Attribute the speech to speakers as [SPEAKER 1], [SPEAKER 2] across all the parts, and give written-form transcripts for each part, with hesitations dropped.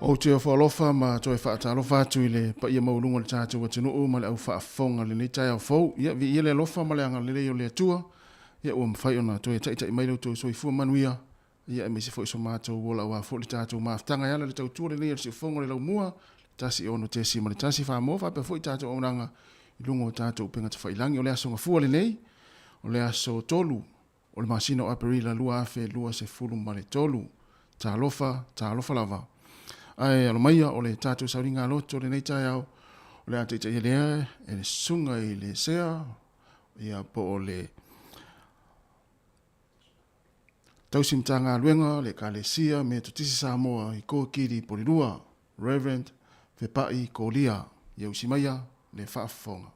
[SPEAKER 1] Ou te ofo alofa ma toe faatalofa atu i le paia maualuga o le tatou atunuu ma le au faafofoga i lenei taeao fou. Ia, viia le alofa ma le agalelei o le Atua, ia ua mafai ona toe taitai mai lo outou soifua manuia, ia aemaise foi so matou ola aua foi le tatou mafutaga e ala i le tautua lenei a le Siufofoga o le Laumua, 16.1 Samoa faapea foi tatou auaunaga i luga o tatou upega tafailagi. O le aso Gafua lenei, o le aso 3 o le masina o Aperila 2023. Talofa, talofa lava. Ae alo maia o le tatou sauniga loto lenei taeao, o le a taitaia lea e le susuga i le sea, ia po o le tausi Matagaluega le Ekalesia Metotisi Samoa i Kokiri Polilua, Reverend Fepai Kolia. Ia usi maia le faafofoga.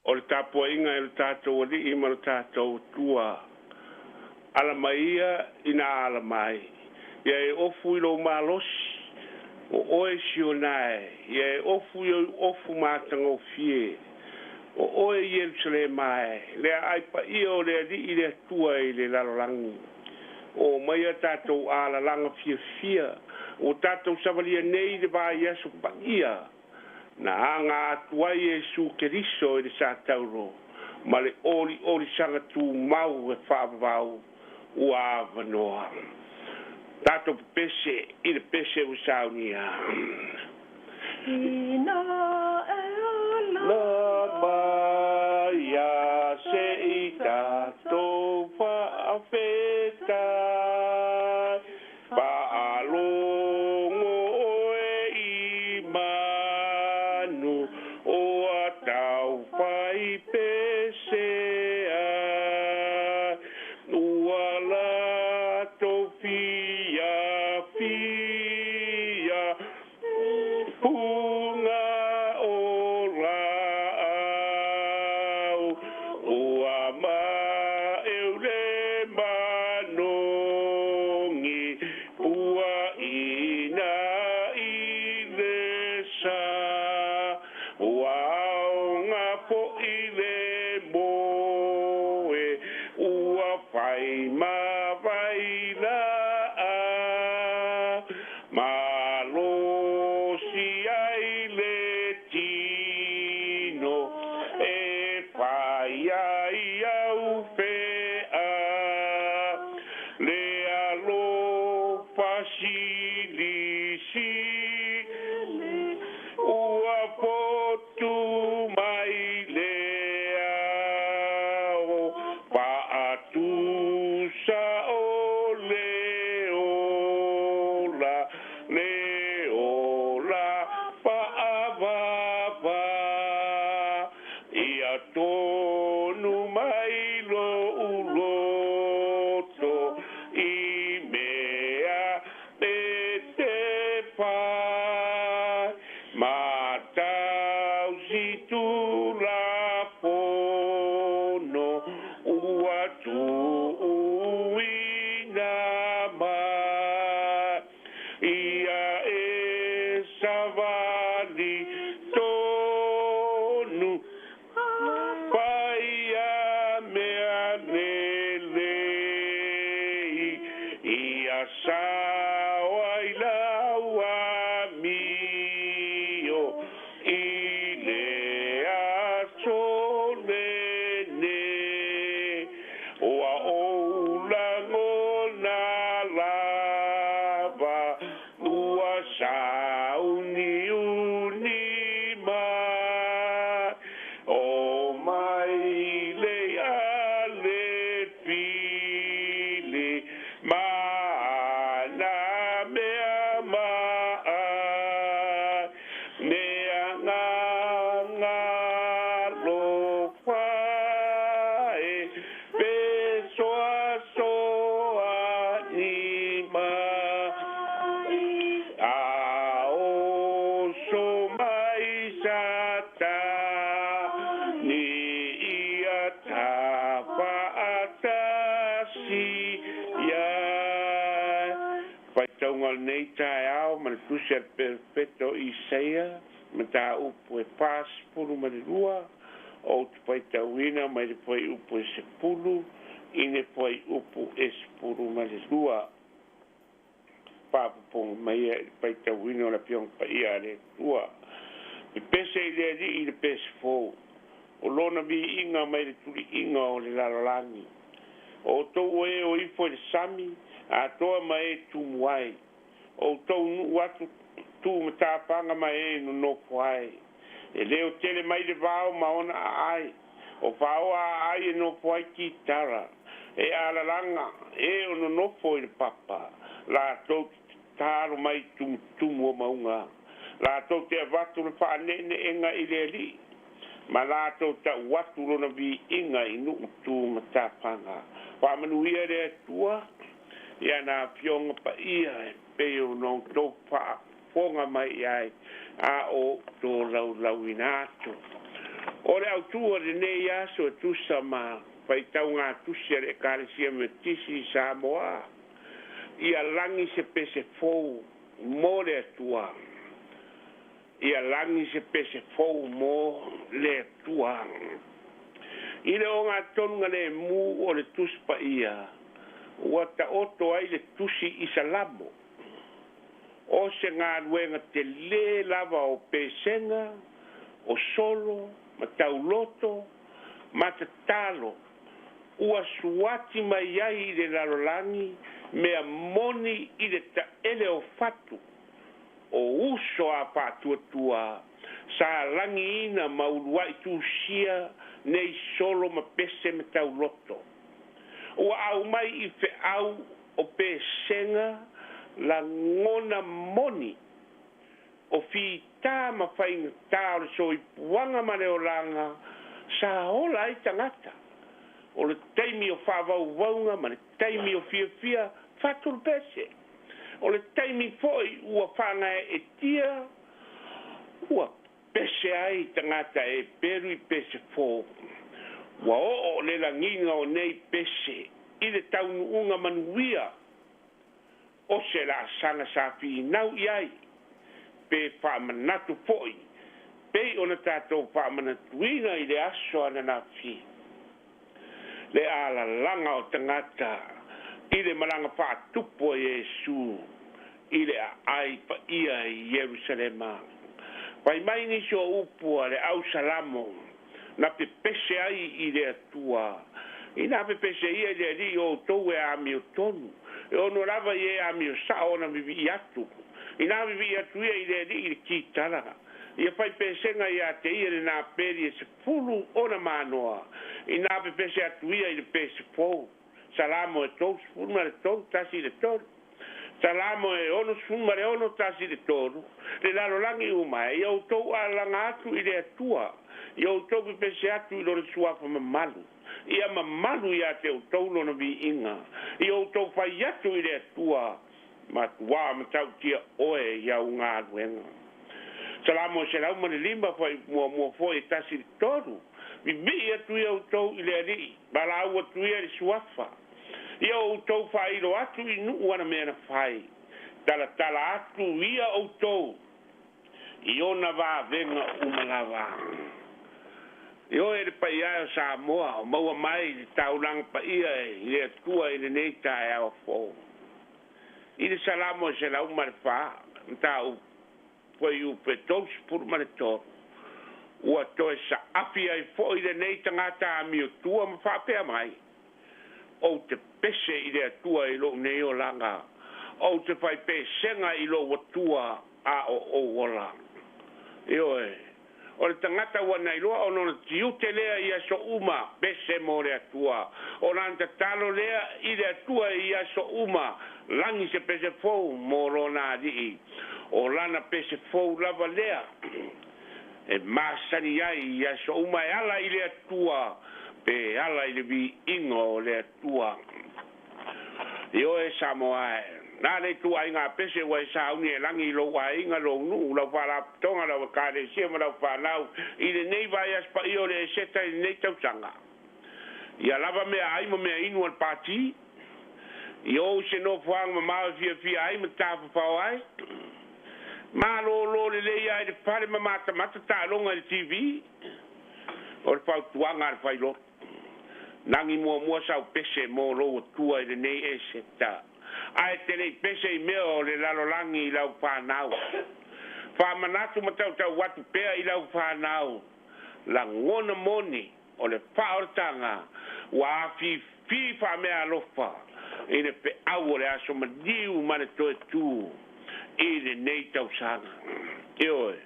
[SPEAKER 2] O le tapuaiga e lo tatou Alii ma lo tatou Atua, ala mai ia ina ala mai, ia e ofu i lou malosi, o oe Siona e, ia e ofu i ou ofu matagofie, o oe Ierusalema e, le aai paia o le Alii le Atua i le lalolagi. Oo mai a tatou alalaga fiafia, ua tatou savalia nei i le vaiaso paia, na aga atu ai Iesu Keriso i le satauro ma le oliolisaga tumau e faavavau ua avanoa. Tatou pepese i le pese ua saunia.
[SPEAKER 3] Ina e ala
[SPEAKER 2] mai a se i tatou faafetai. Faalogo oe i manu o a taufai pesea, ua latou fiafia puga o laau, ua maeu le manogi, puaina i le sa, ua aoga foi le moe, ua fai ma vailaa, malosi ai le tino, e fai ai au fea, le alofa silisili, ua fotu mai le ao, faatusa o le ola, le ola faavava, ia tonu mai lou loto i mea e te fai, matausi tulafono ua tuuina mai, ia e savali tonu, fai a mea lelei, ia sao ai lau amio i le aso lenei, ua ou lagona lava, ua sauniuni mai, o mai le ale fili, ma na mea maai, mea gagalofa e, fesoasoani mai, a oso mai Satani, ia tafaatasi ai. Faitauga o lenei taeao ma le tusi a le Perofeto Isaia, mataupu e 42, ou te faitauina mai le fuaiupu e 10 i le fuaiupu e 12. Faafofoga mai ia i le faitauina o le Afioga Paia a le Atua. Pepese i le Alii i le pese fou, o lona viiga mai le tuliiga o le lalolagi. O outou o e o ifo i le sami, atoa ma e tumu ai. O outou nuu atu tu matafaga ma e nonofo ai. E leo tele mai le vao ma ona aai, o faoa aai e nofo ai kitara. E alalaga e o nonofo i le papa, latou te tatalo mai tumutumu o mauga. Latou te avatu le faaneeneega i le Alii, ma latou tau atu lona viiga i nuu tu matafaga. Faamanuia le Atua i ana afioga paia e pei ona outou faafofoga mai i ai a o tolaulauina atu. O le autu o lenei aso e tusa ma faitauga tusi a le Ekalesia Metotisi i Samoa, ia lagi se pese fou mo le Atua. Ia lagi se pese fou mo le Atua. I le ogatonuga lemu o le Tusi Paia, ua taoto ai le tusi i Salamo, o se galuega telē lava o pesega, o solo, ma tauloto, ma tatalo, ua suati mai ai i le lalolagi mea moni i le taele o fatu, o uso a faatuatua sa lagiina ma uluai tusia nei solo ma pese ma tauloto. Ua aumai i feau o pesega lagona moni o fitā ma faigatā o le soifuaga ma le olaga sa ola ai tagata, o le taimi o faavauvauga ma le taimi o fiafia fatu le pese. O le taimi foi ua faagaeetia ua pese ai tagata e pelu i pese fou. Ua oo le lagiga o nei pese i le taunuuga manuia o se laasaga sa finau i ai, pe faamanatu foi pei ona tatou faamanatuina i le aso ananafi le alalaga o tagata i le malaga faatupu a Iesu i le aai paia i Ierusalema. Fai mai nisi o upu a le au Salamo na pepese ai i le Atua. Inā pepese ia i le Alii o outou e amiotonu, e ono lava i e amio sao ona vivii atu. Inā vivii atu ia i le Alii i le kitara, ia fai pesega ia te ia le napeli e 10 ona manoa. Inā pepese atu ia i le pese fou. Salamo e 33 1 i le 3. Salamo e 66 1 i le 3. Le lalolagi uma e, ia outou alalaga atu i le Atua, ia outou pepese atu i lona suafa mamalu. Ia mamalu ia te outou lona viiga. Ia outou fai atu i le Atua, matuā matautia oe i au galuega. Salamo e 105 fai 1 foi e 1 i le 3. Vivii atu ia outou i le Alii, valaau atu ia i le suafa. Ia outou faailo atu i nuu ana mea na fai. Talatala atu ia outou i ona vavega uma lava. I oe le paia o Samoa, o maua mai le taulaga paia i le Atua i lenei taeao fou. I le Salamo e 104, mataupu fuaiupu e 33, ua toe saafi ai foi lenei tagata amiotua ma faapea mai, ou te pese i le Atua i lou nei olaga, ou te faipesega i lou Atua a o ou ola. Ioe, o le tagata ua nailoa ona o le tiute lea i aso uma, pese mo le Atua. O lana tatalo lea i le Atua i aso uma, lagi se pese fou mo lona alii. O lana pese fou lava lea e masani ai i aso uma e ala i le Atua, pe ala i le viiga o le Atua. Ioe Samoa e, na le ituaiga pese ua e sauni e lagi i lou aiga, lou nuu, lau faalapotopotoga, lau ekalesia ma lau fanau i lenei vaiaso paia o le Eseta i lenei tausaga. Ia lava mea ai ma mea inu a le pati, i ou se nofoaga mamao e fiafia ai ma tafafao ai. Malōlō lelei lava i le fale ma matamata taaloga i le TV. O le fautuaga a le failoto, Lagi muamua sau pese mo lou Atua i lenei Eseta, ae te le i pese i mea o le lalolagi i lau fanau. Faamanatu ma tautau atu pea i lau fanau, lagona moni o le faaolataga ua afifi faameaalofa i le feau o le aso maliu ma le toe tu i lenei tausaga. Ioe,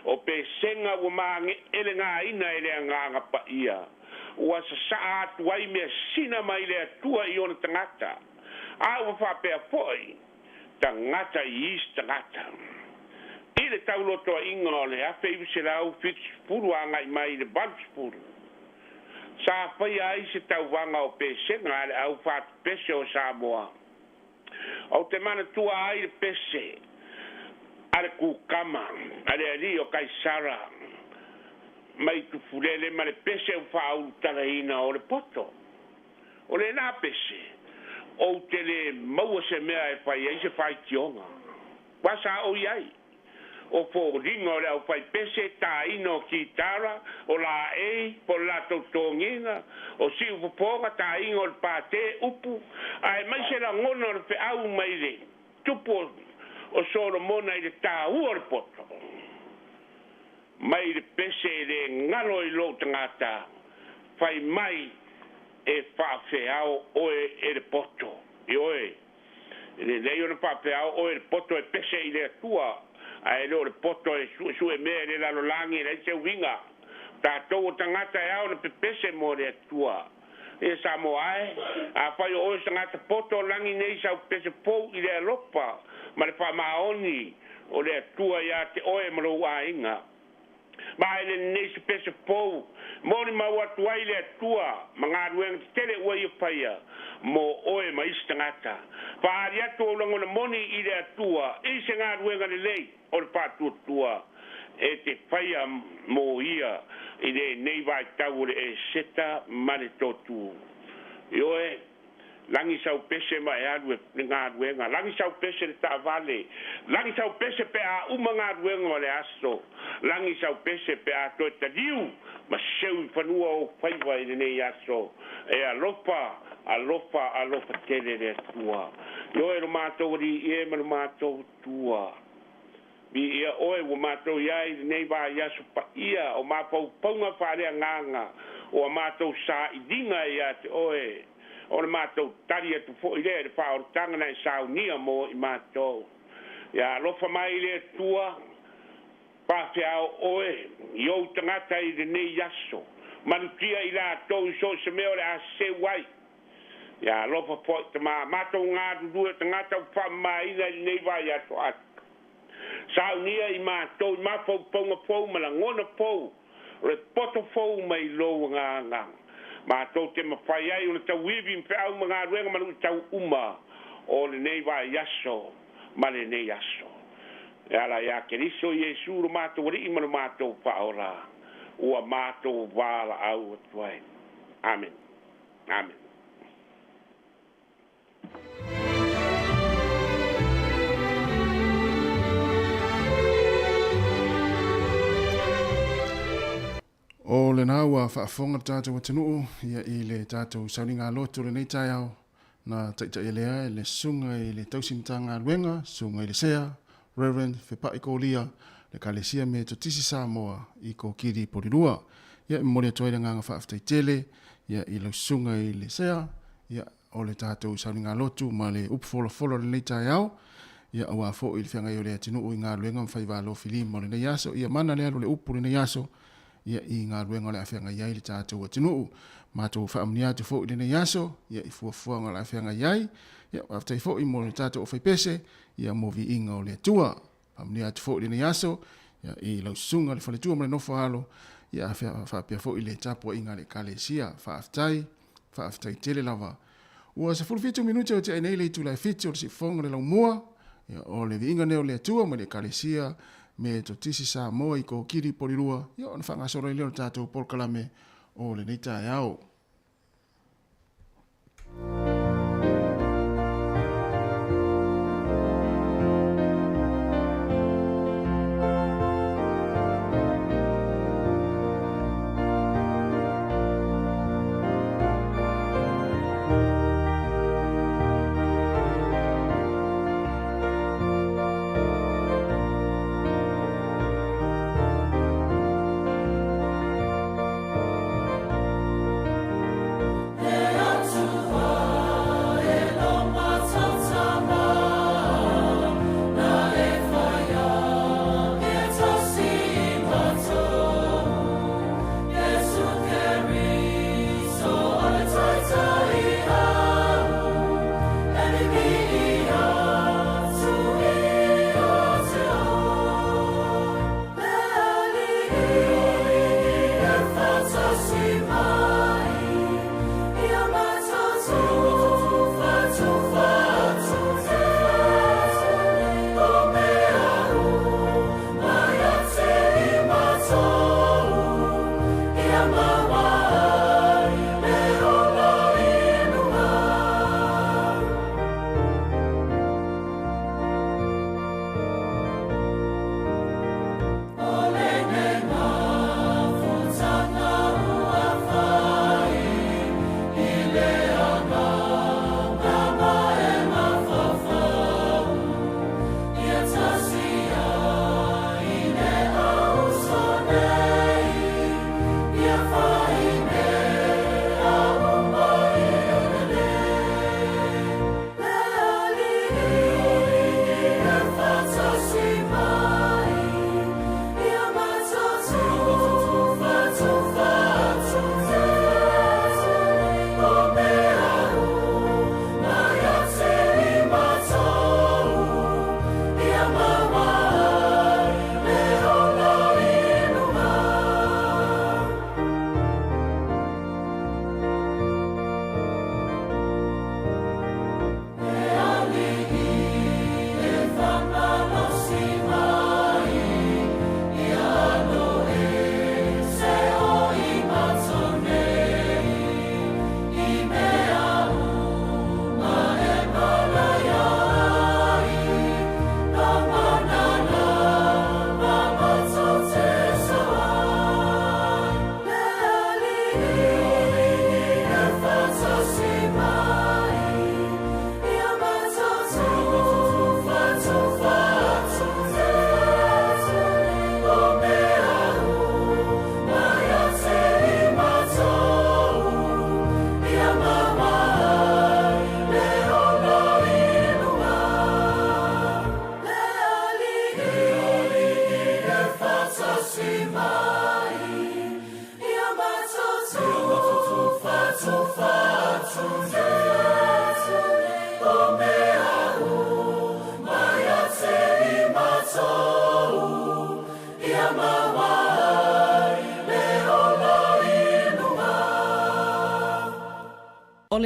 [SPEAKER 2] o pesega ua mageelegaina e le Agaga Paia, ua sasaa atu ai measina mai le Atua i ona tagata, a ua faapea foi tagata i isi tagata. I le taulotoaiga o le 1970 agai mai i le 80, sa faia ai se tauvaga o pesega a le au fatupese o Samoa. Ou te manatua ai le pese a le kukama a le alii o Kaisara mai Tufulele ma le pese ua faaulutalaina o le poto. O lena pese, ou te le maua se mea e fai ai se faitioga. Ua sa ou i ai. O foliga o le aufaipese, tāina o kitara, o laei, po o le latou togiga, o siufofoga, tāina o le pātē, upu, aemaise lagona o le feau mai le tupu o Solomona i le tāua o le poto. Mai le pese e le galo i lou tagata, fai mai e faafeao oe e le poto. Ioe, E lelei ona faapea o oe le poto e pese i le Atua, ae le o le poto e suesue mea i le lalolagi e leai se uiga. O tatou o tagata e ao ona pepese mo le Atua. Ia Samoa e, afai o oe o se tagata poto, lagi nei sau pese fou i le alofa ma le faamaoni o le Atua ia te oe ma lou aiga. Ma e lenei se pese fou, molimau atu ai le Atua ma galuega tetele ua Ia faia mo oe ma isi tagata. Faaali atu ou lagona moni i le Atua i se galuega lelei o le faatuatua e te faia mo Ia i lenei vaitau o le Eseta ma le Totu. Ioe, Lagi sau pese ma e alu e le galuega. Lagi sau pese le taavale. Lagi sau pese pe a uma galuega o le aso. Lagi sau pese pe a toe taliu ma seu i fanua ou faiva i lenei aso. E alofa, alofa, alofa tele le Atua. Ioe lo matou Alii e ma lo matou Atua. Viia oe ua matou i ai i lenei vaiaso paia o mafaufauga faaleagaga o a matou sailiga ia te oe, o le matou tali atu foi lea i le faaolataga na e saunia mo i matou. Ia alofa mai le Atua, faafeao oe i ou tagata i lenei aso, malutia i latou i so o se mea o le a seu ai. Ia alofa foi tama, matou galulue tagata ua faamamaina i lenei vaiaso atu. Saunia i matou i mafaufauga fou ma lagona fou, o le poto fou mai lou agaga. Matou te mafai ai ona tauivi ma feau ma galuega ma luitau uma o lenei vaiaso ma lenei aso. E ala ia Keriso Iesu lo matou Alii ma lo matou Faaola, ua matou valaau atu ai. Amene. Amene.
[SPEAKER 1] O lena ua faafofoga le tatou atunuu ia i le tatou sauniga lotu o lenei taeao na taitaialea e le susuga i le tausi Matagaluega, susuga i le Sea, Reverend Fepai Kolia, le Ekalesia Metotisi Samoa i Kokiri Porirua. Ia e momoli atu ai le agaga faafetai tele ia i lau susuga i le Sea, ia o le tatou sauniga lotu ma le upu folafola o lenei taeao, ia aua foi le feagai o le atunuu i galuega ma faiva alofilima o lenei aso. Ia mana le alu o le upu i lenei aso, ia i galuega o le a feagai ai le tatou atunuu. Matou faamanuia atu foi i lenei aso, ia i fuafuaga o le a feagai ai. Ia faafetai foi mo le tatou aufaipese, ia mo viiga o le Atua. Faamanuia atu foi i lenei aso, ia i lau susuga le faletua ma le nofo alo, ia faapea foi le tapuaiga a le Ekalesia. Faafetai, faafetai tele lava. Ua 17 minute o tea nei le itula e 7 o le siufofoga o le laumua, ia, o le viiga nei o le Atua ma le Ekalesia Metotisi Samoa i Kokiri Porirua, ia ona faagasolo ai lea o le tatou polokalame o lenei taeao.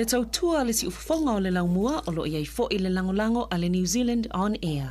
[SPEAKER 4] le tautua a le siufofoga o le laumua o lo o i ai foi le lagolago a le New Zealand On Air.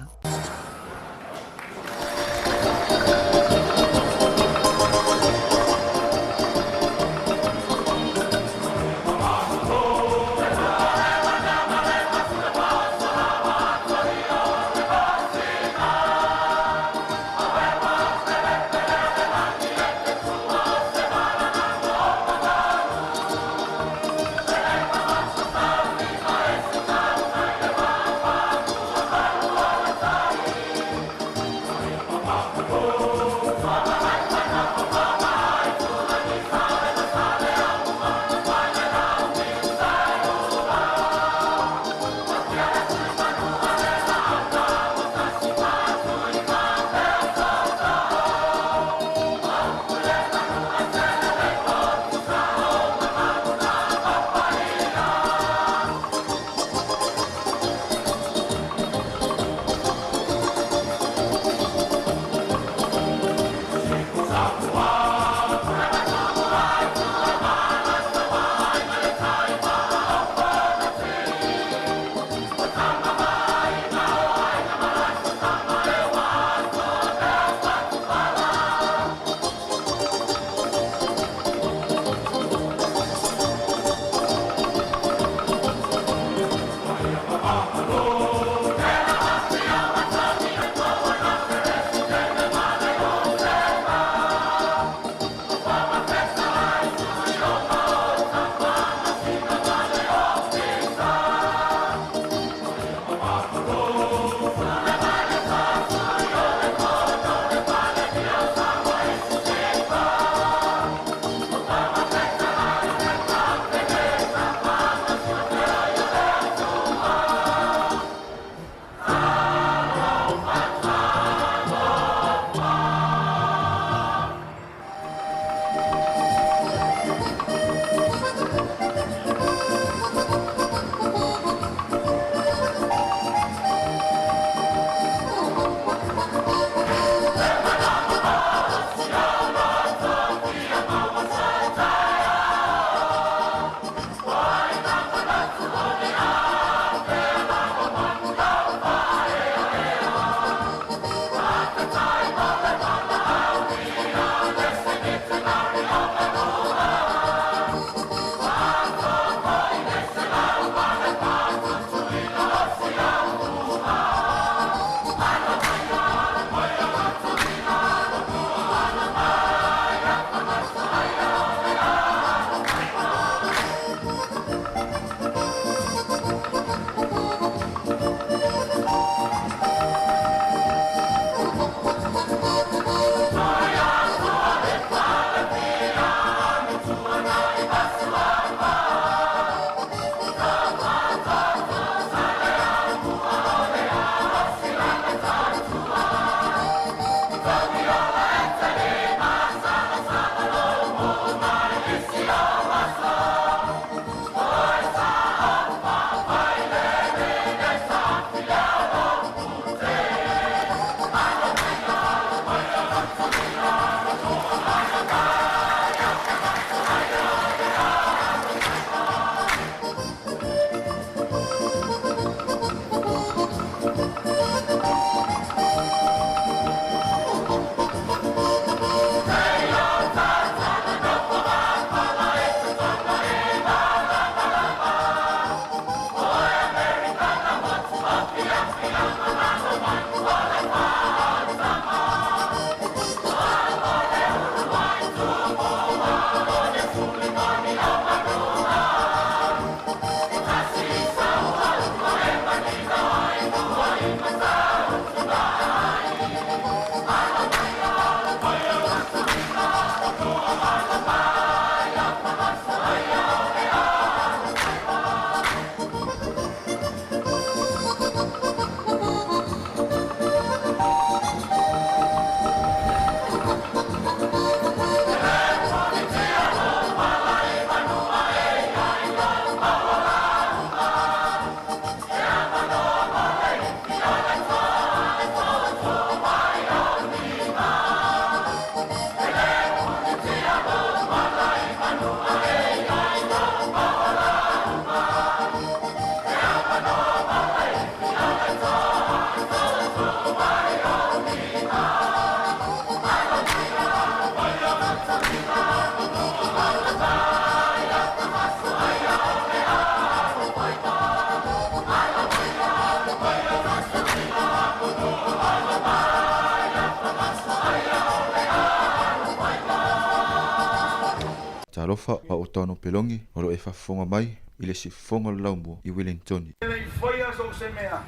[SPEAKER 5] Faatalofa a o Tano Pelongi o lo o e faafofoga mai i le siufofoga o le Laumua i Wellingtoni.
[SPEAKER 6] E le i faia so o se mea,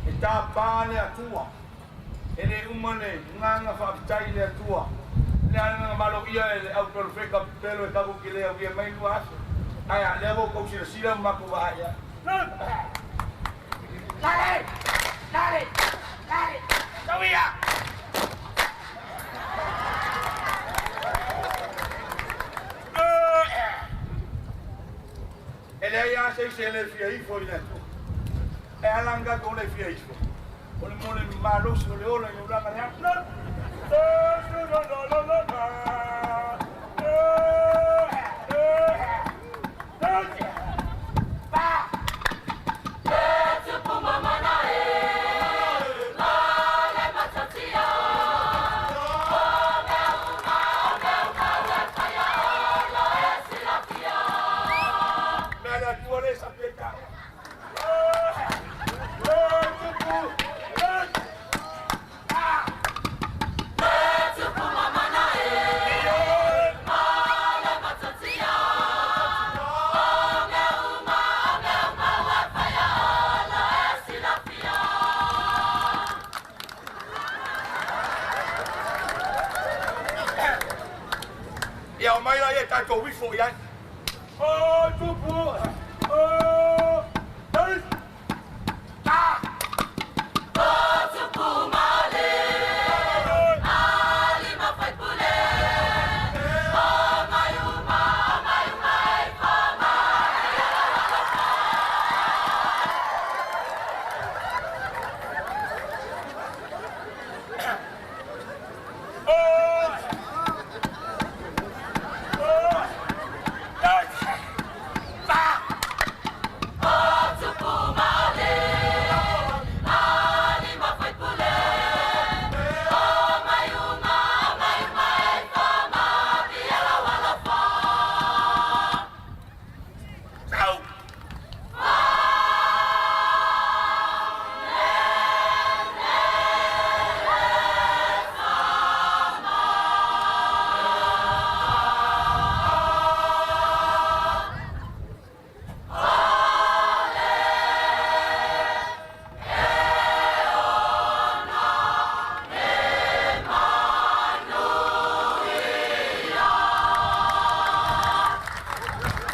[SPEAKER 6] e tapa le Atua. E le uma le agaga faafetai i le Atua. Le agaga maloia e le au perofeta pepelo e tatou te le aulia mai 2 aso. Ae a lea ua outou silasila ma matou vaai ai. Lale! Lale! Lale! Tauia! E leai lava se isi e le fia ifo i le Atua. E ala ona tatou le fia ifo. O le mo le malosi o le ola i le ulaga le aso. Mea le Atua le sapi ai taua. Ia o mai la ia tatou ifo i ai. O tupu! O! Ei! Ah! Sau!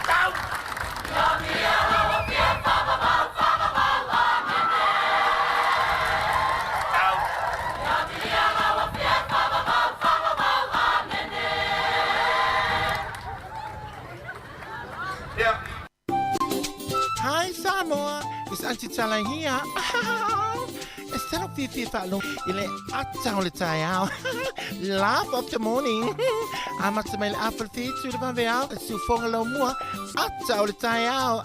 [SPEAKER 6] Sau! Sau! Ia.
[SPEAKER 7] Hi Samoa, it's Auntie Tala here. E salo fiafia faalogo i le ata o le taeao. Laugh of the morning. Amata mai le afa le 7 i le vaveao, e siufoga lau mua, ata o le taeao.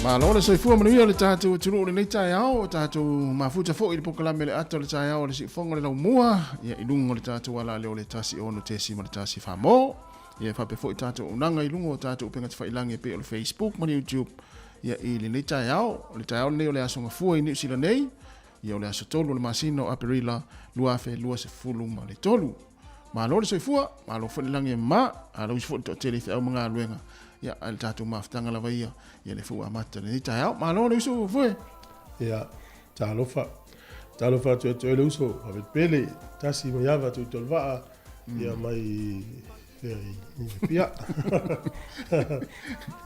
[SPEAKER 1] Malo le soifua manuia o le tatou atunuu i lenei taeao, o tatou mafuta foi i le polokalame le ata o le taeao o le siufofoga o le laumua, ia i luga o le tatou ala lea o le 106.1 Famo. Ia e faapea foi tatou auaunaga i luga o tatou upega tafailagi e pei o le Facebook ma le YouTube ia i lenei taeao. O le taeao lenei o le Aso Gafua i Niu Sila nei, ia o le aso 3 o le masina o Aperila 2023. Malo le soifua, malo foi le lagi e mama, aloisi foi le toatele i feau ma galuega, ia ae le tatou mafutaga lava ia, ia le foi ua amata lenei taeao. Malo le uso Fue.
[SPEAKER 8] Ia, talofa. Talofa atu ia te oe le uso, Pele, tasi mai ava atu i Tolevaa, ia mai fea i Apia.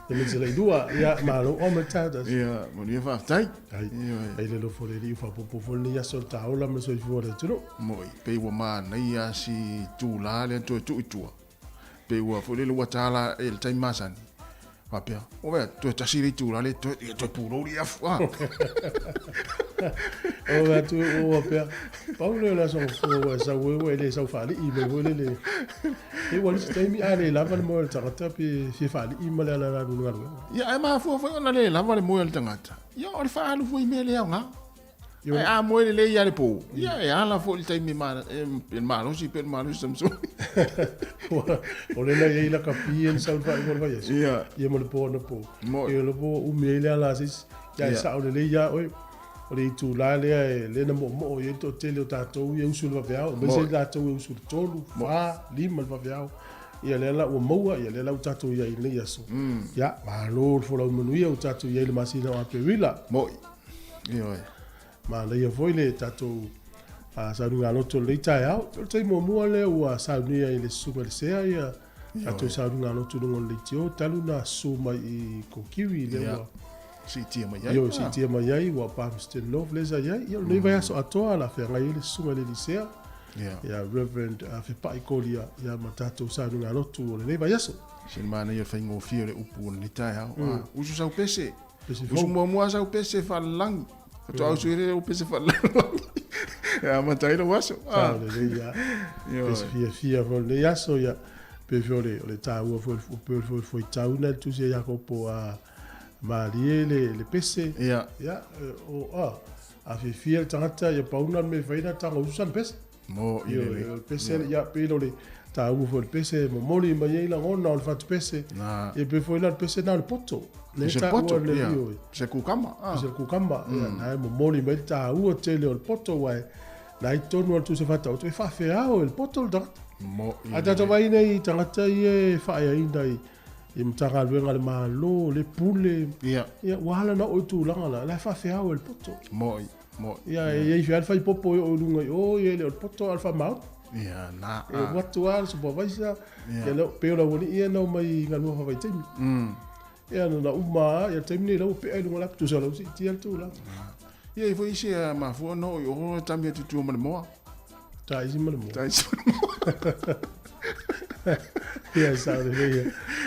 [SPEAKER 8] E me se lua, ia malo o me tata.
[SPEAKER 1] Ia, manuia faafetai.
[SPEAKER 8] Ai, ai le lofo le liu faapopo foi lenei aso le taola ma le soifua o le atunuu.
[SPEAKER 1] Moi, pei ua manaia si itulā lea na toe tuu i tua. Pei ua foi lele ua ta la e le taimi masani. Faapea, o vea, toe tasi le itulā lea, toe, ia toe pulou le afu. Ah.
[SPEAKER 8] O vea tu o faapea, pau lea o le aso gafua ua e sau ai ua e le sau faalii mai foi lele. E ua nisi taimi a le lava le moe o le tagata pe fia faalii ma le ala la alu i le galuega.
[SPEAKER 1] Ia, ae mafua foi ona le lava le moe o le tagata. Ia, o le faaalu foi i mea le aoga. Ae a moe lelei lava i le po, ia e ala foi i le taimi e malosi pei o le malosi Samsoni.
[SPEAKER 8] O lena e i ai lakapi e sau i le faaiuga o le vaiaso.
[SPEAKER 1] Ia.
[SPEAKER 8] Ia ma le po anapo.
[SPEAKER 1] Moe.
[SPEAKER 8] Ia le po umi ai le ala a se isi. Ia e sao lelei ia oe. O le itulā lea e lea na moomoo i ai le toatele o tatou ia e usu i le vaveao, aemaise i latou e usu i le 3, 4, 5 le vaveao. Ia lea la ua maua, ia lea la ua tatou i ai i lenei aso. Ia, malo le folau manuia ua tatou i ai i le masina o Aperila.
[SPEAKER 1] Moe. Ioe.
[SPEAKER 8] Manaia foi le tatou sauniga loto i lenei taeao. O le taimi muamua lea ua saunia i le Susuga i le Sea ia tatou sauniga loto i luga o le leitio talu na susu mai i Kokiwi lea ua
[SPEAKER 1] siitia mai ai.
[SPEAKER 8] Ioe, siitia mai ai ua Palmerston North lea sa i ai. Ia o lenei vaiaso atoa la feagai ai le Susuga i le Elisea. Ia Reverend Fepai Kolia ia ma tatou sauniga lotu o lenei vaiaso.
[SPEAKER 1] Se manaia o le faigofie o le upu o lenei taeao. Usu sau pese. Usu muamua sau pese faalelagi. Faatoa usu ai lea o pese faalelagi. E amata ai lou aso.
[SPEAKER 8] Sao lelei ia. Pese fiafia foi lenei aso ia. Pe foi o le, o le taua foi pe foi le fuaitau na le tusi a Iakopo a malie le, le pese.
[SPEAKER 1] Ia.
[SPEAKER 8] Ia, o, a, a fiafia le tagata ia pauna le mea e fai na taga usu sana pese.
[SPEAKER 1] Mo i le
[SPEAKER 8] le pese ia pe lo le taua foi le pese momoli mai ai lagona o le fatu pese. Ia pe foi la le pese na o le poto.
[SPEAKER 1] Le se poto, ia. Se kukama.
[SPEAKER 8] Ah. Se kukama, ia na e momoli mai le taua tele o le poto uae na i tonu atu se fata o e faafeao e le poto le tagata.
[SPEAKER 1] Mo
[SPEAKER 8] i A tatou vaai nei i tagata ia e faaeaina i i Matagaluega a le Malo, le pule.
[SPEAKER 1] Ia.
[SPEAKER 8] Ia ua ala na oo i tulaga la, la e faafeao e le poto.
[SPEAKER 1] Mo i. Mo.
[SPEAKER 8] Ia, e iai fea le faipopo e oo i luga i o, ia e le o le poto a o le faamaoni.
[SPEAKER 1] Ia, na.
[SPEAKER 8] E alu atu lava le supervisor, ia le, pei o le aualii ia na omai i galuega faavaitaimi. Ia, na na uma lava, ia le taimi lenei la ua pea i luga o le apu, tusa la ua siitia le tulaga.
[SPEAKER 1] Ia, i foi isi e mafua ona oo i o, e tami atu i tua ma le moa.
[SPEAKER 8] Taisi ma le moa.
[SPEAKER 1] Taisi ma le moa.
[SPEAKER 8] Ia, sao lelei ia.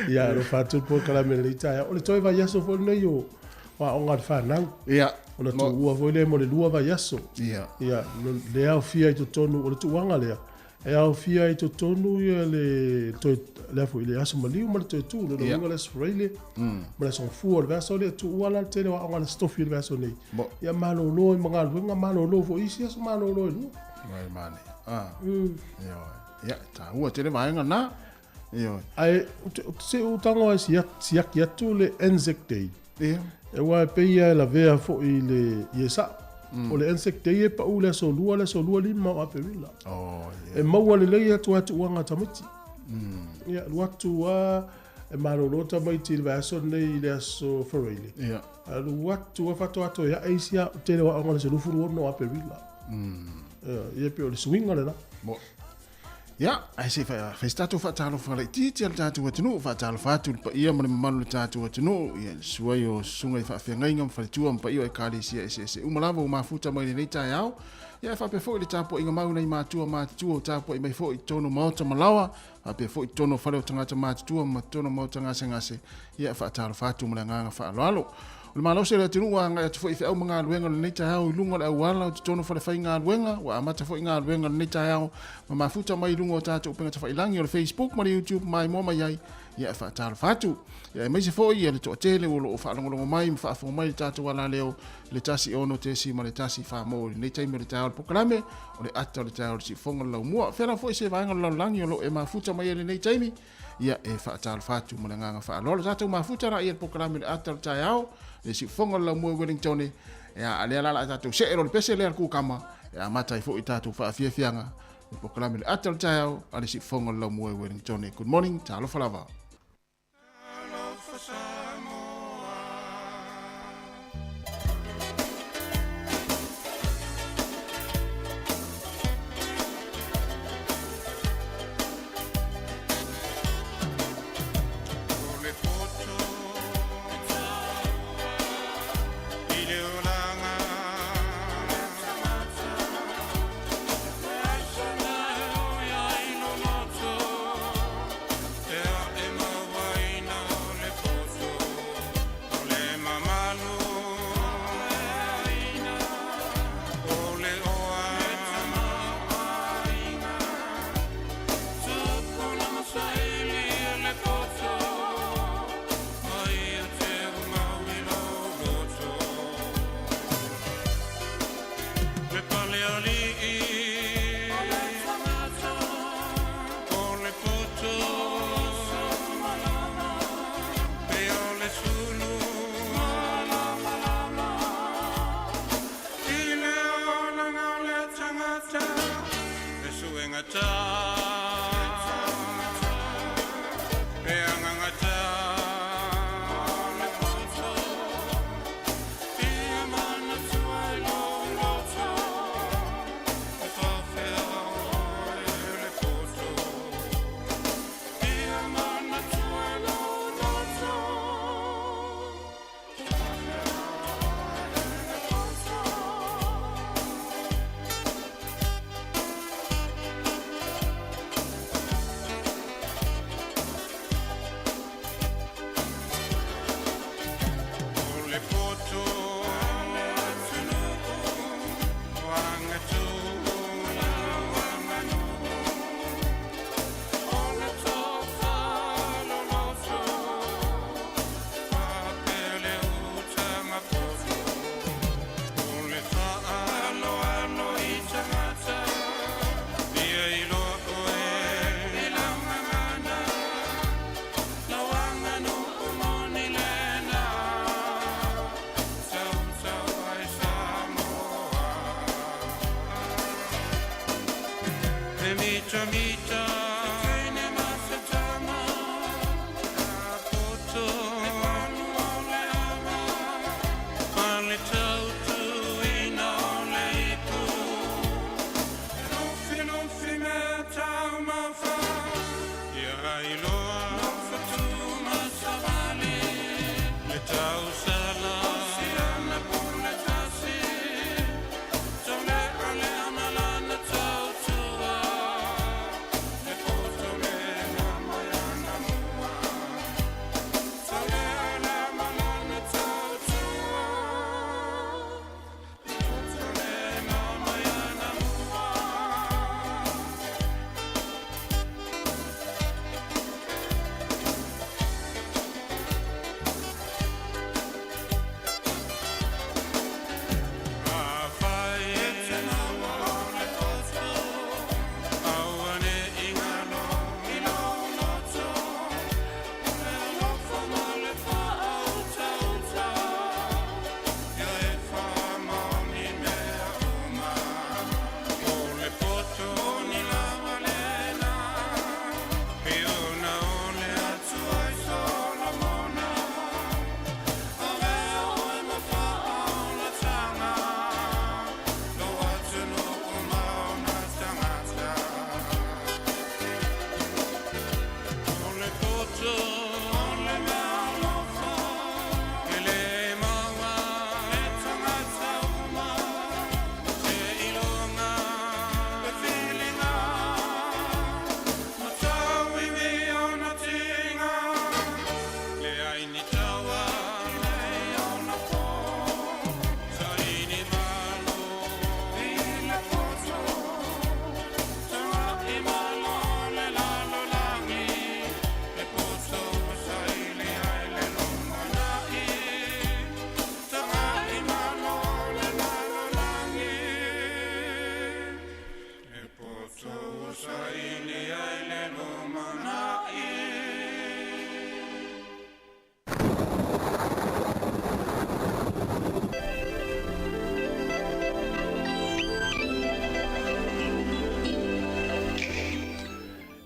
[SPEAKER 8] Ia, alofa atu le polokalame i lenei taeao. O le toe vaiaso foi lenei o o aoga a le fanau.
[SPEAKER 1] Ia.
[SPEAKER 8] Ona tuua foi lea mo le 2 vaiaso.
[SPEAKER 1] Ia.
[SPEAKER 8] Ia, lea aofia i totonu, o le tuuaga lea, e aofia i totonu ia le toe, lea foi, le aso maliu ma le toe tu, le uiga le aso Faraile, ma le aso Gafua o le vaiaso lea, tuua la le tele o aoga a le Aso Tofi o le vaiaso nei. Ia malolo ai ma galuega, malolo foi isi aso malolo e lua.
[SPEAKER 1] Mai manaia. Ah. Ia. Ia, taua tele vaega na.
[SPEAKER 8] Ioe. Ae se ou tago e siaki atu le Anzac Day.
[SPEAKER 1] Ia.
[SPEAKER 8] Aua e pei lava e lavea foi i le i e sa'o. O le Anzac Day e pau i le aso 2 le aso 25 o Aperila.
[SPEAKER 1] Oh, ia.
[SPEAKER 8] E maua lelei atu lava tuuaga a tamaiti. Ia, alu atu lava e malolo tamaiti i le vaiaso lenei i le aso Faraile.
[SPEAKER 1] Ia.
[SPEAKER 8] Alu atu lava faatoa toe ae isi tele o aoga i le aso 26 o Aperila. Ia, ia pei o le suiga lena.
[SPEAKER 1] Mo. Ia, ae se i fai se tatou faatalofa laitiiti a le tatou atunuu, faatalofa atu i le paia ma le mamalu o le tatou atunuu, ia, i le susu ai o susuga i faafeagaiga ma faletua ma paia o Ekalesia eseese uma lava ua mafuta mai i lenei taeao. Ia, e faapea foi le tapuaiga mau i nai matua matutua ua tapuai mai foi i totonu o maota ma laoa, faapea foi i totonu o fale o tagata matutua ma totonu o maota gasegase. Ia, e faatalofa atu ma le agaga faaaloalo. O le malosi o le atunuu ua agai atu foi i feau ma galuega o lenei taeao i luga o le auala o totonu o falefaigaluega. Ua amata foi galuega o lenei taeao ma mafuta mai i luga o tatou upega tafailagi o le Facebook ma le YouTube maimoa mai ai. Ia, e faatalofa atu. Ia, aemaise foi ia le toatele o lo o faalogologo mai ma faafofoga mai i le tatou alaleo i le 1 6.1 mo i lenei taimi o le taeao o le polokalame o le ata o le taeao o le siufofoga o le laumua. Fea lava foi se vaega o le lalolagi o lo o e mafuta mai ai i lenei taimi, ia e faatalofa atu ma le agaga faaaloalo. Tatou mafuta laia i le polokalame o le ata o le taeao le siufofoga o le laumua i Wellington, ia a lea la o le a tatou see loa le pese lea a le kukama e amata ai foi tatou faafiafiaga le polokalame le ata o le taeao a le siufofoga o le laumua i Wellington. Good morning, talofa lava.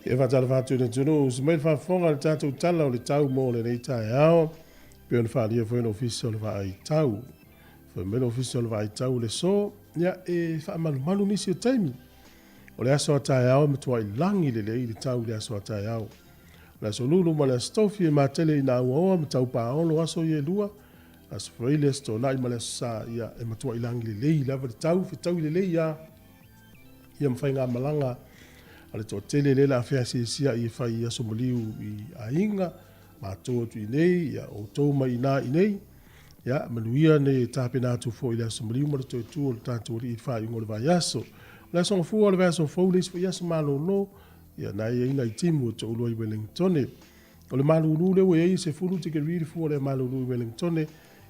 [SPEAKER 8] E faatalofa atu i le atunuu, usu mai le faafofoga i le tatou Tala o le Tau mo lenei taeao, e pei ona faaalia foi e le Ofisa o le Vaai Tau. Fai mai le Ofisa o le Vaai Tau i le aso, ia e faamalumalu nisi o taimi. O le aso a taeao e matuai lagi lelei le tau i le aso a taeao. O le aso Lulu ma le aso Tofi e matele ina auaoa ma tau paolo aso ia e lua, aso Faraile, aso Toonai ma le aso Sa, ia e matuai lagi lelei lava le tau, fetaui lelei lava ia ma faigamalaga a le toatele lea o le a feasiasia'i e fai i aso maliu i aiga, matou atu i inei, ia outou mai ina i inei. Ia, manuia ne tapena atu foi i le aso maliu ma le toe tu o le tatou Alii i le faaiuga o le vaiaso. O le aso Gafua o le vaiaso fou le isi foi aso malolo, ia na e i ai nai timu e toalua i Wellingtone. O le malulu lea ua i ai e 10 tikeri le fua o le malulu i Wellingtone,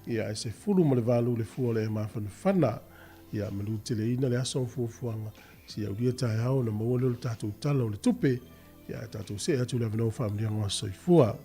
[SPEAKER 8] ia ae 18 le fua o le mafanafana. Ia manuteleina le aso ma fuafuaga, se i aulia taeao ona maua lea o le tatou Tala o le Tupe, ia ae tatou see atu i le avanoa o faamanuiaga o aso soifua.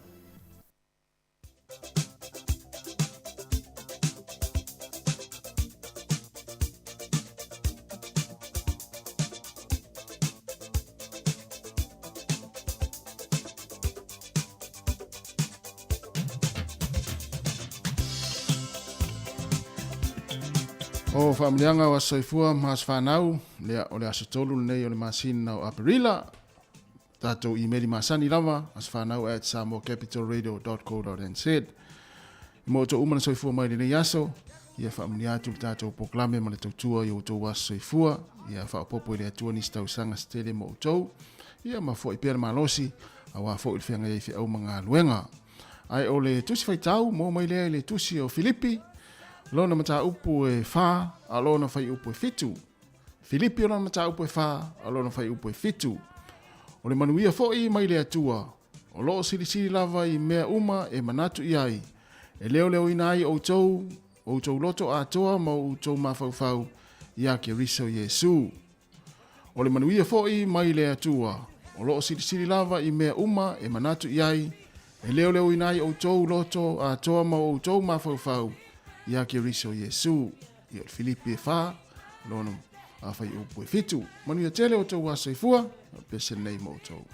[SPEAKER 1] O faamanuiaga o aso soifua ma aso fanau, lea o le aso 3 lenei o le masina o Aperila. Tatou imeli masani lava, asofanau@samoacapitalradio.co.nz. Mo outou uma na soifua mai lenei aso, ia faamanuia atu le tatou polokalame ma le tautua i outou aso soifua, ia faaopoopo i le Atua nisi tausaga se tele mo outou, ia ma foai pea le malosi, aua foi le feagai ai i feau ma galuega. Ae o le tusi faitau, maua mai lea i le tusi o Filipi, lona mataupu e 4, a lona fuaiupu e 7. Filipi o lona mataupu e 4, a lona fuaiupu e 7. O le manuia foi mai le Atua, o lo o silisili lava i mea uma e manatu i ai, e leoleoina ai outou, outou loto atoa ma outou mafaufau ia Keriso Iesu. O le manuia foi mai le Atua, o lo o silisili lava i mea uma e manatu i ai, e leoleoina ai outou loto atoa ma outou mafaufau ia Keriso Iesu. Ia o le Filipi e 4, lona fuaiupu e 7. Manuia tele outou aso soifua, o le pese lenei mo outou.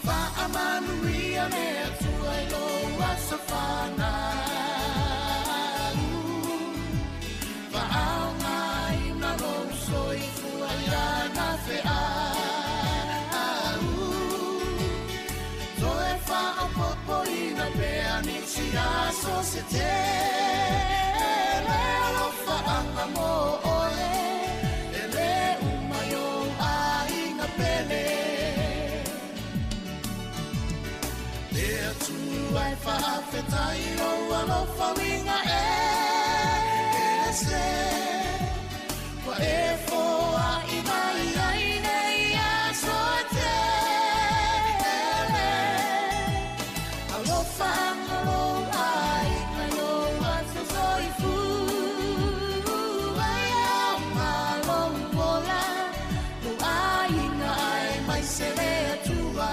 [SPEAKER 9] Faamanuia le Atua i lou aso fanau. Faaaogaina lou soifua i lana feau. Toe faaopoopoina pea nisi aso se tele. Alofaaga mo oe, e lē uma i ou aiga pele. Le Atua e faafetai i lou alofa uiga ese. Ua e foai mai ai nei aso e tele. Alofaga lou aiga i lou aso soifua. E aoga lou ola, lou aiga aemaise le Atua.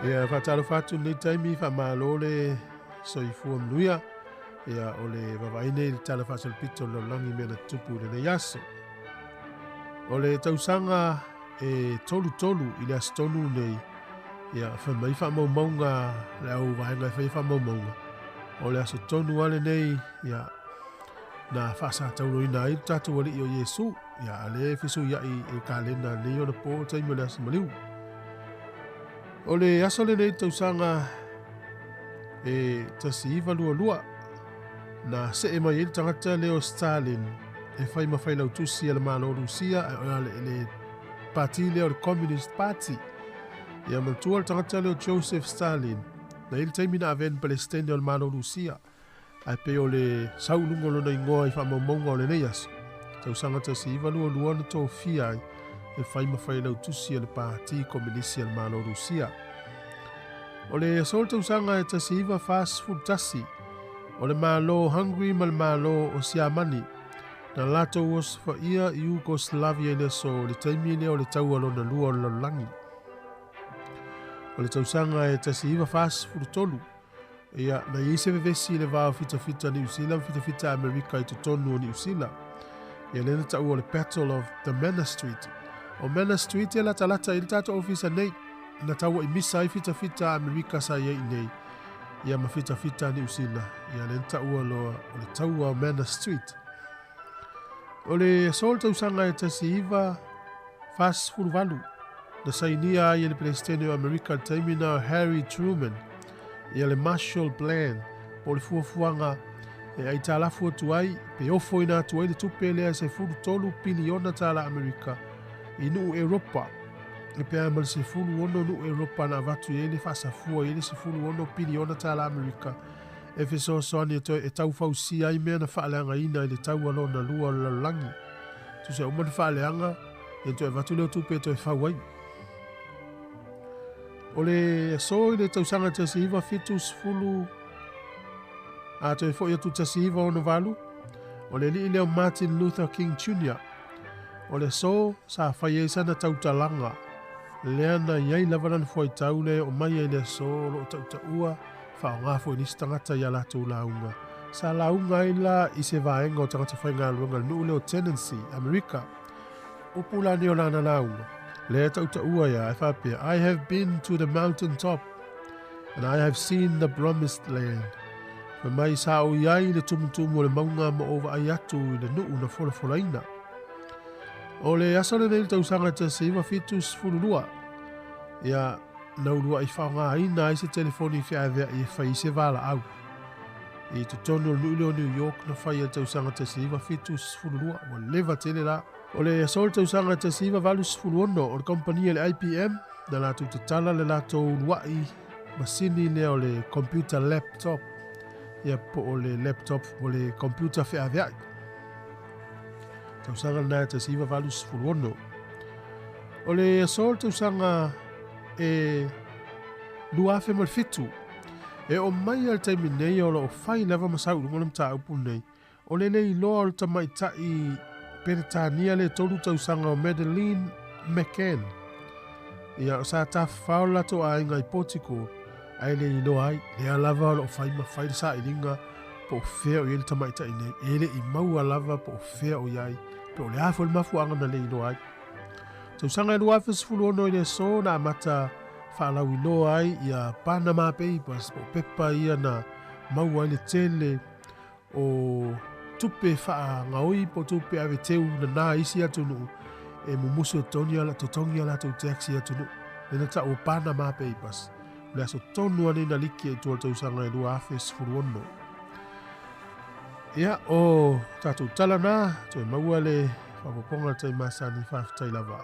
[SPEAKER 8] Ia, faatalofa atu i lenei taimi, faamalo le soifua manuia. Ia, o le vaavaai nei i le Tala Faasolopito o le Lalolagi i mea na tutupu i lenei aso. O le tausaga e 33 i le aso tonu nei, ia, fai mai faamaumauga a le au vaega e faia faamaumauga, o le aso tonu lava lenei, ia, na faasatauroina ai le tatou Alii o Iesu, ia, a lea e fesuiai i le kalena nei ona po taimi o le aso maliu. O le aso lenei tausaga e 1922, na see mai ai le tagata lea o Stalin e fai ma failautusi a le Malo o Rusia, a le pati lea o le Communist Party. Ia manatua le tagata lea o Joseph Stalin, na i ai le taimi na avea ni Pelestene o le Malo o Rusia, ae pei o le sau i luga o lona igoa i faamaumauga o lenei aso, tausaga 1922 na tofia ai e fai ma failautusi a le Pati Kominisi a le Malo o Rusia. O le aso o le tausaga e 1941, o le Malo o Hungary ma le Malo o Siamani, na latou osofaia Yugoslavia i le aso i le taimi lea o le taua lona lua o le lalolagi. O le tausaga e 1943, ia, na i ai se vevesi i le va o fitafita Niu Sila ma fitafita Amerika i totonu o Niu Sila. Ia lea na taua o le Battle of the Manor Street. O Manor Street e latalata i le tatou ofisa nei, na tauaimisa ai fitafita Amerika sa i ai i nei, ia ma fitafita Niu Sila. Ia lea na taua loa o le taua o Manor Street. O le aso o le tausaga e 1948, na sainia ai e le Peresetene o Amerika i le taimi na o Harry Truman ia le Marshall Plan, po o le fuafuaga e aitalafu atu ai pe ofoina atu ai le tupe lea e 13 piliona tala Amerika i nuu Europa, e pe a ma le 16 nuu Europa na avatu i ai le faasafua i ai le 16 piliona tala Amerika e fesoasoani e toe e tau fausia ai mea na faaleagaina i le taua lona lua o le lalolagi. Tusa uma na faaleaga, ia toe avatu lea o tupe e toe fau ai. O le aso i le tausaga 1970 a toe foi atu 1968, o le alii lea o Martin Luther King Jr. O le aso sa fai ai sana tautalaga, lea na i ai lava lana fuaitau lea e oo mai ai i le aso o lo o tautaua faaaoga foi nisi tagata i a latou lauga. Sa lauga ai la i se vaega o tagata faigaluega i le nuu lea o Tennessee, Amerika. Upu la nei o lana lauga, lea e tautaua ia e faapea, I have been to the mountain top and I have seen the promised land. Fai mai sa ou i ai i le tumutumu o le mauga ma ou vaai atu i le nuu na folafolaina. O le aso lenei i le tausaga 1972, ia, na uluaʻi faaaogaina ai se telefoni feaveaʻi e fai ai se valaau. I totonu o le nuu lea o New York na fai ai le tausaga 1972, ua leva tele la. O le aso o le tausaga 1986, o le kamupani a le IBM na latou tatala le latou uluaʻi masini lea o le computer laptop, ia po o le laptop o le computer feaveaʻi. Tausaga lena e 1986. O le aso o le tausaga e 2007, E oo mai lava i le taimi nei o lo o fai lava ma sau i luga le mataupu lenei, o le le iloa o le tamaitai Peretania le 3 tausaga o Madeleine McCann. Ia, sa tafafao le latou aiga i Portugal, ae le iloa ai, lea lava o lo o fai ma fai le sailiga po o fea o i ai le tamaitai nei. E le i maua lava po o fea o i ai, pe o le a foi le mafuaaga na le iloa ai. Tausaga e 2016 i le aso na amata faalauiloa ai ia Panama Papers po o pepa ia na maua ai le tele o tupe faagaoi po o tupe ave teu nana i isi atunuu e mumusu e totogi a totogi a latou tax i atunuu. Lea na tau o Panama Papers. O le aso tonu lava lenei na liki ai i tua o le tausaga e 2016. Ia, o tatou tala na, toe maua le faaopoopoga i le taimi masani, faafetai lava.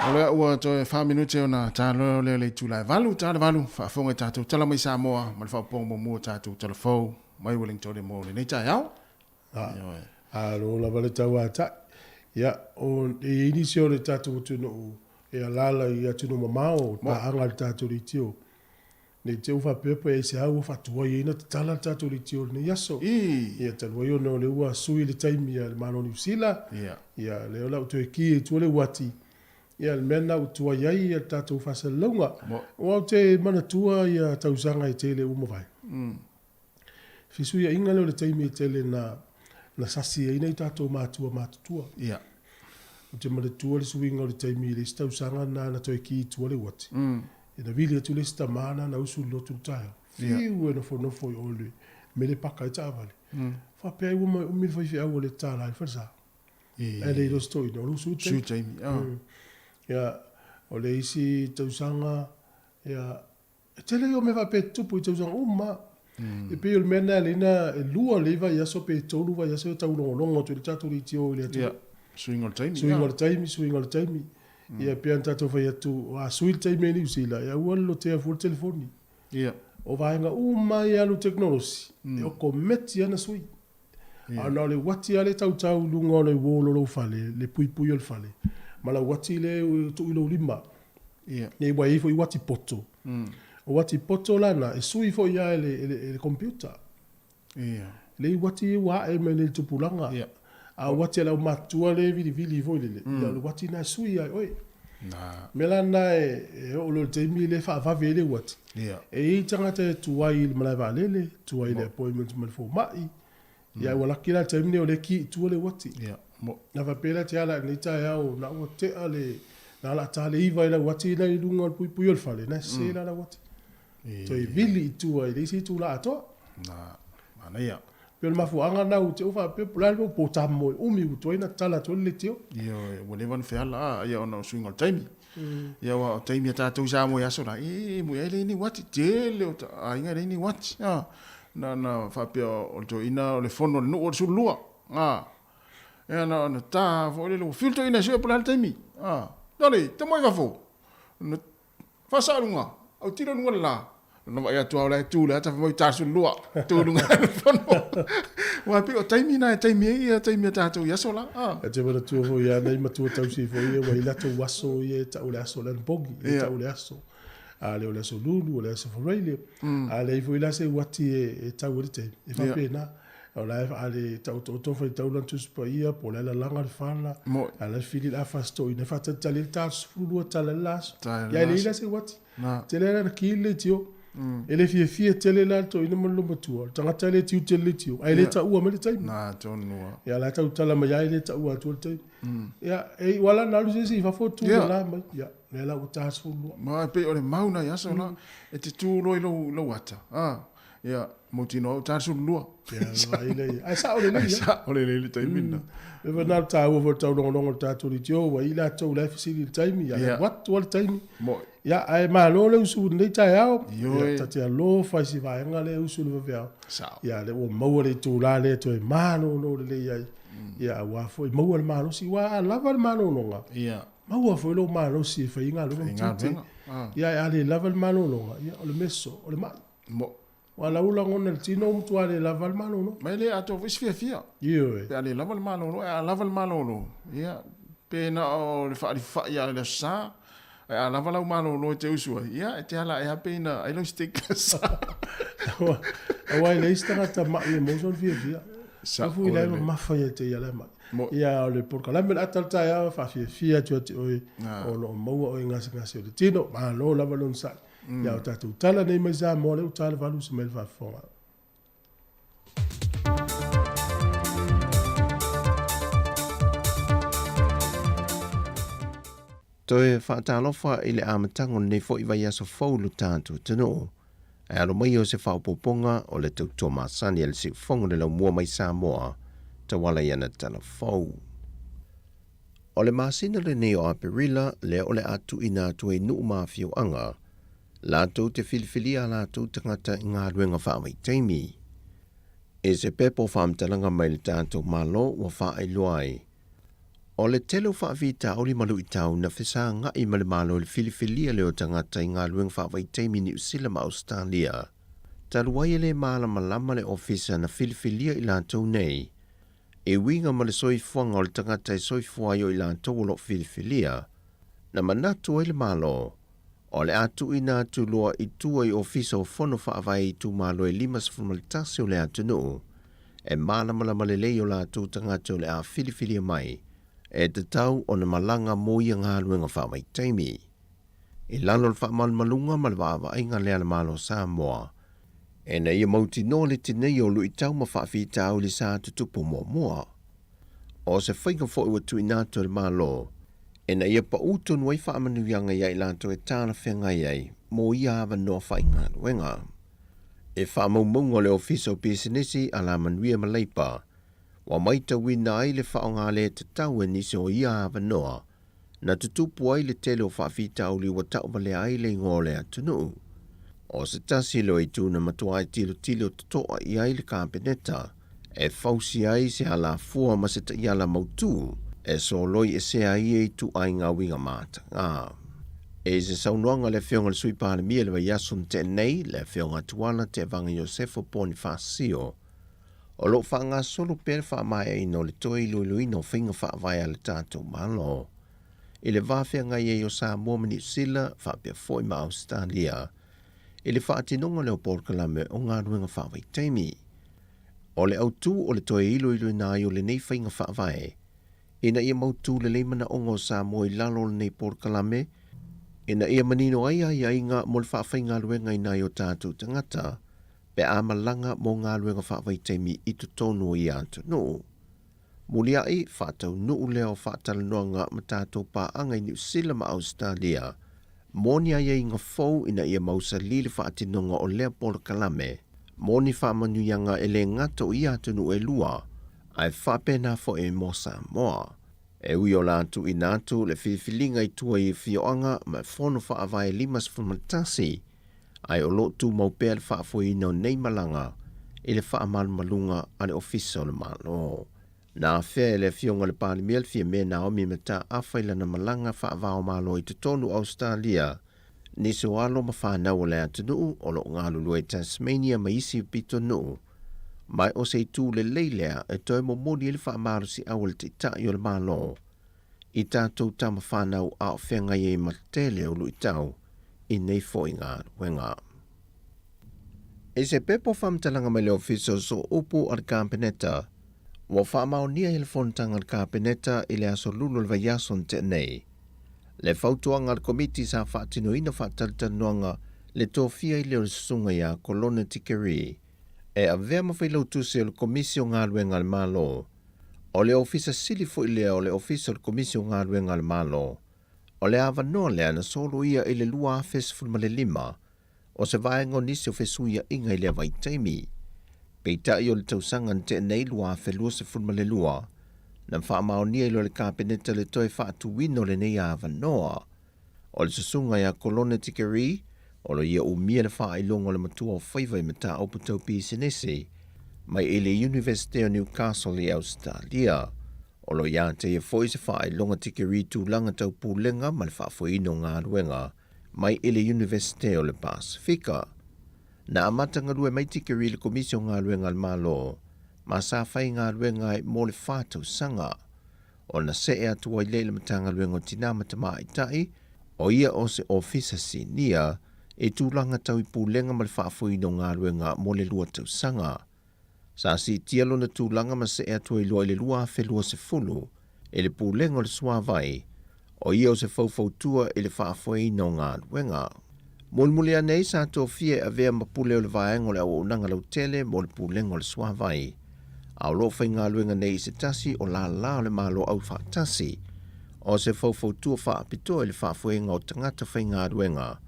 [SPEAKER 1] O lea ua toe 4 minute ona taloa lea o le itula e 8, ta le 8, faafofoga i tatou tala mai Samoa ma le faaopoopoga muamua o tatou tala fou mai Wellington mo lenei taeao.
[SPEAKER 8] Ioe. Alo lava le tauatai. Ia, o e i ai nisi o le tatou atunuu e alaala i atunuu mamao, paaga i le tatou leitio. Ne i te i ua faapea pe aisea ua faatuai ai ona tatala le tatou leitio i lenei aso. Ia, talu ai ona o lea ua sui le taimi a le Malo o Niu Sila. Ia, lea o le a ou toe ki ai i tua le uati. Ia, le mea lena ua tuai ai le tatou faasalalauga. Aua ou te manatua ia tausaga e tele ua mavae. Fesuiaiga lea o le taimi e tele na Na sasi ai nai tatou matua matutua.
[SPEAKER 1] Ia.
[SPEAKER 8] Ou te manatua le suiga o le taimi i le isi tausaga lena na toe ki i tua le uati. Ia na vili atu le isi tama lena na usu i le lotu i le taeao. Fiu e nofonofo i o i le mea lea e paka ai taavale. Faapea ai ua ma umi le faifeau a le tatala ai le falesa. Ae le iloa se toeaina o le usu i le taimi. Ia, o le isi tausaga, ia, E tele ia o mea faapea e tutupu i tausaga uma lava. E pei o le mea lena e ala ai ona e lua lelei vaiaso pe tolu vaiaso e taulogologo atu ai le tatou leitio i le atunuu.
[SPEAKER 1] Ia, suiga o le taimi.
[SPEAKER 8] Suiga o le taimi, suiga o le taimi. Ia e pei ona tatou fai atu, a sui le taimi e Niu Sila, e aua le lotea fua le telefoni.
[SPEAKER 1] Ia.
[SPEAKER 8] O vaega uma lava ia e alu i le tekonolosi, e okometi lava ona sui. A na o le uati lava lea e tautau i luga o le wall o lou fale, le puipui o le fale, ma lau uati lea e tuu i lou lima.
[SPEAKER 1] Ia.
[SPEAKER 8] Nei ua i ai foi uati poto. O uati poto la na, e sui foi lava e le, e le, e le computer.
[SPEAKER 1] Ia.
[SPEAKER 8] Lea i uati ia ua ae mai nei i le tupulaga.
[SPEAKER 1] Ia.
[SPEAKER 8] A o uati a le aumatutua lea e vilivili foi lele, ia o le uati lena e sui lava e oe.
[SPEAKER 1] Na.
[SPEAKER 8] O le mea la lena e oo loa i le taimi lea e faavave ai le uati.
[SPEAKER 1] Ia.
[SPEAKER 8] E i ai tagata e tuai i le malae vaalele, tuai i le appointment ma le fomai. Ia ae ua laki la le taimi lenei o lea e ki i tua le uati.
[SPEAKER 1] Ia. Mo.
[SPEAKER 8] Na faapea la te ala i lenei taeao na ua tea le, na ala ta le iva i lau uati la i luga o le puipui o le fale, na sese la lau uati. Toe vili i tua i le isi itula atoa.
[SPEAKER 1] Na. Manaia.
[SPEAKER 8] Pei o le mafuaaga lena ua te i faapea po o le a le mea ua potamo e umi ua tuai ona tatala atu ai le leitio.
[SPEAKER 1] Ioe, ua leva ona feala a, ia ona o suiga o le taimi. Ia aua o taimi a tatou i Samoa i aso la, e mui ai e leai ni uati, tele o aiga e leai ni uati. A, na ona faapea o le toeaina o le fono a le nuu o le 12. A, ia na ona ta foi lele ua fiu le toeaina e sue po o le a le taimi. A, Dole, tama i fafo. Na Faasao i luga, autilo i luga o le la. Na vaai atu lava o la e tu i le ata fai mai ta 12, tu i luga o le fono. Aua e pei o taimi na e taimi ai ia taimi a tatou i aso la. Ah.
[SPEAKER 8] E te manatua foi ia nai matua tausi foi ia ua i latou aso ia e tau le aso o le anapogi, e tau le aso. A le o le aso Lulu, o le aso Faraile. A leai foi la se uati e tau ai le taimi, e faapena. O la e a le taotooto faitau lana Tusi Paia, po o la e lalaga le fala, a la e fili le afa stoina e faatalitali ai le ta 12 tala i le la aso. Ia e leai la se uati. Tele la na ki le leitio. E le fiafia tele la le toeaina ma le lomatua. O le tagata e le tiu tele leitio, ae le taua mai le taimi. Ia la e tautala mai lava e le taua atua le taimi. Ia, e iu lava la na alu se isi i fafo tu le la mai. Ia, lea la ua ta 12.
[SPEAKER 1] Ma e pei o le mau nai aso la, e te tu loa i lou ata. Ia, mautinoa au ta 12.
[SPEAKER 8] Ia, vaai lea ia. Ae sao lelei.
[SPEAKER 1] Ae sao lelei le taimi lena.
[SPEAKER 8] E fa na tāua fo tau longolongo le tātou leitio, ua i latou la e fesili i le taimi, ia, yeah. atu le taimi.
[SPEAKER 1] Moi.
[SPEAKER 8] Ia, ae malo le usu i lenei taeao.
[SPEAKER 1] Ioe.
[SPEAKER 8] Ia, ta te alofa i si vaega lea e usu i le vaveao.
[SPEAKER 1] Sao.
[SPEAKER 8] Ia, lea ua maua le itulā lea e toe malolo lelei ai. Ia, aua foi maua le malosi, aua a lava le malologa,
[SPEAKER 1] Ia.
[SPEAKER 8] maua foi lou malosi e fai ai galuega ma tiute. Ia, ae a le lava le malologa, ia, o le meso, o le mai.
[SPEAKER 1] Mo.
[SPEAKER 8] Ua lau lagona i le tino ua matua le lava le malolo.
[SPEAKER 1] Ma e le atoa foi se fiafia.
[SPEAKER 8] Ioe.
[SPEAKER 1] Pe a le lava le malolo, ae a lava le malolo, ia, pe na o le faalifai lava i le Aso Sa, ae a lava lau malolo e te usu ai, ia, e te ala ae lava pe ina ai lau steak i le Aso Sa.
[SPEAKER 8] Aua e leai se tagata mai e maua sona fiafia.
[SPEAKER 1] Sa
[SPEAKER 8] Tofu i le mamafa ia te ia le mai. Ia o le polokalame o le ata o le taeao e faafiafia atu ia te oe o lo o maua oe i gasegase o le tino. Malo lava le onosai. Ia o tatou tala nei mai Samoa lea ua ta le valu se mai le faafofoga.
[SPEAKER 10] Toe faatalofa i le amataga o lenei foi vaiaso fou lo tatou atunuu. Ae alo mai o se faaopoopoga o le tautua masani a le Siufogo le Laumua mai Samoa, tauala i ana tala fou. O le masina lenei o Aperila lea o le a tuuina atu ai nuu ma afioaga latou te filifilia a latou tagata i galuega faavaitaimi. I se pepa o faamatalaga mai le tatou Malo ua faailoa ai, o le tele o faafitauli ma luitau na fesagai ma le Malo i le filifilia lea o tagata i galuega faavaitaimi i Niu Sila ma Ausetalia, talu ai e le malamalama le Ofisa na filifilia i latou nei e uiga ma le soifuaga o le tagata e soifua ai o i latou o lo o filifilia, na manatu ai le Malo, o le a tuuina atu loa i tua i Ofisa o Fono Faavae itumalo e 51 o le atunuu, e malamalama lelei o latou tagata o le a filifilia mai, e tatau ona malaga mo ia galuega faavaitaimi. I lalo o le faamalumaluga ma le vaavaaiga lea a le Malo o Samoa, Ina ia mautinoa le tineia o luitau ma faafitauli sa tutupu muamua. O se faiga foi ua tuuina atu e le Malo ina ia paū tonu ai faamanuiaga ia i latou e talafeagai ai mo ia avanoa faigaluega. E faamaumauga o le Ofisa o Pisinisi, Alamanuia ma Leipa, ua maitauina ai le faaaoga le tatau e nisi o ia avanoa na tutupu ai le tele o faafitauli ua tauvalea ai le igoa o le atunuu. O se tasi lea o itu na matuai tilotilo totoa i ai le Kapeneta e fausia ai se alafua ma se taiala mautu e soloi esea ai ia ituaiga uiga mataga. I se saunoaga a le Afioga i le Sui Palemia i le vaiaso na tea nei, le Afioga Tuala Tevaga Iosefo Ponifasio, O lo o faagasolo pea le faamaeaina o le toe iloiloina o faiga faavae a le tatou Malo i le va feagai ai o Samoa ma Niu Sila faapea foi ma Ausetalia i le faatinoga lea o polokalame o galuega faavaitaimi. O le autu o le toe iloiloina ai o lenei faiga faavae ina ia mautu lelei manaoga o Samoa i lalo o lenei polokalame ina ia manino ai aiaiga mo le faafaigaluegaina ai o tatou tagata pe a malaga mo galuega faavaitaimi i totonu o ia atunuu. Muliaʻi, faataunuu lea o faatalanoaga ma tatou paaga i Niu Sila ma Ausetalia mo ni aiaiga fou ina ia mausali le faatinoga o lea polokalame mo ni faamanuiaga e le gata o ia atunuu e lua ae faapena foi mo Samoa. E ui o la tuuina atu le filifiliga i tua i afioaga ma fono faavae 51, ae o lo o tumau pea le faafoeina o nei malaga i le faamalumaluga a le Ofisa o le Malo. Na afea e le Afioga i le Palemia le Fiame Naomi Mataafa i lana malaga faava-o-Malo i totonu o Ausetalia, nisi o alo ma fanau o le atunuu o lo o galulue i Tasmania ma isi pitonuu, ma o se itu lelei lea e toe momoli ai le faamalosiau a le Taitai o le Malo i tatou tama fanau a o feagai ai ma le tele o luitau i nei foi galuega. I se pepa faamatalaga mai le Ofisa o Sooupu a le Kapeneta, ua faamaonia ai le fonotaga a le Kapeneta i le aso Lulu o le vaiaso na tea nei, le fautuaga a le Komiti sa faatinoina faatalatalanoaga le tofia ai lea o le Susuga ia Kolone Tikeri e avea ma Failautusi o le Komisi o Galuega a le Malo. O le Ofisa Sili foi lea o le Ofisa o le Komisi o Galuega a le Malo. O le avanoa lea na soloia i le 2015, o se vaega o nisi o fesuiaiga i lea vaitaimi. Peitai o le tausaga na tea nei 2022, na faamaonia ai loa e le Kapeneta le toe faatuina o lenei avanoa. O le susuga ia Kolone Tikeri, o lo ia umia le faailoga o le matua o faiva i mataupu tau pisinisi mai i le Iunivesite o Newcastle i Ausetalia. O lo ia te ia foi se faailoga tikeri tulaga tau pulega ma le faafoeina o galuega mai i le Iunivesite o le Pasefika. Na amata galue mai Tikeri i le Komisi o Galuega a le Malo ma sa faigaluega ai mo le fa tausaga. Ona see atu ai lea i le Matagaluega o Tinā ma Tamaitai, o ia o se Ofisa Sinia i tulaga tau i pulega ma le faafoeina o galuega mo le lua tausaga. Sa siitia lona tulaga ma see atu ai loa i le 2020 i le Pulega o le Suavai, o ia o se faufautua i le faafoeina o galuega. Mulimuli ane ai sa tofia e avea ma pule o le vaega o le auaunaga lautele mo le Pulega o le Suavai, a o lo o faigaluega nei i se tasi o lālā o le Malo Aufaatasi, o se faufautua faapitoa i le faafoega o tagata faigaluega,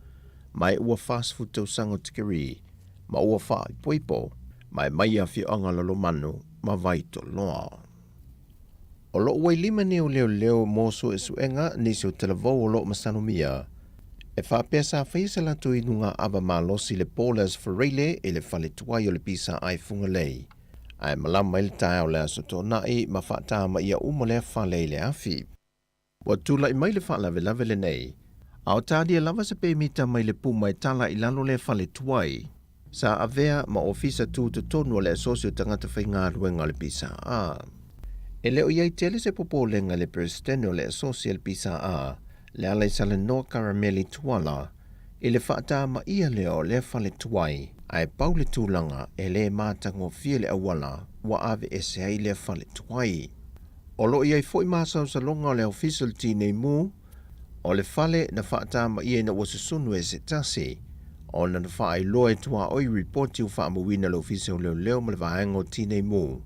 [SPEAKER 10] ma e ua 40 tausaga o tikeri ma ua faaipoipo ma e mai afioaga Lalomanu ma Vaitoloa. O lo o ua i lima nei o leoleo mo suesuega nisi o talavou o lo o masalomia e faapea sa faia se latou inuga ava malosi i le Paula's Fureile i le fale tuai o le PSI Fugalei ae malama ai le taeao o le Aso Toonai ma faatamaia uma lea fale i le afi. Ua tulai mai le faalavelave lenei, a o talia lava se pemita mai le puma e tala i lalo lea fale tuai. Sa avea ma ofisa tutotonu o le Asosi o Tagata Faigaluega o le PSA. E le o i ai tele se popolega i le Peresetene o le Asosi a le PSA, Lealaisalanoa Karameli Tuala, i le faatamaia lea o lea fale tuai, ae pau le tulaga e le matagofie le auala ua aveese ai lea fale tuai. O lo o i ai foi masalosaloga o le Ofisa o le Tinei Mu, o le fale na faatamaia ina ua susunu e se tasi. Ona na faailoa e tuaoi ripoti ua faamauina e le Ofisa o Leoleo ma le Vaega o Tinei Mu,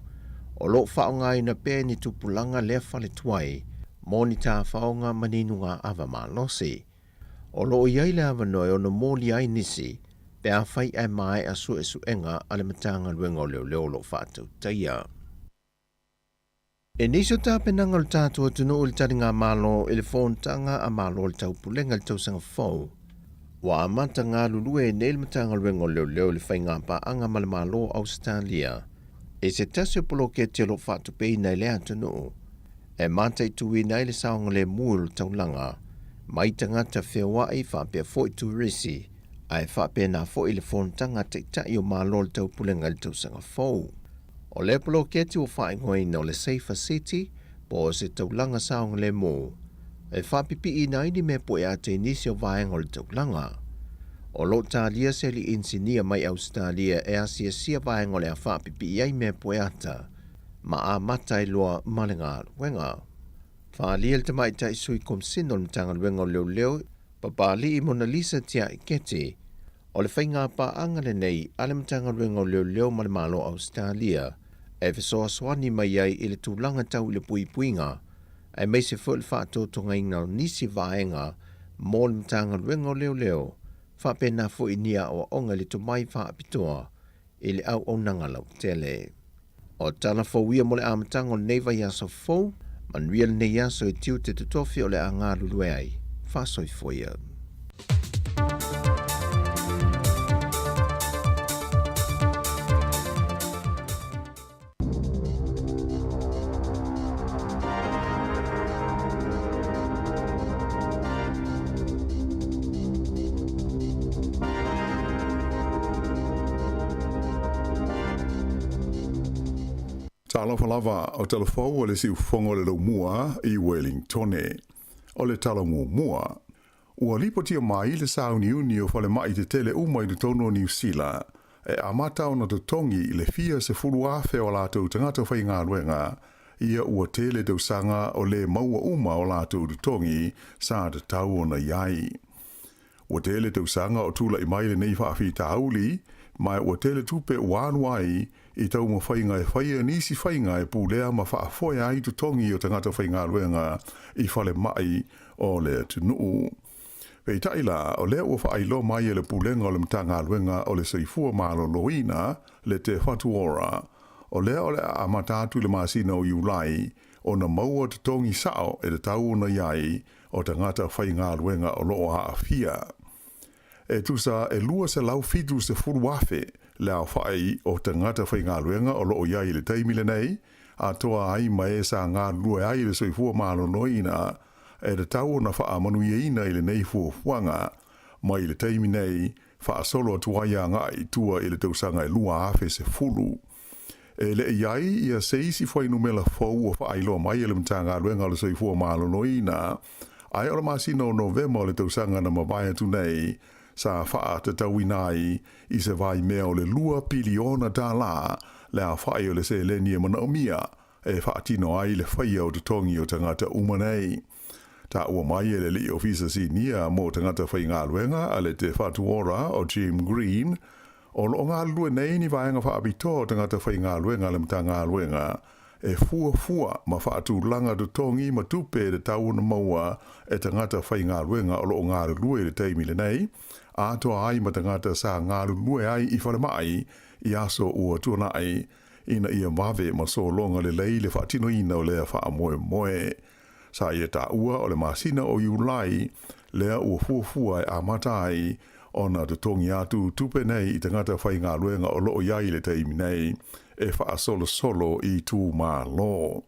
[SPEAKER 10] o lo o faaaogaina pea ni tupulaga lea fale tuai mo ni tafaoga ma ni nugāava malosi. O lo o i ai le avanoa e ono molia ai nisi pe afai ae maea suesuega a le Matagaluega o Leoleo o lo o faatautaia. E nisi o tapenaga o le tatou atunuu i le taligamalo i le Fonotaga a Malo o le Taupulega i le tausaga fou, ua amata galulue ai nei le Matagaluega o Leoleo i le faigapaaga ma le Malo o Ausetalia i se tasi o poloketi o lo o faatupeina e lea atunuu e mataituina ai le saogalemu o le taulaga mai tagata feoai faapea foi turisi ae faapena foi le fonotaga a Taitai o Malo o le Taupulega i le tausaga fou. O lea poloketi ua faaigoaina o le Safer City po o se taulaga saogalemu e faapipiiina ai ni mea pueata i nisi o vaega o le taulaga. O lo o talia se alii inisinia mai Ausetalia e asiasia vaega o le a faapipii ai mea pueata ma amata ai loa ma le galuega. Faaalia le Tamaitai Sui Komisina o le Matagaluega o Leoleo, Papalii Monalisa Tia'i Keti, O le faigapaaga lenei a le Matagaluega o Leoleo ma le Malo o Ausetalia e fesoasoani mai ai i le tulaga tau i le puipuiga aemaise foi o le faatotogaina o nisi vaega mo le Matagaluega o Leoleo faapena foi ni aoaoga i le tomai faapitoa i le auaunaga lautele. O tala fou ia mo le amataga o lenei vaiaso fou. Manuia lenei aso i tiute totofi o le a galulue ai. Faasoifua ia.
[SPEAKER 11] Talofa lava, o tala fou o le siufofoga o le laumua i Wellingtone. O le tala muamua, ua lipotia mai le sauniuni o falemai tetele uma i totonu o Niu Sila e amata ona totogi i le fia 10,000 o a latou tagata faigaluega ia ua tele tausaga o lē maua uma o latou totogi sa tatau ona i ai. Ua tele tausaga o tula'i mai lenei faafitauli, ma ua tele tupe ua alu ai i taumafaiga e faia nisi faiga e pulea ma faafoe ai totogi o tagata faigaluega i falemai o le atunuu. Peitai la, o lea ua faailoa mai e le Pulega o le Matagaluega o le Soifua Maloloina le Te Whatu Ora, o lea o le a amata atu i le masina o Iulai ona maua totogi sa'o e tatau ona i ai o tagata faigaluega o lo o aafia. E tusa e 270,000 le aofa'i o tagata faigaluega o lo o i ai i le taimi lenei, atoa ai ma e sa galulue ai i le soifua maloloina e tatau ona faamanuiaina i lenei fuafuaga mai le taimi nei faasolo atu ai agaʻi i tua i le tausaga e 2010. E le i ai ia se isi fuainumela fou ua faailoa mai e le Matagaluega o le Soifua Maloloina, ae o le masina o Novema o le tausaga na mavae atu nei sa faatatauina ai i se vaimea o le $2 piliona le aofaʻi o le seleni e manaomia e faatino ai le faia o totogi o tagata uma nei. Taua mai e le Alii Ofisa Sinia mo Tagata Faigaluega a le Te Whatu Ora o Jim Green, o lo o galulue nei ni vaega faapitoa o tagata faigaluega a le Matagaluega e fuafua ma faatulaga totogi ma tupe e tatau ona maua e tagata faigaluega o lo o galulue i le taimi lenei, atoa ai ma tagata sa galulue ai i falemai i aso ua tuanai ina ia vave ma sologa lelei le faatinoina o lea faamoemoe. Sa ia taua o le masina o Iulai lea ua fuafua e amata ai ona totogi atu tupe nei i tagata faigaluega o lo o i ai i le taimi nei e faasolosolo i itumalo.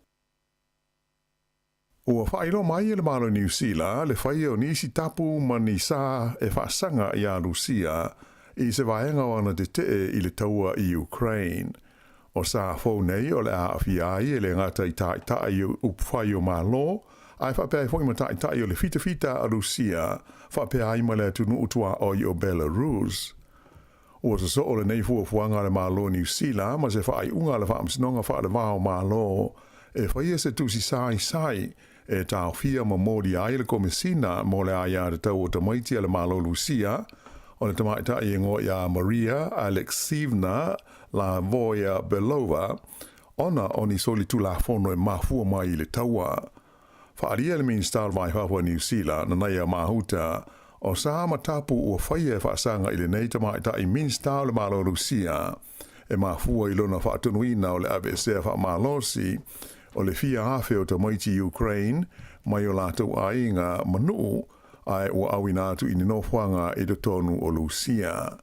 [SPEAKER 11] Ua faailoa mai e le Malo o Niu Sila le faia o nisi tapu ma ni sa e faasaga iā Lusia i se vaega o ana tetee i le taua i Ukraine. O sa fou nei o le a aafia ai e le gata i ta'ita'i o upufai o Malo, ae faapea ai foi ma ta'ita'i o le fitafita a Lusia faapea ai ma le atunuu tuaoi o Belarus. Ua sosoo lenei fuafuaga a le Malo o Niu Sila ma se faaiuga a le Faamasinoga Faale-va o Malo e faia se tusi saisai e taofia ma molia ai le Komesina mo le Aiatatau o Tamaiti a le Malo Lusia. O le tamaitai e igoa ia Maria Alekseyevna Lvoya-Belova, ona o ni solitulafono e mafua mai i le taua. Faaalia e le Minisita o le Vai Fafo a Niu Sila, Nanaia Mahuta, o sa ma tapu ua faia e faasaga i lenei tamaitai Minisita o le Malo o Rusia e mafua i lona faatonuina o le aveesea faamalosi o le fia afe o tamaiti Ukraine mai o latou aiga ma nuu ae ua auina atu i ni nofoaga i totonu o Lusia.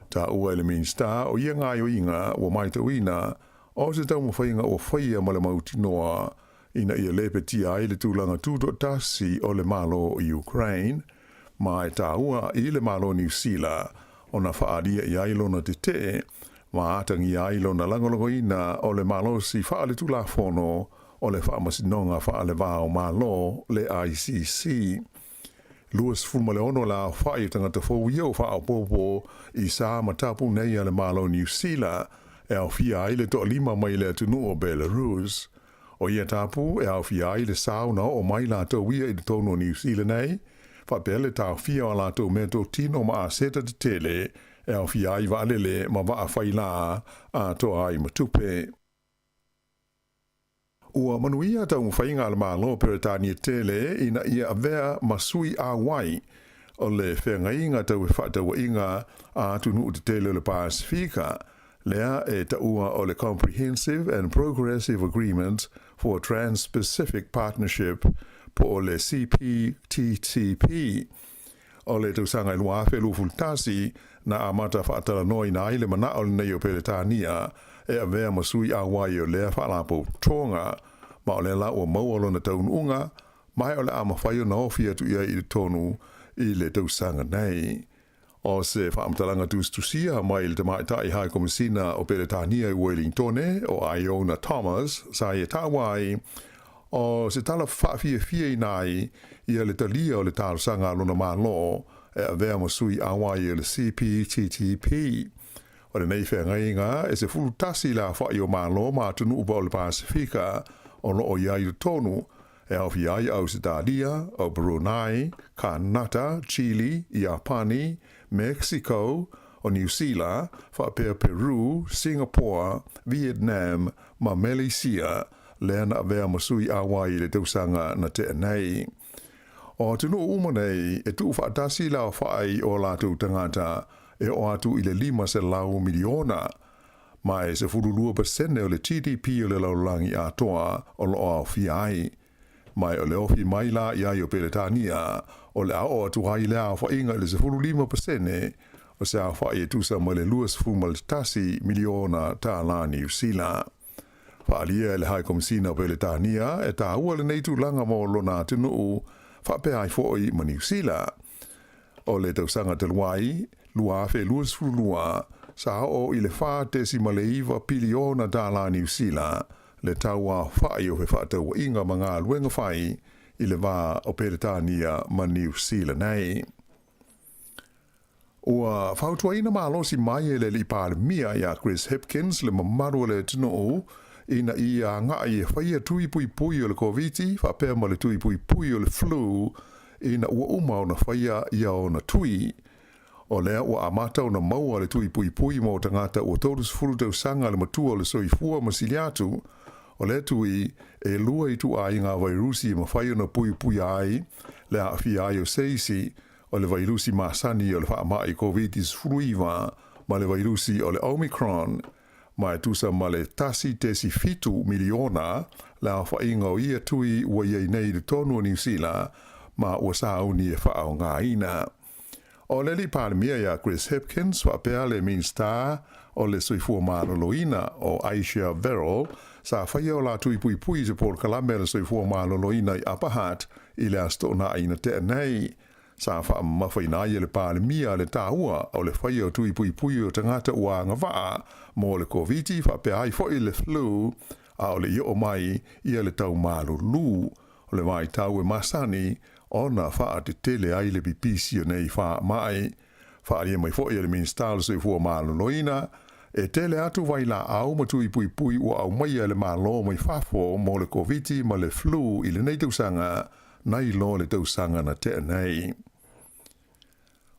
[SPEAKER 11] Taua e le Minisita o ia gaoioiga ua maitauina o se taumafaiga ua faia ma le mautinoa ina ia lepetia ai le tulaga tutoatasi o le Malo o Ukraine, ma e taua i le Malo Niu Sila ona faaalia i ai lona tetee ma atagia ai lona lagolagoina o le malosi faaletulafono o le Faamasinoga Faale-va-o-Malo, le ICC. 26 le aofai o tagata fou ia ua faaopoopo i sa ma tapu nei a le Malo Niu Sila e aofia ai le toalima mai le atunuu o Belarus. O ia tapu e aofia ai le sao na oo mai latou ia i totonu o Niu Sila nei, faapea le taofia o a latou meatotino ma aseta tetele e aofia ai vaalele ma vaa failā atoa ai ma tupe. Ua manuia taumafaiga a le Malo o Peretania tele ina ia avea ma sui auai o le feagaiga tau fefaatauaiga a atunuu tetele o le Pasefika, lea e taua o le Comprehensive and Progressive Agreement for Trans-Pacific Partnership po o le CPTPP. O le tausaga e 2021, na amata faatalanoaina ai le manao lenei o Peretania e avea ma sui auai o lea faalapotopotoga, ma o lea la ua maua lona taunuuga, ma o le a mafai ona ofi atu i ai i totonu i le tausaga nei. O se faamatalaga tusitusia mai le Tamaitai Hai Komisina o Peretania i Uelingtone, o Iona Thomas, sa ia taua ai, o se tala faafiafiaina ai ia le talia o le talosaga a lona Malo e avea ma sui auai o le CPTTP. O lenei feagaiga e 11 le aofai o Malo ma atunuu o le Pasefika o loo i ai i totonu, e aofia ai Ausetalia, o Brunei, Kanata, Chile, Iapani, Mexico, o Niu Sila, faapea Peru, Singapore, Vietnam ma Meleisia, lea na avea ma sui auai i le tausaga na tea nei. O atunuu uma nei e tuufaatasi le aofai o latou tagata e oo atu i le 500 miliona, ma e 12% o le GDP o le lalolagi atoa o loo aofia ai. Ma o le ofi mai la i ai o Peretania, o le a oo atu ai le aofaiga i le 15% o se aofai e tusa ma le 21 miliona tālā Niu Sila. Faaalia e le Hai Komisina o Peretania e taua lenei tulaga mo lona atunuu faapea ai foi ma Niu Sila. O le tausaga talu ai, 2022, sa oo i le $4.9 piliona tālā Niu Sila le tau aofai o fefaatauaiga ma galuega fai i le va o Peretania ma Niu Sila nei. Ua fautuaina malosi mai e le Alii Palemia ia Chris Hipkins le mamalu o le atunuu ina ia agai e faia tui puipui o le Koviti faapea ma le tui puipui o le flu ina ua uma ona faia ia ona tui. O lea ua amata ona maua le tui puipui mo tagata ua 30 tausaga le matua o le soifua ma sili atu. O lea tui e lua ituaiga vairusi e mafai ona puipuia ai le aafia ai o se isi, o le vairusi masani o le faamai Koviti-19 ma le vairusi o le Omicron, ma e tusa ma le 1.7 miliona le aofaiga o ia tui ua i ai nei i totonu o Niu Sila ma ua sauni e faaaogaina. O le Alii Palemia ia Chris Hipkins faapea le Minisita o le Soifua Maloloina o Ayesha Verrall sa faia o latou puipui i se polokalame a le Soifua Maloloina i Upper Hutt i le Aso Toonai na tea nei. Sa faamamafaina ai e le Palemia le taua o le faia o tui puipui o tagata ua agavaa mo le Koviti faapea ai foi le flu a o le i oo mai ia le tau malulu o le vaitau e masani ona faatetele ai le pipisi o nei faamai. Faaalia mai foi e le Minisita o le Soifua Maloloina, e tele atu vailaau ma tui puipui ua aumaia e le Malo mai fafo mo le Koviti ma le flu i lenei tausaga nai lo le tausaga na tea nei.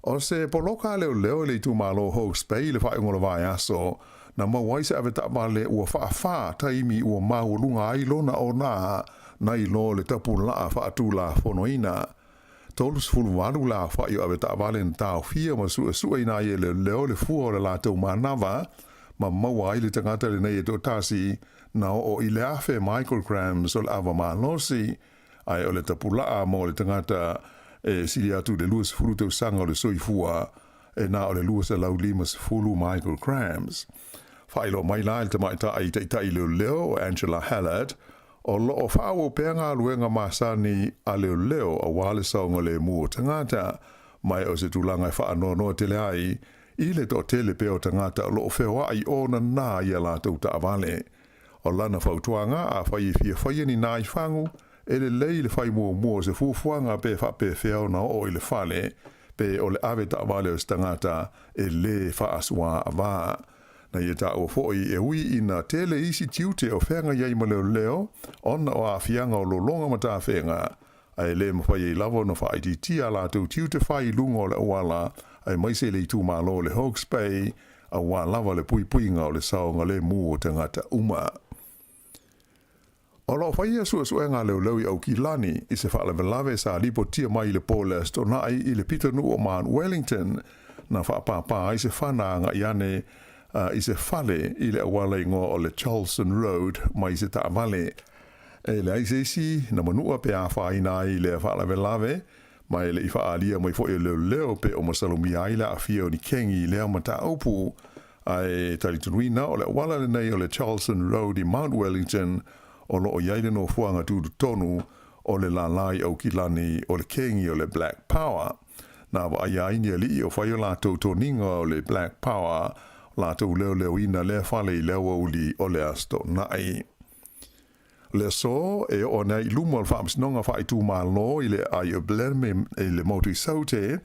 [SPEAKER 11] O se poloka a leoleo i le itumalo o Hawke's Bay i le faaiuga o le vaiaso, na maua ai se avetaavale ua faafā taimi ua maualuga ai lona onā nai lo le tapulaa faatulafonoina. 38 le aofai o avetaavale na taofia ma suesueina ai e leoleo le fua o le latou manava ma maua ai le tagata lenei e toatasi na oo i le 1000 micrograms o le ava malosi, ae o le tapulaa mo le tagata e sili atu i le 20 tausaga o le soifua e na o le 250 micrograms. Faailoa mai la e le tamaitai taitai leoleo o Angela Hallett, o lo o faaauau pea galuega masani a leoleo aua le saogalemu o tagata, ma e o se tulaga e faanoanoa tele ai i le toatele pea o tagata o lo o feoai o nanā i a latou taavale. O lana fautuaga, afai e fia faia ni nai fagu, e lelei le fai muamua o se fuafuaga pe faapefea ona oo i le fale, pe o le ave taavale o se tagata e lē faasuaava. Na ia taua foi e ui ina tele isi tiute o feagai ai ma leoleo ona o aafiaga o lologa ma tafega, ae le mafai ai lava ona faaitiitia a latou tiute fai i luga o le auala aemaise i le itumalo o le Hawke's Bay aua lava le puipuiga o le saogalemu o tagata uma. O lo o faia suesuega a leoleo i Aukilani i se faalavelave sa lipotia mai i le po o le Aso Toonai i le pitonuu o Mount Wellington na faapāpā ai se fana agai ane i se fale i le auala igoa o le Charleston Road mai se taavale. E leai se isi na manua pe afaina ai lea faalavelave, ma e le i faaalia mai foi e leoleo pe o masalomia ai le aafia o ni kengi i lea mataupu. Ae talitonuina o le auala lenei o le Charleston Road i Mount Wellington o lo o i ai le nofoaga tutotonu o le lālā i Aukilani o le kengi o le Black Power. Na vaaia ai ni alii o fai o latou toniga o le Black Power latou leoleoina lea fale i le aoauli o le Aso Toonai. Le aso e oo ane ai i luma o le Faamasinoga Faaitumalo i le aai o Blenheim i le motu i Saute,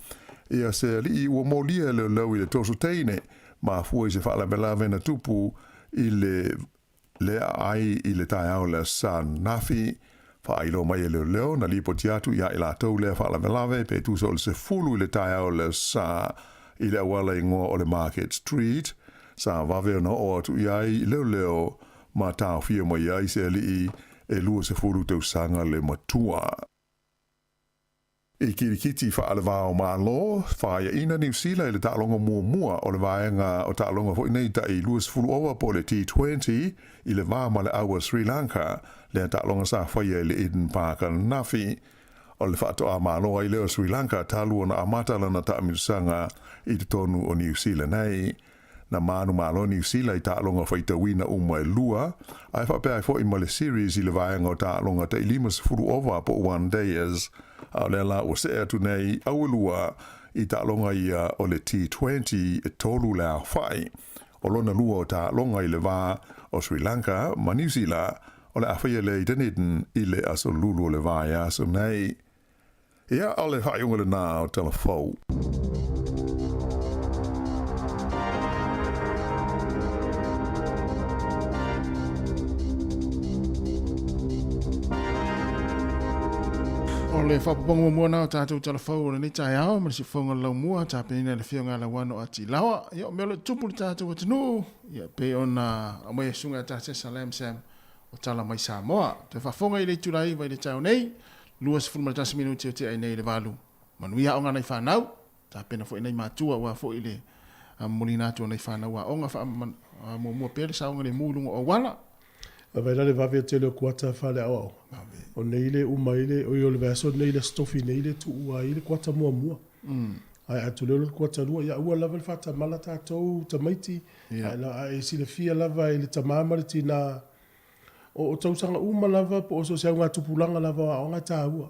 [SPEAKER 11] ia se alii ua molia e leoleo i le toso teine, mafua i se faalavelave na tupu i le le aai i le taeao o le Aso Sa ananafi. Faailoa mai e leoleo na lipoti atu ia i latou lea faalavelave pe tusa o le 10 i le taeao o le Aso Sa i le auala igoa o le Market Street, sa vave ona oo atu i ai leoleo ma taofia mai ai se alii e 20 tausaga le matua. I kirikiti faale-va-o-Malo, faiaina Niu Sila i le taaloga muamua o le vaega o taaloga foi nei ta'i 20 ova po o le T20 i le va ma le au a Sri Lanka, lea taaloga sa faia i le Eden Park ananafi. O le faatoa malo ai lea o Sri Lanka talu ona amata lana taamilosaga i totonu o Niu Sila nei. Na manumalo Niu Sila i taaloga faitauina uma e lua, ae faapea ai foi ma le series i le vaega o taaloga tai 50 ova po o one dayers, a o lea la ua see atu nei auelua i taaloga ia o le T20 e tolu le aofai. O lona lua o taaloga i le va o Sri Lanka ma Niu Sila o le a faia lea i Dunedin i le aso Lulu o le vaiaso nei. Ia, o le faaiuga lenā o Tala Fou.
[SPEAKER 1] O le faaopoopoga muamua lena o tatou Tala Fou o lenei taeao ma le siufofoga o le Laumua, tapenaina e le Afioga ia Lauano A. Tilaoa. Ia, o mea o lo o tupu i le tatou atunuu, ia, pei ona aumai e Susuga ia Tasesa Lam Sam o Tala Mai Samoa. Toe faafofoga i le itula 9 i le taeao nei, 21 minute o tea ai nei i le valu. Manuia aoga a nai fanau, tapena foi nai matua aua foi le momoliina atu o nai fanau aoga faamuamua pea le saogalemu i luga o auala.
[SPEAKER 8] Vaai la le vave tele o kuata fale aoaoga. O nei le uma ai le, oi o le vaiaso lenei le Aso Tofi nei le tuua ai le kuata muamua. Ae a tulei loa le kuata lua, ia aua lava le faatamala tatou tamaiti, ae e silafia lava e le tama ma le tina, O tausaga uma lava po o so o se augatupulaga lava o aoga e taua.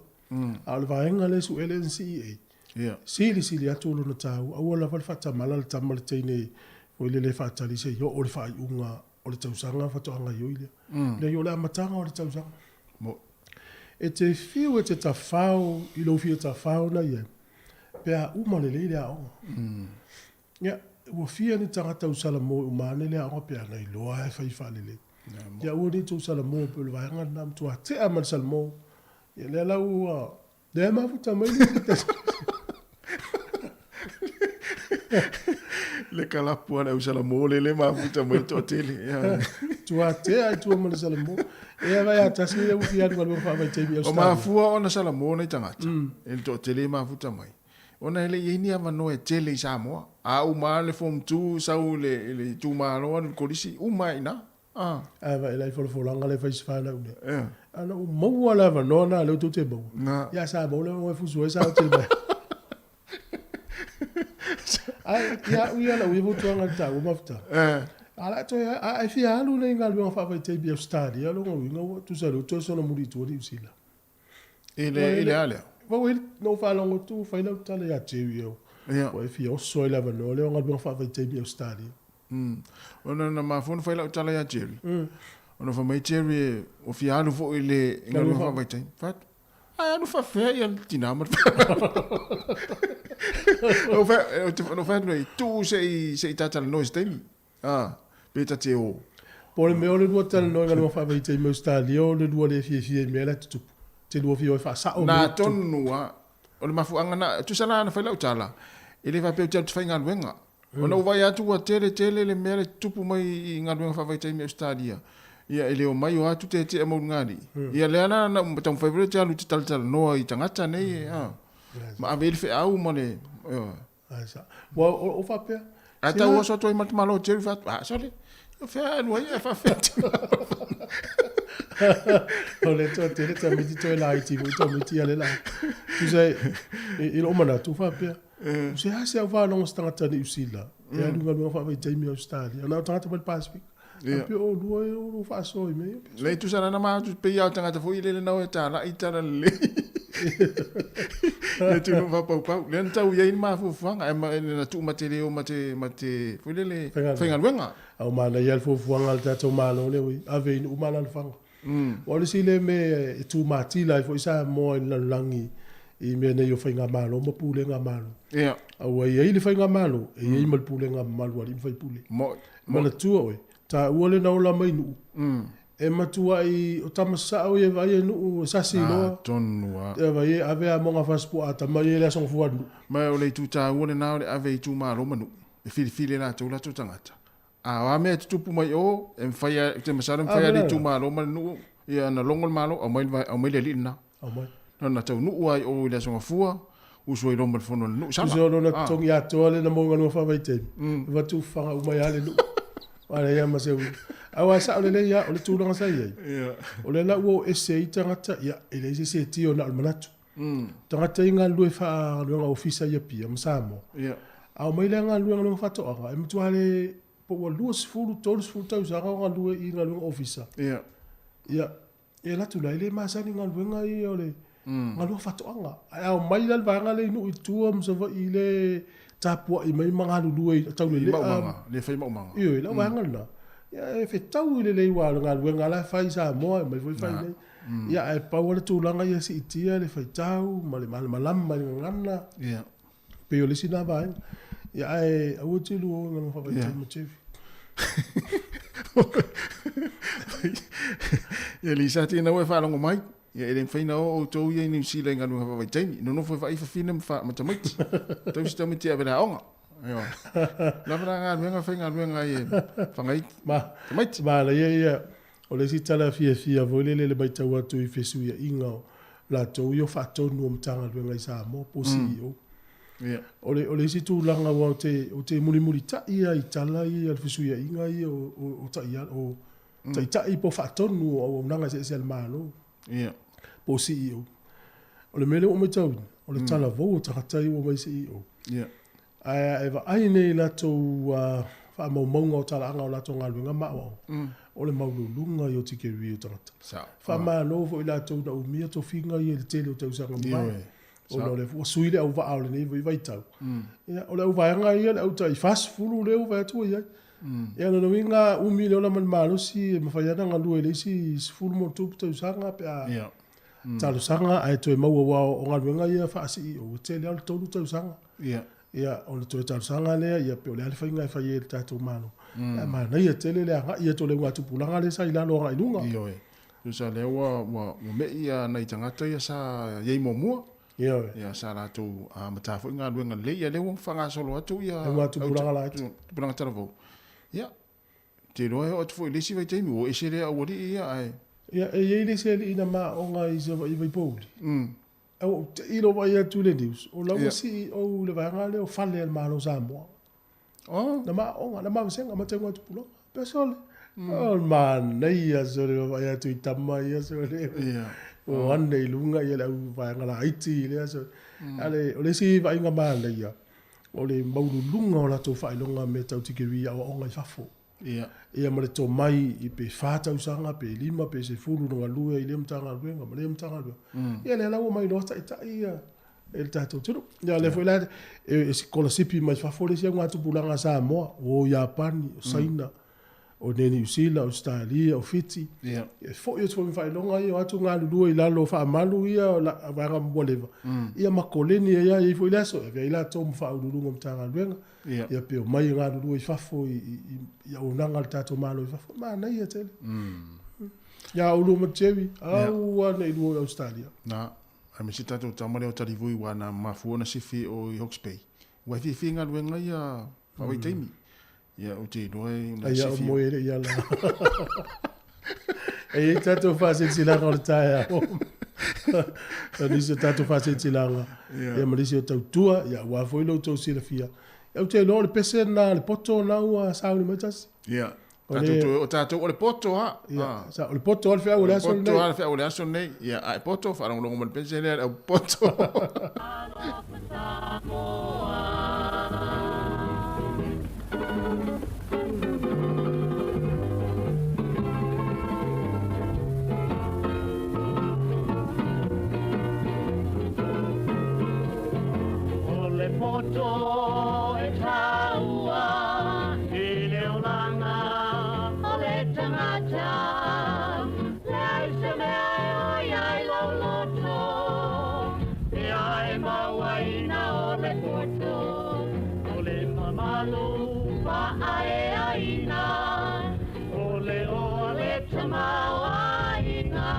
[SPEAKER 8] A o le vaega lea e suʻe le NCEA, silisili atu lona taua, aua lava le faatamala le tama le teine foi lele e faatali se i oo le faaiuga o le tausaga faatoa gaioi lea. Leai, o le amataga o le tausaga. E te fiu e te tafao i lou fia tafao na i ai, pe a uma lelei le aoga. Ia, ua fia ni tagata u salamo uma ane le aoga pe ana iloa e fai faalelei. Ia aua ne i tou salamo pei o le vaega lena matua tea ma le salamo. Ia lea la ua lea e mafuta mai le isi tasi.
[SPEAKER 1] Le kalapu a le au Salamo le le mafuta mai toatele. Ia.
[SPEAKER 8] Tuatea i tua ma le Salamo. E vai a tasi le ufi alu galuega faavaitaimi i
[SPEAKER 1] O
[SPEAKER 8] Australia.
[SPEAKER 1] mafua ona Salamo nei tagata. E le toatele e mafuta mai. Ona e le i ai ni avanoa e tele i Samoa. A uma lava le Form 2 sau i le, i le itumalo alu i le kolisi, uma lava i ina. Ah.
[SPEAKER 8] Ae vaai la i folafolaga lea e fai i si fanau nei.
[SPEAKER 1] Ia.
[SPEAKER 8] Ana ua maua le avanoa na lea tou te maua.
[SPEAKER 1] Na.
[SPEAKER 8] Ia sa maua le avanoa e fusu ai sa tele mai. Ae ia au ia lau ia fautuaga i le taua mafutaga.
[SPEAKER 1] Eh.
[SPEAKER 8] A la toe a e fia alu nei i galuega faavaitaimi i Australia, lona uiga ua tusa lea ua toe solomuli i tua Niu Sila.
[SPEAKER 1] I le, i le a lea?
[SPEAKER 8] Ua i na ou faalogo atu ua fai lau tala ia Jerry au.
[SPEAKER 1] Ia.
[SPEAKER 8] Ua e fia oso ai le avanoa lea o galuega faavaitaimi i Australia.
[SPEAKER 1] Ona na mafua ona fai lau tala ia Jerry. Ona fai mai Jerry ua fia alu foi i le galuega faavaitaimi. Fai atu, Ae alu faafefea ia le tina ma le Ou fai, ou te, ou fai atu nei, tuu se i, se i ta talanoa i se taimi. Ah, pe ta te o.
[SPEAKER 8] Po o le mea o le lua talanoa i galuega faavaitaimi i Ausetalia o le lua le fiafia i mea la e tutupu. Te lua fia o e faasao
[SPEAKER 1] Na
[SPEAKER 8] mea e tutupu.
[SPEAKER 1] tonu a, o le mafuaaga na, tusa la na fai lau tala, e le faapea ou te alu te faigaluega. Ona ou vaai atu ua tele tele le mea le tutupu mai i galuega faavaitaimi i Ausetalia. Ia e le omai o atu teetea ma ulugalii. Ia lea la na ou taumafai foi lea ou te alu ou te talatalanoa i tagata nei a, ma ave ai le feau ma le, ioe.
[SPEAKER 8] Ae sa. Ua o faapea.
[SPEAKER 1] Ae tau oso atu ai ma le tamaloa Jerry fai atu, ah, sole, o fea e alu ai ae faafefea atu.
[SPEAKER 8] O le toatele tamaiti toe laiti foi tamaiti ia le la. Tusa i lou manatu faapea. Se a se au faalogo se tagata Niu Sila e alu i galuega faavaitaimi i Ausetalia. Na o tagata mai le Pasefika.
[SPEAKER 1] Ia.
[SPEAKER 8] Pei o lua e o faasoa i mea ia.
[SPEAKER 1] Lei tusa la na ma atu pei lava o tagata foi lele na o e talai tala lelei. Ia tunu faapaupau. Lea na tau i ai le mafuafuaga ae ma, na tuu ma te leo ma te, ma te foi lele faigaluega.
[SPEAKER 8] A o manaia le fuafuaga a le tatou Malo lea ua i ai, ave i nuu ma alaalafaga. Aua o le isi lea mea e tumatila ai foi Samoa i le lalolagi i mea nei o faigamalo ma pulega malo.
[SPEAKER 1] Ia.
[SPEAKER 8] Aua e i ai le faigamalo, e i ai ma le pulega mamalu a alii ma faipule. Manatua oe, taua le na ola mai nuu, e matuai o tama sao ia e vaai e nuu e sasi loa.
[SPEAKER 1] Atonu a.
[SPEAKER 8] E vaai e ave a moga fasipuaa tama ia i le aso gafua nuu.
[SPEAKER 1] Ma o le itu taua lena o le ave i itumalo ma nuu e filifili e latou latou tagata. A o a mea e tutupu mai o, e mafai a, ou te masalo e mafai a le itumalo ma le nuu, ia na logo le Malo, aumai le, aumai le alii lena.
[SPEAKER 8] Aumai.
[SPEAKER 1] Na na taunuu lava i o i le Aso Gafua, usu ai loa ma le fono a le nuu, sala.
[SPEAKER 8] Usu lona totogi atoa lena mo galuega faavaitaimi, e avatu faga uma ai lava le nuu. Aua leai lava ma se uiga. Aua e sao lelei lava, o le tulaga sa i ai, o lea la ua oo ese ai tagata, ia, e leai se isi e tio na o le manatu. Tagata ia e galulue faagaluega ofisa i Apia ma Samoa. A omai la e galulue galuega faatoaga, e matua le po ua 20, 30 tausaga o galulue i galuega ofisa. Ia, e alu atu la, e le masani galuega ia o le galuega faatoaga. Ae a omai la le vaega lea i nuu i tua ma Savaii i le tapuai mai ma galulue i taulelea.
[SPEAKER 1] I maumaga, le fai maumaga.
[SPEAKER 8] Ioe, lau vaega lena. Ia, e fetau lelei aua o le galuega la e fai i Samoa, e omai foi fai i inei. Ia, ae pau lava le tulaga ia siitia le faitau ma le malamalama i le gagana.
[SPEAKER 1] Ia.
[SPEAKER 8] Pei o le isi lena vaega. Ia, ae aua te lua o i galuega faavaitaimi ma Jerry.
[SPEAKER 1] Ia, Lisa, tēnā ua e faalogo mai. Ia, e le mafai ona o outou ia i Niu Sila i galuega faavaitaimi. Nonofo e vaai fafine ma tamaiti. Tausi tamaiti e ave i le aoga. Ioe. Lava la galuega faigaluega ai e whangai tamaiti.
[SPEAKER 8] Manaia ia, o le isi tala fiafia foi lele le matau atu i fesuiaiga o latou ia o faatonu o Matagaluega i Samoa po o CEO. O le, o le isi tulaga aua ou te, ou te mulimulitai lava i tala ia o le fesuiaiga ia o, o, o, taiala, o taitai po o faatonu o auaunaga eseese a le Malo. Po o CEO. O le mea lea ua ou matauina, o le talavou o tagata ia ua omai CEO. Ae a e vaai nei i latou faamaumauga o talaaga o latou galuega ma aoaoga, o le maualuluga ia o tikeri o tagata. Faamalo foi i latou na umia tofiga ia i le tele o tausaga mavae. Ona o lea foi ua sui le auvaa o lenei foi vaitau. Ia, o le auvaega ia, le au tai 40 lea ua vaai atu ua i ai. Ia, o lona uiga a umi le ola ma le malosi, e mafai lava ona galue i le isi 10 ma ono tupu tausaga pe a talosaga ae toe maua aua o galuega ia faa-CEO e tele lava o le 3 tausaga. Ia, ona toe talosaga lea, ia pe o le a le faiga e fai ai e le tatou Malo. Ae manaia tele le agai atu o le augatupulaga lea sa i lalo agai i luga.
[SPEAKER 1] Ioe. Tusa lea ua, ua, ua me'i nai tagata ia sa i ai muamua.
[SPEAKER 8] Ioe.
[SPEAKER 1] Ia, sa latou amata foi galuega lelei, ia lea ua faagasolo atu ia
[SPEAKER 8] Au tupulaga laiti.
[SPEAKER 1] Tupulaga talavou. Ia, te iloa e oo atu foi i le isi vaitaimi ua ese lea aualii ia ae.
[SPEAKER 8] Ia, e i ai le isi alii na maooga i Savaii i Vaipouli. Ae ua ou te i lou vaai atu i le news, o la ua CEO i le vaega lea o fale a le Malo o Samoa.
[SPEAKER 1] Oh.
[SPEAKER 8] Na maooga, na mavasega ma tauga tupulaga. Pea sole. O le manaia sole vaai atu i tama ia sole. O ane i luga ia le au vaega laiti lea sole. Ale, o le isi vaaiga manaia, o le maualuluga o latou faailoga mea tau tikeri aoaoga i fafo. Ia ma le tomai i pe 4 tausaga, pe 5, pe 10 na galue ai i lea Matagaluega ma lea Matagaluega. Ia lea la ua omai loa taitai ia e le tatou atunuu. Ia lea foi la e sikolasipi mai fafo le isi augatupulaga a Samoa, o Iapani, o Saina, o Niu Sila, o Ausetalia, o Fiti. E foi atu foi ma faailoga ia, o atu galulue i lalo o faamalu ia o vaega ua leva, ia ma koleni ai lava i ai foi le aso, e avea ai latou ma faauluuluga o Matagaluega. Ia pe omai e galulue i fafo i auaunaga a le tatou Malo i fafo, manaia tele. Ia oulua ma Jerry, aua ne i lua i Ausetalia.
[SPEAKER 1] Na, aemaise tatou tama lea o Talivui ua na mafua ona sifi o i Hawke's Bay. Ua e fiafia i galuega ia faavaitaimi. Ia ou te iloa e na
[SPEAKER 8] Ai au
[SPEAKER 1] sifi.
[SPEAKER 8] moe le ia la. E i ai tatou faasilasilaga o le taeao. O nisi o tatou faasilasilaga. Ia ma nisi o tautua, ia aua foi lo outou silafia. Ia ou te iloa o le pese lena a le poto lena ua sauni mai tasi.
[SPEAKER 1] Ia. Tatou toe, o tatou o le poto ha.
[SPEAKER 8] Ia, sa, o le poto lava le feau o le aso lenei.
[SPEAKER 1] O le poto lava le feau o le aso lenei. Ia, a e poto, faalogologo mai le pese lea le au poto.
[SPEAKER 9] O le poto e taua i le olaga o le tagata. Leai se mea e oi ai lou loto, pe a e mauaina o le poto. O le mamalu faaeaina, o le oa le tamaoaiga.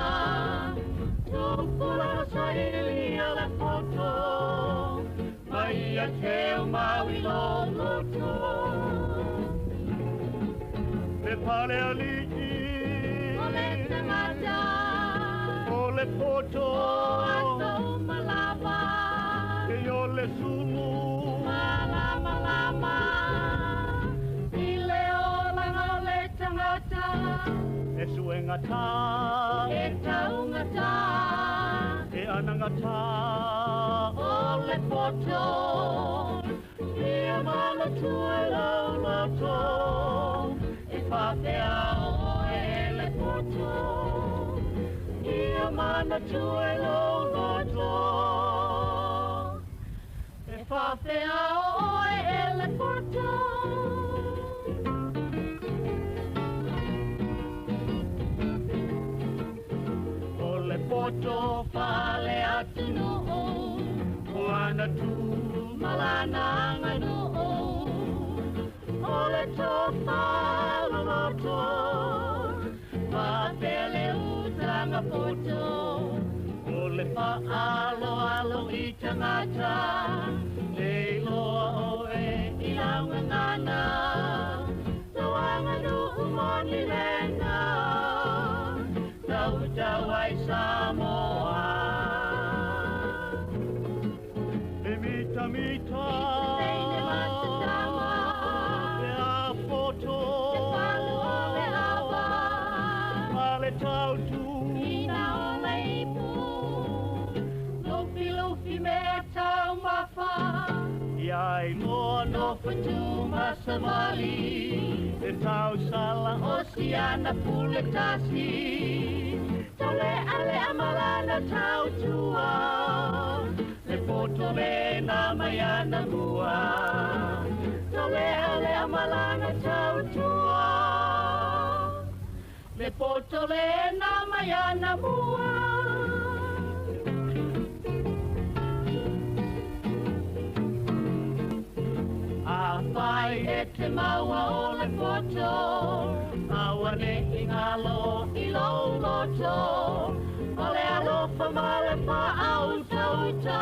[SPEAKER 9] Tupulaga sailia le poto, mai ia teu mau i lou loto. Le pale alii, o le tagata, o le poto, o aso uma lava, e o le sulu, malamalama, i le olaga o le tagata. E suegata, e taugata, e anagata, o le poto, ia manatua i lou loto, e faapea oe e le poto, ia manatua i lou loto, e faapea oe e le poto. O le poto fale atunuu, o ana tu malana aganuu. O le tofa loloto, faapea le utaga poto. O le faaaloalo i tagata, le iloa oe i lau gagana. Lau aganuu moni lena, tautau ai Samoa. E mita mita, Teine ma se tama, e a poto, se palu o le ava, ma le tautu, ina o le ipu, lufi lufi mea taumafa. Ia iloa no fatu ma savali, e tausala o siana pule tasi. Tole ale amalana tautua, le poto le na maiana mua. Tole ale amalana tautua, le poto le na maiana mua. A fai e te maua o le poto, aua ne i ngalo i lou loto. O le alofa ma le faautautaga, uta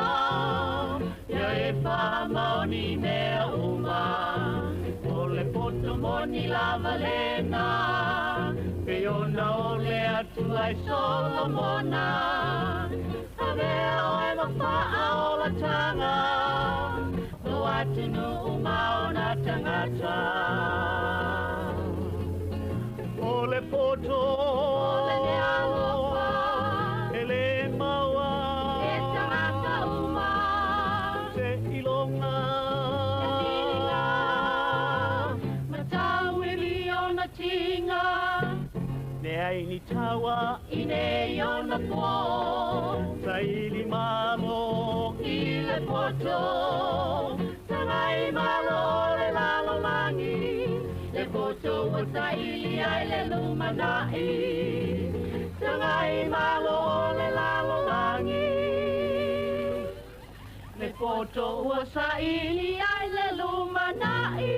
[SPEAKER 9] Ia e faamaoni i mea uma O le poto moni lava lena Pei ona ole atu ai Solomona Avea oe ma faaolataga O atunuu ma ona tagata O le poto O le alofa E le maua E tagata uma Seiloga E filiga Ma tauivi ona tiga Leai ni taua I nei ona po Saili malo I le poto Tagai malo le lalolagi Le poto ua saili ai le lumanai Tagai malo le lalolagi Le poto ua saili ai le lumanai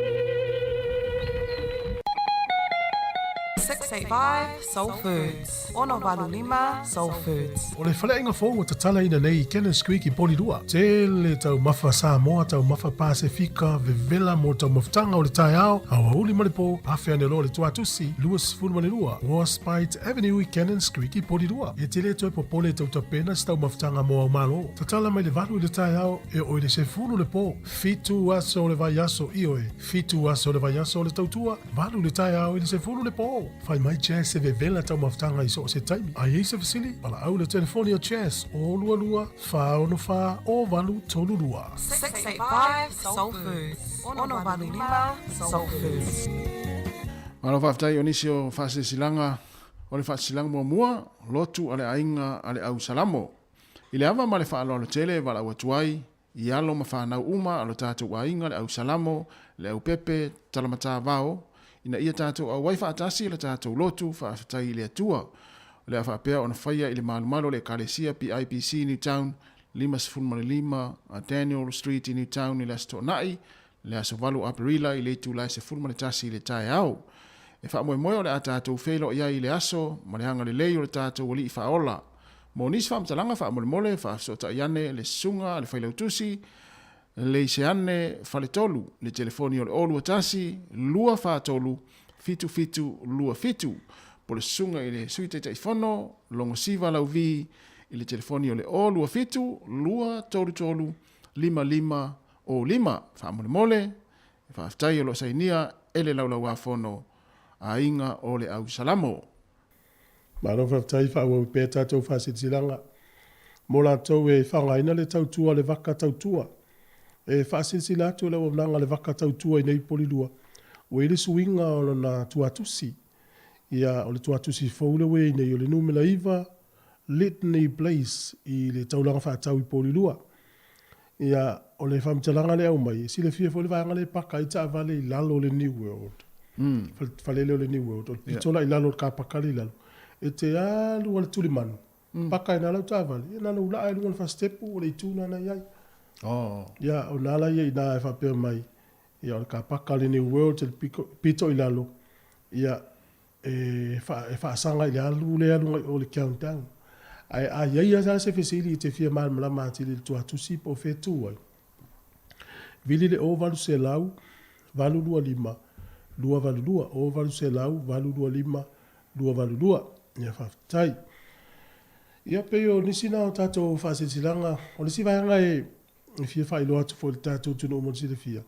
[SPEAKER 12] 685 Soul Foods. 685 Soul Foods.
[SPEAKER 8] O le faleaiga fou ua tatalaina nei i Cannons Creek i Polilua. Tele taumafa Samoa, taumafa Pasefika, vevela mo taumafataga o le taeao, aoauli ma le po, afe ane loa le tuatusi, 22 Warspite Avenue i Cannons Creek i Polilua. E te le toe popole e tautapena se taumafataga mo au malo. Tatala mai le 8 i le taeao e oo i le 10 le po. 7 aso o le vaiaso, ioe, 7 aso o le vaiaso o le tautua, 8 i le taeao i le 10 le po. Fai mai Jazz e vevela taumafataga i so o se taimi. A i ai se fesili, valaau i le telefoni a Jazz, 022 464 0832.
[SPEAKER 12] 685 Soul Foods. 685 Soul Foods.
[SPEAKER 1] Malo faafetai o nisi o faasilasilaga o le faasilasilaga muamua, lotu a le aiga a le au Salamo. I le ava ma le faaaloalo tele e valaau atu ai i alo ma fanau uma a lo tatou aiga le au Salamo, le au Pepe, Talamatavao, ina ia tatou auai faatasi i le tatou lotu faafetai i le Atua. O le a faapea ona faia i le malumalu o le Ekalesia PIPC Newtown, 55 Daniel Street i Newtown i le Aso Toonai, le aso 8 o Aperila i le itula e 11 i le taeao. E faamoemoe o le a tatou feiloai ai i le aso ma le agalelei o le tatou Alii Faaola. Mo nisi faamatalaga faamolemole, faafesootai ane le Susuga a le Failautusi, Leiseane Faletolu, le telefoni o le 021 243 7727, po le Susuga i le Sui Taitaifono, Logosiva Lauvi, i le telefoni o le 027 233 5505. Faamolemole, e faafetai o lo o sainia e le Laulau-a-Fono a Aiga o le Au Salamo.
[SPEAKER 8] Malo faafetai faaauau pea tatou faasilasilaga mo latou e faaaogaina le tautua a le vaka tautua. E faasilasila atu e le auaunaga a le vaka tautua i nei Polilua ua i ai le suiga o lona tuatusi. Ia, o le tuatusi fou lea ua i ai nei o le numera 9 Litany Place i le taulaga faatau i Polilua. Ia, o le faamatalaga lea e aumai, e silafia foi le vaega lea e paka ai taavale i lalo o le New World. Mm. Fale lea o le New World, o le pito yeah. la i lalo o le kapaka lea i lalo. E te alu a le tulimanu, mm. paka i nā lau taavale, ia na lou laa i luga o le fasitepu, o le itu nana i ai.
[SPEAKER 1] Oh.
[SPEAKER 8] Ia, o nā la ia i nā e faapea mai, ia o le kapaka le New World, te piko, pito i lalo, ia, e, wha, e whaasaga i le alu le alu ngai o le countdown. Ae a iai lava se fesili i te fia malamalama atili i le tuatusi po o fea tū ai. Vili le 0800 825 282, 0800 825 282. Ia faafetai. Ia pei o nisi na o tatou faasilasilaga, o le isi vaega e e fia faailoa atu foi i le tatou atunuu mo le silafia,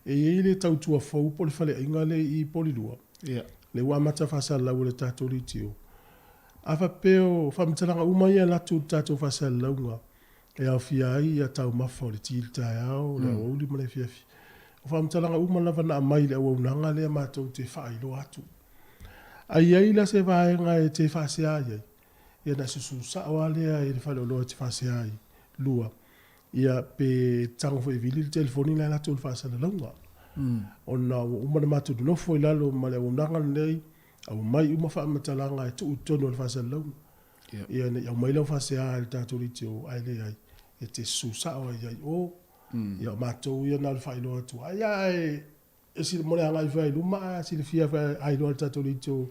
[SPEAKER 8] e i ai le tautua fou po o le faleaiga lea i Polilua,
[SPEAKER 1] yeah.
[SPEAKER 8] lea ua amata faasalalaua e le tatou leitio. A faapea o faamatalaga uma ia e alu atu i le tatou faasalalauga, e aofia ai ia taumafa o le ti i le taeao, le aoauli ma le afiafi. O faamatalaga uma lava na aumai i le auaunaga lea matou te faailoa atu. A i ai la se vaega e te faasea i ai, ia na susu sao lava lea i le faleoloa e te faasea ai. Lua, ia pe tago foi e vili le telefoni la e latou i le faasalalauga. Ona ua uma ona matou nonofo i lalo ma le auaunaga lenei, aumai uma faamatalaga e tuu i totonu o le faasalalauga. Ia ne i aumai lau faasea i le tatou leitio ae leai, e te susu sao ai i o. Ia o matou ia na o le faailoa atu, ai ae E sili mo le agai foi i luma a silafia foi a iloa le tatou leitio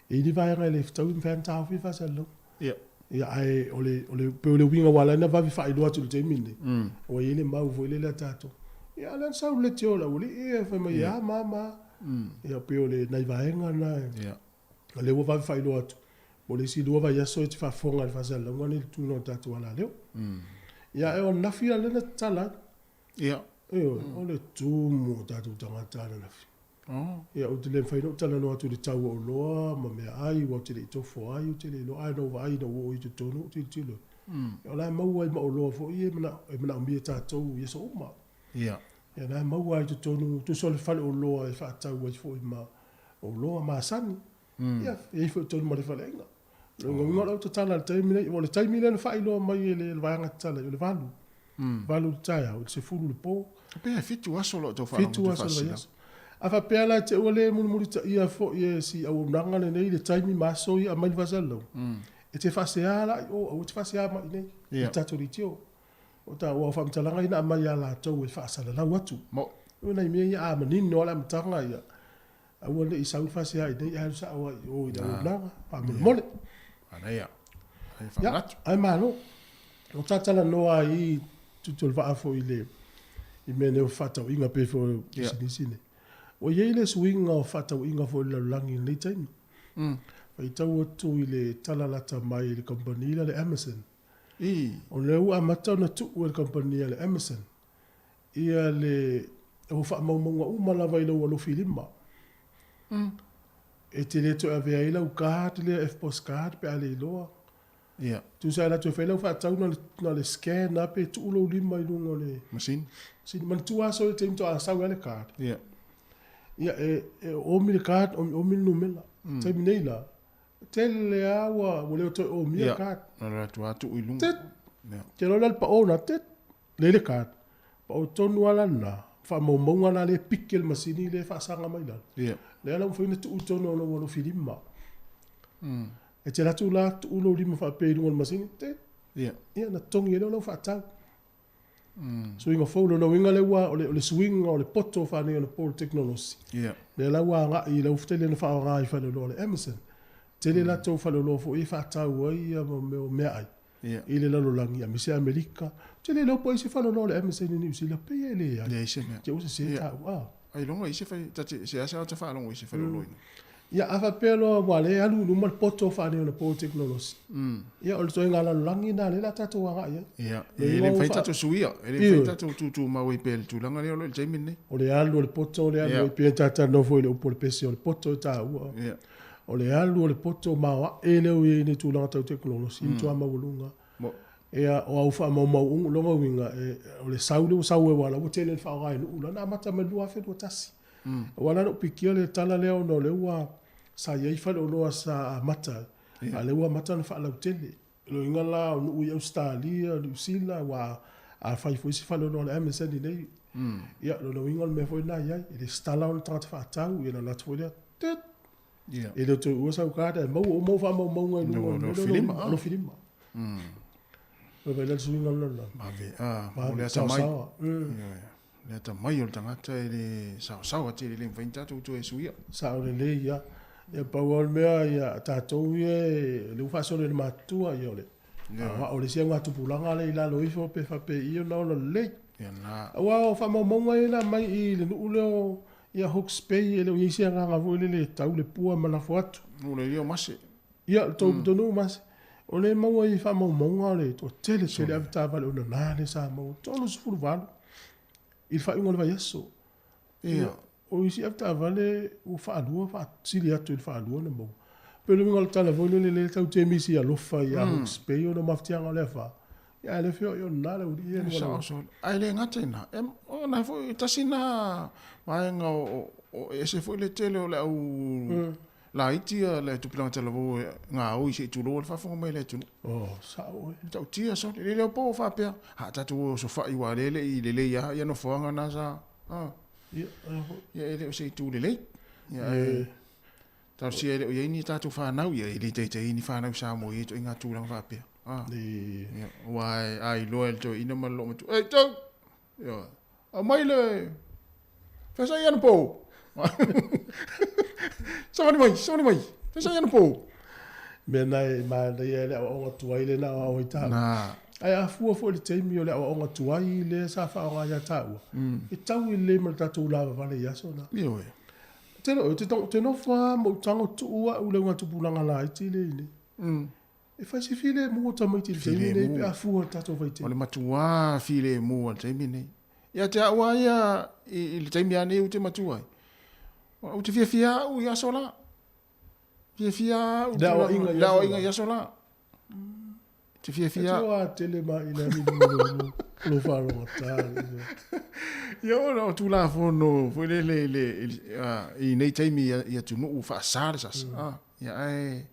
[SPEAKER 8] e i ni vaega e le fetaui mafai ona taofi le faasalalauga.
[SPEAKER 1] Ia.
[SPEAKER 8] Ia, ae o le, o le, pei o le uiga ua ala ai ona vave faailoa atu i le taimi lenei, ua i ai le mau foi lele a tatou. Ia, a o lea na sau le leitio a le aualii ia, fai mai, e a ma a ma a. Ia, pei o le, nai vaega na, o lea ua vave faailoa atu, mo le isi lua vaiaso e te faafofoga i le faasalalauga lenei i le tulaga o le tatou alaleo. Ia, ae o ananafi la lea na tatala ai.
[SPEAKER 1] Ia.
[SPEAKER 8] Ioe, o le tumu o tatou tagata ananafi.
[SPEAKER 1] Oh.
[SPEAKER 8] Ia, ou te le mafai ona ou talanoa atu i le tau o oloa ma meaai, aua ou te le i tofo ai, ou te le iloa. Ae na ou vaai ina ua oo i totonu ou tilotilo, ia o la e maua ai ma oloa foi ia e manaomia e tatou i aso uma.
[SPEAKER 1] Ia.
[SPEAKER 8] Ia, o la e maua ai i totonu, tusa o le faleoloa e faatau ai foi ma oloa masani. Ia, e i ai foi i totonu ma le faleaiga. O le uiga o lau tatala i le taimi lenei, o le taimi lea na faailoa mai e le vaega tatala, o le 8. 8 i le taeao i le 10 i le po.
[SPEAKER 1] Pe e 7 aso o lo o tau faalogologo
[SPEAKER 8] 7 aso o le vaiaso. A faapea la te ua le mulimulitaia foi e si auaunaga lenei le taimi ma aso ia aumai le faasalalauga, e te faasea la i o, aua e te faasea mai i inei i le tatou leitio. O ta, aua o faamatalaga ia na aumai ia latou e faasalalau atu. O nai mea ia a manino lava le amataga ia, Aua ne i sau le faasea i inei ae alu sao ai i o i le auaunaga, faamolemole.
[SPEAKER 1] Manaia. Ai
[SPEAKER 8] Ia,
[SPEAKER 1] faamanatu.
[SPEAKER 8] ae malo. O ta talanoa ai i Tutuola foi i le i mea nei o fefaatauaiga pei foi o pisinisi nei. Ua i ai le suiga o fefaatauaiga foi i le lalolagi i lenei taimi. Faitau atu i le tala lata mai i le kamupani lea le Amazon. O lea ua amata ona tuu e le kamupani a le Amazon ia le o faamaumauga uma lava i lou alofi lima. E te le toe avea ai lau card lea EFTPOS card pe a le iloa.
[SPEAKER 1] Ia.
[SPEAKER 8] Tusa e alu atu e fai lau faatau na o le scan lava pe tuu lou lima i luga o le
[SPEAKER 1] masini.
[SPEAKER 8] Manatua aso ia i le taimi faatoa sau ai le card.
[SPEAKER 1] Ia.
[SPEAKER 8] Ia e omi le card, omiomi le numera. Taimi nei la, tele lava ua le toe omia le card.
[SPEAKER 1] Ia, na o le alu atu lava tuu i luga.
[SPEAKER 8] Tit! Te iloa la le pao lena, tit! Lelei le card, pao tonu lava la lena, faamaumauga la lea e piki e le masini lea e faasaga mai i lalo.
[SPEAKER 1] Ia.
[SPEAKER 8] Lea la ua mafai ona tuu i totonu o lou alofilima. E te alu atu la tuu lou lima faapea i luga o le masini, tit!
[SPEAKER 1] Ia.
[SPEAKER 8] Ia ona totogi ai lea o lau faatau. Suiga fou, lona uiga lea ua, o le, o le suiga o le poto faaneionapo o le tekonolosi.
[SPEAKER 1] Ia.
[SPEAKER 8] Lea la ua agai i lau tele na faaaoga i faleoloa o le Amazon. Tele latou faleoloa foi e faatau ai ia mea o meaai.
[SPEAKER 1] Ia.
[SPEAKER 8] I le lalolagi aemaise Amerika. Ou te le iloa po o ai se faleoloa o le Amazon i Niu Sila, pei e leai.
[SPEAKER 1] Leai se mea.
[SPEAKER 8] Te ua sese taua a.
[SPEAKER 1] Ailoga i se fai, ta te, seasea ota faalogo i se faleoloa ina.
[SPEAKER 8] Ia, a faapea loa ua le alu i luma le poto faaneionapo o tekonolosi, ia o le ituaiga lalolagi lena lea o le a tatou agai i ai.
[SPEAKER 1] Ia, e le mafai tatou suia, e le mafai tatou tutumau ai pea i le tulaga lea o lo o i le taimi lenei.
[SPEAKER 8] O le alu o le poto le alu ai pea, ta talanoa foi i le upu o le pese o le poto e taua.
[SPEAKER 1] Ia.
[SPEAKER 8] O le alu o le poto maoae lea ua i ai nei tulaga tau tekonolosi, e matua maualuga. Ia, o au faamaumauga, lona uiga, o le sau lea ua sau ai aua o la ua tele le faaaoga e nuu la na amata mai i le 2021. Aua la na ou pikia le tala lea ona o lea ua sa i ai faleoloa sa amata ai, a o lea ua amata ona faalautele. O lona uiga la o nuu i Ausetalia, o Niu Sila, aua a fai foi se faleoloa a le Amazon i inei, ia, o lona uiga o le mea foi lena e i ai, e resitala ona tagata faatau, ia ona alu atu foi lea, tit, e le o toe uua sau card ae maua uma au faamaumauga i luga o le mea lea o lou filima. Ua vaai la le suiga o le lalolagi.
[SPEAKER 1] Vave, a, o le atamai. Le atamai o le tagata e le saosaoa tele, e le mafai ona tatou toe suia.
[SPEAKER 8] Sao lelei ia. Ia pau lava o le mea ia tatou ia o lea ua faasolo i le matutua ia o le aoao o le isi augatupulaga lea i lalo ifo pe faapei ona ola lelei.
[SPEAKER 1] Ia na.
[SPEAKER 8] Aua o faamaumauga ia na aumai i le nuu lea o ia Hawke's Bay e le o i ai se agaga foi lele e tau le pua ma lafo atu.
[SPEAKER 1] O le ia o mase.
[SPEAKER 8] Ia, le tou pitonuu mase. O lea e maua i faamaumauga o le toatele tele avetaavale o nana lea sa maua, 38 i le faaiuga o le vaiaso.
[SPEAKER 1] Ia.
[SPEAKER 8] O isi avetaavale ua faalua, faasili atu i le faalua ona maua. Pei o le uiga o le tala foi lele lea tatou te misi alofa ia Hawke's Bay ona o mafatiaga o le afa. Ia ae le feoai o nana le aualii ia i luga o le
[SPEAKER 1] Sao. Ae le gata i na, o na foi tasi na vaega o e ese foi le tele o le au laiti ia le tupulaga talavou e gaoi se i tulou le faafofoga mai le atunuu.
[SPEAKER 8] Oh, sao oe.
[SPEAKER 1] Matautia sole. Le leo po faapea, a tatou o osofai aua lea e le i lelei lava ia nofoaga na sa, a.
[SPEAKER 8] Ia,
[SPEAKER 1] Ia e le o se itu lelei. Ia ae talosia e le o i ai ni tatou fanau, ia e le taitai ai ni fanau Samoa i ia ituaiga tulaga faapea. A. Ia, aua a iloa e le toeaina ma le loomatua, ei tau! Ia, aumai le fesai anapo. Savali mai, savali mai, fesai anapo.
[SPEAKER 8] Mea na e manaia le aoaoga tuai lea na aoao ai taua.
[SPEAKER 1] Na.
[SPEAKER 8] Ae a fua foi i le taimi o le aoaoga tuai lea sa faaaoga ia taua, e taui lelei ma le tatou lavavale i aso na.
[SPEAKER 1] Ioe.
[SPEAKER 8] Te leo, te, te nofo lava ma ou tago tuu au i le augatupulaga laiti lea i inei. E fai se filemu o tamaiti i le taimi lenei pe a fua i le tatou vaitaimi.
[SPEAKER 1] O le matuā filemu lava i le taimi lenei. Ia te au lava ia i le taimi lava lenei ou te matua ai, ou te fiafia lava au i aso la. Fiafia lava au
[SPEAKER 8] i le aoaiga
[SPEAKER 1] i le aoaiga i aso la. Te fiafia.
[SPEAKER 8] E te tele ma i le lo faalogata.
[SPEAKER 1] Ia ona o Tulafono foi lele i le i nei taimi i atunuu faasa le sasa. Ia ae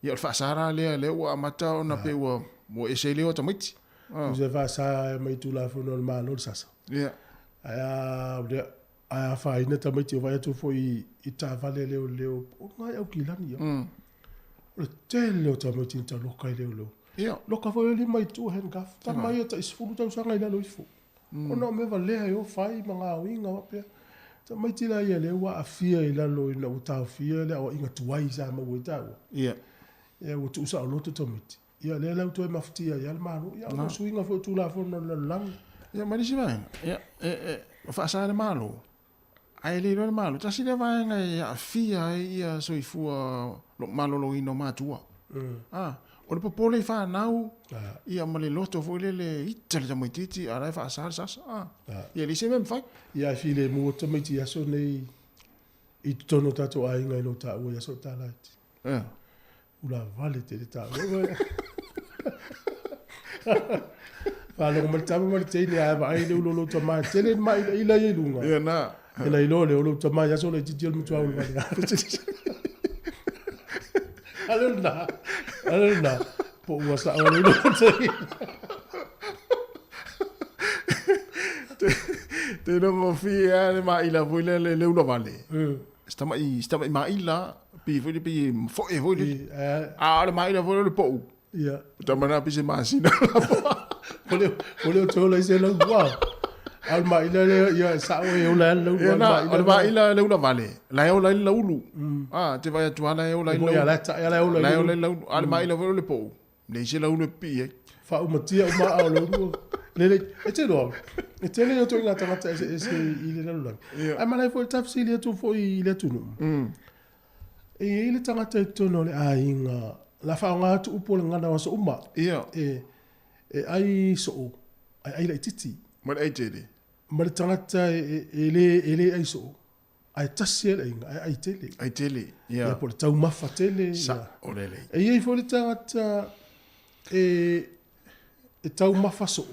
[SPEAKER 1] ia o le faasa la lea lea ua amata ona pei ua ua ese ai le o tamaiti.
[SPEAKER 8] Tusa faasa mai Tulafono a le Malo le sasa.
[SPEAKER 1] Ia.
[SPEAKER 8] Ae a lea ae afaina tamaiti o vaai atu foi i taavale a leoleo o nai Aukilani ia. O le tele o tamaiti na taloka i leoleo.
[SPEAKER 1] Ia.
[SPEAKER 8] Loka foi o lima i tua handcuff. Tama ia tai 10 tausaga i lalo ifo. Ona o mea valea e o fai ma gaoiga faapea. Tamaiti la ia lea ua aafia i lalo ina ua taofia le aoaiga tuai sa maua ai taua.
[SPEAKER 1] Ia.
[SPEAKER 8] Ia ua tuusaoloto tamaiti. Ia lea la ua toe mafatia ai lava le Malo. Ia o suiga foi o Tulafono a le lalolagi.
[SPEAKER 1] Ia ma le isi vaega, ia, e, e faasa e le Malo, ae le iloa e le Malo, tasi lea vaega e aafia ai ia soifua maloloina o matua. A, o le popole i fanau, ia ma le loto foi lele ita le tamaitiiti, a o la e faasa le sasa. A, ia e leai se mea e mafai.
[SPEAKER 8] Ia ae filemu atu tamaiti i aso nei i totonu o tatou aiga i lo taua i aso talaiti.
[SPEAKER 1] Ia.
[SPEAKER 8] Ula vale tele taua. Faalogo mai le tama ma le teine ae vaai le ulo o lou tama e tele ni maʻilaʻila ia i luga.
[SPEAKER 1] Ia na.
[SPEAKER 8] E na iloa lea o lou tama i aso laitiiti o le matua ulu vale. Ale o lena. Ale o lena. Po ua sao le ulo o teine.
[SPEAKER 1] Te iloa gofie lava le maʻila foi lea le ula vale. Se tamaʻi, se tamaʻi maʻila, pei foi lele pei e mafoe foi lele. A o le maʻila foi lea o le poʻu.
[SPEAKER 8] Ia.
[SPEAKER 1] Tama na pei se masina.
[SPEAKER 8] O le o te ola i se lau ua. A o le maʻila lea, ia, sao e ola ai le lau
[SPEAKER 1] Ia na, o le maʻila le ula vale, la e ola ai le laulu. A, te vaai atu lava la e ola ai le laulu.
[SPEAKER 8] La e taʻi lava la e ola
[SPEAKER 1] ai le laulu. A o le maʻila foi lea o le poʻu, leai se laulu e pipii ai.
[SPEAKER 8] Faaumatia uma aa o le ulu. Lele, e te loa, e tele ia itoaiga tagata eseese i le lalolagi. Ae malae foi le tafesili atu foi i le atunuu. E i ai le tagata i totonu o le aiga, la faaaoga atu upu o le gagana o aso uma.
[SPEAKER 1] Ia.
[SPEAKER 8] E, e ai soo, ae ai laitiiti.
[SPEAKER 1] Ma le ai tele.
[SPEAKER 8] Ma le tagata e, e, le, e le ai soo, ae tasi ai le aiga, ae ai tele.
[SPEAKER 1] Ai tele, ia.
[SPEAKER 8] Ia, po o le taumafa tele.
[SPEAKER 1] Sao lelei.
[SPEAKER 8] E i ai foi le tagata e, e taumafa soo,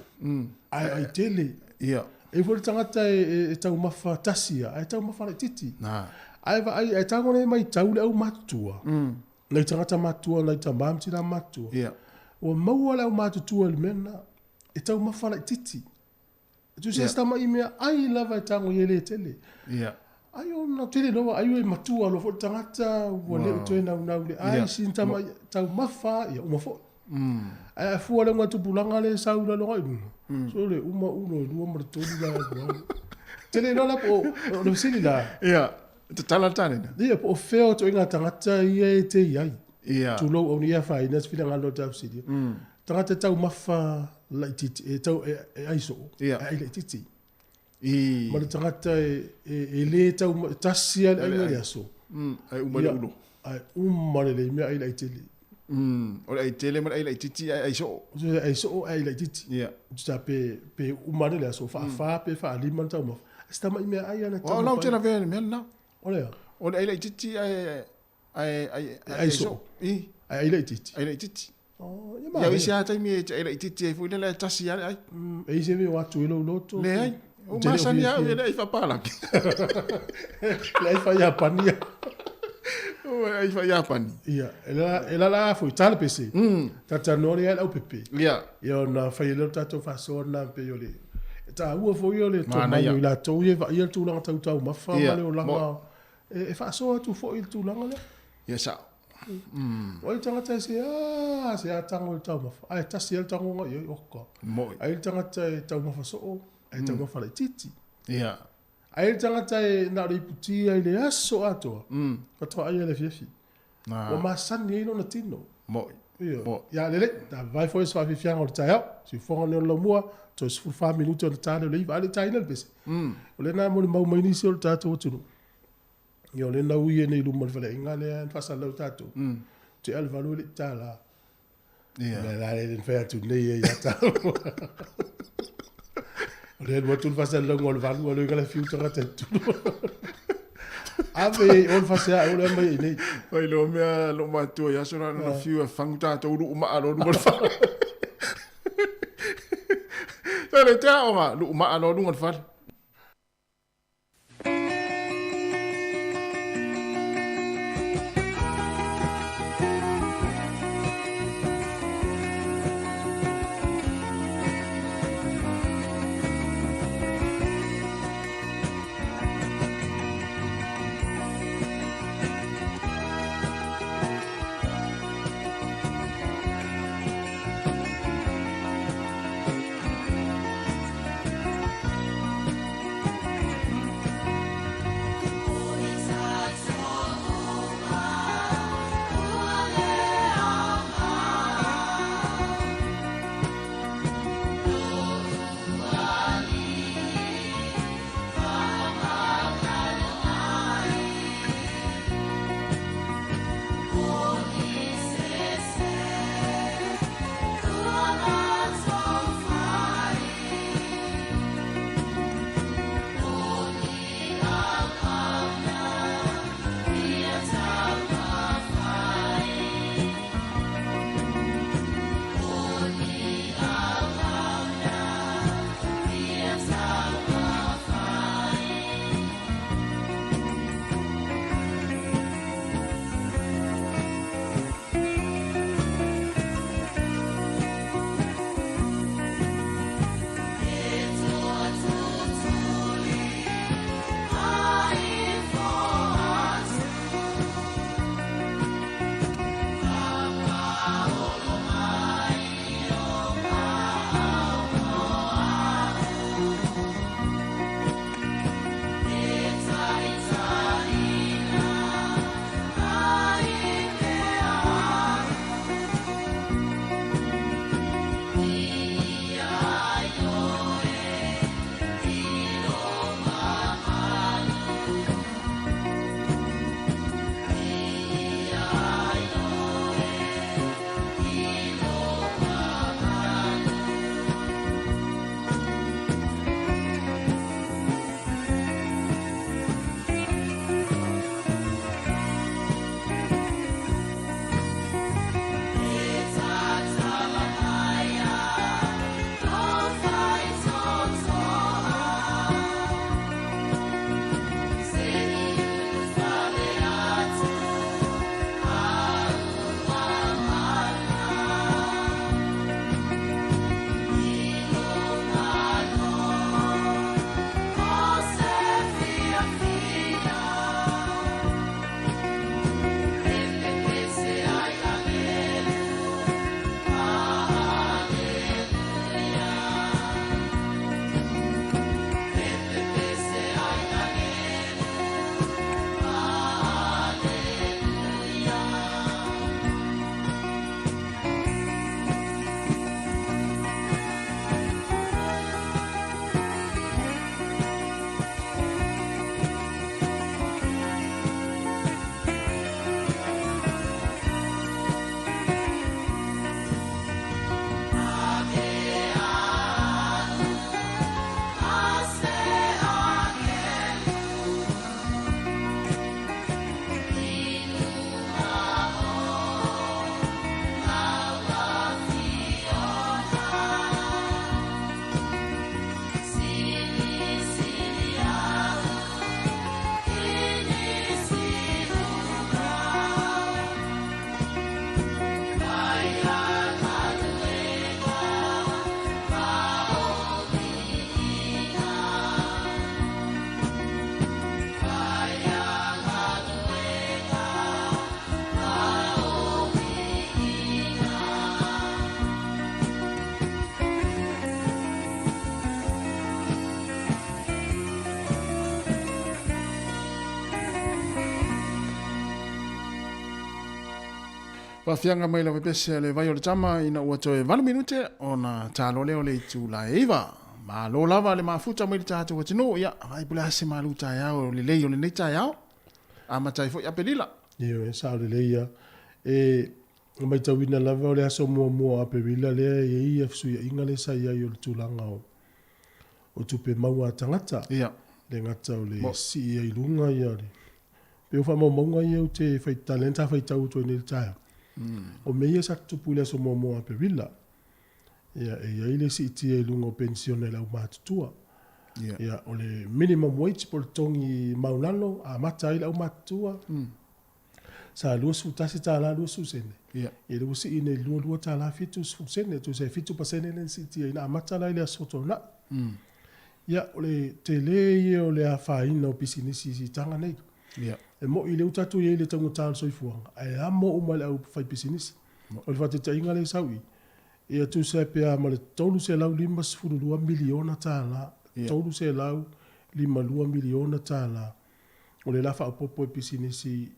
[SPEAKER 8] ae ai tele.
[SPEAKER 1] Ia.
[SPEAKER 8] E i ai foi le tagata e, e, e taumafa tasi ia, ae taumafa laitiiti.
[SPEAKER 1] Na.
[SPEAKER 8] Ae vaai, ae tago nei matau le aumatutua, nai tagata matutua, nai tama ma tina matutua.
[SPEAKER 1] Ia.
[SPEAKER 8] Ua maua le aumatutua i le mea lena, e taumafa laitiiti. Tusa yeah. se tamaʻi mea ai lava e tago i ai le tele.
[SPEAKER 1] Ia.
[SPEAKER 8] Ai ona tele loa ai ua matua loa foi le tagata ua le o toe naunau i le ai yeah. sin tamaʻi taumafa ia uma foi. Ae a fua le augatupulaga lea e sau i lalo agai i luga, so le uma ulo e lua ma le tolu la e alu ai. Tele loa la po o le fesili la.
[SPEAKER 1] Ia, tatala le tanena.
[SPEAKER 8] Ia, po o fea o itoaiga tagata ia e te i ai.
[SPEAKER 1] Ia.
[SPEAKER 8] Tulou auni ia afaina se finagalo o le tafesili. Tagata e taumafa laitiiti, e tau, e, e ai soo,
[SPEAKER 1] Ia.
[SPEAKER 8] e ai laitiiti.
[SPEAKER 1] I.
[SPEAKER 8] Ma le tagata e, e, e le tau, tasi lava le aiga i le aso.
[SPEAKER 1] Ae uma le ulo.
[SPEAKER 8] Ae uma lelei mea ai laitele.
[SPEAKER 1] O le ai tele ma le ai laitiiti ae ai soo.
[SPEAKER 8] Ai soo ae ai laitiiti.
[SPEAKER 1] Ia.
[SPEAKER 8] Tusa pe, pe uma ane le aso, faafa pe faalima le taumafa. Se tamaʻi meaai ana
[SPEAKER 1] O lau te lavea i le mea lena.
[SPEAKER 8] O le a?
[SPEAKER 1] O le ai laitiiti ae ae ai
[SPEAKER 8] ai soo.
[SPEAKER 1] I.
[SPEAKER 8] Ae ai laitiiti.
[SPEAKER 1] Ai laitiiti.
[SPEAKER 8] Oh, ia
[SPEAKER 1] Ia
[SPEAKER 8] manaia.
[SPEAKER 1] isi lava taimi e te ai laitiiti ai foi lele ae tasi lava le ai.
[SPEAKER 8] E i se mea o atu ai lou loto.
[SPEAKER 1] Leai. O masani lava au e le ai faapalagi.
[SPEAKER 8] Le ai faa-Iapani ia.
[SPEAKER 1] O le ai faa-Iapani.
[SPEAKER 8] Ia, e la e lala foi tala pese. Talanoa lea i le aupepe.
[SPEAKER 1] Ia.
[SPEAKER 8] Ia ona fai ai lea o le tatou faasoa lena pei o le e taua foi o le
[SPEAKER 1] Manaia.
[SPEAKER 8] tomai o i latou ia e vaaia le tulaga tau taumafa ma
[SPEAKER 1] Ia,
[SPEAKER 8] le olaga
[SPEAKER 1] mo-
[SPEAKER 8] e faasoa atu foi i le tulaga lea.
[SPEAKER 1] Ia sao.
[SPEAKER 8] O ai le tagata e se a se a tago i le taumafa, ae tasi lava le tagoga i ai, oka.
[SPEAKER 1] Moʻi.
[SPEAKER 8] Ai le tagata e taumafa soo, ae taumafa laitiiti.
[SPEAKER 1] Ia.
[SPEAKER 8] Ai le tagata e na o le iputia i le aso atoa, faatoa ai i le afiafi. Ua masani ai lona tino.
[SPEAKER 1] Mo'i.
[SPEAKER 8] Ioe.
[SPEAKER 1] Mo'i.
[SPEAKER 8] Ia lelei, tavavae foi se faafiafiaga o le taeao. Siufofoga lenei o le laumua, toe 14 minute ona ta lea o le 9, a le i taina le pese. O lea na molimau mai nisi o le tatou atunuu. Ia o lea na ui ai nei i luma o le faleaiga lea na faasalalau tatou. Tea le 8 e le i tala.
[SPEAKER 1] Ia.
[SPEAKER 8] Mea la lea na fai atu nei ai ia tau. O lea alu atu le faasalalauga o le 8, alu ai ka le fiu tagata i totonu. Ave i o le fasea o le aumai i nei.
[SPEAKER 1] Fai loa mea lou matua i aso la na fiu e fagu tatou luu maa loa luga o le fale. Sa le te aoga, luu maa loa luga o le fale. Faafiaga mai lau pese a le vai o le tama ina ua toe 8 minute ona talo lea o le itula e 9. Malo lava le mafuta mai le tatou atunuu, ia vaai po o le a se malu taeao lelei o lenei taeao. Amata ai foi Aperila.
[SPEAKER 8] Ioe, sao lelei ia. E matauina lava o le aso muamua o Aperila lea e i ai ia fesuiaiga lea sa i ai o le tulaga o o tupe maua a tagata.
[SPEAKER 1] Ia.
[SPEAKER 8] Le gata o le sii ai i luga ia le pei o faamaumauga ia ou te faitau, lea na ta faitau atu ai nei i le taeao. O mea ia sa tutupu i le aso muamua o Aperila. Ia, e i ai le siitia i luga o penisione a le aumatutua.
[SPEAKER 1] Ia.
[SPEAKER 8] Ia, o le minimum wage po o le totogi maualalo, amata ai le aumatutua, sa $21 20 sene.
[SPEAKER 1] Ia.
[SPEAKER 8] Ia, lea ua sii nei i le $22 70 sene, tusa e 7% lea na siitia ai, na amata la i le Aso Toonai. Ia, o le tele ia o le afaina o pisinisi i siitaga nei.
[SPEAKER 1] Ia.
[SPEAKER 8] E moni lea ua tatou i ai i le taugata o le soifuaga, ae amo uma e le aufaipisinisi. O le faataitaiga lea e sau i i, ia tusa pe a ma le $352 miliona, $352 miliona o le la faaopoopo e pisinisi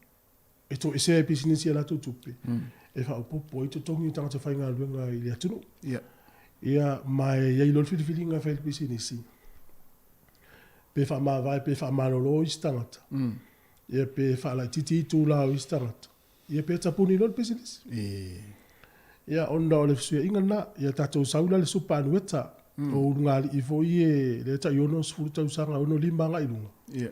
[SPEAKER 8] e toesea e pisinisi a latou tupe e faaopoopo ai totogi o tagata faigaluega i le atunuu. Ia, ma e i ai loa le filifiliga e fai e le pisinisi, pe faamavae pe faamalolo isi tagata, ia pe faalaitiiti itula o isi tagata. Ia pe tapuni loa le pisinisi. Ia ona o le fesuiaiga lena, ia tatou sau la le supa anueta, o ulugalii foi e lea tai 60 tausaga, 65 agai i luga.
[SPEAKER 1] Ia.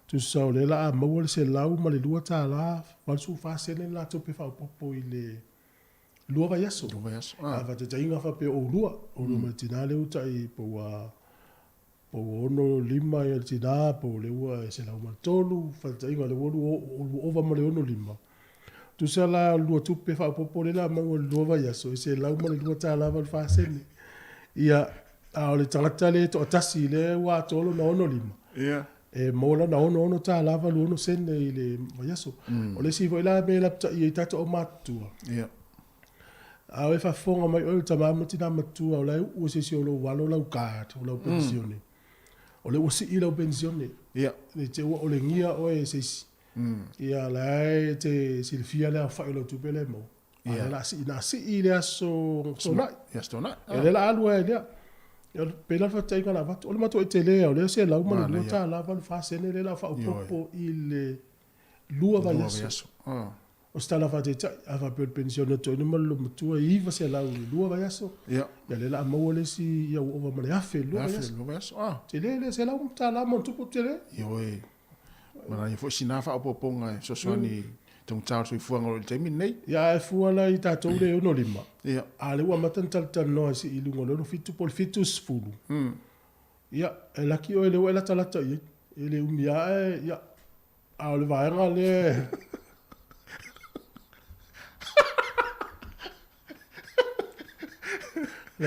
[SPEAKER 8] Tusa o lea la a maua le $102 84 sene le latou pe faaopoopo i le lua vaiaso.
[SPEAKER 1] Lua vaiaso. Ah.
[SPEAKER 8] A faataitaiga faapea o oulua, oulua ma le tina lea ua tai po ua Po ua 65 ia le tina, po o lea ua 103, faataitaiga o lea ua lua ova ma le 65. Tusa la o le lua tupe faaopoopo lea o le a maua i le lua vaiaso, e $102.84 sene. Ia, a o le tagata lea e toatasi lea ua atoa lona 65,
[SPEAKER 1] Ia.
[SPEAKER 8] e maua lana $66.86 sene i le vaiaso. O le isi foi la mea e lapatai ai tatou aumatutua,
[SPEAKER 1] Ia.
[SPEAKER 8] A o e faafofoga mai oe o le tama ma tina matua o la e uu e se isi o lou alo lau card o lau penisione. O lea ua sii lau penisione.
[SPEAKER 1] Ia.
[SPEAKER 8] Ne i te i ua olegia oe e se isi. Ia la e te silafia le aofai o lau tupe lea e maua. A o lea la a sii, na sii i le aso Toonai.
[SPEAKER 1] I aso Toonai.
[SPEAKER 8] Ia lea la alu ai lea. Ia pei la le faataitaiga na avatu, o le matuai tele lava, o lea $102.84 sene lea la a faaopoopo i le lua vaiaso. O se tala faataitai, a faapea o le penisione a toeaina ma le loomatua e 900 i le lua vaiaso,
[SPEAKER 1] ia
[SPEAKER 8] lea o le a maua le isi ia ua ova ma le $1,000 i le lua vaiaso. Tele lea, $100 ma ona tupu tele.
[SPEAKER 1] Ioe. Manaia foi sina faaopoopoga e fesoasoani i taugata o le soifuaga o lo o i le taimi lenei.
[SPEAKER 8] Ia ae fua la i tatou le 65,
[SPEAKER 1] a
[SPEAKER 8] o lea ua amata ona talatalanoa e sii i luga o le 67 po o le 70. Ia, e laki oe lea ua e latalata i ai. E le umi lava ae, ia, A o le vaega lea Le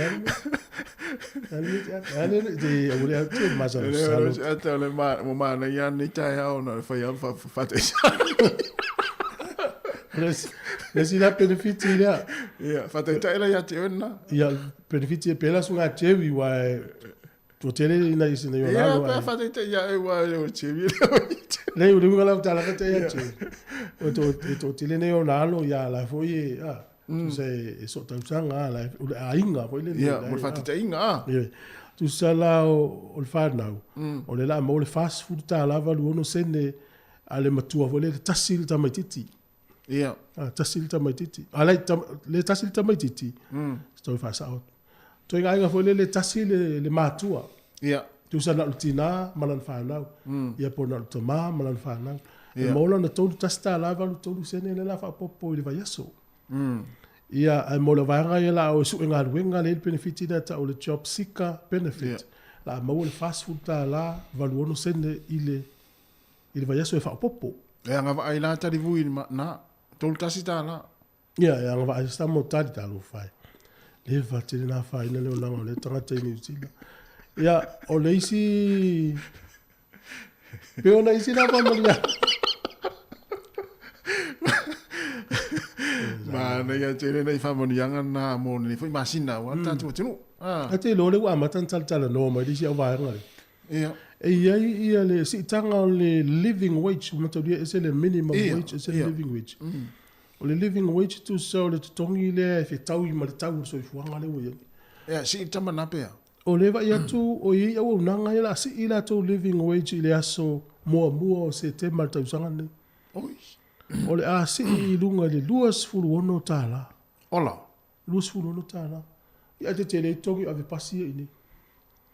[SPEAKER 8] isi la penefiti lea.
[SPEAKER 1] Ia, faataitai la ia te oe lena.
[SPEAKER 8] Ia, penefiti e pela suga chewi wa e Ua tele ina i sina i ona alo.
[SPEAKER 1] Ia, pe faataitai ia oe ua o chewi le
[SPEAKER 8] Le ule unga lau tala kata ia chewi. O to e to tele nei ona alo ia la foi e a. Tusa e so tausaga a la o le aiga foi le
[SPEAKER 1] Ia, mo le faataitaiga a.
[SPEAKER 8] Ia. Tusa la o le whanau, o le la maua le $40 86 sene a le matua foi le tasi le tamaititi.
[SPEAKER 1] Ia.
[SPEAKER 8] A, tasi le tamaititi. A le, tam, le tasi le tamaititi, se toe faasao atu. Toe aiga foi lele tasi le, le matua.
[SPEAKER 1] Ia.
[SPEAKER 8] Tusa na o le tinā ma lana fanau. Ia po na o le tamā ma lana fanau. E maua lana $31 83 sene lea la faaopoopo i le vaiaso. Ia, ae mo le vaega ia la o e sue galuega lea i le penefiti lea tau o le job seeker benefit. La a maua le $40 86 sene i le i le vaiaso e faaopoopo.
[SPEAKER 1] E agavaa ai la tali vui na, $31.
[SPEAKER 8] Ia, e agavaa ai sa mo tali talofa e. Le fatele na afaina le olaga o lea tagata i Niu Sila. Ia, o le isi... Pe ona isi la faamalia.
[SPEAKER 1] Manaia tele nai faamanuiaga na mo lenei foi masina aua le tatou atunuu.
[SPEAKER 8] Ah. A te iloa lea ua amata ona talatalanoa mai le isi au vaega lea.
[SPEAKER 1] Ia.
[SPEAKER 8] E i ai ia le siitaga o le living wage, ua mataulia e ese le minimum wage, ese le living wage. O le living wage tusa o le totogi lea e fetaui ma le tau o le soifuaga lea ua i ai.
[SPEAKER 1] Ea, sii le tama na pea.
[SPEAKER 8] O lea e vaai atu o i ai auaunaga ia o le a sii latou living wage i le aso muamua o Setema i le tausaga lenei.
[SPEAKER 1] Oi.
[SPEAKER 8] O le a sii i luga i le $26.
[SPEAKER 1] Ola.
[SPEAKER 8] $26. Ia ae tetele ai totogi o ave pasi ia i inei.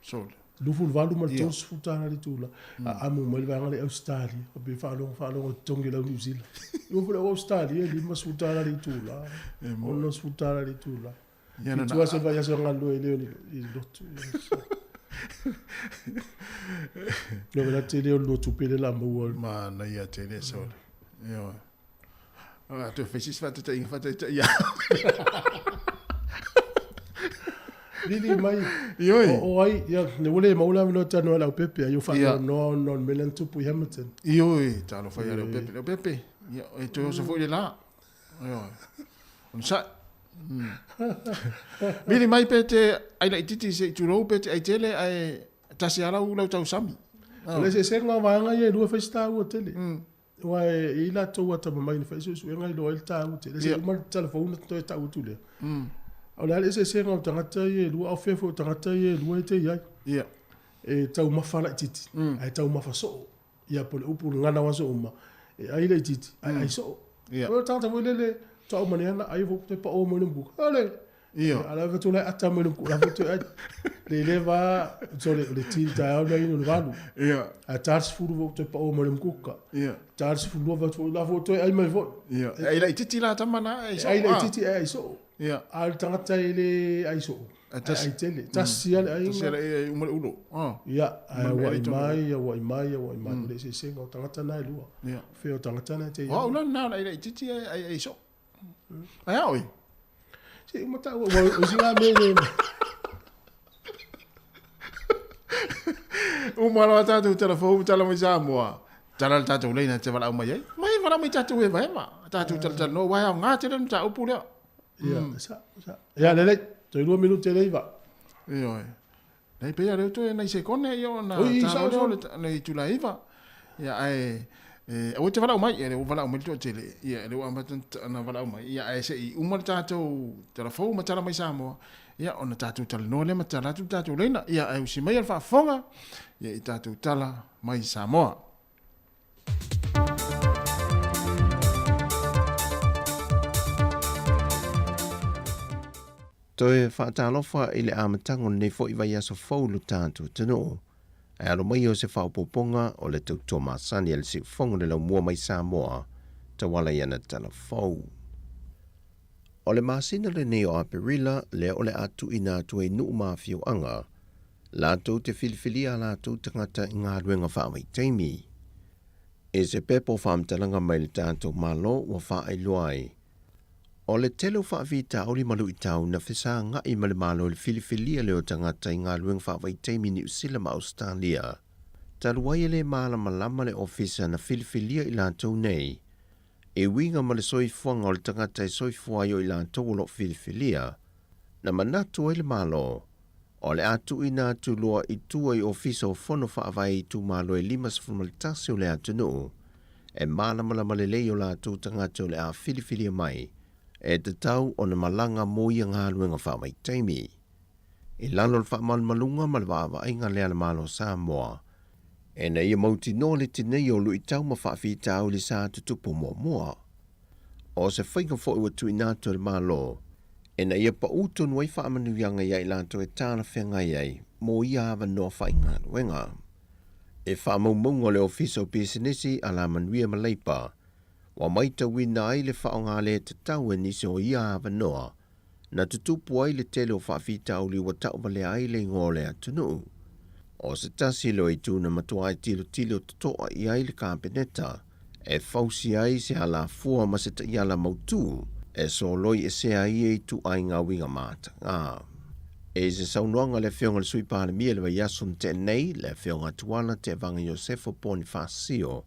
[SPEAKER 1] Sole.
[SPEAKER 8] 28 ma le $30 le itula. A amu mai le vaega lea i Ausetalia, faapea faalogo faalogo i totogi o le au Niu Sila. Ia foi le au Ausetalia e $50 le itula, $60 le itula. Fitu aso i le vaiaso e galulue ai lea i le lotu. Ia la tele o le lua tupe lea o le a maua.
[SPEAKER 1] Manaia tele sole. Ioe. A toe fai se isi faataitaiga faataitai
[SPEAKER 8] Vili mai.
[SPEAKER 1] Ioe.
[SPEAKER 8] O ai, ia, ne ua le maua le avanoa e talanoa i Leaupepe, ai o faanoanoa ona o le mea lea na tupu i Hamilton.
[SPEAKER 1] Ioe, talofa ia Leaupepe. Leaupepe, ia, e toe oso foi le la. Ioe. Onosai. Vili mai pe te ai laitiiti se i tulou pe te ai tele ae tasi lava lau, lau tausami.
[SPEAKER 8] O le eseesega o vaega ia e lua e fai si taua tele. Aua e i ai latou atamamai na fai suesuega iloa ai le taua tele. Se i uma le talafou ona toe tau atu lea. O le a le eseesega o tagata ia e lua, a o fea foi o tagata ia e lua e te i ai. E taumafa laitiiti ae taumafa soo. Ia po o le upu i le gagana o aso uma, e ai laitiiti ae ai soo. O le tagata foi lele, faatoa uma nei ana ai foi toe pao mai le mukuka. Ole!
[SPEAKER 1] Ia.
[SPEAKER 8] A la fatu la ata mai le mukuka, la foi toe ai. Le le va, so le, le ti taeao na inu le 8.
[SPEAKER 1] Ia.
[SPEAKER 8] Ae ta le 10 foi toe pao mai le mukuka.
[SPEAKER 1] Ia.
[SPEAKER 8] Ta le 12 fatu foi la foi toe ai mai foi.
[SPEAKER 1] Ia. E ai laitiiti la tama na ai soo.
[SPEAKER 8] E ai laitiiti ae ai soo.
[SPEAKER 1] Ia.
[SPEAKER 8] A o le tagata e le ai soo.
[SPEAKER 1] Ae tasi.
[SPEAKER 8] Ai tele. Tasi lava le aiga.
[SPEAKER 1] Tasi lava le uma le ulo. Ah.
[SPEAKER 8] Ia, ae auai mai, auai mai, auai mai. O le eseesega o tagata na e lua.
[SPEAKER 1] Ia.
[SPEAKER 8] Fea o tagata na e te i
[SPEAKER 1] ai. O au la lena o le ai laitiiti ae ai soo. Ae a oe?
[SPEAKER 8] Se i uma taua, ua o isi ngā mea le...
[SPEAKER 1] Uma loa tatou talafou ma tala mai Samoa. Tala le tatou laina te valaau mai ai. Mai valaau mai tatou hevaheva. Tatou talatalanoa aua e aoga tele le mataupu lea.
[SPEAKER 8] Ia, sa, sa. Ia, lelei, toe 2 minute le iva.
[SPEAKER 1] Ioe. Nei pei a lea toe nai sekone ia ona
[SPEAKER 8] Oi,
[SPEAKER 1] tala
[SPEAKER 8] sao,
[SPEAKER 1] lea o le
[SPEAKER 8] sao.
[SPEAKER 1] le itula iva. Ia ae e aua e te valaau mai, ia lea ua valaau mai le toatele, ia lea ua amata ona valaau mai, ia ae se i uma le tatou talafou ma tala mai Samoa, ia ona tatou talanoa lea ma tala atu le tatou laina, ia ae usi maia le faafofoga, ia i tatou tala mai Samoa.
[SPEAKER 10] Toe faatalofa i le amataga o lenei foi vaiaso fou lo tatou atunuu. Ae alo mai o se faaopoopoga o le tautua masani a le Siufogo le Laumua mai Samoa, tauala i ana tala fou. O le masina lenei o Aperila lea o le a tuuina atu ai nuu ma afioaga latou te filifilia a latou tagata i galuega faavaitaimi. I se pepa o faamatalaga mai le tatou Malo ua faailoa ai, o le tele o faafitauli ma luitau na fesagai ma le Malo i le filifilia lea o tagata i galuega faavaitaimi i Niu Sila ma Ausetalia, talu ai e le malamalama le Ofisa na filifilia i latou nei e uiga ma le soifuaga o le tagata e soifua ai o i latou o lo o filifilia. Na manatu ai le Malo, o le a tuuina atu loa i tua i Ofisa o Fono Faavae i itumalo e 51 o le atunuu, e malamalama lelei o latou tagata o le a filifilia mai, e tatau ona malaga mo ia galuega faavaitaimi. I lalo o le faamalumaluga ma le vaavaaiga lea a le Malo o Samoa, ina ia mautinoa le tineia o luitau ma faafitauli sa tutupu muamua. O se faiga foi ua tuuina atu e le Malo ina ia pau tonu ai faamanuiaga ia i latou e talafeagai ai mo ia avanoa faigaluega. E faamaumauga o le Ofisa o Pisinisi, Alamanuia ma Leipa, ua maitauina ai le faaaoga le tatau e nisi o ia avanoa na tutupu ai le tele o faafitauli ua tauvalea ai le igoa o le atunuu. O se tasi lea o itu na matua tilotilo totoa i ai le Kapeneta e fausia ai se alafua ma se taiala mautu e soloi esea ai ia ituaiga uiga mataga. I se saunoaga a le Afioga i le Sui Palemia i le vaiaso na tea nei, le Afioga Tuala Tevaga Iosefo Ponifasio,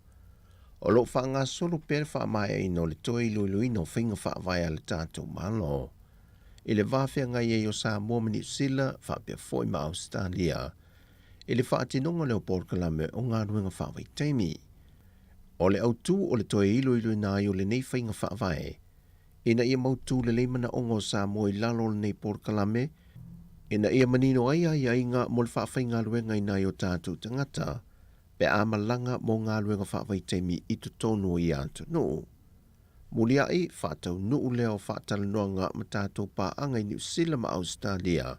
[SPEAKER 10] O lo o faagasolo pea le faamaeaina o le toe iloiloina o faiga faavae a le tatou Malo i le va feagai ai o Samoa ma Niu Sila faapea foi ma Ausetalia i le faatinoga lea o polokalame o galuega faavaitaimi. O le autu o le toe iloiloina ai o lenei faiga faavae, ina ia mautu lelei manaoga o Samoa i lalo o lenei polokalame, ina ia manino ai aiaiga mo le faafaigaluega i nai o tatou tagata pe a malaga mo galuega faavaitaimi i totonu o ia atunuu. Muliaʻi, faataunuu lea o faatalanoaga ma tatou paaga i Niu Sila ma Ausetalia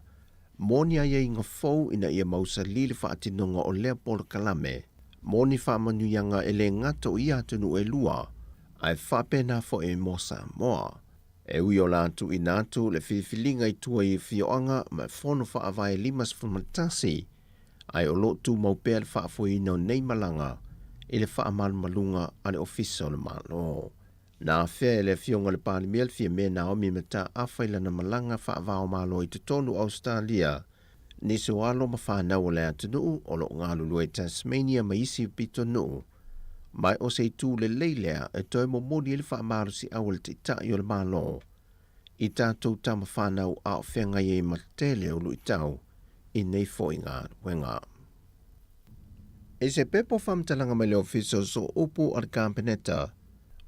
[SPEAKER 10] mo ni aiaiga fou ina ia mausali le faatinoga o lea polokalame mo ni faamanuiaga e le gata o ia atunuu e lua, ae faapena foi mo Samoa. E ui o le a tuuina atu le filifiliga i tua i afioaga ma fono faavae 51, ae o lo o tumau pea le faafoeina o nei malaga i le faamalumaluga a le Ofisa o le Malo. Na afea e le Afioga i le Palemia le Fiame Naomi Mataafa i lana malaga faava-o-Malo i totonu o Ausetalia, nisi o alo ma fanau o le atunuu o lo o galulue i Tasmania ma isi pitonuu, ma o se itu lelei lea e toe momoli ai le faamalosiau a le Taitai o le Malo i tatou tama fanau a o feagai ai ma le tele o luitau i nei foi galuega. I se pepa faamatalaga mai le Ofisa o Sooupu a le Kapeneta,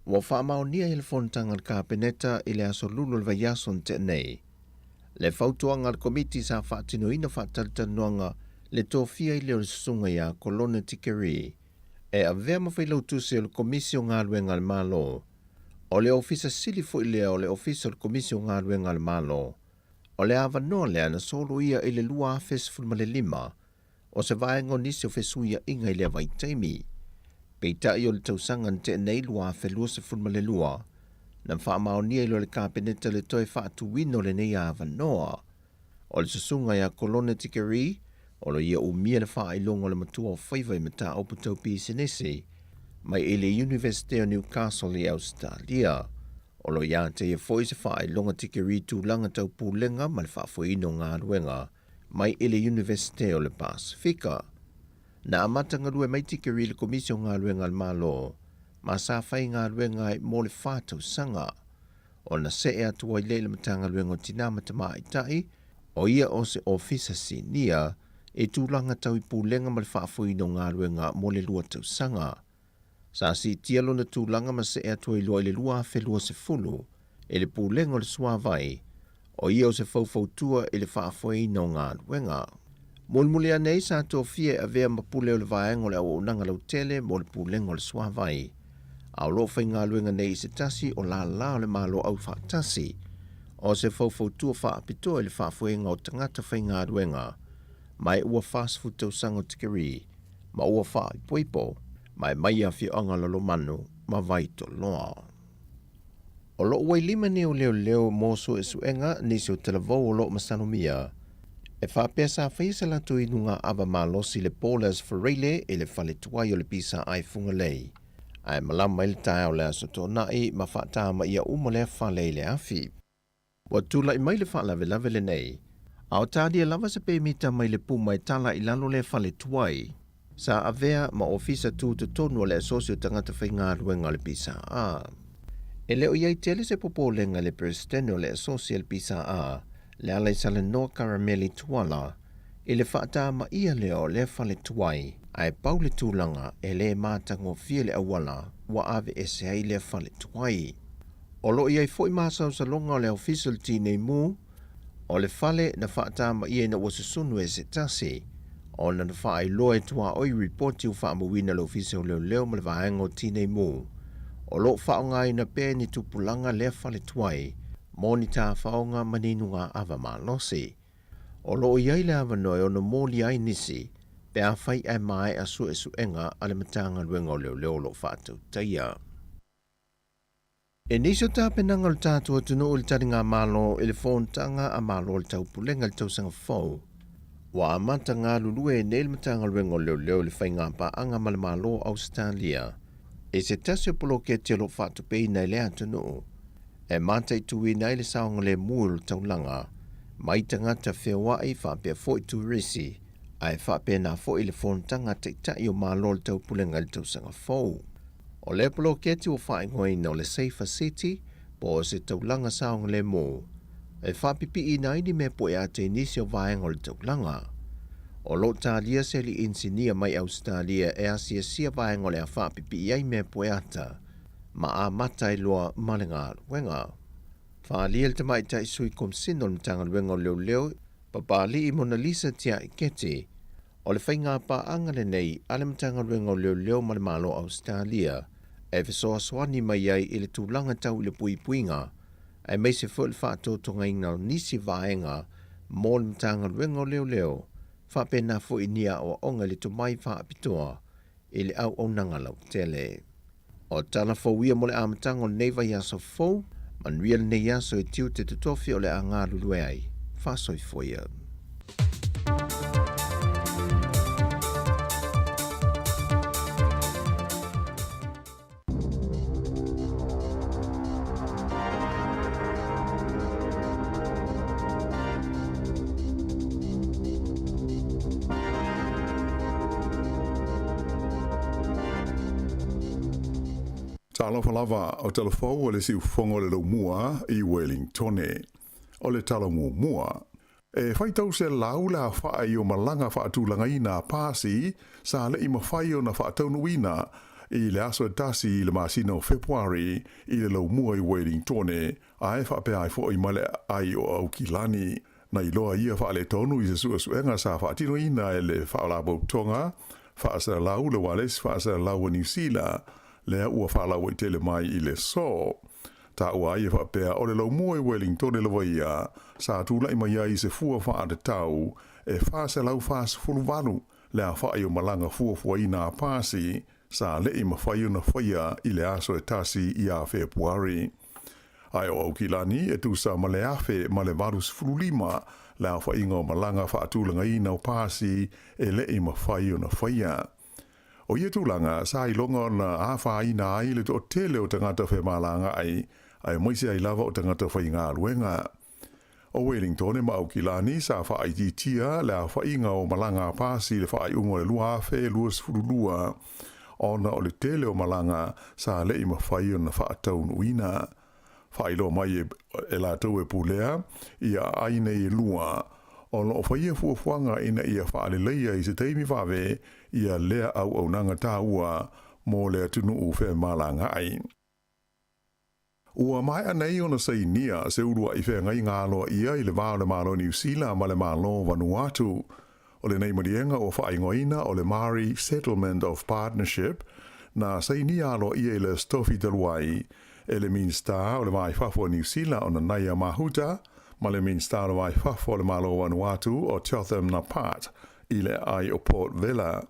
[SPEAKER 10] ua faamaonia ai le fonotaga a le Kapeneta i le aso Lulu o le vaiaso na tea nei, le fautuaga a le Komiti sa faatinoina faatalatalanoaga le tofia ai lea o le Susuga ia Kolone Tikeri e avea ma Failautusi o le Komisi o Galuega a le Malo. O le Ofisa Sili foi lea o le Ofisa o le Komisi o Galuega a le Malo. O le avanoa lea na soloia i le 2015 o se vaega o nisi o fesuiaiga i lea vaitaimi. Peitai o le tausaga na tea nei 2022, na faamaonia ai loa e le Kapeneta le toe faatuina o lenei avanoa. O le susuga ia Kolone Tikeri, o lo ia umia le faailoga o le matua o faiva i mataupu tau pisinisi mai i le Iunivesite o Newcastle i Ausetalia. O lo o ia te ia foi se faailoga tikeri tulaga tau pulega ma le faafoeina o galuega mai i le Iunivesite o le Pasefika. Na amata galue mai Tikeri i le Komisi o Galuega a le Malo ma sa faigaluega ai mo le 4 tausaga. Ona see atu ai lea i le Matagaluega o Tinā ma Tamaitai, o ia o se Ofisa Sinia i tulaga tau i pulega ma le faafoeina o galuega mo le 2 tausaga. Sa siitia lona tulaga ma see atu ai loa i le 2020 i le Pulega o le Suavai, o ia o se faufautua i le faafoeina o galuega. Mulimuli ane ai sa tofia e avea ma pule o le vaega o le auaunaga lautele mo le Pulega o le Suavai, a o lo o faigaluega nei i se tasi o lālā o le Malo Aufaatasi, o se faufautua faapitoa i le faafoega o tagata faigaluega, ma e ua 40 tausaga o tikeri ma ua faaipoipo ma e mai afioaga o Lalomanu ma Vaitoloa. O lo o ua i lima nei o leoleo mo suesuega nisi o talavou o lo o masalomia e faapea sa faia se latou inuga ava malosi i le po o le Aso Faraile i le fale tuai o le PSA i Fugalei, ae malama ai le taeao o le Aso Toonai ma faatamaia uma lea fale i le afi. Ua tulai mai le faalavelave lenei, a o talia lava se pemita mai le puma e tala i lalo lea fale tuai sa avea ma ofisa tutotonu o le Asosi o Tagata Faigaluega o le PSA. E le o i ai tele se popolega i le Peresetene o le Asosi a le PSA, le Alaisalanoa Karameli Tuala, i le faatamaia lea o lea fale tuai, ae pau le tulaga e le matagofie le auala ua aveese ai lea fale tuai. O lo o i ai foi masalosaloga o le Ofisa o le Tinei Mu, o le fale na faatamaia ina ua susunu e se tasi, ona na faailoa e tuaoi ripoti ua faamauina e le Ofisa o Leoleo ma le Vaega o Tinei Mu, o lo o faaaogaina pea e ni tupulaga lea fale tuai mo ni tafaoga ma ni inuga ava malosi. O lo o i ai le avanoa e ono molia ai nisi pe afai ae maea suesuega a le Matagaluega o Leoleo o lo o faatautaia. E nisi o tapenaga o le tatou atunuu i le taligamalo i le fonotaga a Malo o le Taupulega i le tausaga fou, ua amata galulue ai nei le Matagaluega o Leoleo i le faigapaaga ma le Malo o Ausetalia i se tasi o poloketi o lo o faatupeina e lea atunuu e mataituina ai le saogalemu o le taulaga mai tagata feoai faapea foi turisi ae faapena foi le fonotaga a Taitai o Malo o le Taupulega i le tausaga fou. O lea poloketi ua faaigoaina o le Safer City po o se taulaga saogalemu e faapipiiina ai ni mea pueata i nisi o vaega o le taulaga. O lo o talia se alii inisinia mai Ausetalia e asiasia vaega o le a faapipii ai mea pueata ma amata ai loa ma le galuega. Faaalia e le Tamaitai Sui Komesina o le Matagaluega o Leoleo, Papalii Monalisa Tia'i Keti, o le faiga paaga lenei a le Matagaluega o Leoleo ma le Malo o Ausetalia e fesoasoani mai ai i le tulaga tau i le puipuiga aemaise foi le faatotogaina o nisi vaega mo le Matagaluega o Leoleo faapena foi ni aoaoga i le tomai faapitoa i le auaunaga lautele. O tala fou ia mo le amataga o lenei vaiaso fou, manuia lenei aso e tiute totofi o le a galulue ai. Faasoifua ia.
[SPEAKER 11] Talofa lava, o tala fou o le siufofoga o le Laumua i Welingtone. O le tala muamua, e faitau selau le aofa'i o malaga faatulagaina a pasi sa le'i mafai ona faataunuuina i le aso e tasi i le masina o Fepuari i le Laumua i Welingtone ae faapea ai fo'i ma le aai o Aukilani. Na iloa ia faaletonu i se suesuega sa faatinoina e le Faalapotopotoga Faasalalau le Ualesi Faasalalau o Niu Sila, lea ua faalauaitele mai i le so. Taua ai e faapea o le laumua i Welingtone lava ia sa tulai mai ai se fua faatatau e 448 le afa'i o malaga fuafuaina a pasi sa le'i mafai ona faia i le aso e tasi ia Fepuari. Ae o Aukilani e tusa ma le 1085 le aofaiga o malaga faatulagaina o pasi e le'i mafai ona faia. O ia tulaga, sa iloga ona afaina ai le toatele o tagata femalagaai, aemaise ai lava o tagata faigaluega. O Welingtone ma Aukilani sa faaitiitia le aofaiga o malaga a pasi i le faaiuga o le 2022 ona o le tele o malaga sa le'i mafai ona faataunuuina. Faailoa mai e latou e pulea ia aai nei e lua, o lo o faia fuafuaga ina ia faaleleia i se taimi vave ia lea auaunaga taua mo le atunuu femalagaai. Ua maea nei ona sainia se ulua'i feagaiga aloaia i le va o le Malo Niu Sila ma le Malo o Vanuatu. O lenei maliega ua faaigoaina o le Maori Settlement of Partnership, na sainia aloaia i le Aso Tofi talu ai e le Minisita o le Va i Fafo o Niu Sila o Nanaia Mahuta ma le Minisita o le Va i Fafo o le Malo o Vanuatu o Jotham Napat i le aai o Port Vila.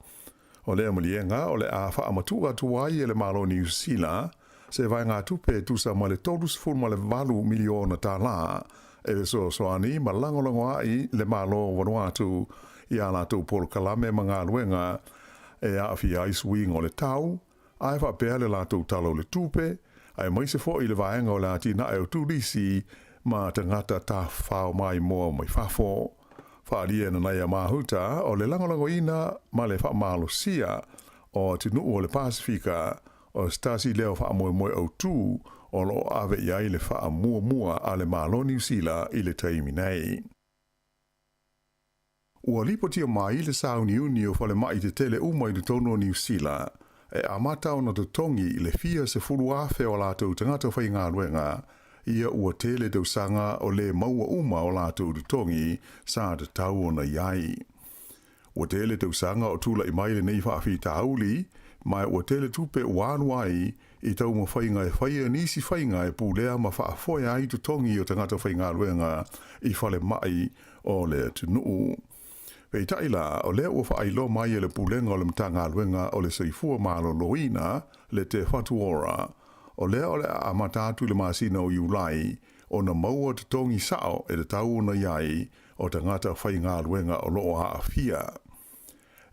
[SPEAKER 11] O lea maliega o le a faamatuʻu atu ai e le Malo o Niu Sila se vaegatupe e tusa ma le $38 miliona tālā e fesoasoani ma lagolago ai le Malo o Vanuatu i ā latou polokalame ma galuega e aafia ai suiga o le tau, ae faapea le latou tala o le tupe, aemaise foi le vaega o le atinae o turisi ma tagata tafafao maimoa mai fafo. Faaalia e Nanaia Mahuta o le lagolagoina ma le faamalosia o atunuu o le Pasefika o se tasi lea o faamoemoe autū o lo o ave i ai le faamuamua a le Malo Niu Sila i le taimi nei. Ua lipotia mai le sauniuni o falemai tetele uma i totonu o Niu Sila e amata ona totogi i le fia 10,000 o a latou tagata faigaluega ia ua tele tausaga o lē maua uma o latou totogi sa tatau ona i ai. Ua tele tausaga o tula'i mai lenei faafitauli, ma ua tele tupe ua alu ai i taumafaiga e faia nisi faiga e pulea ma faafoe ai totogi o tagata faigaluega i falemai o le atunuu. Peitai la, o lea ua faailoa mai e le Pulega o le Matagaluega o le Soifua Maloloina le Te Whatu Ora, o lea o le a amata atu i le masina o Iulai ona maua totogi sa'o e tatau ona i ai o tagata faigaluega o lo o aafia.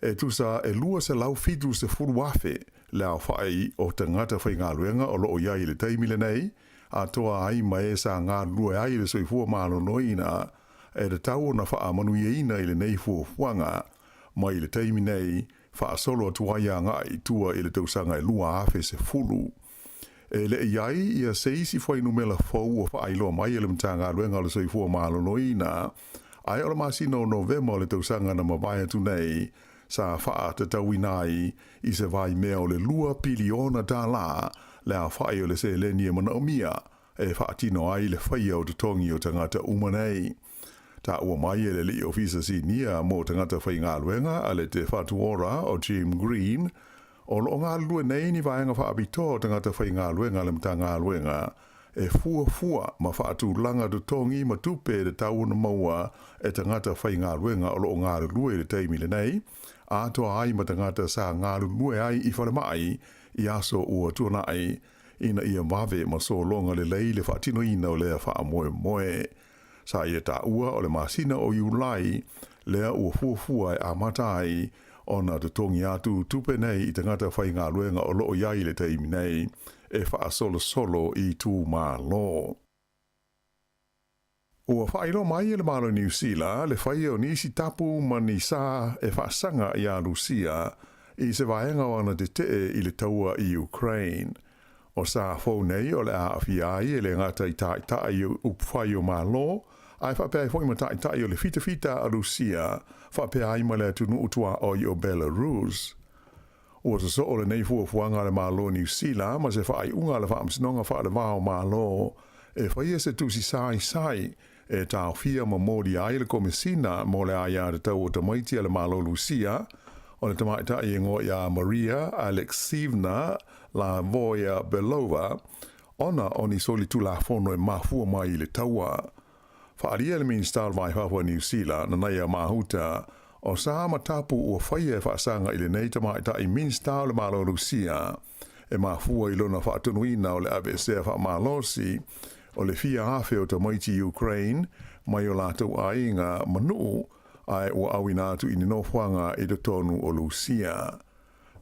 [SPEAKER 11] E tusa e 270,000 le aofa'i o tagata faigaluega o lo o i ai i le taimi lenei, atoa ai ma e sa galulue ai i le soifua maloloina e tatau ona faamanuiaina i lenei fuafuaga mai le taimi nei faasolo atu ai aga'i i tua i le tausaga e 2010. E le i ai ia se isi fuainumela fou ua faailoa mai e le Matagaluega o le Soifua Maloloina, ae o le masina o Novema o le tausaga na mavae atu nei sa faatatauina ai i se vaimea o le $2 piliona le aofa'i o le seleni e manaomia. e faatino ai le faia o totogi o tagata uma nei. Taua mai e le Alii Ofisa Sinia mo Tagata Faigaluega a le Te Whatu Ora o Jim Green, o lo o galulue nei ni vaega faapitoa o tagata faigaluega a le Matagaluega e fuafua ma faatulaga totogi ma tupe e tatau ona maua e tagata faigaluega o lo o galulue i le taimi lenei, atoa ai ma tagata sa galulue ai i falemai i aso ua tuanai ina ia vave ma sologa lelei le faatinoina o lea faamoemoe. Sa ia taua o le masina o Iulai lea ua fuafua e amata ai ona totogi atu tupe nei i tagata faigaluega o lo o i ai i le taimi nei e faasolosolo i itumalo. Ua faailoa mai e le Malo o Niu Sila le faia o nisi tapu ma ni sa e faasaga iā Lusia i se vaega o ana tetee i le taua i Ukraine. O sa fou nei o le a aafia ai e le gata i taitai o upufai o Malo, ae faapea ai foi ma taitai o le fitafita a Lusia, faapea ai ma le atunuu tuaoi o Belarus. Ua sosoo lenei fuafuaga a le Malo o Niu Sila ma se faaiuga a le Faamasinoga Faalevao o Malo e faia se tusi saisai e taofia ma molia ai le Komesina mo le Aiatatau o Tamaiti a le Malo Lusia, o le tamaitai e igoa ia Maria Alekseyevna Lavoia Belova, ona o ni solitulafono e mafua mai i le taua. Faaalia e le Minisita o le Vai Fafo a Niu Sila, Nanaia Mahuta, o sa ma tapu ua faia e faasaga i lenei tamaitai Minisita o le Malo Lusia, e mafua i lona faatonuina o le aveesea faamalosi o le fia afe o tamaiti Ukraine mai o latou aiga ma nuu ae ua auina atu i ni nofoaga i totonu o Lusia.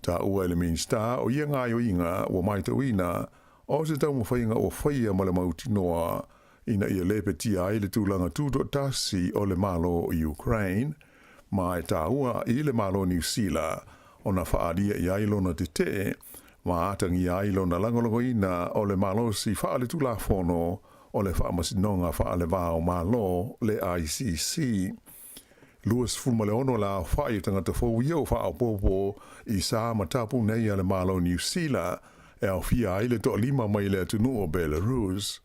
[SPEAKER 11] Taua e le Minisita o ia gaoioiga ua maitauina o se taumafaiga ua faia ma le mautinoa ina ia lepetia ai le tulaga tutoatasi o le Malo o Ukraine, ma e taua i le Malo o Niu Sila ona faaalia i ai lona tetee ma atagia ai lona lagolagoina o le malosi faaletulafono o le Faamasinoga Faalevao Malo, le ICC. 26 le aofai o tagata fou ia ua faaopoopo i sa ma tapu nei a le Malo o Niu Sila e aofia ai le toalima mai le atunuu o Belarus.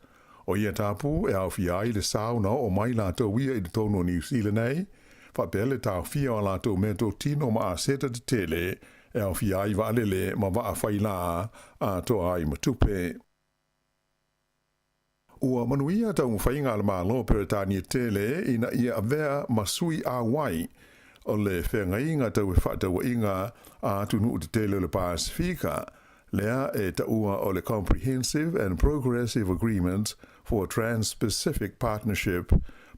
[SPEAKER 11] O ia tapu e aofia ai le sao na oo mai latou ia i totonu o Niu Sila nei, faapea le taofia o a latou meatotino ma aseta tetele e aofia ai vaalele ma vaa failā atoa ai ma tupe. Ua manuia taumafaiga a le Malo o Peretania tele ina ia avea ma sui auai o le feagaiga tau fefaatauaiga a atunuu tetele o le Pasefika, lea e taua o le Comprehensive and Progressive Agreement for Trans-Pacific Partnership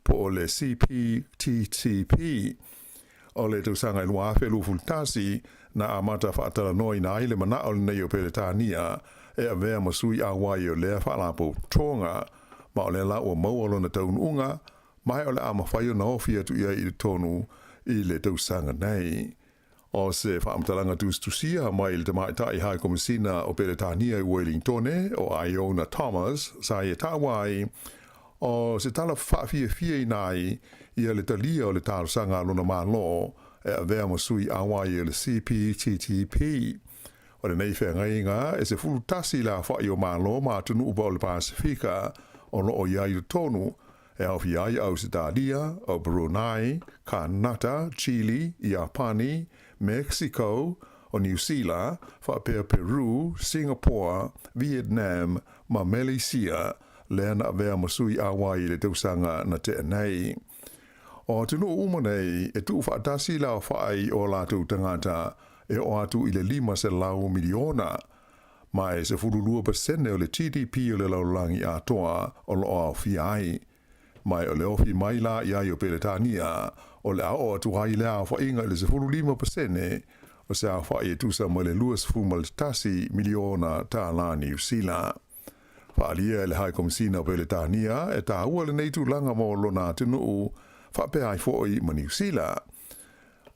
[SPEAKER 11] po o le CPTPP. O le tausaga e 2021, na amata faatalanoaina ai le manao lenei o Peretania e avea ma sui auai o lea faalapotopotoga, ma o lea la ua maua lona taunuuga, ma e o le a mafai ona ofi atu i ai i totonu i le tausaga nei. O se faamatalaga tusitusia mai le Tamaitai High Komisina o Peretania i Uelingtone, o Iona Thomas, sa ia taua ai, o se tala faafiafiaina ai ia le talia o le talosaga a lona Malo e avea ma sui auai o le CPTTP. O lenei feagaiga e 11 le aofai o Malo ma atunuu o le Pasefika o lo o i ai i totonu, e aofia ai Ausetalia, o Brunei, Kanata, Chile, Iapani, Mexico, o Niu Sila, faapea Peru, Singapore, Vietnam ma Meleisia, lea na avea ma sui auai i le tausaga na tea nei. O atunuu uma nei, e tuufaatasi le aofai o latou tagata e oo atu i le 500 miliona, ma e 12% o le GDP o le lalolagi atoa o lo o aofia ai. Ma e o le ofi mai la i ai o Peretania, o le a oo atu ai le aofaiga i le 15% o se aofai e tusa ma le 21 miliona tālā Niu Sila. Faaalia e le High Komisina o Peretania e tāua lenei tulaga mo lona atunuu faapea ai foi ma Niu Sila.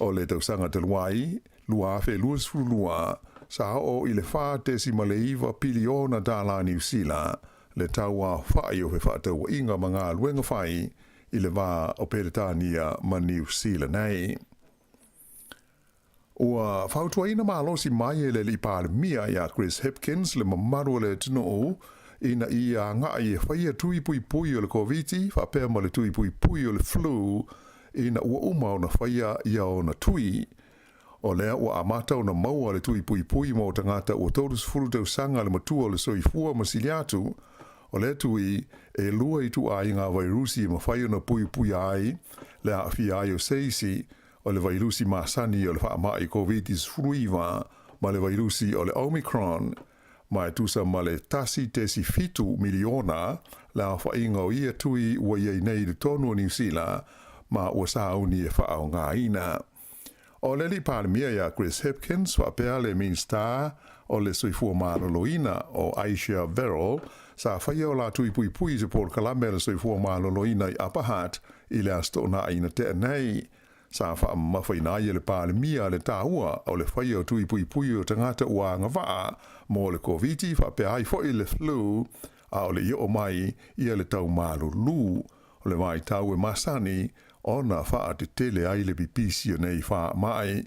[SPEAKER 11] O le tausaga talu ai, 2022, sa oo i le $4.9 piliona tālā Niu Sila le tau aofai o fefaatauaiga ma galuega fai i le va o Peretania ma Niu Sila nei. Ua fautuaina malosi mai e le Alii Palemia ia Chris Hipkins le mamalu o le atunuu ina ia agaʻi e faia tui puipui o le Koviti faapea ma le tui puipui o le flu ina ua uma ona faia ia ona tui. O lea ua amata ona maua le tui puipui mo tagata ua 30 tausaga le matua o le soifua ma sili atu. O lea tui, e lua ituaiga vairusi e mafai ona puipuia ai le aafia ai o se isi, o le vairusi masani o le faamai Koviti-19 ma le vairusi o le Omicron, ma e tusa ma le 1.7 miliona le aofaiga o ia tui ua i ai nei i totonu o Niu Sila ma ua sauni e faaaogaina. O le Alii Palemia ia Chris Hipkins faapea le Minisita o le Soifua Maloloina o Ayesha Verrall sa faia o la tui puipui i se polokalame a le Soifua Maloloina i Upper Hutt i le Aso Toonai na tea nei. Sa faamamafaina ai e le Palemia le taua o le faia o tui puipui o tagata ua agavaa mo le Koviti faapea ai foi le flu a o le i oo mai ia le tau malulu o le vaitau e masani ona faatetele ai le pipisi o nei faamai.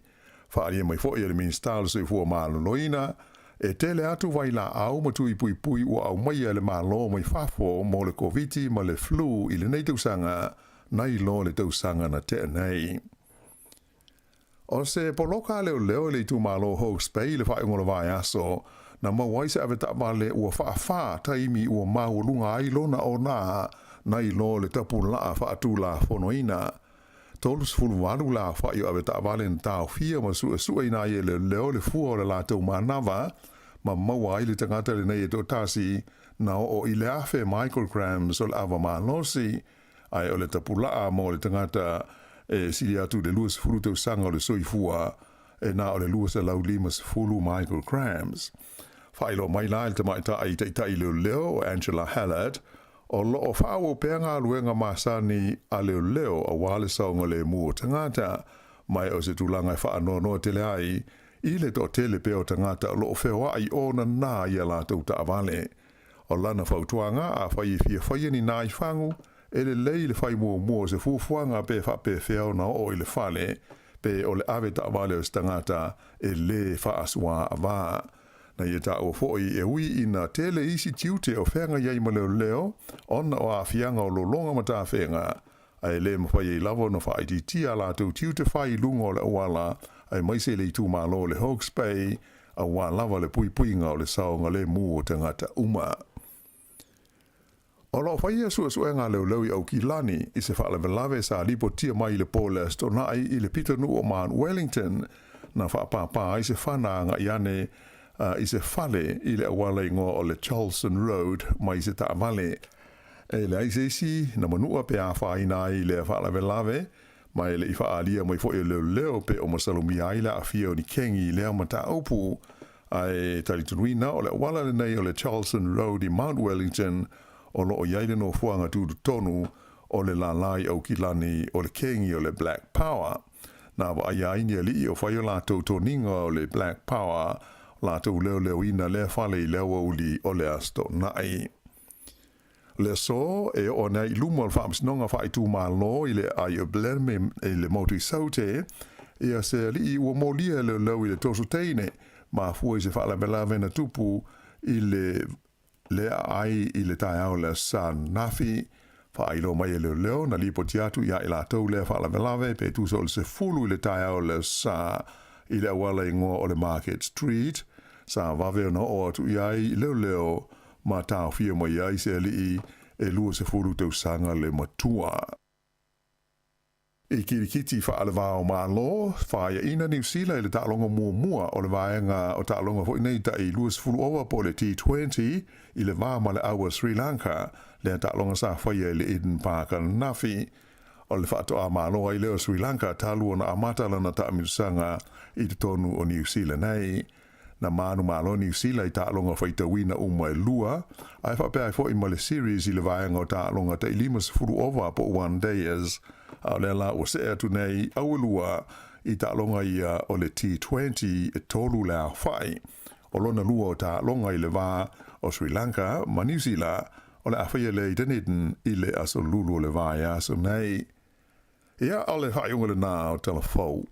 [SPEAKER 11] Faaalia mai foi e le Minisita o le Soifua Maloloina, e tele atu vailaau ma tui puipui ua aumaia e le Malo mai fafo mo le Koviti ma le flu i lenei tausaga nai lo le tausaga na tea nei. O se poloka a leoleo i le itumalo Hawke's Bay i le faaiuga o le vaiaso, na maua ai se avetaavale ua faafā taimi ua maualuga ai lona onā nai lo le tapulaa faatulafonoina. 38 le aofai o avetaavale na taofia ma suesueina ai e leoleo le fua o le latou manava ma maua ai le tagata lenei e toatasi na oo i le 1000 micrograms o le ava malosi, ae o le tapulaa mo le tagata e sili atu i le 20 tausaga o le soifua e na o le 250 micrograms. Faailoa mai la e le tamaitai taitai leoleo o Angela Hallett, o lo o faaauau pea galuega masani a leoleo aua le saogalemu o tagata, ma e o se tulaga e faanoanoa tele ai i le toatele pea o tagata o lo o feoai ona nā i a latou taavale. O lana fautuaga, afai e fia faia ni nai fagu, e lelei le fai muamua o se fuafuaga pe faapefea ona oo i le fale, pe o le ave taavale o se tagata e lē faasuaavā. Na ia taua foi e ui ina tele isi tiute o feagai ai ma leoleo ona o aafiaga o lologa ma tafega, ae lē mafai ai lava ona faaitiitia a latou tiute fai i luga o le auala aemaise i le itumalo o le Hawke's Bay auā lava le puipuiga o le saogalemu o tagata uma. O lo o faia suesuega a leoleo i Aukilani i se faalavelave sa lipotia mai i le po o le Aso Toonai i le pitonuu o Mount Wellington na faapāpā ai se fana agai ane i se fale i le auala igoa o le Charleston Road mai se taavale. E leai se isi na manua pe afaina ai lea faalavelave, ma e le i faaalia mai foi e leoleo pe o masalomia ai le aafia o ni kengi i lea mataupu. Ae talitonuina o le auala lenei o le Charleston Road i Mount Wellington o lo o i ai le nofoaga tutotonu o le lālā i Aukilani o le kengi o le Black Power. Na vaaia ai ni alii o fai o latou toniga o le Black Power latou leoleoina lea fale i le aoauli o le Aso Toonai. O le aso e oo ane ai i luma o le Faamasinoga Faaitumalo i le aai o Blenheim i le motu i Saute, ia se alii ua molia e leoleo i le toso teine, mafua i se faalavelave na tupu i le le aai i le taeao o le Aso Sa ananafi. Faailoa mai e leoleo na lipoti atu ia i latou lea faalavelave pe tusa o le 10 i le taeao o le Aso Sa i le auala igoa o le Market Street, sa vave ona oo atu i ai leoleo ma taofia mai ai se alii e 20 tausaga le matua. I kirikiti faalevao Malo, faiaina Niu Sila i le taaloga muamua o le vaega o taaloga foi nei tai 20 ova po o le T20 i le va ma le aua Sri Lanka, lea taaloga sa faia i le Eden Park ananafi. O le faatoa malo ai lea o Sri Lanka talu ona amata lana taamilosaga i totonu o Niu Sila nei. Na manumalo Niu Sila i taaloga faitauina uma e lua, ae faapea ai foi ma le series i le vaega o taaloga tai 50 ova po o one dayers, a o lea la ua see atu nei auelua i taaloga ia o le T20 e tolu le aofai. O lona lua o taaloga i le va o Sri Lanka ma Niu Sila o le a faia lea i Dunedin i le aso Lulu o le vaiaso nei. Ia, o le faaiuga lenā o Tala Fou.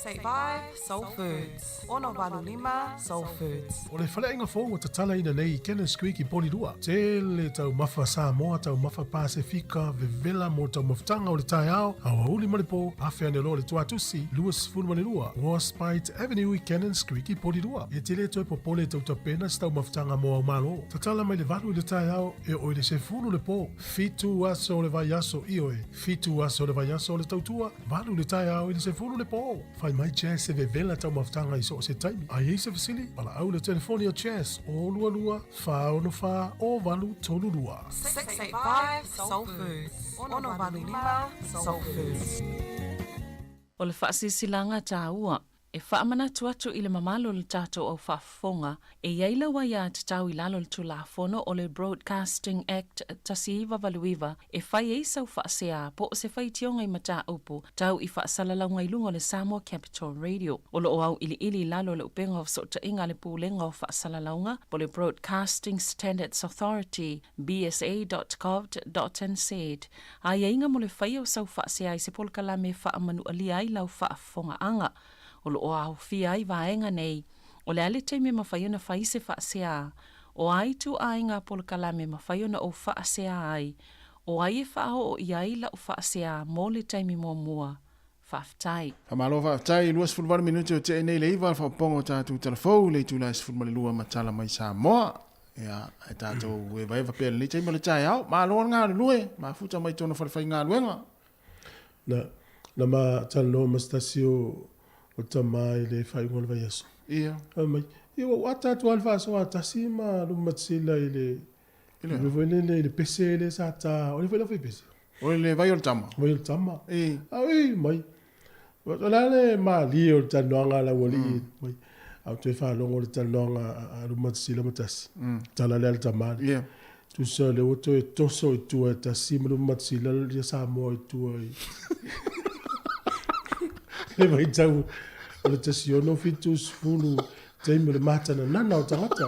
[SPEAKER 12] 685 Soul Foods. 685 Soul Foods.
[SPEAKER 8] O le faleaiga fou ua tatalaina nei i Cannons Creek i Porirua. Tele taumafa Samoa, taumafa Pasefika, vevela mo taumafataga o le taeao, aoauli ma le po, afe ane loa le tuatusi, 22 Warspite Avenue i Cannons Creek i Porirua. E te le toe popole e tautapena se taumafataga mo au malo. Tatala mai le 8 i le taeao e oo i le 10 le po. Fitu aso o le vaiaso, ioe, fitu aso o le vaiaso o le tautua, 8 i le taeao i le 10 le po. Fai mai Jazz e vevela taumafataga i so o se taimi. A i ai se fesili, valaau i le telefoni a Jazz, 022 464 0832.
[SPEAKER 12] 685 Soul Foods. 685 Soul Foods.
[SPEAKER 4] O le faasilasilaga taua E faamanatu atu i le mamalu o le tatou au faafofoga, e i ai lau aiatatau i lalo o le Tulafono o le Broadcasting Act 1989 e fai ai sau faasea po o se faitioga i mataupu tau i faasalalauga i luga o le Samoa Capital Radio. O lo o auiliili i lalo o le upega o fesootaiga a le Pulega o Faasalalauga po o le Broadcasting Standards Authority, bsa.govt.nz, aiaiga mo le faia o sau faasea i se polokalame e faamanualia ai lau faafofogaaga. O lo o aofia ai vaega nei, o le a le taimi e mafai ona fai se faasea, o a ituaiga polokalame e mafai ona ou faasea ai, o ai e faaoo i ai lau faasea mo le taimi muamua. Faafetai.
[SPEAKER 1] Faamalo faafetai, 28 minute o tea nei le 9 le faaopoopoga o tatou talafou i le itula e 12 ma tala mai Samoa. Ia, ae tatou evaeva pea i lenei taimi o le taeao. Malo le galulue, mafuta mai tona falefaigaluega.
[SPEAKER 8] Na, na ma talanoa ma se tasi o, o tama i le faaiuga o le vaiaso.
[SPEAKER 1] Ia.
[SPEAKER 8] Fai mai, ia ua ou ata atu lava i le faasoa tasi ma Lumatisila i le, i le mea foi lele i le pese lea sa ta, o le foi le fai pese.
[SPEAKER 1] O le vai o le tama.
[SPEAKER 8] Vai o le tama.
[SPEAKER 1] E.
[SPEAKER 8] A oi mai. O le a le malie o le talanoaga a laualii mai. A ou toe faalogo i le talanoaga a Lumatisila ma Tasi. Tala lea a le tama lea.
[SPEAKER 1] Yeah.
[SPEAKER 8] Tusa o lea ua toe toso i tua e Tasi ma Lumatisila ia Samoa i tua i le vaitau o le 1670 taimi o le matananana o tagata.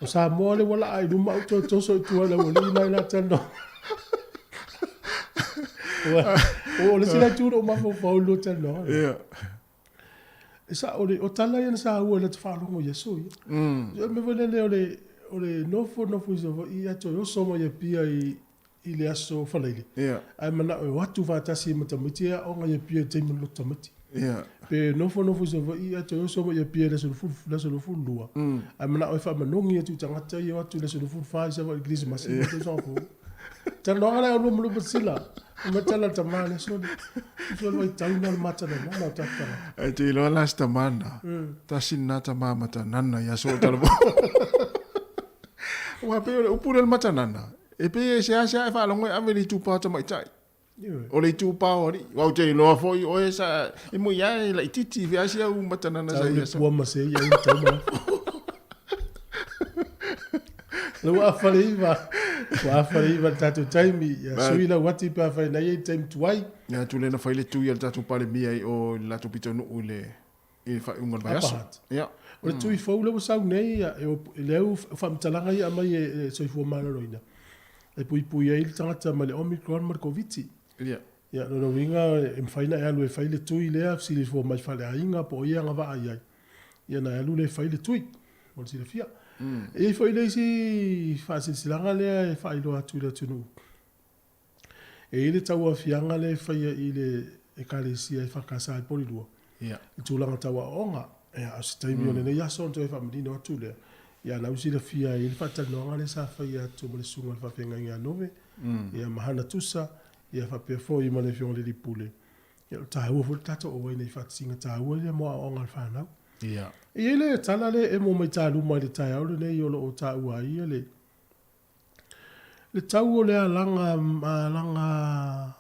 [SPEAKER 8] O Samoa lea ua laa i luma au toe toso i tua e laualii la i la talanoaga. O le isi la itu na ou mafaufau i le lua talanoaga lea.
[SPEAKER 1] Ia.
[SPEAKER 8] E sa, o, le, o tala ia na saua i lata faalogo i aso ia. O le mea foi lele o le, o le nofo nofo i Savaii ae toe oso mai Apia i, i le aso Faraile.
[SPEAKER 1] Ia.
[SPEAKER 8] Ae manao e o atu faatasi ma tamaiti e aoga i Apia i le taimi o le lotu tamaiti.
[SPEAKER 1] Ia.
[SPEAKER 8] Pe nofo nofo i Savaii ae toe oso mai Apia i le aso 10, le aso 22. Ae manao e faamanogi atu i tagata ia e o atu i le aso 24 i Savaii i le Kerisimasi ma le tausaga fou. Talanoaga lea o lua ma lua sila. O mea tala le tama lea sole. Sole vai tau na le mata na na o tatou tagata.
[SPEAKER 1] Ai te iloa la se tama na. Tasi lena tama matanana ia so tala mo. Ua pei o le upu lea o le matanana. E pei e seasea e faalogo e ave le itupa o tamaitai. O le itupa o alii. Aua ou te iloa foi oe sa e moi lava e laitiiti i si au matanana sa
[SPEAKER 8] Tau
[SPEAKER 1] i
[SPEAKER 8] le
[SPEAKER 1] aso.
[SPEAKER 8] pua ma se i au tau ma. Le ua afa le iva. Ua afa le iva le tatou taimi. Ia sui lau ati pe afai na i ai taimi tuai.
[SPEAKER 1] Ia tu le na fai le tui a le tatou Palemia i o i le latou pitonuu i le i le faaiuga o le vaiaso.
[SPEAKER 8] Upper Hutt.
[SPEAKER 1] Ia.
[SPEAKER 8] O le tui fou lea ua sau nei, ia, e o, lea ua faamatalaga ia aumai e le Soifua Maloloina, e puipui ai le tagata mai le Omicron ma le Koviti.
[SPEAKER 1] Ia.
[SPEAKER 8] Ia, lona uiga e mafai ona e alu e fai le tui lea, fesili fua mai faleaiga po o ai e agavaa i ai, ia ona e alu lea e fai le tui, mo le silafia. E i ai foi le isi faasilasilaga lea e faailoa atu i le atunuu, E i ai le tauaofiaga lea e faia i le Ekalesia EFKS i Porirua, i tulaga tau aoaoga. Ia, a o se taimi o lenei aso ona toe faamanino atu lea. Ia, la ua silafia e i ai le faatalanoaga lea sa faia atu ma le Susuga i le Faafeagaiga a Nove, ia, ma Hana Tusa, ia, faapea foi ma le Afioga i le Alii Pule. Ia, o le taua foi le tatou auai nei faatasiga taua ia mo aoaoga a le fanau. E i ai le tala lea e emo mai taluma i le taeao lenei o lo o taua ai le Le tau o le alaga, alaga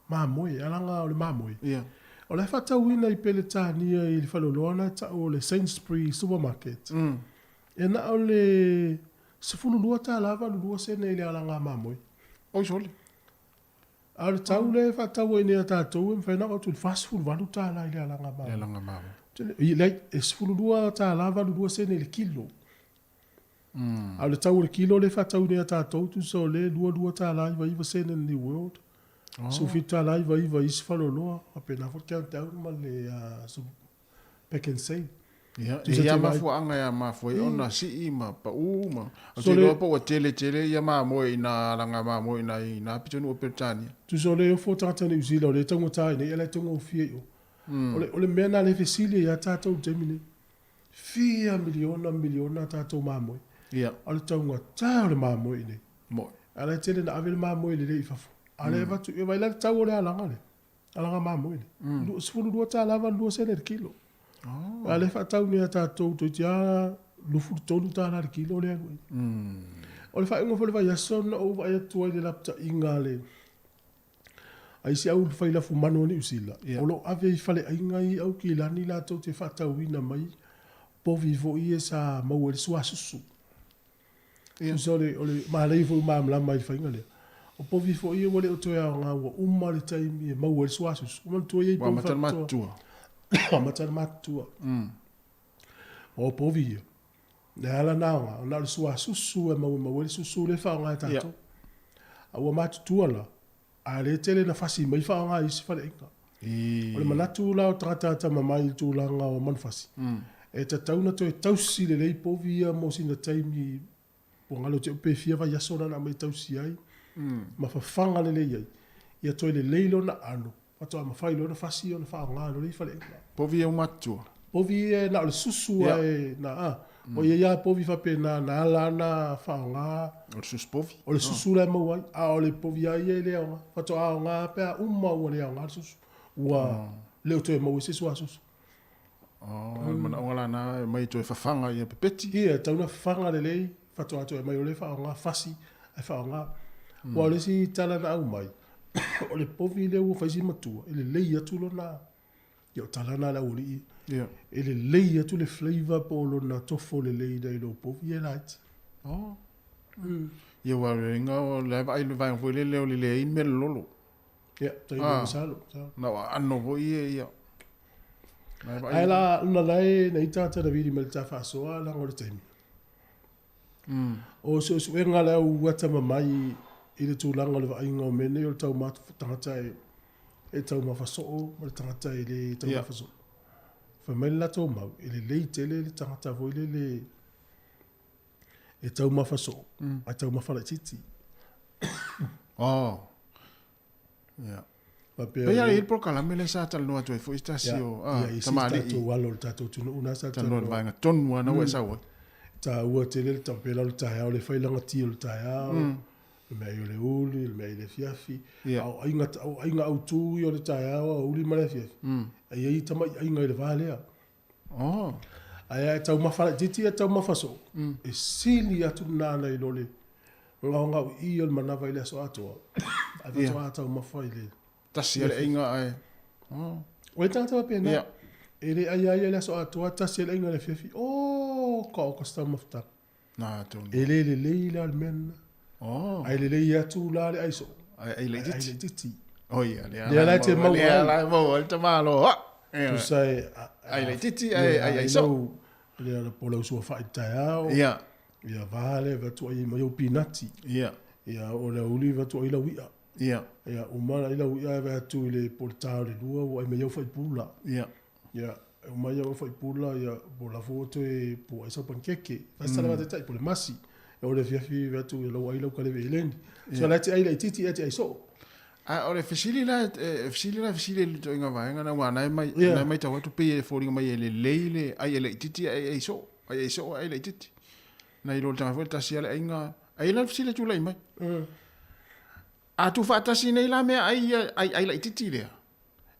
[SPEAKER 8] mamoe, alaga o le mamoe.
[SPEAKER 1] Ia.
[SPEAKER 8] O la e faatauina i Peretania i le faleoloa la e tau o le Sainsbury Supermarket. E na o le $12 82 sene i le alaga mamoe.
[SPEAKER 1] Oi sole.
[SPEAKER 8] A o le tau lea e faatau ai nei a tatou e mafai ona oo atu i le $48 i le alaga mamoe.
[SPEAKER 1] Le alaga mamoe.
[SPEAKER 8] Leai, e $12 82 sene i le kilo. A o le tau o le kilo lea e faatau nei a tatou, tusa o le $22.99 i le New World. $17.99 i isi faleoloa, faapena foi le Countdown ma le Pak'nSave.
[SPEAKER 1] Ia, e i ai mafuaaga e mafua ai ona sii ma pau ma... Ou te iloa po ua tele tele ia mamoe i nā alaga mamoe i nā i nā pitonuu o Peretania.
[SPEAKER 8] Tusa o le ofo o tagata Niu Sila o lea e taugata ai nei, ae la e taugofie i o. O le mea lena lea e fesili ai lava tatou i le taimi nei. Fia miliona miliona a tatou mamoe.
[SPEAKER 1] Ia.
[SPEAKER 8] A o le taugata o le mamoe i inei.
[SPEAKER 1] Moe.
[SPEAKER 8] A la e tele na ave le mamoe lelei i fafo. A o lea e avatu, ia vaai la le tau o le alaga lea. Alaga mamoe lea. $22.82 sene le kilo. A o lea e faatau nei e tatou toeitiiti lava $23 le kilo lea e alu ai. O le faaiuga foi o le vaiaso na ou vaai atu ai i le lapataiga a le a isi au fai lafumanu o Niu Sila, o lo o ave i faleaiga i Aukilani latou te faatauina mai povi foi ia sa maua i le suasusu. Tusa o le, o le manaia foi ua malamalama ai i le faiga lea. O povi foi ia ua le o toe aoga ua uma le taimi e maua ai le suasusu. Ua manatua e i ai povi
[SPEAKER 1] faapitoa. Ua amata le matutua.
[SPEAKER 8] Ua amata le matutua. O povi ia, le ala na aoga, na o le suasusu e maua maua ai le susu lea e faaaoga e tatou. A ua matutua la, a o lea e tele ina fasi mai faaaoga e isi faleaiga. O le manatu la o tagata atamamai i le tulaga o manufasi, e tatau ona toe tausi lelei povi ia mo sina taimi ua galo te pe fia vaiaso na na aumai e tausi ai ma fafaga lelei ai, ia toe lelei lona ano, faatoa mafai loa ona fasi ona faaaoga loa le faleaiga.
[SPEAKER 1] Povi ia ua matutua.
[SPEAKER 8] Povi ia na o le susu lava e na a. Ua i ai lava povi faapena na ala ona faaaoga.
[SPEAKER 1] O le susu povi.
[SPEAKER 8] O le susu la e maua ai, a o le povi lava ia e le aoga. Faatoa aoga lava pe a uma ua le aoga le susu. Ua le o toe maua ai se isi suasusu.
[SPEAKER 1] O le manaoga la na e aumai toe fafaga ia pepeti.
[SPEAKER 8] Ia, e tatau ona fafaga lelei, faatoa toe aumai o lea e faaaoga, fasi ae faaaoga. Aua o le isi tala na aumai, o le povi lea ua fai si matua, e lelei atu lona, ia o tala na a le aualii, e lelei atu le flavour po o lona tofo lelei nai lo povi ia laiti.
[SPEAKER 1] Ia aua o le uiga o la e vaai i le vaega foi lele o le leai ni mea lololo.
[SPEAKER 8] Ia, taimi masalo.
[SPEAKER 1] Na o aano foi ia, ia.
[SPEAKER 8] Ae la, ona la e nai tagata na vili mai le ta faasoa leaga o le taimi. O suesuega la ua atamamai i le tulaga o le vaaiga o mea nei o le taumafa tagata e taumafa soo ma le tagata e le taumafa soo. Fai mai le latou mau, e lelei tele le tagata foi lele e taumafa soo, ae taumafa laitiiti.
[SPEAKER 1] Oh. Ia. Faapea Pei lava e i ai le polokalame lea sa talanoa atu ai foi se tasi o tamalii. Ia, isi
[SPEAKER 8] tatou alo o le tatou atunuu na sa
[SPEAKER 1] talanoa. Talanoa i le vaega tonu lava na ua e sau ai.
[SPEAKER 8] Taua tele le faapea la o le taeao le fai lana ti o le taeao, le meaai o le uli, le meaai i le afiafi. A o aiga, o aiga autu ia o le taeao, aoauli ma le afiafi, e i ai tamai aiga i le va lea. Ae a e taumafa laitiiti ia taumafa soo, e sili atu lena nai lo le gaogaoii o le manava i le aso atoa, ae faatoa taumafa i le...
[SPEAKER 1] Tasi lava le aiga ae...
[SPEAKER 8] O le tagata faapena, e le ai lava ia i le aso atoa, tasi lava le aiga i le afiafi, oka oka se taumafataga. E le lelei la le mea lena. Ae lelei atu la le ai soo,
[SPEAKER 1] ae ai laitiiti.
[SPEAKER 8] Lea la e te maua ai.
[SPEAKER 1] Lea la e maua ai le tamaloa.
[SPEAKER 8] Tusa e...
[SPEAKER 1] Ai laitiiti ae ai soo.
[SPEAKER 8] Lea la po lau suafa'i i le taeao.
[SPEAKER 1] Ia.
[SPEAKER 8] Ia va lea avatu ai ma au pinati.
[SPEAKER 1] Ia.
[SPEAKER 8] Ia o le aoauli avatu ai lau i'a.
[SPEAKER 1] Ia.
[SPEAKER 8] Ia uma ai lau i'a ave atu i le po o le ta o le 2 ua ai mai au faipula.
[SPEAKER 1] Ia.
[SPEAKER 8] Ia, e uma ai au faipula, ia, po la foi ua toe po ai sau panikeke. Fai se tala faataitai, po o le masi. E oo i le afiafi ave atu ia lau ai lau kaleve eleni. So la e te ai laitiiti ae te ai soo.
[SPEAKER 1] A o le fesili la, e fesili la, fesili i le ituaiga vaega lena, aua o lena e matau atu pei e foliga mai e lelei le ai e laitiiti ae ai soo, ai ai soo ae ai laitiiti. Nai lo le tagata foi lea tasi lava le aiga, ae i ai la le fesili e tulai mai. A tuufaatasi nei la meaai ia ai ai laitiiti lea,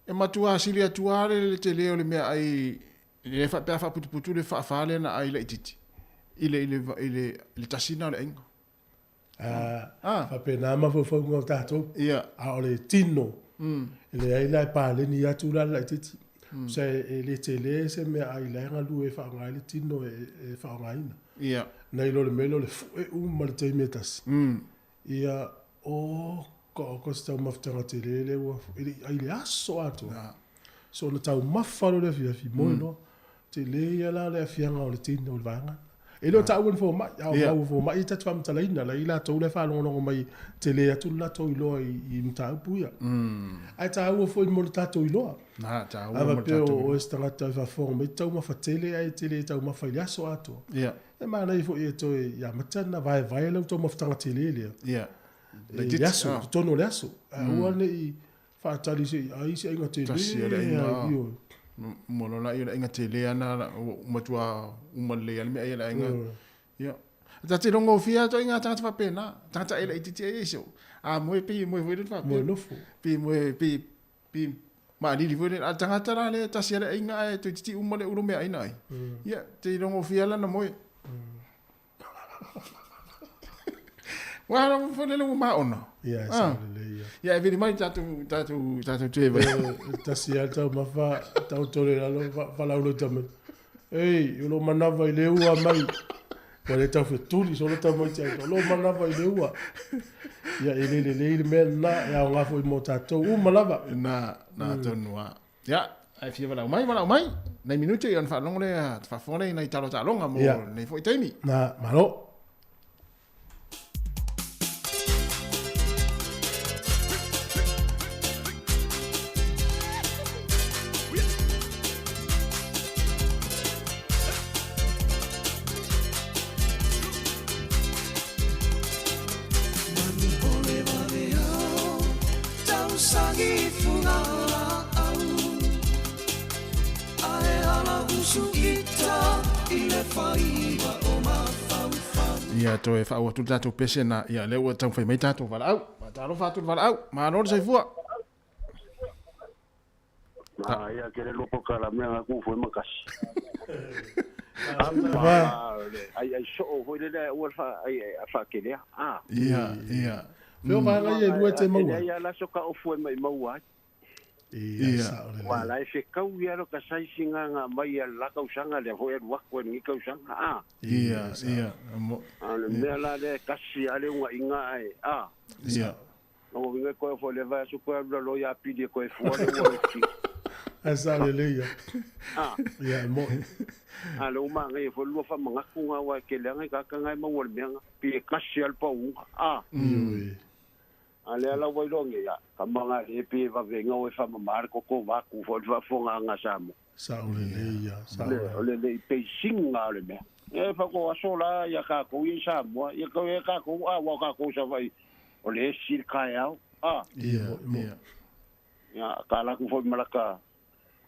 [SPEAKER 1] e matua sili atu lava le tele o le meaai le pe a faaputuputu le faafa lea na ai laitiiti i le, i le, i le, i le tasi lena o le aiga.
[SPEAKER 8] A, faapena mafaufauga o tatou.
[SPEAKER 1] Ia.
[SPEAKER 8] A o le tino, e leai la e paleni atu la le laitiiti. Tusa e le tele se meaai la e galue e faaaoga ai le tino e faaaogaina.
[SPEAKER 1] Ia.
[SPEAKER 8] Nai lo le mea lea o le fue uma i le taimi e tasi. Ia, oka oka se taumafataga tele lea ua e le i ai le aso atoa. So ona taumafa loa le afiafi, moe loa. Tele ia la le aafiaga o le tino i le vaega lena. E le o taua ni fomai, a o maua fomai e ta te faamatalaina, la i latou la e faalogologo mai, tele atu le latou iloa i mataupu ia. Ae taua foi mo le tatou iloa.
[SPEAKER 1] Na, taua
[SPEAKER 8] A
[SPEAKER 1] mo le
[SPEAKER 8] faapea
[SPEAKER 1] tatou
[SPEAKER 8] o oe se tagata e faafofoga mai, taumafa tele ae e te le taumafa i le aso atoa. E manaia foi e toe i amata ona vaevae lau taumafataga tele lea. I le aso, i totonu o le aso. Ae aua ne i faatali se i ai se aiga tele.
[SPEAKER 1] Tasi o le aiga. Uma loa lea o le aiga tele lava lena ua matua uma lelei lava le meaai a le aiga. Ia. Ta te iloa gofie lava ituaiga tagata faapena. Tagata aila itiiti ai e a moe pei e moe foi lele faapea.
[SPEAKER 8] Moe nofo.
[SPEAKER 1] Pei e moe pei pei maalili foi lele. A o le tagata la lea e tasi lava le aiga ae toeitiiti uma le ulu meaai na ai. Ia, te iloa gofie lava lana moe. Ua ala foi lele ua maona.
[SPEAKER 8] Ia, e sao lelei ia.
[SPEAKER 1] Ia, e vili mai tatou, tatou, tatou te vai.
[SPEAKER 8] E tasi lava le taumafa, taoto le lalo, faalaulau tamaiti. Ei, o lou manava i le ua mai. Ua le tau fetuli solo tamaiti ai. O lou manava i le ua. Ia, e le lelei le mea lena, e aoga foi mo tatou uma lava.
[SPEAKER 1] Na, na tonu lava. Ia, ae fia valaau mai, valaau mai. Nai minute ona faalogo lea, faafofoga lea i nai talo taaloga mo lenei foi taimi.
[SPEAKER 8] Na, malo.
[SPEAKER 1] Ia toe faauu atu le tatou pese na, ia lea ua taumafai mai tatou valaau. Faatalofa atu le valaau. Malo le soifua.
[SPEAKER 13] Ma ia ke le loko ka la mea ku foi makasi. Ai ai so foi le le ua fa ai fa ke le. Ah.
[SPEAKER 1] Ia, ia.
[SPEAKER 8] Feo vaega ia e lua e te maua.
[SPEAKER 13] Ia la so ka ofu e mai maua ai.
[SPEAKER 8] Ia, sao lelei.
[SPEAKER 13] Wa la e fekau ia lo ka saisi nga mai a la kausanga le foi alu aku e ni kausanga. Ah.
[SPEAKER 1] Ia, ia.
[SPEAKER 13] A le mea la le kasi a le unga inga ai. Ah.
[SPEAKER 1] Ia.
[SPEAKER 13] Longo vinga koe fo le vai su koe alu lo ia pili koe fua le ua le
[SPEAKER 8] Ae sao lelei ia.
[SPEAKER 13] Ah.
[SPEAKER 8] Ia, e moi.
[SPEAKER 13] A le uma ngai fo lua fa mangaku nga wa ke le ngai ka ka ngai maua le mea nga. Pi e kasi al pa unga. Ah.
[SPEAKER 8] Ioe.
[SPEAKER 13] A le ala wai longe ia. Ka manga e pi e vave nga o e fa mamar koko waku fo le fa fonga nga samo.
[SPEAKER 8] Sao lelei ia. Sao
[SPEAKER 13] Le o le le pe singa le mea. E fa ko aso la ia ka ko i Samoa. Ia ko e ka ko a wa ka ko sa vai. O le sil kai au. Ah.
[SPEAKER 1] Ia, ia.
[SPEAKER 13] Ia ka la ku fo malaka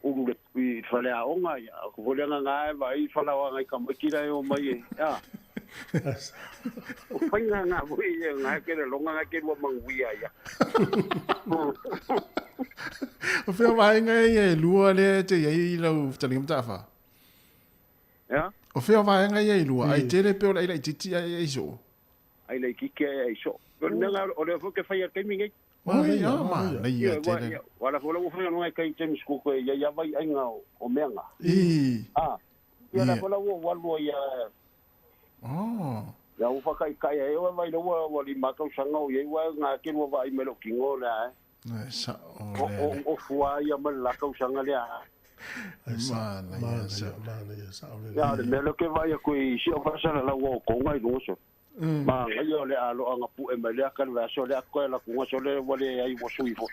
[SPEAKER 13] ulu le i fale a onga ia. Ko fo le nga nga e vai fala wa ngai ka mai kira e o mai e. Ah. O whainga ngā vui e ngā kere longa ngā kere manguia ia.
[SPEAKER 1] O whia vaenga ia e lua le te iai i lau fetalinga mataafa?
[SPEAKER 13] Ia?
[SPEAKER 1] O whia vaenga ia e lua, ai tele pe o le aila itiiti ai ai so?
[SPEAKER 13] Ai le kiki ai ai so. O le mea o le fo ke whai a taimi nei.
[SPEAKER 1] Oi, a, ma, nei ia tele.
[SPEAKER 13] Wala fo lau whai anonga kai temi skuko e ia ia vai ai ngā o mea ngā.
[SPEAKER 1] I.
[SPEAKER 13] Ah. Ia la fo lau walua ia.
[SPEAKER 1] Oh.
[SPEAKER 13] Ia u whakai kai e oe vai laua wa li makau sanga o iei wa ngā kerua wa i melo kingo lea e.
[SPEAKER 1] Sa o le.
[SPEAKER 13] O fua ia ma le lakau sanga lea.
[SPEAKER 1] Mana ia sa.
[SPEAKER 8] Mana ia sa o le.
[SPEAKER 13] Ia le mea ke vai aku i si o whasara laua o konga i lunga so. Ma ngai o le alo anga pu e mai lea ka le aso le ako e la kunga so le wale ai wo sui fo.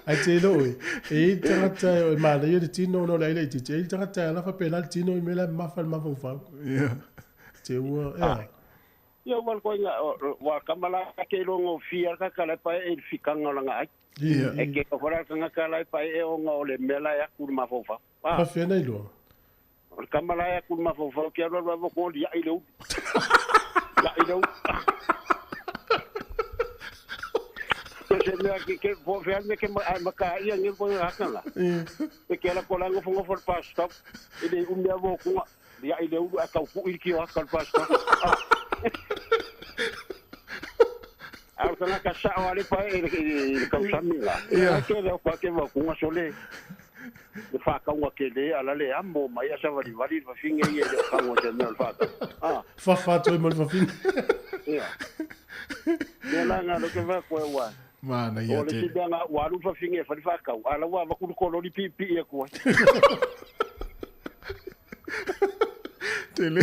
[SPEAKER 8] Ai te lo e e tangata e mana ia le tino no le aila i titi. E tangata e ala whapena le tino i mela mafa le mafa ufau.
[SPEAKER 1] Ia.
[SPEAKER 8] Te ua, ea.
[SPEAKER 13] Ia wal koe nga, wa kamala ke rongo fia ka kala pa e fikanga langa ai.
[SPEAKER 1] Ia.
[SPEAKER 13] E ke hora ka kala pa e o nga o le mela ya ku mafofa.
[SPEAKER 8] Ah. Whawhena i loa.
[SPEAKER 13] O le kamala ya ku mafofa ki alo alo ko li ai leu. Ya i leu. Se mea ke ke po fe ane ke ma ka ia ngi ko nga kala. E ke la ko la ngo fo pa stop. E le umia vo ku ya i leu a kau ku i ki o ka pa stop. Au kana ka sa o ale pa e le kausami la.
[SPEAKER 1] Ia.
[SPEAKER 13] Ke le pa ke va ku nga sole. Le fa ka nga ke le ala le amo mai asa vali vali fa finge i le ka ngo se mea fa. Ah.
[SPEAKER 8] Fa fa toi mo fa finge.
[SPEAKER 13] Ia. Le la nga lo ke va ko wa.
[SPEAKER 1] Mana ia
[SPEAKER 13] O le
[SPEAKER 1] te.
[SPEAKER 13] si nga wa lu fa finge fa fa ka. Ala wa va ku ko lo li pi pi e ko.
[SPEAKER 1] Tele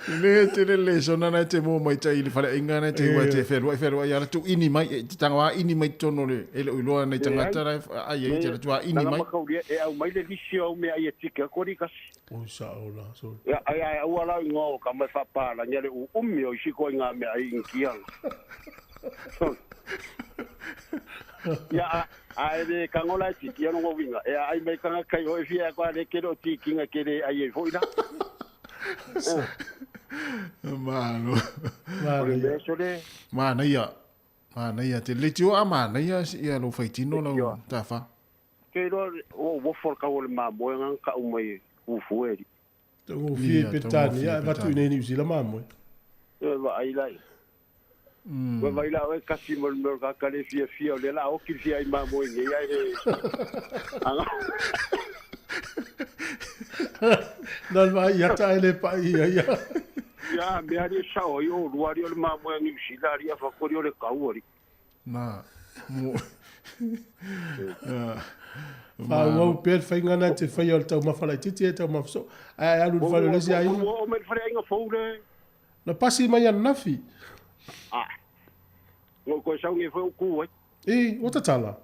[SPEAKER 1] tele tele le sona na te mo mai tai le fale inga na te wa te whenua whenua ia tu ini mai e te tanga ini mai tono le e le uiloa nei tangata na ai ai te tu ini mai.
[SPEAKER 13] E au mai le lisi au mea ai e tike ko ri kasi.
[SPEAKER 8] O sa o la so.
[SPEAKER 13] Ia ai ai au ala ingo ka mai fa la nya le ummi o isi ko inga mea ai inkia. Ia a e kangola tiki ia no winga. E ai mai kanga kai o e fia ko ale ke ro tiki nga ke le ai e foi la.
[SPEAKER 1] Malo.
[SPEAKER 13] Malo.
[SPEAKER 1] Manaia. Manaia te le tio a manaia ia lo faitino la tafa.
[SPEAKER 13] Ke ro o wo for ka o le mamoe nga ka o mai u fueri.
[SPEAKER 8] Te o fie petani ia vatu nei New Zealand mamoe.
[SPEAKER 13] E va ai lai. Wa vai la o kasi mo mo ka ka le fia fia o le la o ki fia ai mamoe ngi ai e. Anga.
[SPEAKER 8] Na vai ia ta ele pa ia ia.
[SPEAKER 13] Ia me ari sa o yo ruari o le mamoe New Zealand ia fa kori o le kau ari.
[SPEAKER 1] Na. Mo.
[SPEAKER 8] Fa o pe whainga na te whai o le tau mawhala i titi e tau mawhaso. Ai alu le whale lesi ai.
[SPEAKER 13] O me whare ainga fou le.
[SPEAKER 8] Na pasi mai an nafi.
[SPEAKER 13] Ah. Ngo ko sau nge fo ku ai.
[SPEAKER 8] E, o tatala.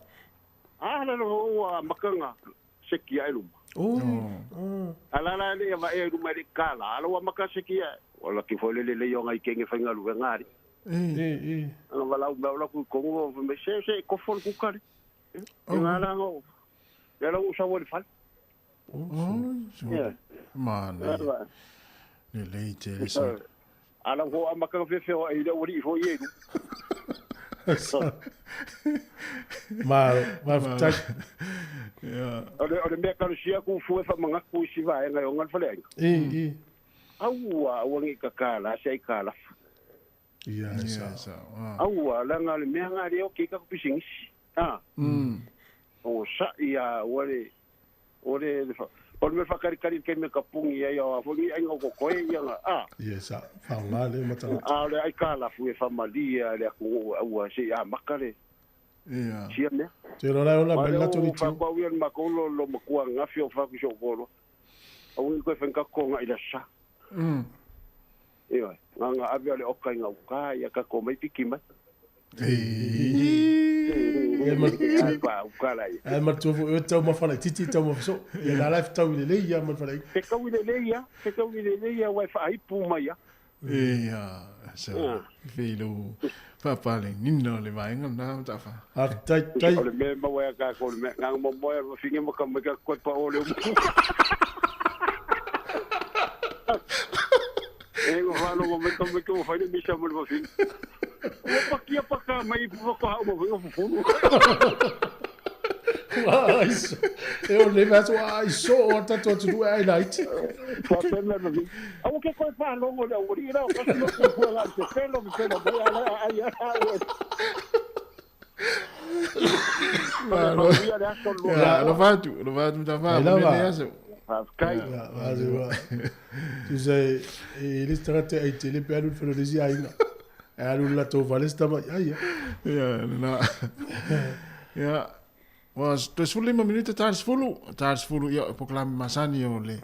[SPEAKER 13] Ah la lo o makanga seki ai luma.
[SPEAKER 8] Oh.
[SPEAKER 13] Ala la le va e luma le kala, ala wa maka seki ai. Wala ki fo le le yo ngai kenge whainga lu ngari.
[SPEAKER 8] E.
[SPEAKER 13] Anga wala u la ku kongo me se se ko fo ku kale. E ngala ngo. Ya la u sa wo le fal.
[SPEAKER 1] Oh. Mana. Le le te le sa.
[SPEAKER 13] Ala ho a maka fe fe o e le ori fo ye lu.
[SPEAKER 8] Ma ma tak.
[SPEAKER 1] Ya.
[SPEAKER 13] O le mea kalusia ku fu e fa manga ku si va ngai o ngal fale.
[SPEAKER 8] E.
[SPEAKER 13] Aua o ngi ka kala se kala.
[SPEAKER 8] Ia sa.
[SPEAKER 13] Aua la ngal mea ngali o ke ka ku pisingisi. Ah. O sa ia o le o le o le whakari kari ke me kapungi ia o fongi ai ngo ko ia nga ah.
[SPEAKER 8] Ia sa fa nga le matala.
[SPEAKER 13] Ah le ai kala fu e fa malia le ku aua se ia makale.
[SPEAKER 1] Ia.
[SPEAKER 13] Sia me.
[SPEAKER 8] Te rora ola bella to
[SPEAKER 13] ri. Fa pa wi ma ko lo lo makua nga fi o fa ku so kolo. Au ni ko fa ka ko nga ila sa. Ia nga nga avia le oka nga uka ia ka ko mai piki mai.
[SPEAKER 8] E ma tu e tau mawhala titi tau mawhaso. Ia la life tau i le ia mawhala.
[SPEAKER 13] Te kau i le ia, te kau i le ia wai whaaipu mai ia.
[SPEAKER 1] Ia, sa whilo whapale nina le vaenga nā mtafa.
[SPEAKER 8] A tai tai.
[SPEAKER 13] O le mea mawea ka ko le mea ngā mamoea ma finge maka mai ka koe pa o le umu. E ngā whano ma mai ka mai ka whaine misa mo le mafinge. O pakia paka mai paka hau ma winga fufunu.
[SPEAKER 8] Ai so. E o le vaso ai so o tato atu tu ai light.
[SPEAKER 13] Fa pena no. Au ke koe pa longo le uri ra o ka no ku la te pelo mi pelo ai ai.
[SPEAKER 1] Malo. Ya lo fatu ta fa me aso.
[SPEAKER 13] Kai.
[SPEAKER 8] Tu sais e le strate ai tele pe alu felo lesi ai na. Alu la to valesta ma ai.
[SPEAKER 1] Ya na. Ya. Was to sfulu lima minuta tar sfulu ia poklami masani o le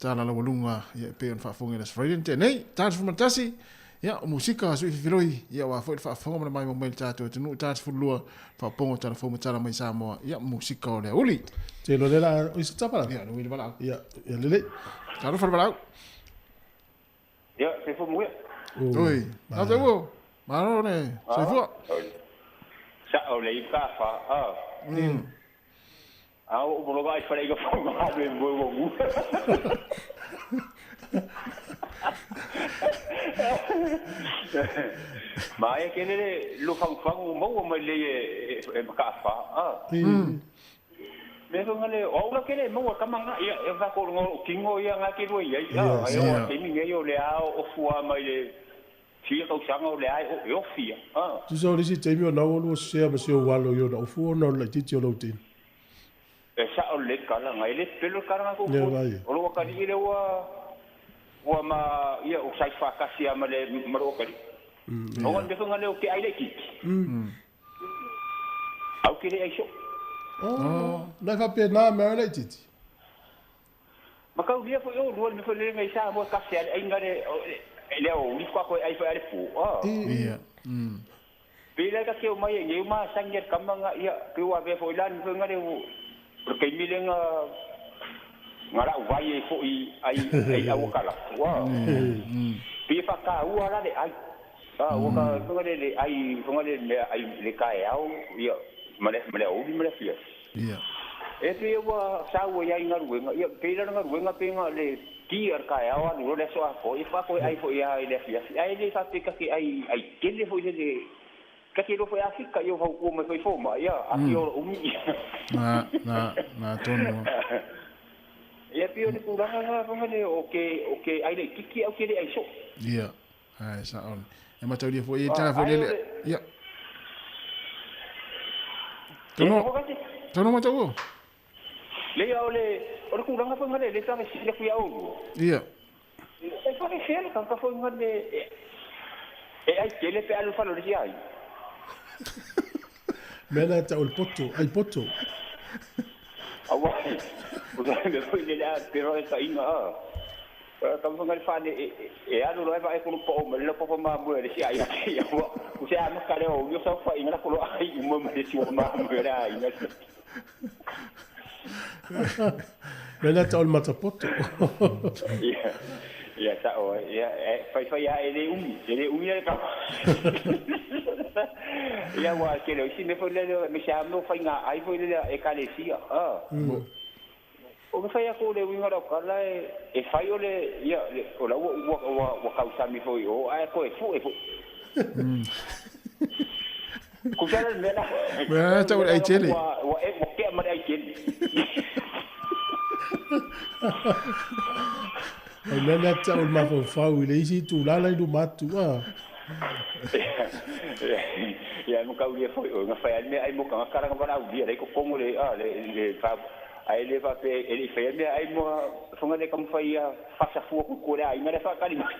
[SPEAKER 1] tala la walunga ia pe on faafofoga le Friday te nei tar sfulu matasi ia o musika sui filoi ia wa foi faafofoga mai mai tatou tunu tar sfulu lua faapongo tala fo matala mai Samoa ia musika o le uli
[SPEAKER 8] te lo le la o isa tapala
[SPEAKER 1] ia no ile bala
[SPEAKER 8] ia ia lele
[SPEAKER 1] talo fa bala
[SPEAKER 13] ia se fo mu
[SPEAKER 1] oi na te wo maro ne se fo
[SPEAKER 13] sa o le ka fa a a o mo ga fa le ga fa ga le mo mo mu ma e ke le lo fa fa mo mo le e ka fa a me go le o la ke le mo ka manga ia e va ko ngo kingo ia nga ke lo ia ia o te mi ia le a o fua mai le tia kau sanga o le ai o e ofia.
[SPEAKER 8] Tu sa o lisi teimi o nau olu o sea ma se o walo i ona o fua ona o lai titi o lau tini.
[SPEAKER 13] E sa o le kala ngai le pelo kala ngā koukou. O lo wakari i le ua ma ia o sai whakasi a ma le maro wakari. O ngā mea ngā leo ke ai le kiki. Au ke le ai so.
[SPEAKER 8] Nai whapea nā mea lai titi.
[SPEAKER 14] Makaulia foi oulua i le mea foi lele ngai Samoa e kase a le aiga le le aoauli faatoa toe ai foi a le po a.
[SPEAKER 1] Ia.
[SPEAKER 14] Pei la ta te omai ai nei ua masani a le tama na ia pei ua avea foi la le mea foi na le o le taimi lea na na lau vai ai foi ai ai auakalatu a. Pei e faataua la le ai a ua ka foi na le le ai foi na le mea ai le taeao ia ma le ma le aoauli ma le afiafi.
[SPEAKER 1] Ia.
[SPEAKER 14] E pei ua sau ai i galuega, ia pei la le galuega pei na le ki a le taeao alu loa le aso atoa, ia faatoa ai foi lava i le afiafi. Ae le faapea ta te ai ai tele foi lele, ta te iloa foi a fika ia ua fautua mai foi fomai, ia afio o lou umi.
[SPEAKER 1] Na, na, na tonu lava.
[SPEAKER 14] Ia pei o le tulaga lena foi lele o ke o ke ai laitiiti ae ou te le ai soo.
[SPEAKER 1] Ia, ae sao. E mataulia foi e tala foi
[SPEAKER 14] Ae o
[SPEAKER 1] lele,
[SPEAKER 14] le
[SPEAKER 1] ia.
[SPEAKER 14] Ia,
[SPEAKER 1] Tono,
[SPEAKER 14] foi
[SPEAKER 1] tono matau.
[SPEAKER 14] Leai, o le, o le tulaga foi lea, lea faafesili atu ia oulua.
[SPEAKER 1] Ia.
[SPEAKER 14] E faafefea le tagata foi lea e, e ai tele pe alu i le fale o le isi aiga.
[SPEAKER 8] Mea na tau o le poto, ai poto.
[SPEAKER 14] Aua, o le mea foi lele a pero e taina a. O le tama foi lea fale e, e alu loa e vaai kulu pao ma le laupapa mamoe a le isi aiga. Ia ua, ua se amata lea o io saofaiga la kolo ai uma ma le sua mamoe a le aiga.
[SPEAKER 8] Mea na tau o le matapoto.
[SPEAKER 14] Ia, ia sa'o ai. Ia, e faifai lava e le umi, e le umi le tama. Ia aua o le tele o isi mea foi lele, aemaise lava mea o faiga ai foi lele a Ekalesia, a. O le fai atu o le uiga o lau tala e, e fai o le, ia, o la ua, ua, ua, ua tausami foi i o, ae toe fue foi. Tusa la le mea la.
[SPEAKER 1] Mea tau le ai tele.
[SPEAKER 14] Ua, ua, ua tea ma le ai tele.
[SPEAKER 8] O le mea lea tau o le mafaufau i le isi itulā la i luma atu a.
[SPEAKER 14] Ia, ma taulia foi oe, na fai lava le meaai mo tagata la na valaaulia la i totonu le, a, le, le fa, ae le faapea e le i faia le meaai mo foga le taumafai ia faasafua atu i tua i le aiga lea faatali mai.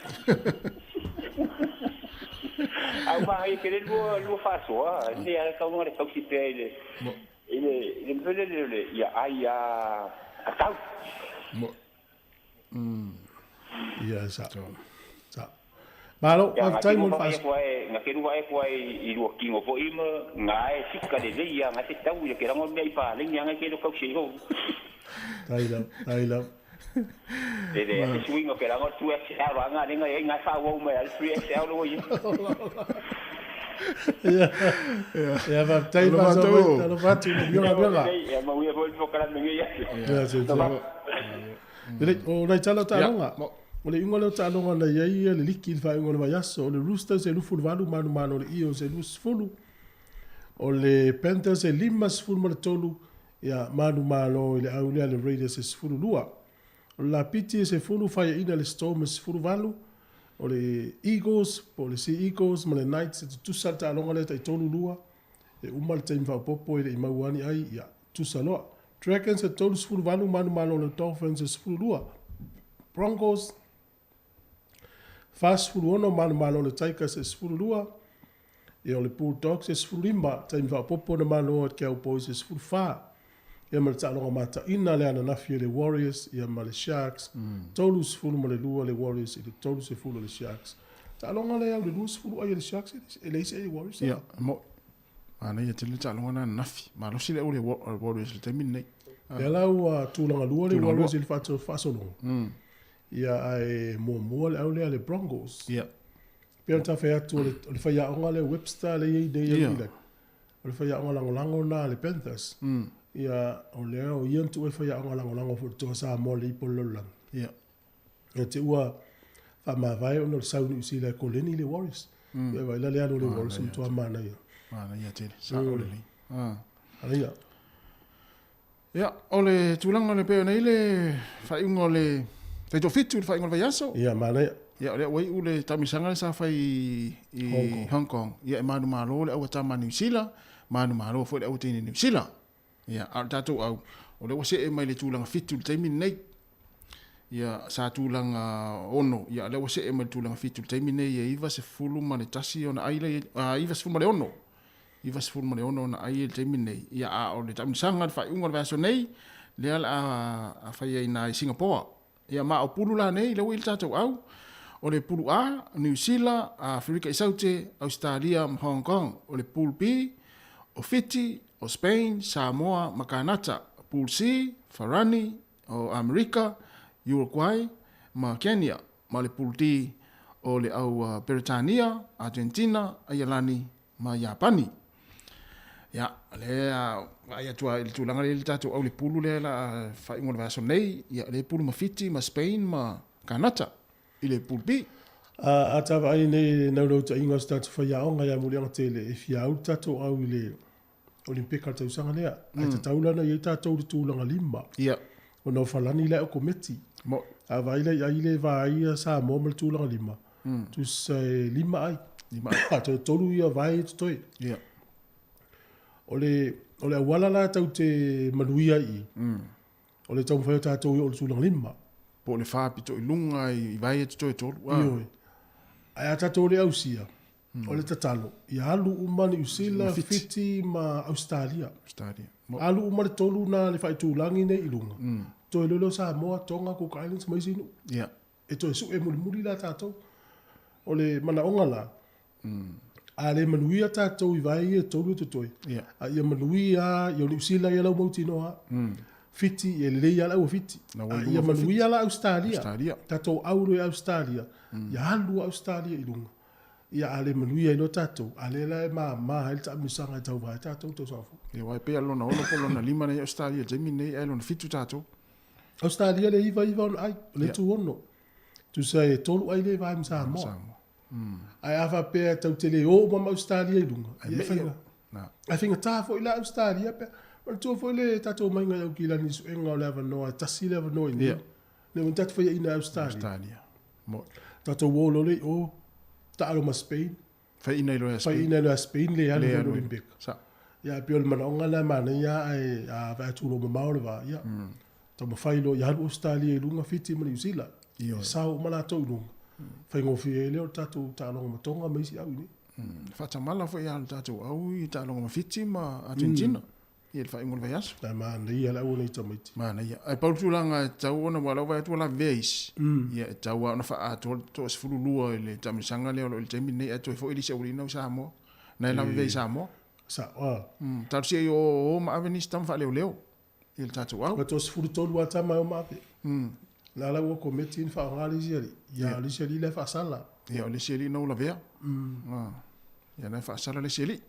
[SPEAKER 14] Ae ua manaia tele le lua, lua faasoa, lenei lava tau na le tausi pea i le, i le, i le mea foi lele o le, ia ai a tatau.
[SPEAKER 8] Ia, sa. Sa. Malo,
[SPEAKER 14] Ia,
[SPEAKER 8] faafetai mo le
[SPEAKER 14] na te lua na te lua atu ai i lua tino foi ma na e fika lelei ia na te tau ia ke rango mea i paleni ia na te lo tausi ai hou.
[SPEAKER 8] Tai lava, tai lava.
[SPEAKER 14] Le le te suiga ke rango 2XL anga lenga ia ngai fa uau mai al 3XL lo ia.
[SPEAKER 8] Ia, ia, faafetai faasoa mai, talofa atu, manuia galuega.
[SPEAKER 14] Ia, manuia foi le polokalame nei ia.
[SPEAKER 8] Ia, se se. Lelei, o nai tala o taaloga. O le iuga lea o taaloga na i ai le liki i le faaiuga o le vaiaso, o le Roosters e 28, manumalo o le Eels e 20, o le Panthers e 53, ia, manumalo i le au lea le Raiders e 12. O le Lapiti e 10, faiaina le Storm e 18, o le Eagles po o le Sea Eagles ma le Knights e tutusa le taaloga lea tai 3-2, e uma le taimi faaopoopo e le i maua ni ai, ia, tutusa loa. Dragons e 38, manumalo o le Dolphins e 12. Broncos 46, manumalo o le Tigers e 12. Ia, o le Bulldogs e 15, taimi faaopoopo na malo ai le Cowboys e 14. Ia ma le taaloga mataina le ananafi e le Warriors ia ma le Sharks, 32 le Warriors i le 30 o le Sharks. Taaloga lea au le 20 ai e le Sharks e leai se ai le Warriors.
[SPEAKER 1] Ia, mo manaia tele le taaloga na ananafi. Malosi le au le Warriors i le taimi lenei.
[SPEAKER 8] Lea la ua tulaga lua le Warriors i le faasologa. Ia ae muamua le au lea le Broncos.
[SPEAKER 1] Ia.
[SPEAKER 8] Pei ona ta fai atu o le, o le faiaoga lea Webster lea e i ai nei au O le faiaoga lagolago lena a le Panthers. Ia, o lea o ia na tuu ai faiaoga lagolago foi i le Toa Samoa le ipo o le lalolagi.
[SPEAKER 1] Ia.
[SPEAKER 8] Ia te ua faamavae ona o le sau i Niu Sila e koleni le Warriors. Ia vaai la le alu o le Warriors e matua manaia.
[SPEAKER 1] Manaia tele, sao lelei.
[SPEAKER 8] Manaia.
[SPEAKER 1] Ia, o le tulaga o le pei ona i ai le faaiuga o le taitoafitu i le faaiuga o le vaiaso.
[SPEAKER 8] Ia, manaia.
[SPEAKER 1] Ia, o lea ua iu le taamilosaga lea sa fai i
[SPEAKER 8] Hong Kong.
[SPEAKER 1] Hong Kong. Ia, e manumalo le au a tama Niu Sila, manumalo foi le au a teine Niu Sila. Ia, a o le tatou au, o lea ua see mai le tulaga fitu i le taimi lenei. Ia, sa tulaga ono, ia, o lea ua see mai le tulaga fitu i le taimi lenei, e 91 ona ai la, a, 96. 96 ona ai i le taimi lenei. Ia, a o le taamilosaga i le faaiuga o le vaiaso nei, lea o le a fai ai i ina i Singapore. Ia ma o pulu la nei, lea ua i le tatou au, o le pulu A, Niu Sila, Aferika i Saute, Ausetalia ma Hong Kong. O le Pool B, o Fiti, o Spain, Samoa ma Kanata. Pool C, Farani, o Amerika, Uruguay ma Kenya. Ma le Pool D, o le au Peretania, Argentina, Aialani ma Iapani. Ia, lea vaai atu i le tulaga lea i le tatou au le pulu lea la faaiuga o le vaiaso nei, ia lea pulu ma Fiti ma Spain ma Kanata i le Pool B.
[SPEAKER 8] A ta vaai nei i le naulautaiga o se tatou faiaoga ia Muliagatele e fia au le tatou au i le Olimpika i le tausaga lea. Ae tatau la ona i ai tatou i le tulaga lima.
[SPEAKER 1] Ia.
[SPEAKER 8] Ona o Falani la e o kometi.
[SPEAKER 1] Mo.
[SPEAKER 8] A vaai la i ai le vaai a Samoa ma le tulaga lima. Tusa e lima ai.
[SPEAKER 1] Lima ai.
[SPEAKER 8] A toe tolu ia vae e totoe.
[SPEAKER 1] Ia.
[SPEAKER 8] O le, o le auala la tau te manuia i i. O le taumafai o tatou i o le tulaga lima.
[SPEAKER 1] Po o le fa pito i luga i vae e totoe tolu.
[SPEAKER 8] Ioe. Ae a tatou le ausia, o le tatalo, ia alu uma Niu Sila, Fiti ma Ausetalia.
[SPEAKER 1] Australia.
[SPEAKER 8] Alu uma le tolu na le faaitulagi nei i luga. Toe lele o Samoa, Tonga, Cook Islands ma isi nuu.
[SPEAKER 1] Ia.
[SPEAKER 8] E toe sue mulimuli la tatou. O le manaoga la, a le manuia tatou i vae ia e tolu e totoe, a ia manuia ia o Niu Sila ia lau mautinoa a. Fiti, e lelei lava le au a Fiti. A ia manuia la Ausetalia, tatou au loa i Ausetalia, ia alu a Ausetalia i luga. Ia a le manuia ai loa tatou, a lea la e mama ai le taamilosaga e tauva ai tatou i tausaga fou.
[SPEAKER 1] Ia aua e pei lava lona ono po o lona lima nei Ausetalia i le taimi lenei ae lona fitu tatou.
[SPEAKER 8] Ausetalia le iva iva ona ai, o le itu ono. Tusa e tolu ai le vae ma Samoa. Ae a faapea tau te le o uma ma Ausetalia i luga, ia e faiga. Ae faigata foi la Ausetalia pe manatua foi le tatou omaiga i Aukilani i suega o le avanoa e tasi le avanoa i nei. Le ua tatou faiaina e Ausetalia.
[SPEAKER 1] Australia. Mo.
[SPEAKER 8] Tatou o loa le i o, taalo ma Spain.
[SPEAKER 1] Faiaina i loa ia Spain.
[SPEAKER 8] Faiaina i loa ia Spain le alu foi i le Olympic.
[SPEAKER 1] Sa.
[SPEAKER 8] Ia e pei o le manaoga lena e manaia ae a vaai atu o lo o mamao le va, ia. Taumafai loa ia alu Ausetalia i luga, Fiti ma Niu Sila.
[SPEAKER 1] Ioe.
[SPEAKER 8] Sao uma latou i luga. Faigofie ai lea o le tatou taaloga ma Tonga ma isi au i nei.
[SPEAKER 1] Faatamala foi ia le tatou au i taaloga ma Fiti ma Argentina. I le faaiuga o le vaiaso.
[SPEAKER 8] Ae manaia le aua nei tamaiti.
[SPEAKER 1] Manaia. Ae pau le tulaga e tatau ona, aua o lau vaai atu ua lavevea isi, ia e tatau lava ona faaatoa le toa-12 i le taamilosaga lea o lo o i le taimi lenei, ae toe foi le isi aualii i Samoa. Na e lavevea i Samoa.
[SPEAKER 8] Sao a.
[SPEAKER 1] Talosia i o ma ave nisi tama faaleoleo i le tatou au.
[SPEAKER 8] Ua toa-13 lava tama e o ma ave. La la ua kometi na faaaoga le isi alii, ia o le isi alii la e faasala.
[SPEAKER 1] Ia o le isi alii na ua lavea. Ia na e faasala le isi alii.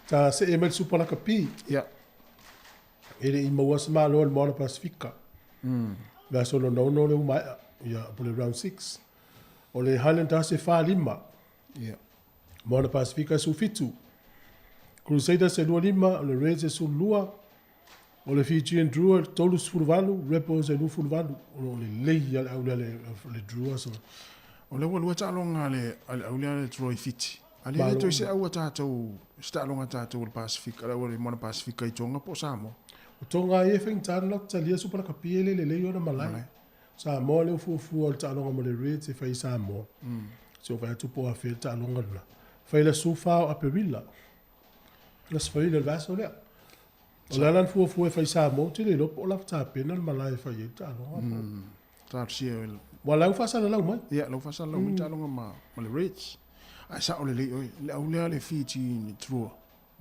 [SPEAKER 8] Ta see mai le Supa Lakapi.
[SPEAKER 1] Ia.
[SPEAKER 8] E le i maua se malo e le Moana Pasifika. Le aso lona ono lea ua maea. Ia, po le round 6. O le Highlanders e 4-5.
[SPEAKER 1] Ia.
[SPEAKER 8] Moana Pasifika e 17. Crusaders e 25, o le Reds e 12. O le Fijian Drua e 38, Rebels e 28. O lo o lelei lava le au lea le Drua. So.
[SPEAKER 1] O lea ua lua taaloga a le au lea le Drua i Fiti. A lea le toe se au a tatou, se taaloga a tatou o le Pasifika, le au a le Moana Pasifika i Tonga po o Samoa?
[SPEAKER 8] O Tonga ia e faigata ona latou talia Super Lakapi e le lelei ona malae. Samoa lea ua fuafua o le taaloga ma le Reds e fai i Samoa. Se i ou vaai atu po o afea le taaloga lena. Fai le aso 14 o Aperila. Le aso Faraile o le vaiaso lea. O le ala na fuafua e fai Samoa, ou te le iloa po o lava tapena le malae e fai ai le taaloga.
[SPEAKER 1] Talosia e le...
[SPEAKER 8] Ua la ua faasalalau mai.
[SPEAKER 1] Ia, la ua faasalalau mai le taaloga ma le Reds. Ae sao lelei oe, le au lea le Fiji ni Drua.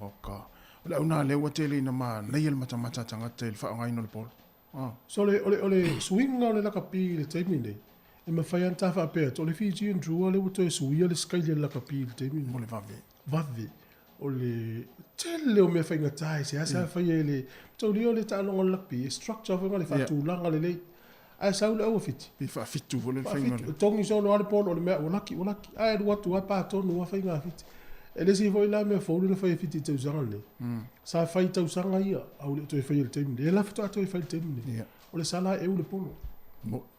[SPEAKER 1] Oka. O le au na lea ua tele ina manaia le matamata a tagata i le faaaogaina o le polo.
[SPEAKER 8] Ah. So o le, o le, o le suiga o le lakapi i le taimi nei, e mafai lava ona ta faapea atu, o le Fijian Drua lea ua toe suia le sikaili o le lakapi i le taimi nei.
[SPEAKER 1] Mo le vave.
[SPEAKER 8] Vave. O le tele o mea faigata e seasea faia e le taulia o le taaloga o le rugby, e structure foi le faatulaga lelei. Ae sau le au a Fiti.
[SPEAKER 1] Pe faafitu foi le faiga.
[SPEAKER 8] Faafitu, togi solo lava le polo o le mea ua laki, ua laki. Ae alu atu lava pa tonu lava faiga a Fiti. E le isi foi la mea fou lea na fai e Fiti i tausaga nei. Sa fai i tausaga ia, a ua le o toe faia i le taimi nei. E la faatoa toe fai i le taimi nei. O le sala e eu le polo.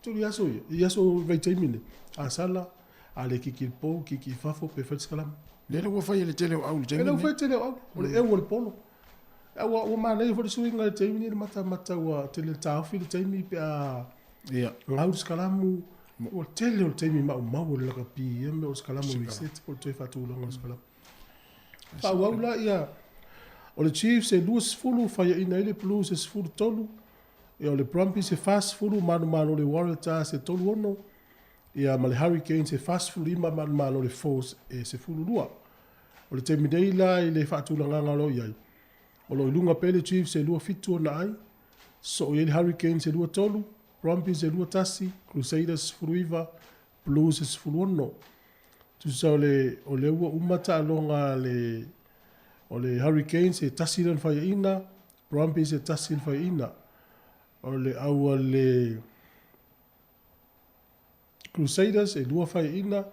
[SPEAKER 8] Tolu i aso ia, i aso vaitaimi nei. A sala, A le kiki i le pou, kiki i fafo, pe fai le sikalama.
[SPEAKER 1] Lea la ua fai e le tele o au i le taimi
[SPEAKER 8] nei. E le ua fai e le tele o au, o le eu o le polo. A ua, ua manaia foi le suiga i le taimi nei, le matamata ua tele le taofi le taimi pe a
[SPEAKER 1] yeah.
[SPEAKER 8] gau le sikalamu. Ua tele o le taimi maumau o le lakapi ia mea o le sikalamu reset po o le toe faatulaga o le sikalamu. Faaauau la ia o le Chiefs e 20 faiaina ai le Blues e 13, ia o le Brumbies e 40 manumalo i le Waratahs e 36, ia ma le Hurricanes e 45 manumalo i le Force e 12. O le taimi nei la i le faatulagaga o lo o i ai, o lo o i luga pea le Chiefs e 27 ona ai, sosoo i ai le Hurricanes e 23, Brumbies e 21, Crusaders 19, Blues e 16. Tusa o le o lea ua uma taaloga a le o le Hurricanes e tasi lana faiaina, Brumbies e tasi le faiaina. O le au a le Crusaders e lua faiaina,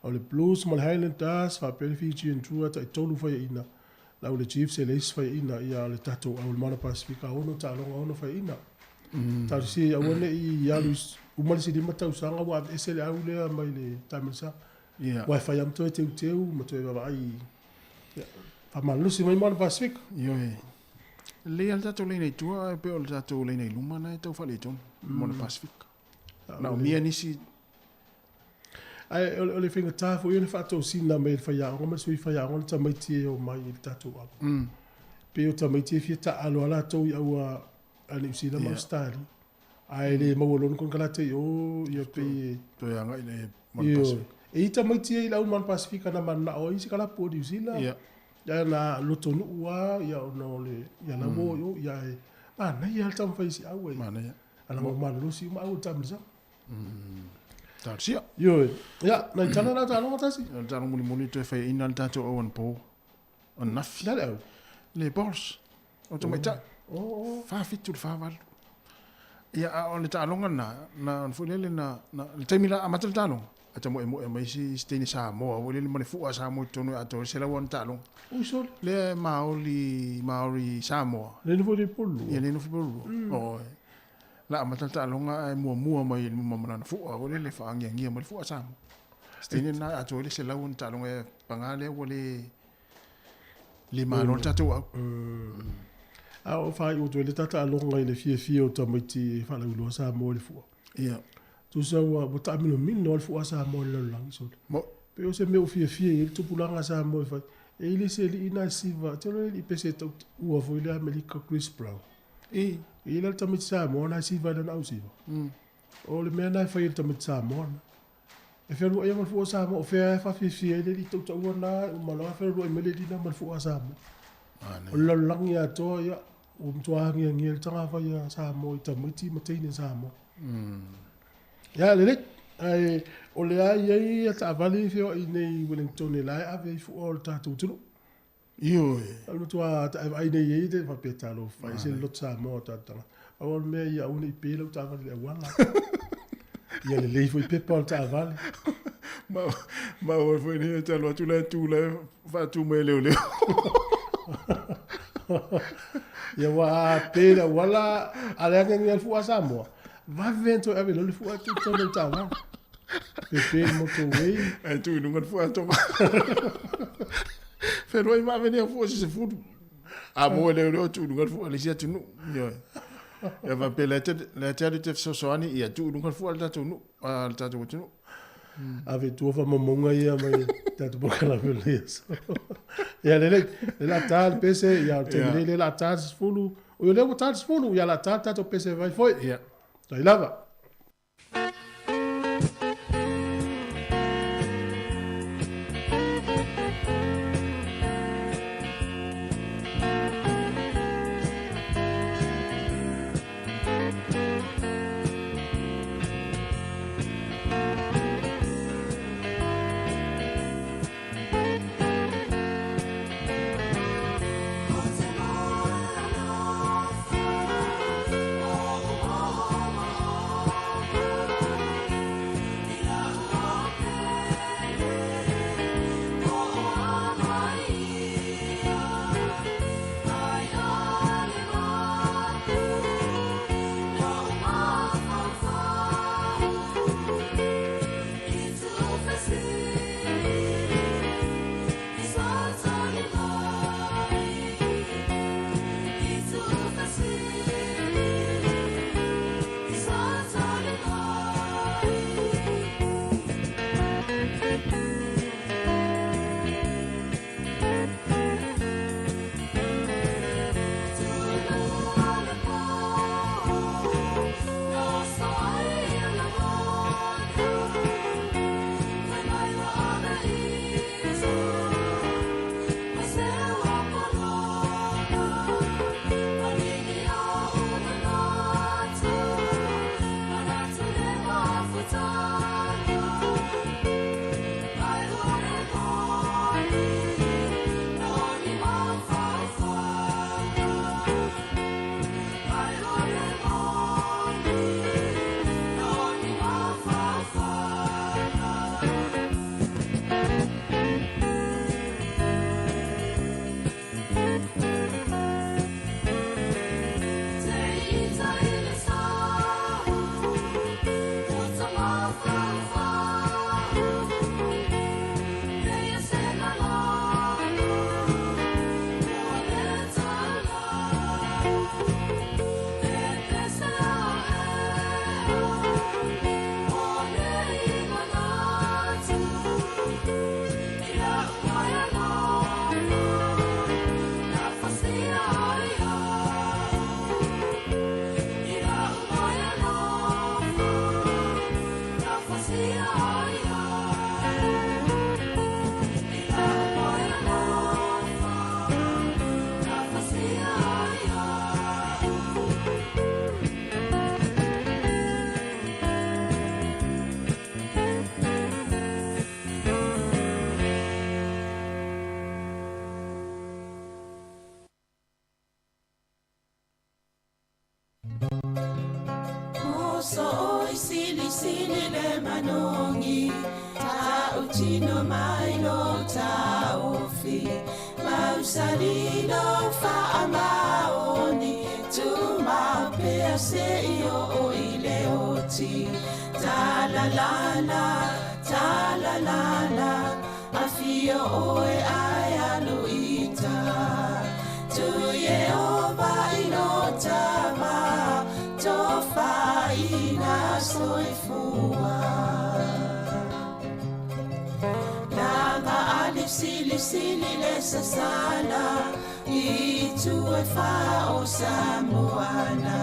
[SPEAKER 8] o le Blues ma le Highlanders faapea le Fijian Drua e taitolu faiaina. Le au a le Chiefs e leai se faiaina, ia o le tatou au a le Moana Pasifika 6 taaloga 6 faiaina. Talosia ia aua ne i alu i uma le isi 5 tausaga ua aveese le au lea mai le Taamilosaga. Aua e fai lava ma toe teuteu ma toe vaavaai i ia, faamalolosi mai Moana Pasifika.
[SPEAKER 1] Ioe. Lelei lava le tatou laina i tua ae pei o le tatou laina i luma na e tau faaletonu, Moana Pasifika. Manaomia nisi.
[SPEAKER 8] Ae o le faigata foi ona faatosina mai e le faiaoga ma le sui faiaoga le tamaiti e omai i le tatou au. Pei o tamaiti e fia taaalo lava latou i au a Niu Sila ma Ausetalia. Ae le maua loa ni konekarate i o, ia pei e...
[SPEAKER 1] Toe agai i le Moana Pasifika.
[SPEAKER 8] E i tamaiti ia i le au Moana Pasifika na mananao ai se kalapu o Niu Sila. Ia na lotonuu lava ia ona o le... ia la ua o i o, ia ae manaia lava le taumafai i si au e.
[SPEAKER 1] Manaia.
[SPEAKER 8] Ala ua malolosi uma au o le taamilosaga.
[SPEAKER 1] Talosia.
[SPEAKER 8] Ioe. Ia, nai tala la taaloga tasi.
[SPEAKER 1] O le taaloga mulimuli toe faiaina le tatou au anapo. Ananafi.
[SPEAKER 8] Le a le au?
[SPEAKER 1] Le Bulls. O tamaitai.
[SPEAKER 8] Oh.
[SPEAKER 1] 4-7 le 4-8. Ia, a o le taaloga lena, na ona foi lele na, na, le taimi la amata le taaloga, ae ta moemoe mai isi, isi teine Samoa foi lele ma le fua Samoa i totonu e atoa ai le 100 ana taaloga.
[SPEAKER 8] Ui sole.
[SPEAKER 1] Lea e Maori, Maori Samoa.
[SPEAKER 8] Lea nofo i le Pololua.
[SPEAKER 1] Ia, lea nofo i Pololua. Oi. La amata le taaloga ae muamua mai i luma ma lana fua foi lele faagiagia mai le fua Samoa. Se teine lena e atoa ai le 100 ana taaloga e paga lea ua le le malo le tatou au.
[SPEAKER 8] A o faaiu atu ai le ta taaloga i le fiafia o tamaiti e faalauiloa Samoa i le fua.
[SPEAKER 1] Ia.
[SPEAKER 8] Tusa ua taaminomino lava le fua a Samoa i le lalolagi sole.
[SPEAKER 1] Mo.
[SPEAKER 8] Pei o se mea ua fiafia i ai le tupulaga a Samoa e fai. E i le isi alii na e siva, te iloa le alii pese tau ua foi le Amerika Chris Brown.
[SPEAKER 1] I.
[SPEAKER 8] E i ai la le tamaiti Samoa na e siva i lana ausiva. O le mea na e fai e le tamaiti Samoa na. E fealuai ai ma le fua o Samoa, o fea e faafiafia ai le alii tautaua na, e uma loa fealuai mai le alii na ma le fua a Samoa. O le lalolagi atoa, ia, ua matua agiagia le tagafai a Samoa i tamaiti ma teine Samoa. Ia, lelei. Ae o le a i ai ia taavale e feoai nei i Wellington e la e ave ai fua o le tatou atunuu.
[SPEAKER 1] Ioe.
[SPEAKER 8] O le matua vaai nei i ai te faapea talofa e ese le loto Samoa o tatou tagata. Pau lava o le mea ia aua ne i pe lau taavale i le auala. Ia lelei foi pepa o le taavale.
[SPEAKER 1] Ma oe foi nei e te alu atu la e tu la e faatu mai e leoleo.
[SPEAKER 8] Ia ua a pe le auala a le agiagi a le fua a Samoa. Vave ona toe ave loa le fua atu i totonu o le taavale. Pepe le motorway.
[SPEAKER 1] Ae tu i luga le fua atoa. Feluai ma ave nei fua se sefulu. A mo e leoleo tu i luga le fua le isi atunuu. Ioe. Ia faapea le le te alu te fesoasoani ia tu i luga le fua le tatou nuu, le tatou atunuu.
[SPEAKER 8] Ave i tua faamaumauga ia mai tatou polokalame o lenei aso. Ia lelei, lea la ta le pese, ia o le taimi nei lea la ta le 10. Oi o lea ua ta le 10, ia la ta le tatou pese vai foi.
[SPEAKER 1] Ia.
[SPEAKER 8] Tai lava.
[SPEAKER 15] sili le manogi Ta'utino mai lo ta'ofi Mausali lo fa'amaoni Tumau pea se'i o'o i le oti Talalala, talalala Afio oe ae alu ita Tu Yehova i lo tava Tofaina soifua Langa ali sili sili le sasala I tu e fa o Samoana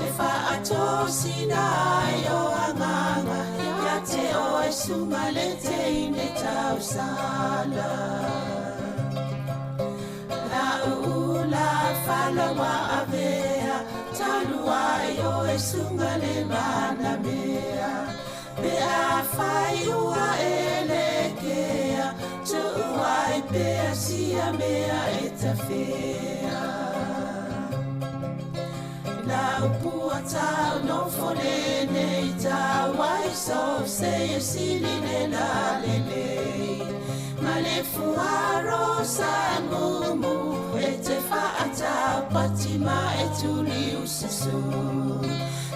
[SPEAKER 15] E fa atosina ai o anganga Ia te o e sunga le te ine tausala La uula falawa avea Talua ai o e sunga le manamea Pe a fai ua e le kea Tuuai pea sia mea e tafea La upua tau no fole nei tau ai so se e sili le la le le Ma le fuaro sa mumu e te whaatau pati ma e tuli ususu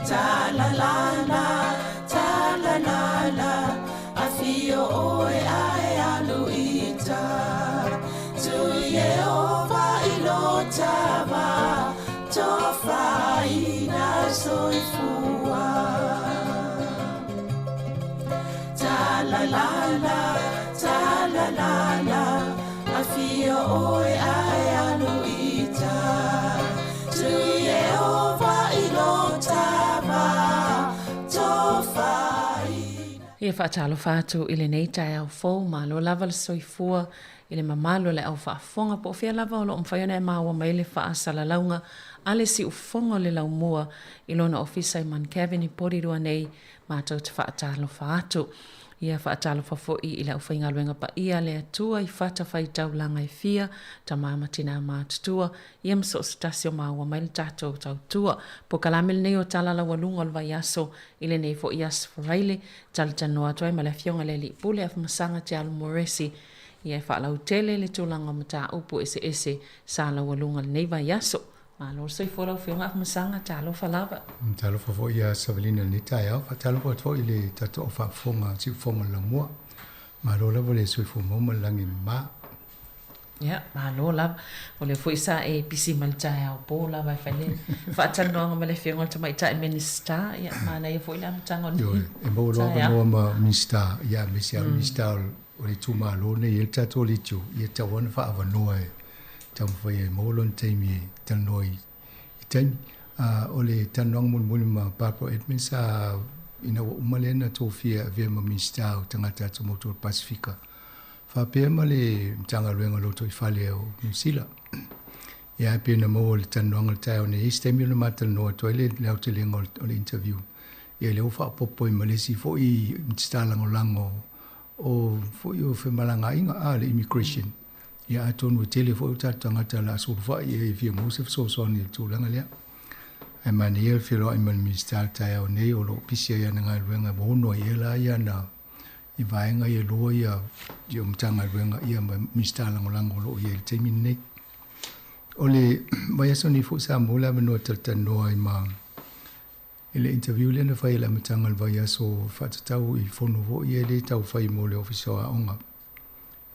[SPEAKER 15] Ta la la la, ta la la la Afio oe ae alu ita Tu Yehova i lo tava Tofaina soifua Ta la la la, ta la la la Afio oe ae alu ita Tu Yehova i lo tava Tofaina
[SPEAKER 4] Ia faatalofa atu i lenei taeao fou malo lava le soifua i le mamalu o le au faafofoga po o fea lava o loo mafai ona e maua mai le faasalalauga a le siufofoga o le laumua i lona ofisa i Mount Kevin i Porirua nei matou te faatalofa atu. Ia faatalofa fo'i i le aufaigaluega paia le Atua i fata faitaulaga e fia, tamā ma tinā matutua, ia ma so o se tasi o maua mai le tatou tautua. Polokalame lenei o Tala Laualuga o le Vaiaso i lenei fo'i aso Faraile, talatalanoa atu ai ma le Afioga i le Alii Pule Afamasaga Te Alo Moresi, ia e faalautele le tulaga o mataupu eseese sa laualuga lenei vaiaso. Malo le soifua lau Afioga Afamasaga, talofa lava.
[SPEAKER 16] Talofa foi ia Savalina i lenei taeao, faatalofa atu foi i le tatou au faafofoga siufofoga o le laumua. Malo lava le soifua maua ma le lagi e mama.
[SPEAKER 4] Ia, malo lava. O lea foi sa e pisi mai le taeao po lava e fai le faatalanoaga ma le Afioga i le Tamaitai Minisita. Ia, manaia foi le amataga o lenei
[SPEAKER 16] Ioe, e maua loa avanoa ma Minisita, ia aemaise lava le Minisita o le itumalo lenei e i ai le tatou leitio, ia tatau lava ona faaavanoa e taumafai ai e maua lona taimi e talanoa i taimi. O le talanoaga mulimuli ma Barbara Edmonds sa ina ua uma lea na tofia e avea ma Minisita o Tagata Atumotu o le Pasifika faapea ma le Matagaluega o Lotoifale o Niu Sila. Ia ae pei ona maua i le talanoaga i le taeao nei, e i ai se taimi ona ma talanoa atu ai le aotelega o le interview. Ia lea ua faaopoopo ai ma le isi foi Minisita Lagolago o foi o femalagaaiga, a le immigration. Ia atonu e tele foi o tatou tagata o le a sulufai i ai e fia maua se fesoasoani i le tulaga lea. Ae manaia le feloai ma le Minisita i le taeao nei o lo o pisi ai ana galuega ua ono ai ea la ia ana i vaega ia e lua ia o Matagaluega ia ma Minisita Lagolago o lo o i ai i le taimi lenei. O le vaiaso nei foi sa maua le avanoa e talatalanoa ai ma i le interview lea na fai i le amataga o le vaiaso faatatau i fono foi ia lea e tau fai mo le Ofisa o Aoga.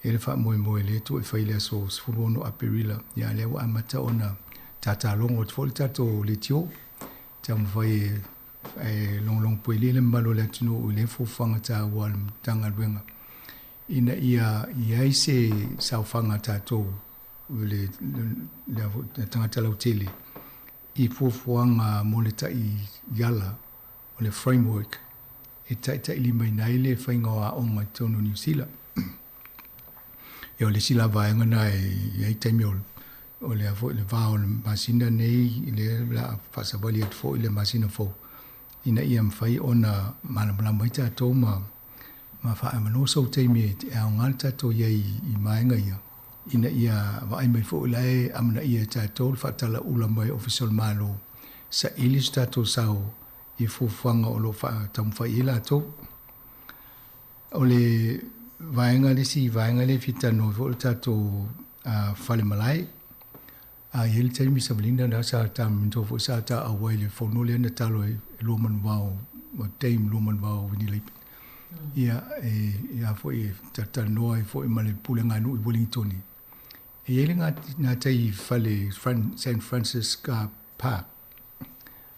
[SPEAKER 16] E le faamoemoe lea tuu e fai i le aso 16 Aperila, ia lea ua amata ona tatalogo atu foi le tatou leitio. Taumafai e logologo pueli le mamalu o le atunuu i lea fuafuaga taua a le Matagaluega ina ia i ai se saofaga a tatou le tagata lautele i fuafuaga mo le taiala o le framework e taitailimaina ai le faiga o aoga i totonu o Niu Sila. Ia o le isi la vaega na e i ai taimi o o le foi le va o le masina nei lea o le a faasavali atu foi le masina fou ina ia mafai ona malamalama ai tatou ma ma faaavanoa sou taimi e aoga le tatou i ai i vaega ia ina ia vaai mai foi la e amanaia e tatou le faatalaula mai o Ofisa o le Malo saili so tatou sao. i fuafuaga o lo o faataumafai i ai latou. O le vaega le isi vaega lea e fia talanoa ai foi o le tatou fale malae. A i ai le taimi savalina lena sa ta manatua foi sa ta auai i le fono lea na talo e Luamanuvao o Dame Luamanuvao Winnie Laban. Ia e ia foi e talatalanoa ai foi ma le pulega a nuu i Wellingtone. E i ai le gatai fale Saint Francis Park,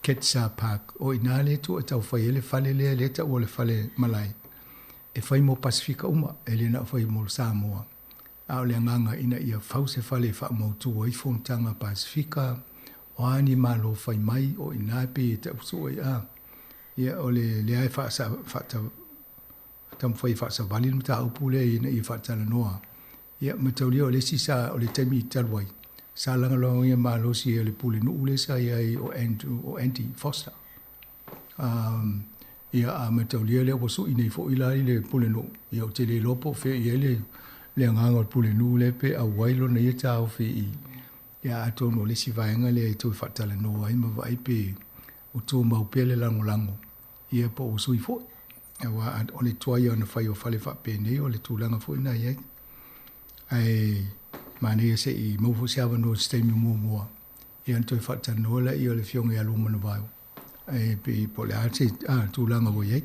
[SPEAKER 16] Ketsa Park, o i ina lea tua e tau fai ai le fale lea, lea e taua o le fale malae, e fai mo Pasefika uma, e le na o fai mo Samoa. A o le agaga ina ia fau se fale e faamautu ai fonotaga Pasefika, o a ni malo fai mai, o i ina e pei e tau sue ai, a, ia o le lea e faasa, faata, taumafai e faasavali le mataupu lea ina ia faatalanoa. Ia, mataulia o le isi sa, o le taimi talu ai, sa lagolagoina malosi e le pulenuu lea sa i ai o Andrew, o Andy Foster. Um, ia, a mataulia lea ua sui nei foi la i le pulenuu, ia ou te le iloa po o fea i ai le, le agaga o le pulenuu lea pe auai lona ia taofi i, ia atonu o le isi vaega lea e toe faatalanoa ai ma vaai pe o tumau pea le lagolago ia po ua sui foi. Aua o le tuai ona fai o fale faapenei o le tulaga foi lena e i ai. Ae manaia se i maua foi se avanoa i se taimi muamua ia ona toe faatalanoa lea o le Afioga ia Luamanuvao ae pei po o le a se tulaga ua i ai.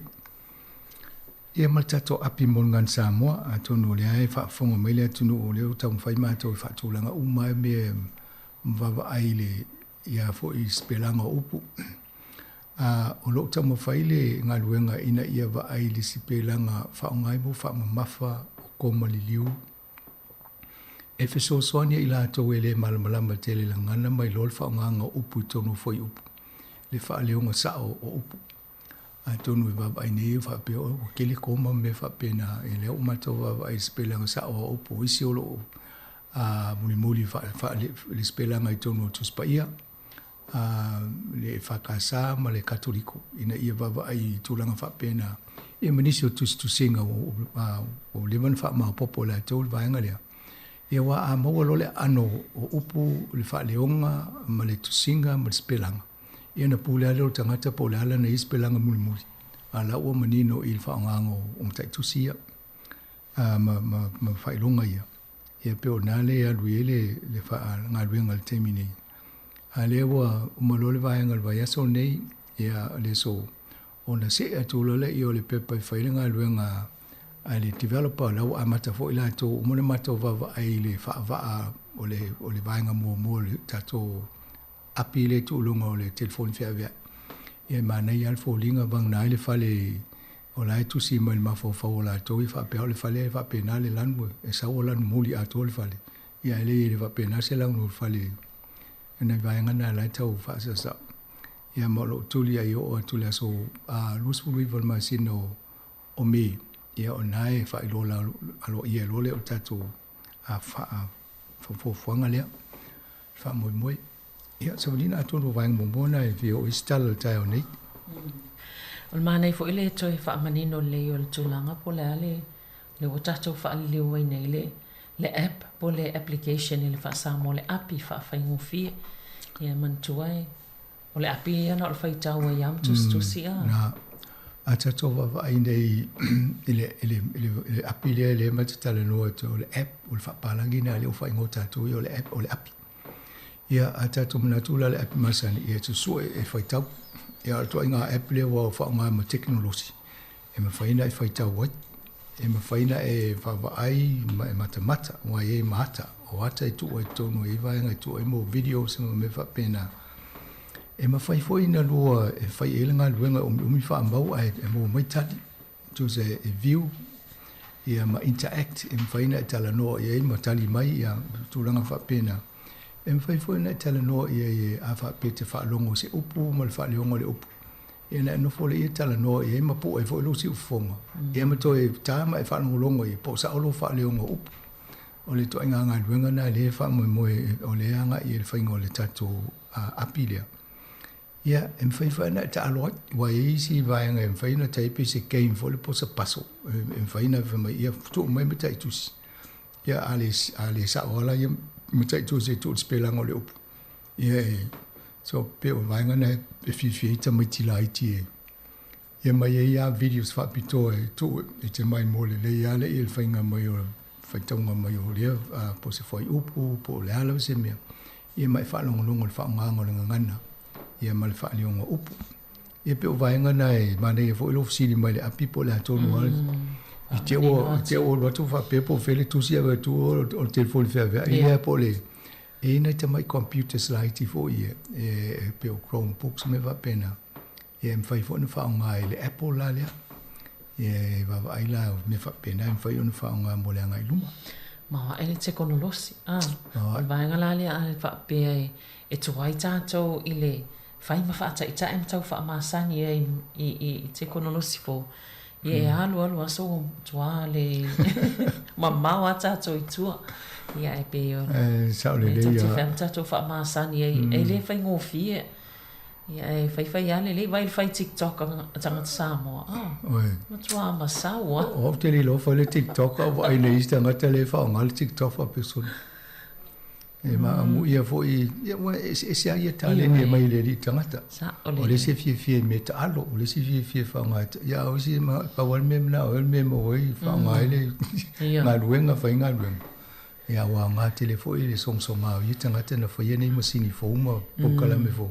[SPEAKER 16] Ia ma le tatou api mo le Gagana Samoa, atonu o lea e faafofoga mai le atunuu o lea ua taumafai matou e faatulaga uma lava mea e vaavaai i le ia foi sipelaga o upu. A o lo o taumafai le galuega ina ia vaai i le sipelaga faaaoga ai mo faamamafa o koma liliu e fesoasoani ai i latou e le malamalama tele i le gagana mai loa le faaaogaga o upu i totonu o fuaiupu, le faaleoga sao o upu. Atonu e vaavaai nei e faapea ua tele koma ma mea faapena, ia lea ua matou vaavaai i le sipelaga sao o upu. O isi o lo o mulimuli le sipelaga i totonu o Tusi Paia, le EFKS ma le Katoliko ina ia vaavaai i tulaga faapena, ia ma nisi o tusitusiga ua leva ona faamaopoopo e latou le vaega lea. Ia aua a maua loa le aano o upu, le faaleoga ma le tusiga ma le sipelaga, ia ona pule lava lea o le tagata po o le a lana ia sipelaga mulimuli, a o la ua manino i le faaaogaga o mataitusi ia ma faailoga ia. Ia pei o lena lea e alu i ai le galuega i le taimi nei. A lea ua uma loa le vaega o le vaiaso lenei, ia le aso ona see atu loa lea o le pepa e fai ai le galuega a le developer, la ua amata foi latou, ua uma ona matou vaavaai i le faavaa o le vaega muamua o le tatou api lea e tuu i luga o le telefoni feaveai. Ia e manaia lava le foliga vagana ai le fale o la e tusi mai i le mafaufau o latou ia faapea o le fale e faapena le lanu e sau o lanu muli atoa le fale. Ia ae leai e le faapena se lanu o le fale i nai vaega na la e tau faasaosao. Ia ma o lo o tuli ai oo atu i le aso 29 o le masina o Me, ia o lena e faailoa aloaia ai loa lea o le tatou fuafuaga lea, le faamoemoe. Ia, Savalina, atonu o vaega muamua lena e fia oo i ai se tala i le taeao nei.
[SPEAKER 4] O le manaia foi le toe faamanino lelei o le tulaga po o le a le lea ua tatou faaliliu ai nei le le app po o le application i le faa-Samoa, le api faafaigofie. Ia manatua e o le api ia na o le faitau ai lava ma tusitusi a.
[SPEAKER 16] Na, a tatou vaavaai nei i le, i le, i le, i le api lea lea ma te talanoa atu o le app, o le faapalagi lena lea ua faaigoa tatou ia o le app, o le api. Ia, a tatou manatu la le app masani, ia e susue e faitau. Ia, o le ituaiga app lea ua faaaoga ma tekonolosi e mafai ona e faitau ai, e mafai ona e vaavaai ma e matamata, aua e i ai ma ata, o ata e tuu ai i totonu, e i ai vaega e tuu ai mo videos ma mea faapena. E mafai foi ona lua e fai i ai le galuega e umiumi faamau ae maua mai tali. Tusa e view ia ma interact e mafai ona e talanoa i ai ma tali mai ia tulaga faapena. E mafai foi ona e talanoa i ai a faapea e te faalogo i se upu ma le faaleoga o le upu. Ia ona e nofo lea e talanoa i ai ma pue ai foi lou siufofoga. Ia ma toe ta ma e faalogologo i ai po o sao lou faaleoga o upu. O le ituaiga galuega lena lea e faamoemoe o lea e agai i ai le faiga o le tatou api lea. Ia, e mafai foi ona e taalo ai, aua e i ai isi vaega e mafai ona type se game foi lea po o se puzzle, e mafai ona fai mai, ia tuu mai mataitusi. Ia, a le, a le sao lava la ia mataitusi e tuu i le sipelaga o le upu, ia e So pei o le vaega lena e fiafia ai tamaiti laiti e ia ma e i ai lava videos faapitoa e tuu e te mai mo lelei lava le faiga mai o le faitauga mai o lea po o se fuaiupu po o le a lava se mea, ia ma e faalogologo i le faaaogaga o le gagana ia ma le faaleoga o upu. Ia pei o vaega na e manaia foi lou fesili mai i le api po o le a tonu lava i te ua i te ua alu atu faapea po o fea le tusi e ave atu o le telefoni feaveai lea po o le E i ai nai tamai computers laiti foi ia, e pei o Chromebooks ma mea faapena, ia e mafai foi ona faaaoga i le Apple la lea. Ia e vaavaai la o mea faapena e mafai ona faaaoga mo le agai i luma.
[SPEAKER 4] Maoae le tekonolosi, a. O le vaega la lea a faapea e tuai tatou i le fai ma faataitai ma tau faamasani ai i tekonolosi fou, ia e alu alu aso ua matua le mamao lava tatou i tua. Ia ae pei o
[SPEAKER 16] E sao lelei
[SPEAKER 4] tatou te fai ma tatou faamasani ai, e le faigofie. Ia ae faifai lava lelei, vaai i le fai TikTok a tagata Samoa, a, matua masau lava.
[SPEAKER 16] O au ou te le iloa fai le TikTok a o vaai nei isi tagata lea e faaaoga le TikTok faaperesona. E maamuia foi, ia ua eseese lava ia taleni e aumai e le alii tagata. O le isi e fiafia i mea taalo, o le isi e fiafia e faaaoga, ia a o isi e pau lava le mea e manao ai o le mea e maua ai, faaaoga ai le galuega, fai galuega. Ia ua aoga tele foi le sogasoga o ia tagata na faia nei masini fou ma polokalame fou.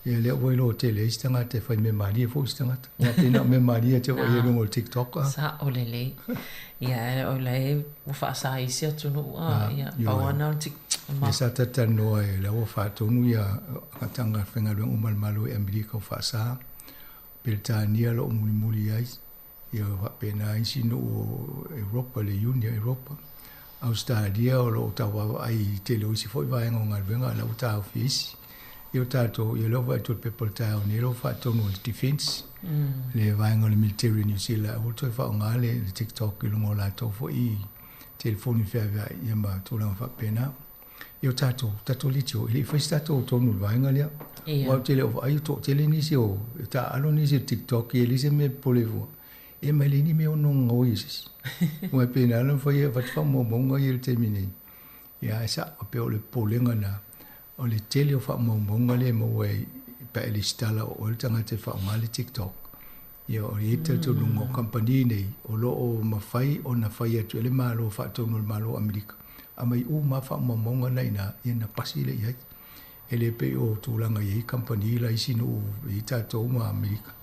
[SPEAKER 16] Ia lea ua iloa tele ai isi tagata e fai mea malie foi isi tagata. Aua pei na o mea malie e te vaai ai i luga o le TikTok
[SPEAKER 4] a. Sao lelei. Ia o la e ua faasa i isi atunuu a, ia pau lava na o le
[SPEAKER 16] TikTok. Ia sa talatalanoa e la ua faatonu ia tagata faigaluega uma a le Malo i Amerika ua faasa. Peretania o lo o mulimuli ai. Ia faapena isi nuu o Europa, le Iuni a Europa. Ausetalia o lo o tau vaavaai i tele o isi foi vaega o galuega a o la ua taofi e isi. Ia o tatou, ia o lea ua vaai atu i le pepa o le taeao nei o lo o faatonu e le Defence, le vaega o le military o Niu Sila aua le toe faaaoga le TikTok i luga o latou foi telefoni feaveai ia ma tulaga faapena. Ia o tatou, tatou leitio, e le i fai se tatou tonu i le vaega lea. Ia. Aua ou te le o vaai o toatele nisi o, e taaalo nisi i le TikTok, e leai se mea e popole fua. E ma e leai ni mea ono gaoi e se isi. Aua e pei na ala ona fai e avatu faamaumauga ia i le taimi nei. Ia ae sao, e pei o le popolega lena, o le tele o faamaumauga lea e maua ai pe a e lesitala o oe le tagata e faaaoga le TikTok. Ia o i ai le talitonuga o kamupani nei o lo o mafai ona fai atu e le Malo faatonu o le Malo o Amerika, aumai uma lava faamaumauga na i ina, ia ona pasi lea i ai. E le pei o tulaga e i ai kamupani la isi nuu e i ai tatou ma Amerika.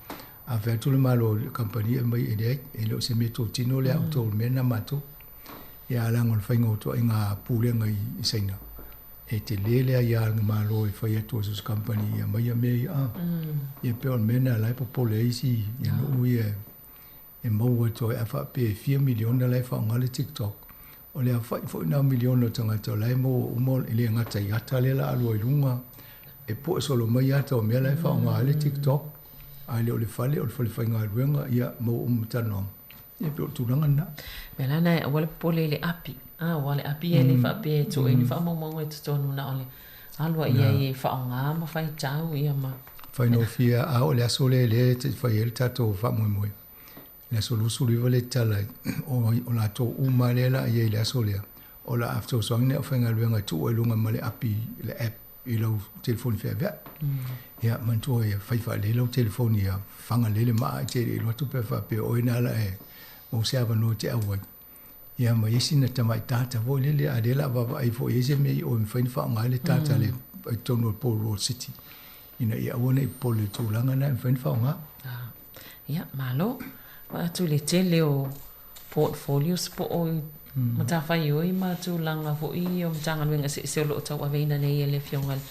[SPEAKER 16] A fai atu le Malo i le kamupani e aumai e leai, e le o se mea totino lea a outou o le mea lena a matou. Ia ae leaga o le faiga o ituaiga pulega i Saina, e tele le aia a le Malo e fai atu ai so o se kamupani e aumai mea ia a. Ia pei o le mea lena la e popole ai isi nuu ia e maua atu ai a faapea e fia miliona la e faaaoga le TikTok, o le aofai foi lena o miliona o tagata o la e maua uma, e le gata i ata lea o le a alu ai i luga, e pue solo mai ata o mea la e faaaoga ai le TikTok, a le o le fale, o le fale faigaluega, ia maua uma talanoaga. Ia pei o le tulaga lena.
[SPEAKER 4] O le mea la lena, aua le popole i le api, a, aua o le api e le faapea e tuu ai ni faamaumauga i totonu, na o le alu lava i ai e faaaoga ma faitau, ia ma.
[SPEAKER 16] Faigofie a oo i le aso lea lea e fai ai le tatou faamoemoe, le aso 29 lea e tatala ai, o latou uma lava lea o le a i ai i le aso lea, o le a fesoasoani le aufaigaluega e tuu ai i luga ma le api, le app i lau telefoni feaveai. Ia, manatua ia fai faalelei lau telefoni ia fagalelei le maa e te le i alu atu pe a faapea o oe na ala e maua se avanoa e te auai. Ia ma i ai sina tamai data foi lele, a o lea o le a vaavaai foi i ai se mea i o e mafai ona faaaoga ai le data le i totonu o le Port City ina ia aua ne i popole i le tulaga lena e mafai ona faaaoga.
[SPEAKER 4] Ia, malo. Vaai atu i le tele o portfolios po o matafaioi ma tulaga foi o Matagaluega eseese o lo o tauaveina nei e le Afioga i le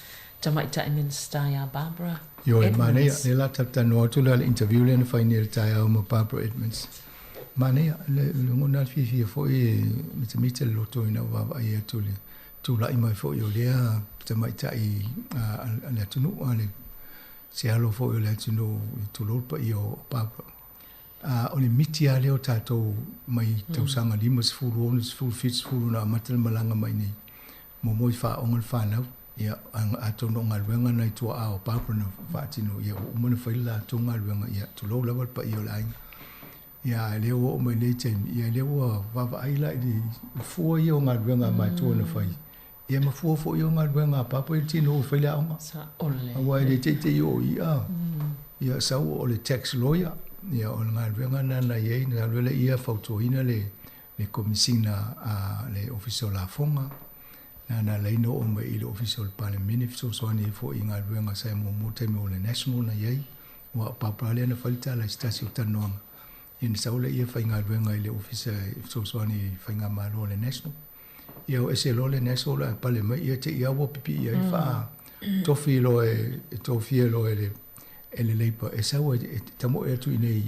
[SPEAKER 4] Tamaitai Minisita ia Barbara
[SPEAKER 16] Ioe,
[SPEAKER 4] Edmonds.
[SPEAKER 16] manaia, lea o le a talatalanoa atu la i le interview lea na fai nei i le taeao ma Barbara Edmonds. Manaia, le lagona lava le fiafia foi e mitamita le loto ina ua vaavaai atu i le tulai mai foi o lea tamaitai a le atunuu, a le se alo foi o le atunuu, tulou le paia o Barbara. A o le miti lava lea o tatou mai tausaga 50, 60, 70 na amata le malaga mai nei, muamua i faaaoga le fanau, ia, atonu o galuega na i tuaa o Barbara na faatino, ia, ua uma ona fai le latou galuega, ia, tulou lava le paia o le aiga. Ia, a o lea ua oo mai nei taimi, ia, lea ua vaavaai la i le fua ia o galuega a matua na fai. Ia ma fua foʻi o galuega a Papa i le tinou e fai le aoga.
[SPEAKER 4] Saʻole.
[SPEAKER 16] Auā e le teʻiteʻi oo i iʻa. Ia sau o le tax lawyer. Ia o le galuega lena na i ai na alu ai laia fautuaina le le Komisina a le Ofisa o Lafoga. Na na ala ai na oo mai i le Ofisa o le Palemene fesoasoani ai foʻi i galuega sa e muamua taimi o le National na i ai. Aua o Papa lea na fai le tala i se tasi o talanoaga. Ia na sau laia faigaluega i le Ofisa e fesoasoani i faigamalo a le National. Ia o ese loa le National ae pale mai ia te i lava ua pipii ai faa tofi loa e tofia loa e le e le Labour e sau e tamoe atu i inei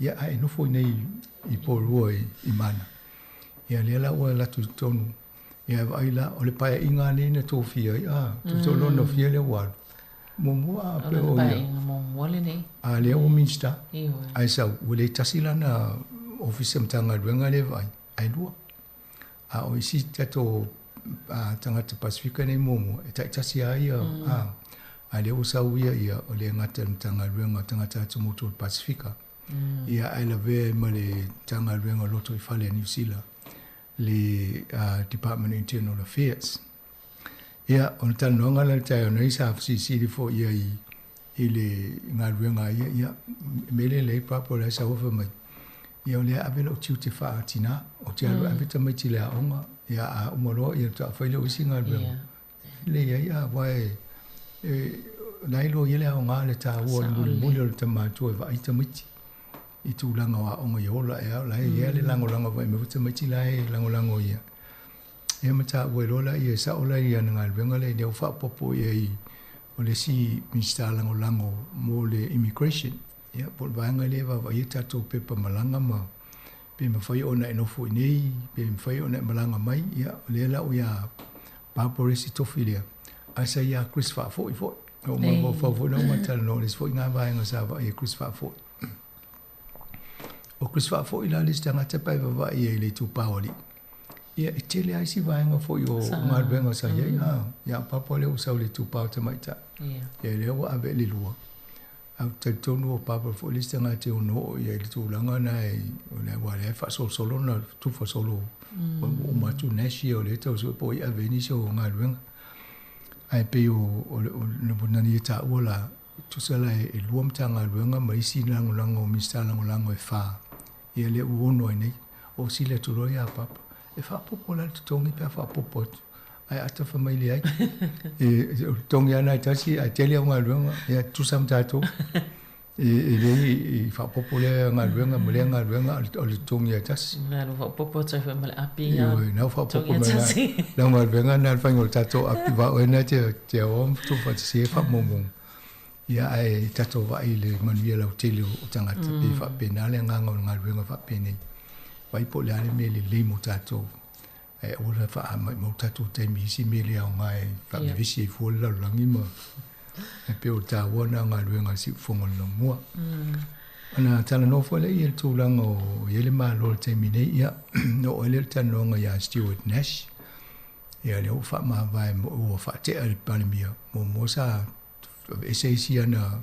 [SPEAKER 16] ia ae nofo i inei i Porirua i Mana. Ia lea la ua alu atu i totonu ia e vaai la o le paeaiga lenei na tofia ai a tusa o lona fia lea ua alu. Muamua a
[SPEAKER 4] pe o ia. Muamua lenei.
[SPEAKER 16] A lea ua Minista. Ae sau ua le tasi lana ofisa Matagaluega lea e vaai ae lua. A o isi tatou tagata Pasefika nei muamua, e taitasi lava ia, a, a lea ua sau ia, ia, o le gata i le Matagaluega o Tagata Atumotu o le Pasefika, ia, ae lavea ai ma le Matagaluega o Lotoifale a Niu Sila, le Department of Internal Affairs. Ia, o le talanoaga la i le taeao nei sa fesilisili foi i ai i le galuega a ia, ia, mea lea lelei Papa o la e sau fai mai, ia o lea e ave lou tiute faa-tina, ou te alu e ave tamaiti i le aoga, ia a uma loa ia faatoa fai lea o isi galuega. E leai, a, aua e, e, la e iloa i ai le aoga, le taua o le mulimuli o le tama matua e vaai tamaiti i tulaga o aoga ia ola ea, o la e i ai le lagolago fai mai foi tamaiti la e lagolago ia. Ia ma taua ai loa lea, e sao la i ana galuega lea, lea ua faaopoopo i ai o le isi Minisita Lagolago mo le Immigration. Ia, po o le vaega lea e vaavaai ai tatou pepa malaga ma pe mafai ona e nofo i inei, pe mafai ona e malaga mai. Ia, o lea la ua ia Barbara le isi tofi lea, ae sa ia Chris Faafoi foi. Na ou mafaufau foi na uma talanoa i le isi foi na vaega sa vaai e Chris Faafoi. O Chris Faafoi la le isi tagata pe a e vaavaai i ai i le itupa o alii. Ia, e tele lava isi vaega foi o galuega sa i ai. A, ia Papa lea ua sau i le itupa o tamaitai. Ia, lea ua ave i le lua. Ae ou te talitonu o Papa foi le isi tagata e ono oo i ai i le tulaga lena o le aua o lea e faasolosolo ona tufa solo ua uma atu Nash ia o lea e tau sue po o ai e ave ai nisi o galuega. Ae pei o le nani e taua la, tusa la e lua Matagaluega ma isi lagolago, Minisita Lagolago e fa. Ia lea ua ono ai nei. O sili atu loa ia Papa, e faaopoopo la le totogi pe a faaopoopo atu. Ae ata fai mai leai. E, o le totogi lava lena e tasi ae tele au galuega, ia tutusa ma tatou. E, e le i faaopoopo lea galuega ma lea galuega, o le totogi lava e tasi.
[SPEAKER 4] Na ua faaopoopo atu ai foi ma le api ia.
[SPEAKER 16] Ioe, na ua faaopoopo mai lau galuega lena i le faiga o le tatou api, aua o oe lena e te aoa ma tuufaatasia ai faamaumauga. Ia ae tatou vaai i le manuia lautele o tagata, pei e faapena le agaga o le galuega faapenei. Vaai po o le a le mea lelei mo tatou, ae aua le faamaumau tatou taimi i isi mea le aoga e faavevesi ai fua le lalolagi ma e pei o le taua lena o galuega a le siufofoga o le laumua. Ona talanoa foi lea i le tulaga o i ai le Malo i le taimi nei, ia na oo ai lea i le talanoaga ia Stuart Nash, ia lea ua faamavae ua faatea e le Palemia, muamua sa aveese isi ana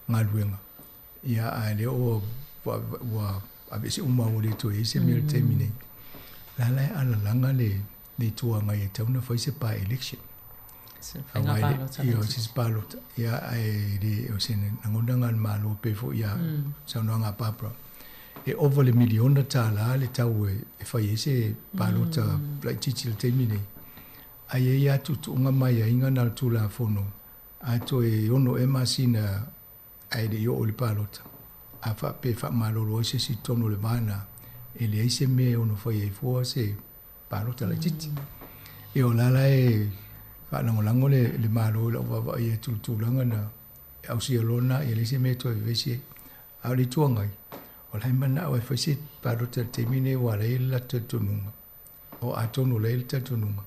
[SPEAKER 16] galuega, ia ae lea ua ua aveese uma ua le toe i ai se mea i le taimi nei. La la e alalaga le le Itu Agai e tatau ona fai se by-election.
[SPEAKER 4] Se faiga palota.
[SPEAKER 16] Ia, se palota. Ia, ae le o se lagona lena a le Malo pei foi ia saunoaga a Barbara, e ova le miliona $1 le tau e fai ai se palota laitiiti i le taimi nei. Ae i ai lava tuutuuga ma aiaiga na o le Tulafono, a toe ono ea masina ae le i oo i le palota, a faapea e faamalolo ai se isi i totonu o le va lena, e leai se mea e ono fai ai fua se palota laitiiti. Ia o la la e faalagolago le, le Malo i lau vaavaai atu i le tulaga na, e ausia loa lena, ia leai se mea e toe vevesi ai. A o le Itu Agai, o la e manao e fai se palota i le taimi lenei aua o la e i ai le latou talitonuga. O atonu o la e i ai le talitonuga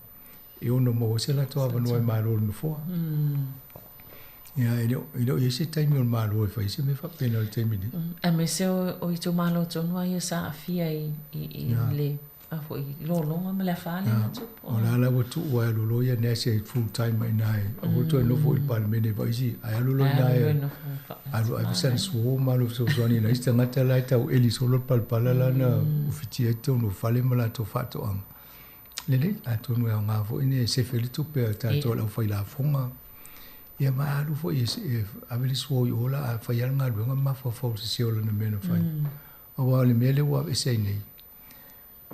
[SPEAKER 16] e ono maua ai se latou avanoa e malo i le nofoa. Ia, e le o, e le o i ai se taimi o le Malo e fai ai se mea faapena i le taimi nei.
[SPEAKER 4] Aemaise o itumalo tonu lava ia sa aafia i, i, i le a foi, lologa ma le afa lea na tupu.
[SPEAKER 16] O la la ua tuu ae alu loa ia Nash e full time mai ina e aua le toe nofo i le Palemene e vaai isi, ae alu loa ina e alu ave sana suo ma alu fesoasoani i nai isi tagata la e tau eli solo le palapala la na ufitia ai totonu o fale ma latou faatoaga. Lelei, atonu e aoga foi ne sefe le tupe a tatou le aufailafoga. Ia ma alu foi e ave le suo i o la a fai lava le galuega ma mafaufau i le sese o lana mea na fai. Aua o le mea lea ua aveese ai nei,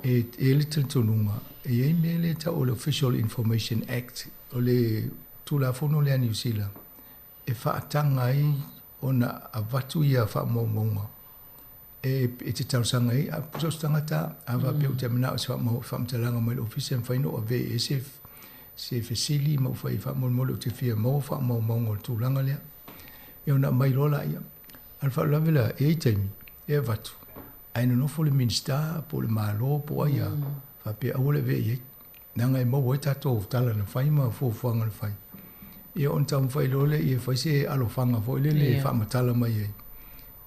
[SPEAKER 16] e i ai le talitonuga, e i ai mea lea e tau o le Official Information Act, o le Tulafono lea a Niu Sila e faataga ai ona avatu ia faamaumauga e e te talosaga ai, a so o se tagata a faapea ou te manao i se faamatalaga mai le ofisa e mafai ona ou avea i ai se se fesili ma ou fai faamolemole ou te fia maua faamaumauga o le tulaga lea. Ia ona aumai loa laia. A o le faalavelave la, e i ai taimi e avatu ae nonofo le Minisita po o le Malo po o ai lava faapea aua le avea i ai. Leaga e maua ai tatou tala na fai ma fuafuaga na fai. Ia ona taumafai loa lea e fai se alofaga foi lele e faamatala mai ai.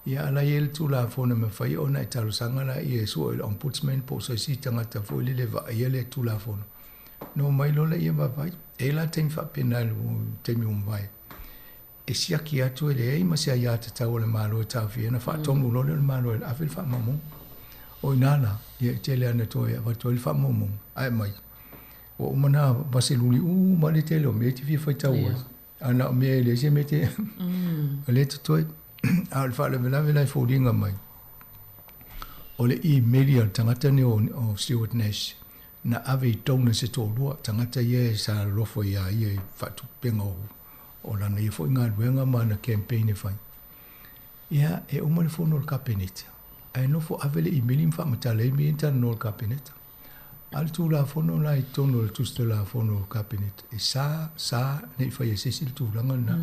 [SPEAKER 16] Ia a o la e i ai le Tulafono e mafai ona e talosaga laia e sue i le Ombudsman po o se isi tagata foi lele e vaaia lea Tulafono. Ona omai loa lea vaavaai. E i ai la taimi faapena i le taimi ua mavae e siaki atu e leai ma se aiatatau a le Malo e taofia ai ona faatonu loa lea o le Malo e ave le faamaumauga. O i ina la, ia e tele lava ina toe avatu ai le faamaumauga, ae aumai, ua uma ona vaseluli uma le tele o mea e te fia faitau ai, ae na o mea e leai se mea e te o lea e totoe. A o le faalavelave la e foliga mai, o le imeli a le tagata lenei o Stewart Nash, na ave i donors se toalua, tagata ia sa alofa iā ia i faatupega o o lana ia foi galuega ma ana campaign e fai. Ia, e uma le fono a le Kapeneta, ae nofo ave le imeli ma faamatala ai mea ia na talanoa le Kapeneta. A o le Tulafono la i totonu o le Tusi Tulafono o le Kapeneta, e sa, sa ne i faia e se isi le tulaga lena.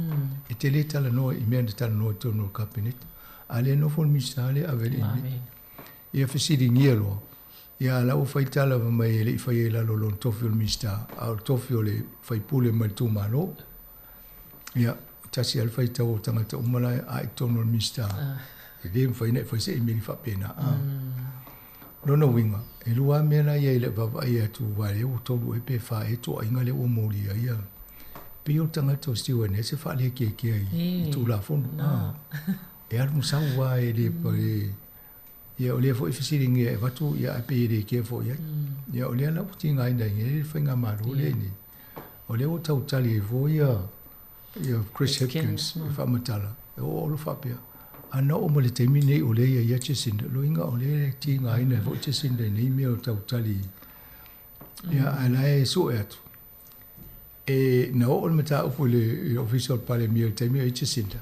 [SPEAKER 16] E te le talanoa i mea na talanoa i totonu o le Kapeneta. A lea nofo le Minisita lea ave le imeli. Ia fesiligia loa, ia a la ua fai tala fai mai e le i faia i lalo o lona tofi o le Minisita, a o le tofi o le faipule mai le itumalo. Ia, tasi lava le faitau o tagata uma la a i totonu o le Minisita, e le mafai ona e fai se imeli faapena. A. Lona uiga, e lua lava mea la ia i lau vaavaai atu aua lea ua tolu ea pe fa ea tuuaiga lea ua molia ai ia. Pei o le tagata o Stewart nei se faalekekea i Tulafono. A. E alu ma sau lava e le, Ia, o lea foi e fesiligia e avatu, ia, ae pei e le kea foi i ai. Ia, o lea la ua tigaina ai nei le faigamalo lea nei. O lea ua tau tali ai foi ia, ia Chris Hipkins e faamatala, e oo loa faapea, a na oo mai le taimi nei o lea e i ai ia Jacinda, loiga o lea e tigaina ai foi Jacinda i nei mea o tau tali. Ia, ae la e sue atu. E, na oo le mataupu i le Ofisa o le Palemia i le taimi o i ai Jacinda,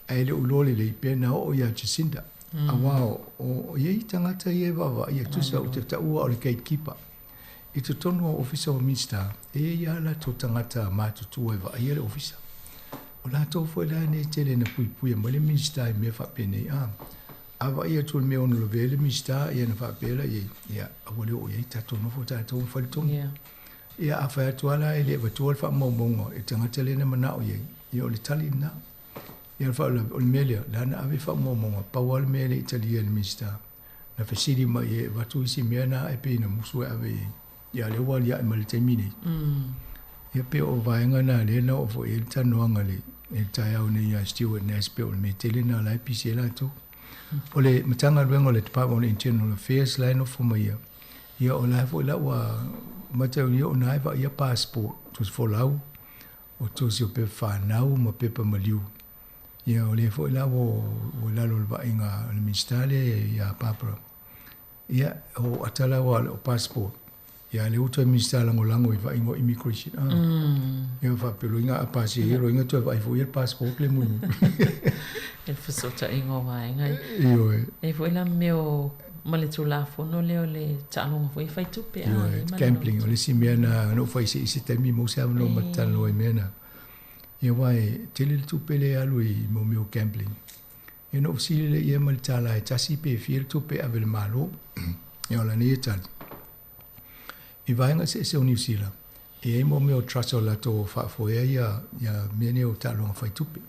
[SPEAKER 16] ae le o iloa lelei pe na oo iā Jacinda. Aua o i ai tagata ia e vaavaai atu tusa ou te taua o le gatekeeper. I totonu o Ofisa o Minista, e i ai lava latou tagata matutua e vaaia le Ofisa. O latou foi la nei tele na puipuia mai le Minista i mea faapenei. A, a vaai atu i le mea ono lavea ai le Minista, ia na faapea la i ai, ia, aua le oo i ai, tatou nofo tatou ma fai le tonu. Ia a fai atu lava la e le avatua le faamaumauga i le tagata lea na manao i ai, ia o le tali lena. Ia o le faalavelave, o le mea lea, la na ave faamaumauga, pau lava le mea e le i talia e le Minisita, na fesili mai i ai e avatu isi mea na ae pei na musu e ave i ai. Ia a o lea ua aliae mai i le taimi nei. Ia pei o vaega na lea na oo foi i ai le talanoaga i le taeao nei ia Stewart Nash pei o le mea tele lena o la e pisi ai latou. O le Matagaluega o le Department of Internal Affairs la e nofo mai ia, Ia o la foi la ua mataulia o na e vaaia passport, tusi folau, o tusi o pepa fanau ma pepa maliu. Ia o lea foi la ua i lalo o le vaaiga a le Minisita lea ia Barbara. Ia o ata la ua o passport. Ia lea ua toe Minisita lagolago i vaaiga o immigration. Ah. Ia faapea loiga a pasia ia loiga toe vaai foi ia le passport le mulimuli.
[SPEAKER 4] E le fesootaiga o vaega ia.
[SPEAKER 16] Ioe.
[SPEAKER 4] E foi la mea o Ma le Tulafono lea o le taaloga foi e fai tupe a.
[SPEAKER 16] Ioe, gambling, o le isi mea na na ou fai se i se taimi maua se avanoa ma te talanoa i mea na. Ia aua e tele le tupe lea e alu i mo mea o gambling. Ia na ou fesili lea i ai ma le tala e tasi pe fia le tupe e ave i le Malo. Ia o lana ia tali, i vaega eseese o Niu Sila, E i ai mo mea o trust o latou o faafoea ia ia mea nei o taaloga fai tupe.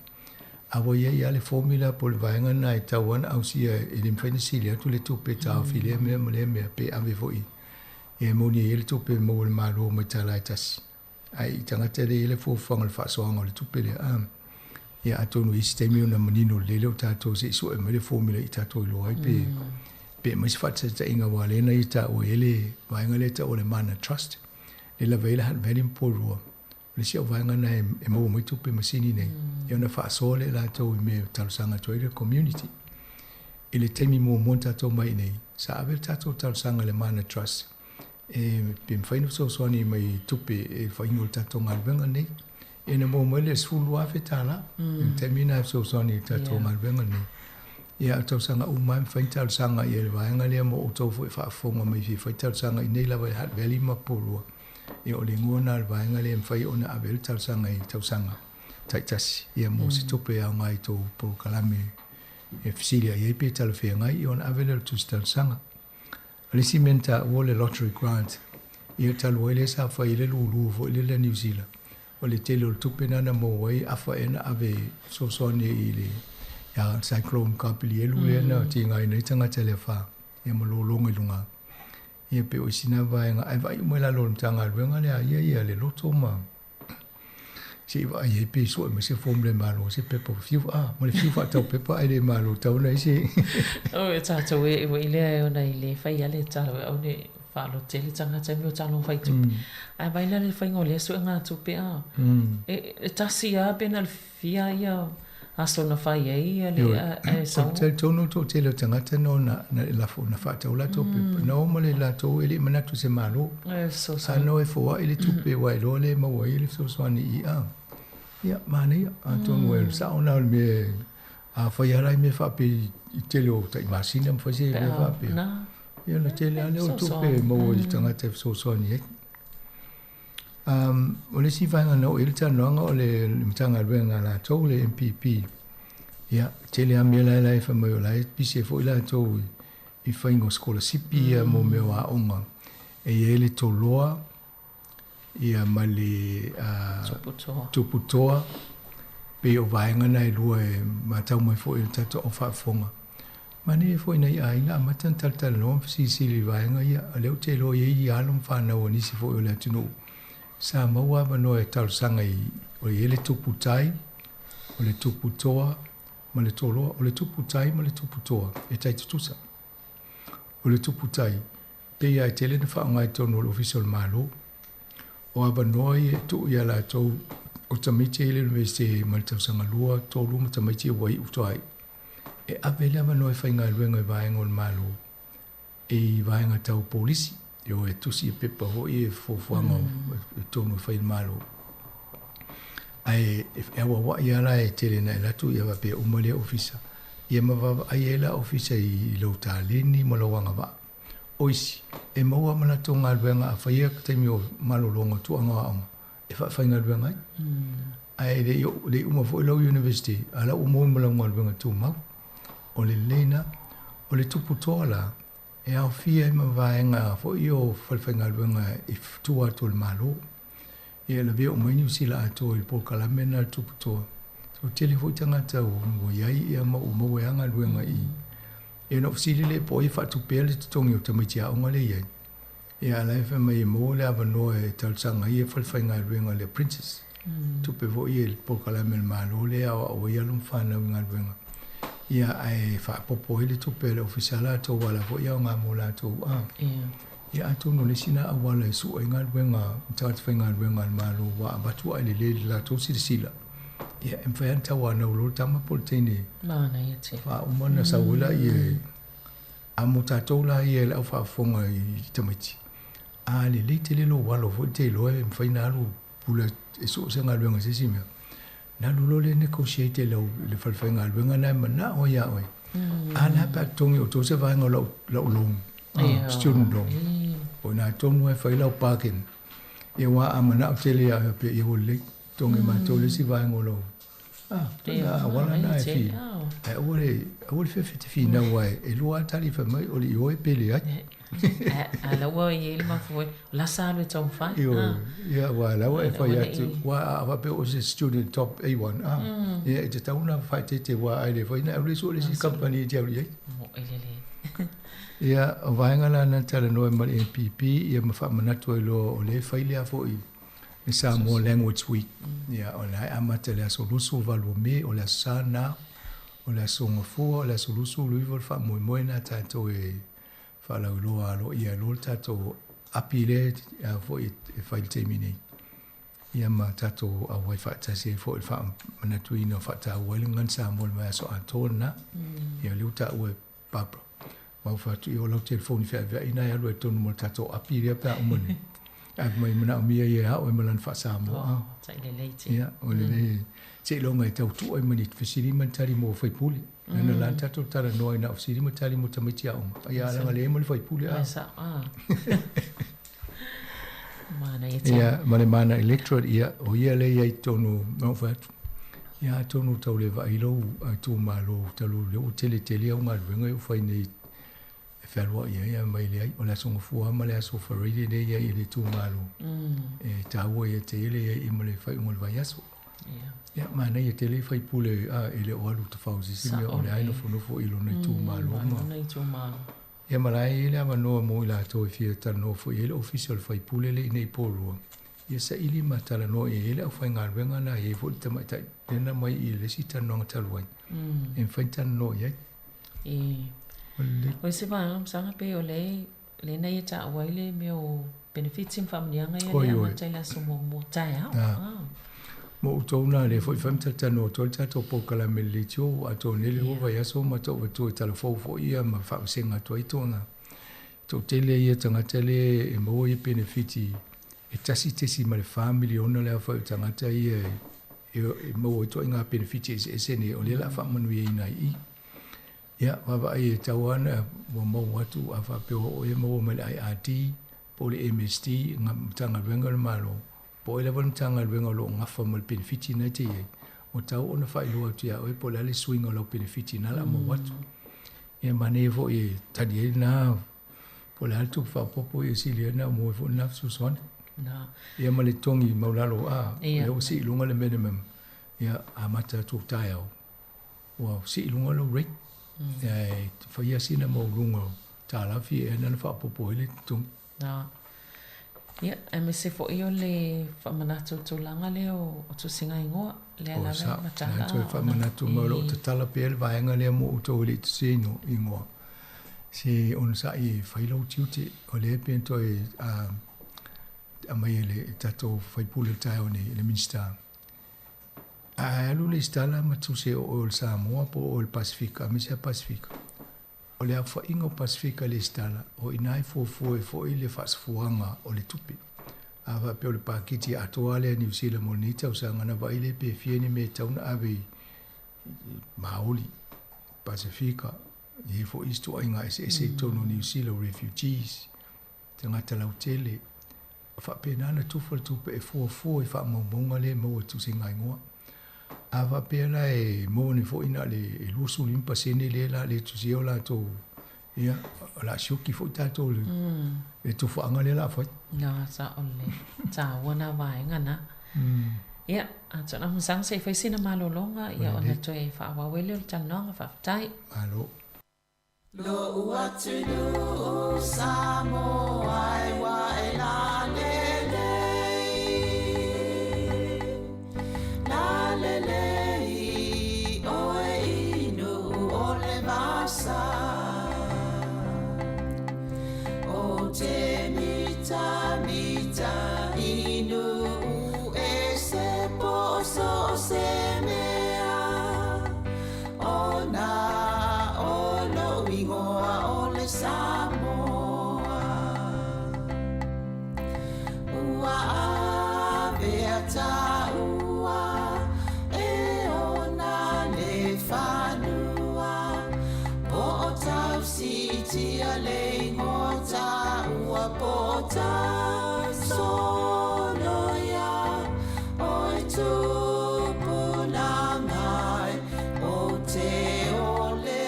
[SPEAKER 16] A ua i ai lava le formula po o le vaega lena e tatau lava ona ausia e le mafai ona sili atu le tupe e taofi i lea mea ma lea mea pe ave foi e moni ai le tupe e maua e le Malo mai tala e tasi. Ae i tagata lea e i ai le fuafuaga o le faasoaga o le tupe lea, a ia atonu i isi taimi ona manino lelei lea o tatou se i sue mai le formula i tatou iloa ai pe. Pe aumai se faataitaiga aua lea na ia taua i ai le vaega lea e taua o le Mana Trust, lea lava i ai le Hutt Valley ma Porirua. O le isi au vaega lena e maua mai tupe masini nei, ia ona faasoa lea e latou i mea e talosaga atu ai le community. I le taimi muamua na tatou omai i inei, sa ave le tatou talosaga i le Mana Trust e pe mafai ona fesoasoani mai i tupe e le faiga o le tatou galuega lenei. Ia na maua mai le $12,000 i le taimi lena e fesoasoani i le tatou galuega lenei. Ia a o tausaga uma lava e mafai ona talosaga i ai le vaega lea mo outou foi e faafofoga mai e fia fai talosaga i inei lava i Hutt Valley ma Porirua. Ia o le igoa lena o le vaega lea e mafai ona ave ai le talosaga i tausaga taitasi ia mo se tupe e aoga i tou polokalame e fesili ai pe talafeagai ia ona ave lea o le tusi talosaga. O le isi mea na taua o le lottery grant, ia talu ai lea sa fai ai le lulu foi lele a Niu Sila, o le tele o le tupe lena na maua ai afa ea na ave e fesoasoani i le ia Cyclone Kapilielu lea na tigaina ai tagata i le afa ia ma lologa i luga. Ia pei o isi na vaega ae vaai uma i lalo o le Matagaluega lea a ia ia le loto ma se i vaai ai pe sue mai se form le malo se pepa fiu a ma le fiu faatau pepa ae le malo tau na isi
[SPEAKER 4] o e tātou e ua i lea e ona i le fai ale talo e au ne whaalote le tangata e meo talo whai tupe. Ae vai la le whainga o lea suega tupe a. E tasi a pena le fia ia aso na fai ai ia le ae sau.
[SPEAKER 16] Ou te talitonu o le toatele o tagata na ona na lafo na faatau latou pepa na o ma le latou e le i manatu i se Malo. A na o e foai le tupe aua e iloa lea e maua ai le fesoasoani i a. Ia manaia atonu e sao na o le mea a fai lava la i mea faapea i tele o tai masina ma fai se mea faapea. Ia ona tele lava lea o tupe e maua i le tagata e fesoasoani ai. O le isi vaega na oo i ai le talanoaga o le Matagaluega a latou, le MPP. Ia, tele lava mea la e fai mai o la e pisi ai foi latou i faiga o sikolasipi ia mo mea o aoga. E i ai le Toloa, ia ma le Tuputoa, pei o vaega na e lua e matau mai foi i le tatou au faafofoga. Manaia foi nai aiga amata ona talatalanoa ma fesilisili i vaega ia. O lea ou te iloa e i ai alo ma fanau a nisi foi o le atunuu sa maua avanoa e talosaga i, o i ai le tupu tai, o le tupu toa ma le toloa. O le tupu tai ma le tupu toa e tai tutusa. O le tupu tai, pei lava e tele ona faaaoga i totonu o le Ofisa o le Malo. O avanoa ia e tuu ia latou o tamaiti e i le Iunivesite mai le tausaga 2, 3 ma tamaiti ua iu toai. E ave le avanoa e faigaluega i vaega o le Malo, i vaega tau polisi, e o e tusi i pepa foi e fuafuaga i totonu e fai e le Malo. Ae e auauai lava la e tele ina e alu atu ia faapea uma lea ofisa, ia ma vaavaai ai la ofisa i lou taleni ma lou agavaa. O isi, e maua ma latou galuega a faia taimi o malologa o tulaga o aoga, e faafaigaluega ai. Ae le i, le i uma foi lau university, a la ua maua ma lau galuega tumau. O le lelei na, o le tupu toa la, e aofia ai ma vaega foi o falefaigaluega i tua atu o le Malo. Ia e lavea uma ai Niu Sila atoa i le polokalame lena a le tupu toa. So tele foi tagata ua i ai ia ma ua maua ai lava galuega i i. Ia ona ou fesili lea po o ai e faatupea le totogi o tamaiti aoga lea e i ai. Ia a la e fai mai e maua le avanoa e talosaga ai e falefaigaluega le apprentice. Tupe foi ia i le polokalame a le Malo lea e aoao ai alo ma fanau i galuega. Ia ae faaopoopo ai le tupe a le ofisa latou aua o la foi e aoga mo latou a. Ia atonu o le isi lena auala e sue ai galuega tagata faigaluega a le Malo ua avatu ae lelei i le latou silasila. Ia e mafai lava ona tauanau loa le tama po o le teine.
[SPEAKER 4] Manaia tele.
[SPEAKER 16] Faauma ona sau ai lea A mo tatou la ia le au faafofoga i tamaiti, a lelei tele lou alo foi te iloa e mafai ona alu pule e sue se galuega i se isi mea, ona alu loa lea negotiate e le falefaigaluega lena e manao ai ia oe. A la pe a totogi e outou se vaega o lau loan, student loan. O i ina tonu lava e fai lau bargain. Ia aua a manao tele ia oe faapea, ia ua lelei, totogi e matou le isi vaega o lau Ah, tuna auala na e fi. Ae aua le, aua le fefe te finau ai. E lua lava tali fai mai, o le ioe pe leai.
[SPEAKER 4] A la ua i ai le mafua, o la sa alu e taumafai.
[SPEAKER 16] Ioe, ia aua la ua e fai atu, aua a faapea o se student top A1, ah, ia e tatau ona faaeteete aua a le fai na alu e sue le isi company e te alu i ai.
[SPEAKER 4] Moe lelei.
[SPEAKER 16] Ia, o vaega la na talanoa ai ma le MPP, ia ma faamanatu ai loa o lea e fai lea foi le Samoa Language Week. Ia, o lena e amata i le aso 28 o Me, o le aso Sa lena, o le aso Gafua, o le aso 29 o le faamoemoe lena a tatou e faalauiloa aloaia ai loa le tatou api lea a foi e fai i le taimi nei. Ia ma tatou auai faatasi ai foi i le faamanatuina o faataua ai le gagana Samoa i le vaiaso atoa lena. Ia lea ua taua e Barbara, ma ua fai atu, ia o lau telefoni feaveai lena e alu ai tonu ma le tatou api lea pe a uma nei. Ae fai mai manaomia ia e ao ai ma lana faa-Samoa.
[SPEAKER 4] Oh, tailelei te.
[SPEAKER 16] Ia, o lelei. Seiloga e tau tuu ai ma ni fesili ma ni tali mo sui usufono. Lana la tatou talanoa ai na o fesili ma tali mo tamaiti aoga. Ia a leaga leai ma le sui usufono a.
[SPEAKER 4] Sa a. Mana ia te.
[SPEAKER 16] Ia, ma le mana electorate, ia, o ia lea i ai tonu, na ou fai atu. Ia atonu tau le vaai lou itumalo talu lea ua tele tele au galuega ua fai nei e fealuai ai ae mai leai o le aso Gafua ma le aso Faraile lea i ai i le itumalo e taua ia te ia le i ai ma le faaiuga o le vaiaso. Ia manaia tele sui usufono a e le o alu tafao i se isi mea o lea e nofonofo i lona itumalo ma Ia ma la e i ai le avanoa mo i latou e fia talanoa foi i ai le ofisa o le faipule le i nei Porirua, ia saili ma talanoa i ai le aufaigaluega na i ai foi le tamaitai lena mai i le isi talanoaga talu ai, e mafai ona talanoa i ai.
[SPEAKER 4] E. O isi vaega masaga pei o le lena ia taua ai le mea o benefits ma faamanuiaga ia lea amata i le aso muamua taeao.
[SPEAKER 16] Ah. Mo outou na lea foi fai ma talatalanoa atu ai le tatou polokalame i le leitio ua atoa nei le lua vaiaso ma tou avatua i talafou foi ia ma faavasega atu ai tona toatele ia tagata lea e maua ia penefiti e 1.4 miliona le aofai o tagata ia e maua ai ituaiga penefiti eseese nei o lea o le a faamanuiaina ai i i. Ia, vaavaai e tatau lava ona ua maua atu a faapea ua oo ia maua mai le IRD po o le MSD, Matagaluega a le Malo, po o ai lava le Matagaluega o lo o gafa ma le penefiti lena e te i ai, ua tatau ona faailoa atu ia oe po o le a le suiga o lau penefiti lena o le a maua atu. Ia manaia foi e tali ai lena po o le a le tupe faaopoopo ia e sili ai ona maua ai foi lena fesoasoani. Ia ma le totogi maualalo, a, o lea ua sii i luga le minimum, ia amata atu taeao. Ua sii i luga lou rate, ae fai lava sina maualuga o $1 ea na faaopoopo ai le totogi.
[SPEAKER 4] Ia, aemaise foi o le faamanatu o le tulaga lea o tusiga igoa, lea lava e matala.
[SPEAKER 16] O sao, toe faamanatu mai o lo o tatala pea le vaega lea mo outou e le i tusiaina igoa. Se onosai e fai lou tiute, o lea e pei ona toe aumai e le tatou sui usufono i le taeao nei, le Minisita. A alu le lesitala ma tusi o oe o le Samoa po o oe o le Pasefika, aemaise lava Pasefika, o le aofaiga o Pasefika i le lesitala, o i ina e fuafua ai foi le faasafuaga o le tupe. A faapea o le paketi atoa lea a Niu Sila mo lenei tausaga, ona vaai lea pe fia ni mea e tatau ona ave i Maoli, Pasefika, e i ai foi isi ituaiga eseese i totonu o Niu Sila, o refugees, tagata lautele, faapena ona tufa le tupe e fuafua i faamaumauga lea e maua i tusiga igoa. A faapea la e maua nei foi na o le 25% lea la le tusia o latou, ia, o le a sioki foi tatou i le tufaaga lea o le a fai.
[SPEAKER 4] Na, sao lelei. Taua na vaega na. Ia, atonu masaga se i fai sina malologa, ia ona toe faaauau ai lea o le talanoaga. Faafetai.
[SPEAKER 16] Malo.
[SPEAKER 15] Lo'u atunuu Samoa e ua e lalelei, lalelei oe i Nu'u o le vasa. O te mitamita i Nu'u e se po so o se mea. Ona o lo'u igoa o le Samoa. Ua avea tāua e ona le fanua. Po o tausitia le igoa tāua po o tausoloia oe tupulaga e o te ole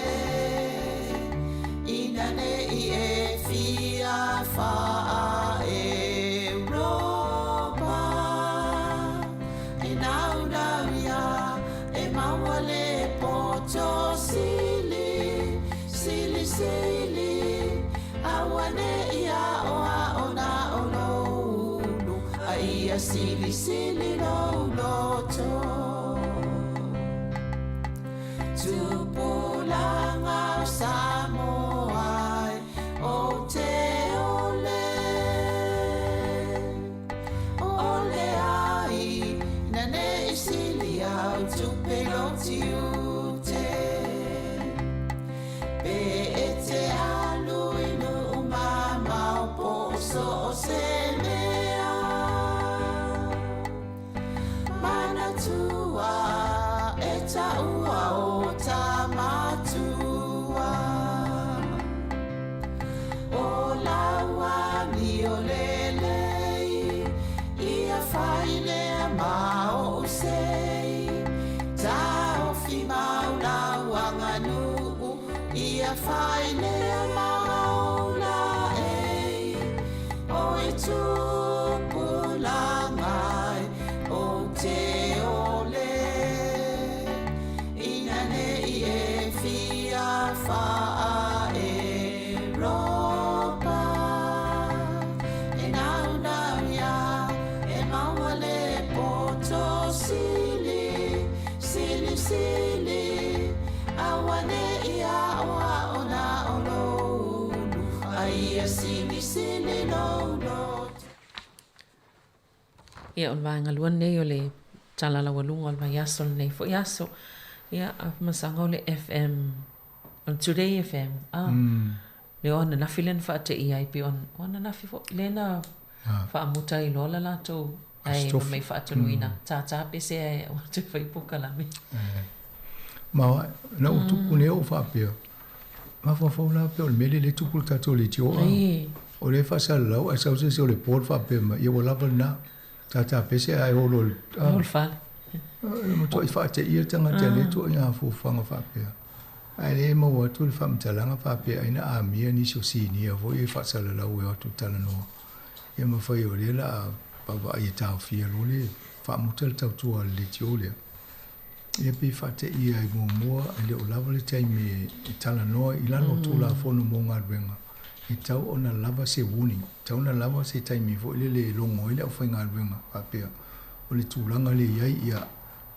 [SPEAKER 15] ina nei e fia faa Europa e naunau ia e maua le poto sili sili sili auane'i aoao na o lou ulu a ia silisili lou loto. Tupulaga o Samoa e, o sili au tupe lo tiute. Pe e te alu i nuu mamao po o so o se mea. Manatua e taua o tamatua. O lau amio lelei, ia fai lea ma o'u sei. Taofi mau lau aganuu, ia fai lea ma ou laei. O e tupulaga e ou te ole, ina nei e fia faaeropa. E naunau ia e maua le poto sili, sili sili, auane'i aoao na o lou ulu, a ia silisili lou loto.
[SPEAKER 4] Ia, o le vaega lua lenei o le tala laualuga o le vaiaso lenei foi aso. Ia, a masaga o le FM, o le Today FM, a, le o ananafi lea na faateia ai, pei o ananafi foi lea na faamuta ai loa le latou ae fai mai faatonuina, tātā pese ae aua toe fai polokalame.
[SPEAKER 16] Ma na ou tupu nei ou faapea, mafaufau la pea o le mea lea e tupu i le tatou leitio a. O lea e faasalalau ae sau se isi o le board faapea mai, ia ua lava lena, tātā pese ae olo i le,
[SPEAKER 4] a. Olo fale.
[SPEAKER 16] E matuai faateia le tagata i lea ituaiga fuafuaga faapea. Ae le maua atu le faamatalaga faapea ai na amia nisi o sinia foi e faasalalau e o atu talanoa. Ia ma fai o lea la a vaavaai e taofia loa le faamuta le tautua a le leitio lea. Ia pei faateia ai muamua e le o lava le taimi e talanoa i lalo o Tulafono mo galuega, e tatau ona lava se warning, e tatau ona lava se taimi foi lele e logo ai le aufaigaluega faapea o le tulaga lea e i ai, ia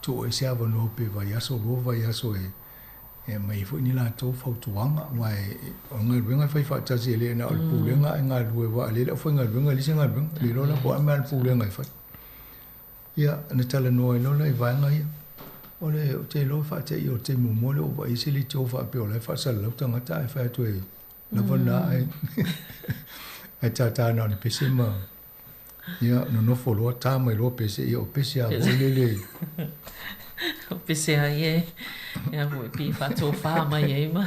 [SPEAKER 16] tuu ai se avanoa pe vaiaso, lua vaiaso e aumai ai foi ni latou fautuaga, aua o le galuega e fai faatasi e le na o le Pulega ae galulue aua a leai le aufaigaluega e leai se galuega, le iloa la po o a mea a le Pulega e fai. Ia, na talanoa ai loa la i vaega ia. O le, ou te iloa faateia o le taimi muamua lea ua vaai ai se leitio faapea o la e faasalalau tagata ae fai atu e lava lena ae ae tātā na o le pese ma ia nonofo loa tā mai loa pese ia o pese a foi lele.
[SPEAKER 4] O pese a ia e foi pi whaatofā mai ai ma.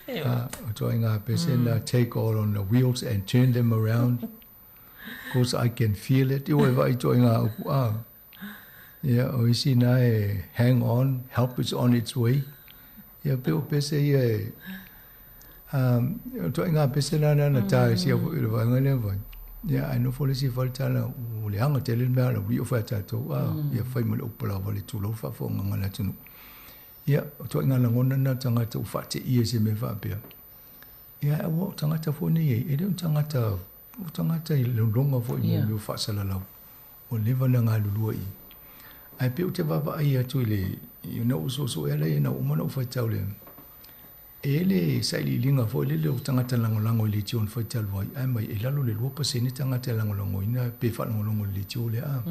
[SPEAKER 16] O ituaiga pese na take all on the wheels and turn them around. Cause I can feel it. Ua e vaai ituaiga upu a. Ia, o isi na e hang on, help is on its way. Ia, pe o pese ia e... Um, o ituaiga pese la na na tā e sia foi le vaega lea vai. Ia, ae nofo le isi fale tala, ua leaga tele le mea ala uli o whai tātou, a, ia whai ma le upu la wale tūlau whaafofoga le atunuu. Ia, o ituaiga lagona na tagata ua faateia i se mea faapea. Ia, ae ua o tagata foi nei e, e le o ni tagata O tagata i lologa foi mo mea o faasalalau, ua leva ona galulue i i. Ae pei ou te vaavaai atu i le, ina ua soosoo ea lea ina ua uma ona ou faitau le, e i ai le sailiiliga foi lele o tagata lagolago i leitio na fai talu ai, ae mai e lalo i le 2% tagata e lagolagoina pe faalogologo i le leitio lea.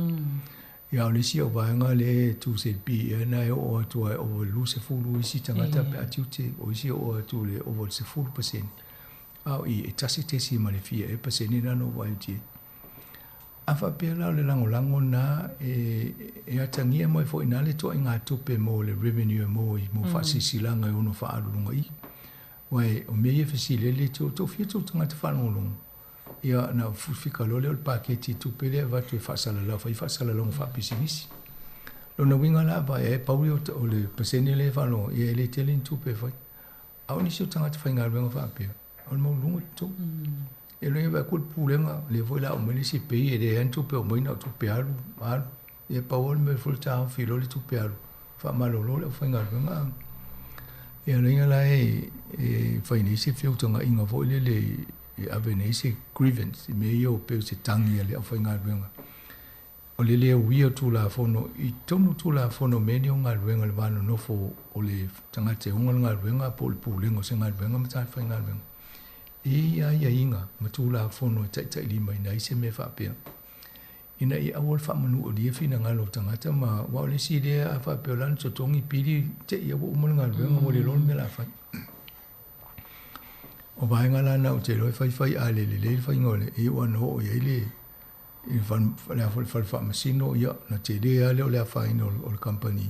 [SPEAKER 16] Ia, o le isi au vaega lea e tu se pi ea na e oo atu ai ova i le 20 isi tagata pe a tiute, o isi e oo atu i le ova i le 10%. A o i, e tasi tesi ma le fia ea pasene lena na ou vaai atu i ai. A faapea la o le lagolago lena e, e atagia mai foi i ina le ituaiga tupe mo le revenue e maua i mo faasilasilaga e ono faaalu i luga i i. Aua o mea ia e fesili ai le Atua, tou fia tou tagata faalogologo? Ia ona fika loa lea o le paketi tupe lea e avatu e faasalalau, fai faasalalauga faapisinisi. Lona uiga la a vaai ai, pau ia o le pasene lea e faalogo, ia e le tele ni tupe e fai. A o nisi o tagata faigaluega faapea, o le maualuluga totogi. E le vaai atu le pulega, lea foi la aumai le isi pay, e leai lava ni tupe aumai na o tupe alu, alu. Ia pau lava le mea foi le taofi loa le tupe alu, faamalolo le aufaigaluega. Ia laina la e fai nei se feutagaiga foi lele e ave nei se grievance i mea ia o pei o se tagi a le aufaigaluega. O le le uia o Tulafono i totonu o Tulafono o mea nei o galuega i le va nonofo o le tagata e ona le galuega po o le pulega o se galuega ma tagata faigaluega. E i ai aiaiga ma Tulafono e taitailimaina ai se mea faapea. Ina ia aua le faamanualia finagalo o tagata ma aua o le isi lea a faapea o le a na totogi pili te i ua uma le galuega ua le iloa le mea o le a fai. O vaega la na ou te iloa e faifai a le lelei le faiga o le e iu lava ina oo i ai le i le fale le a foi le fale faamasino ia ona tele lava lea o le afaina o le kamupani.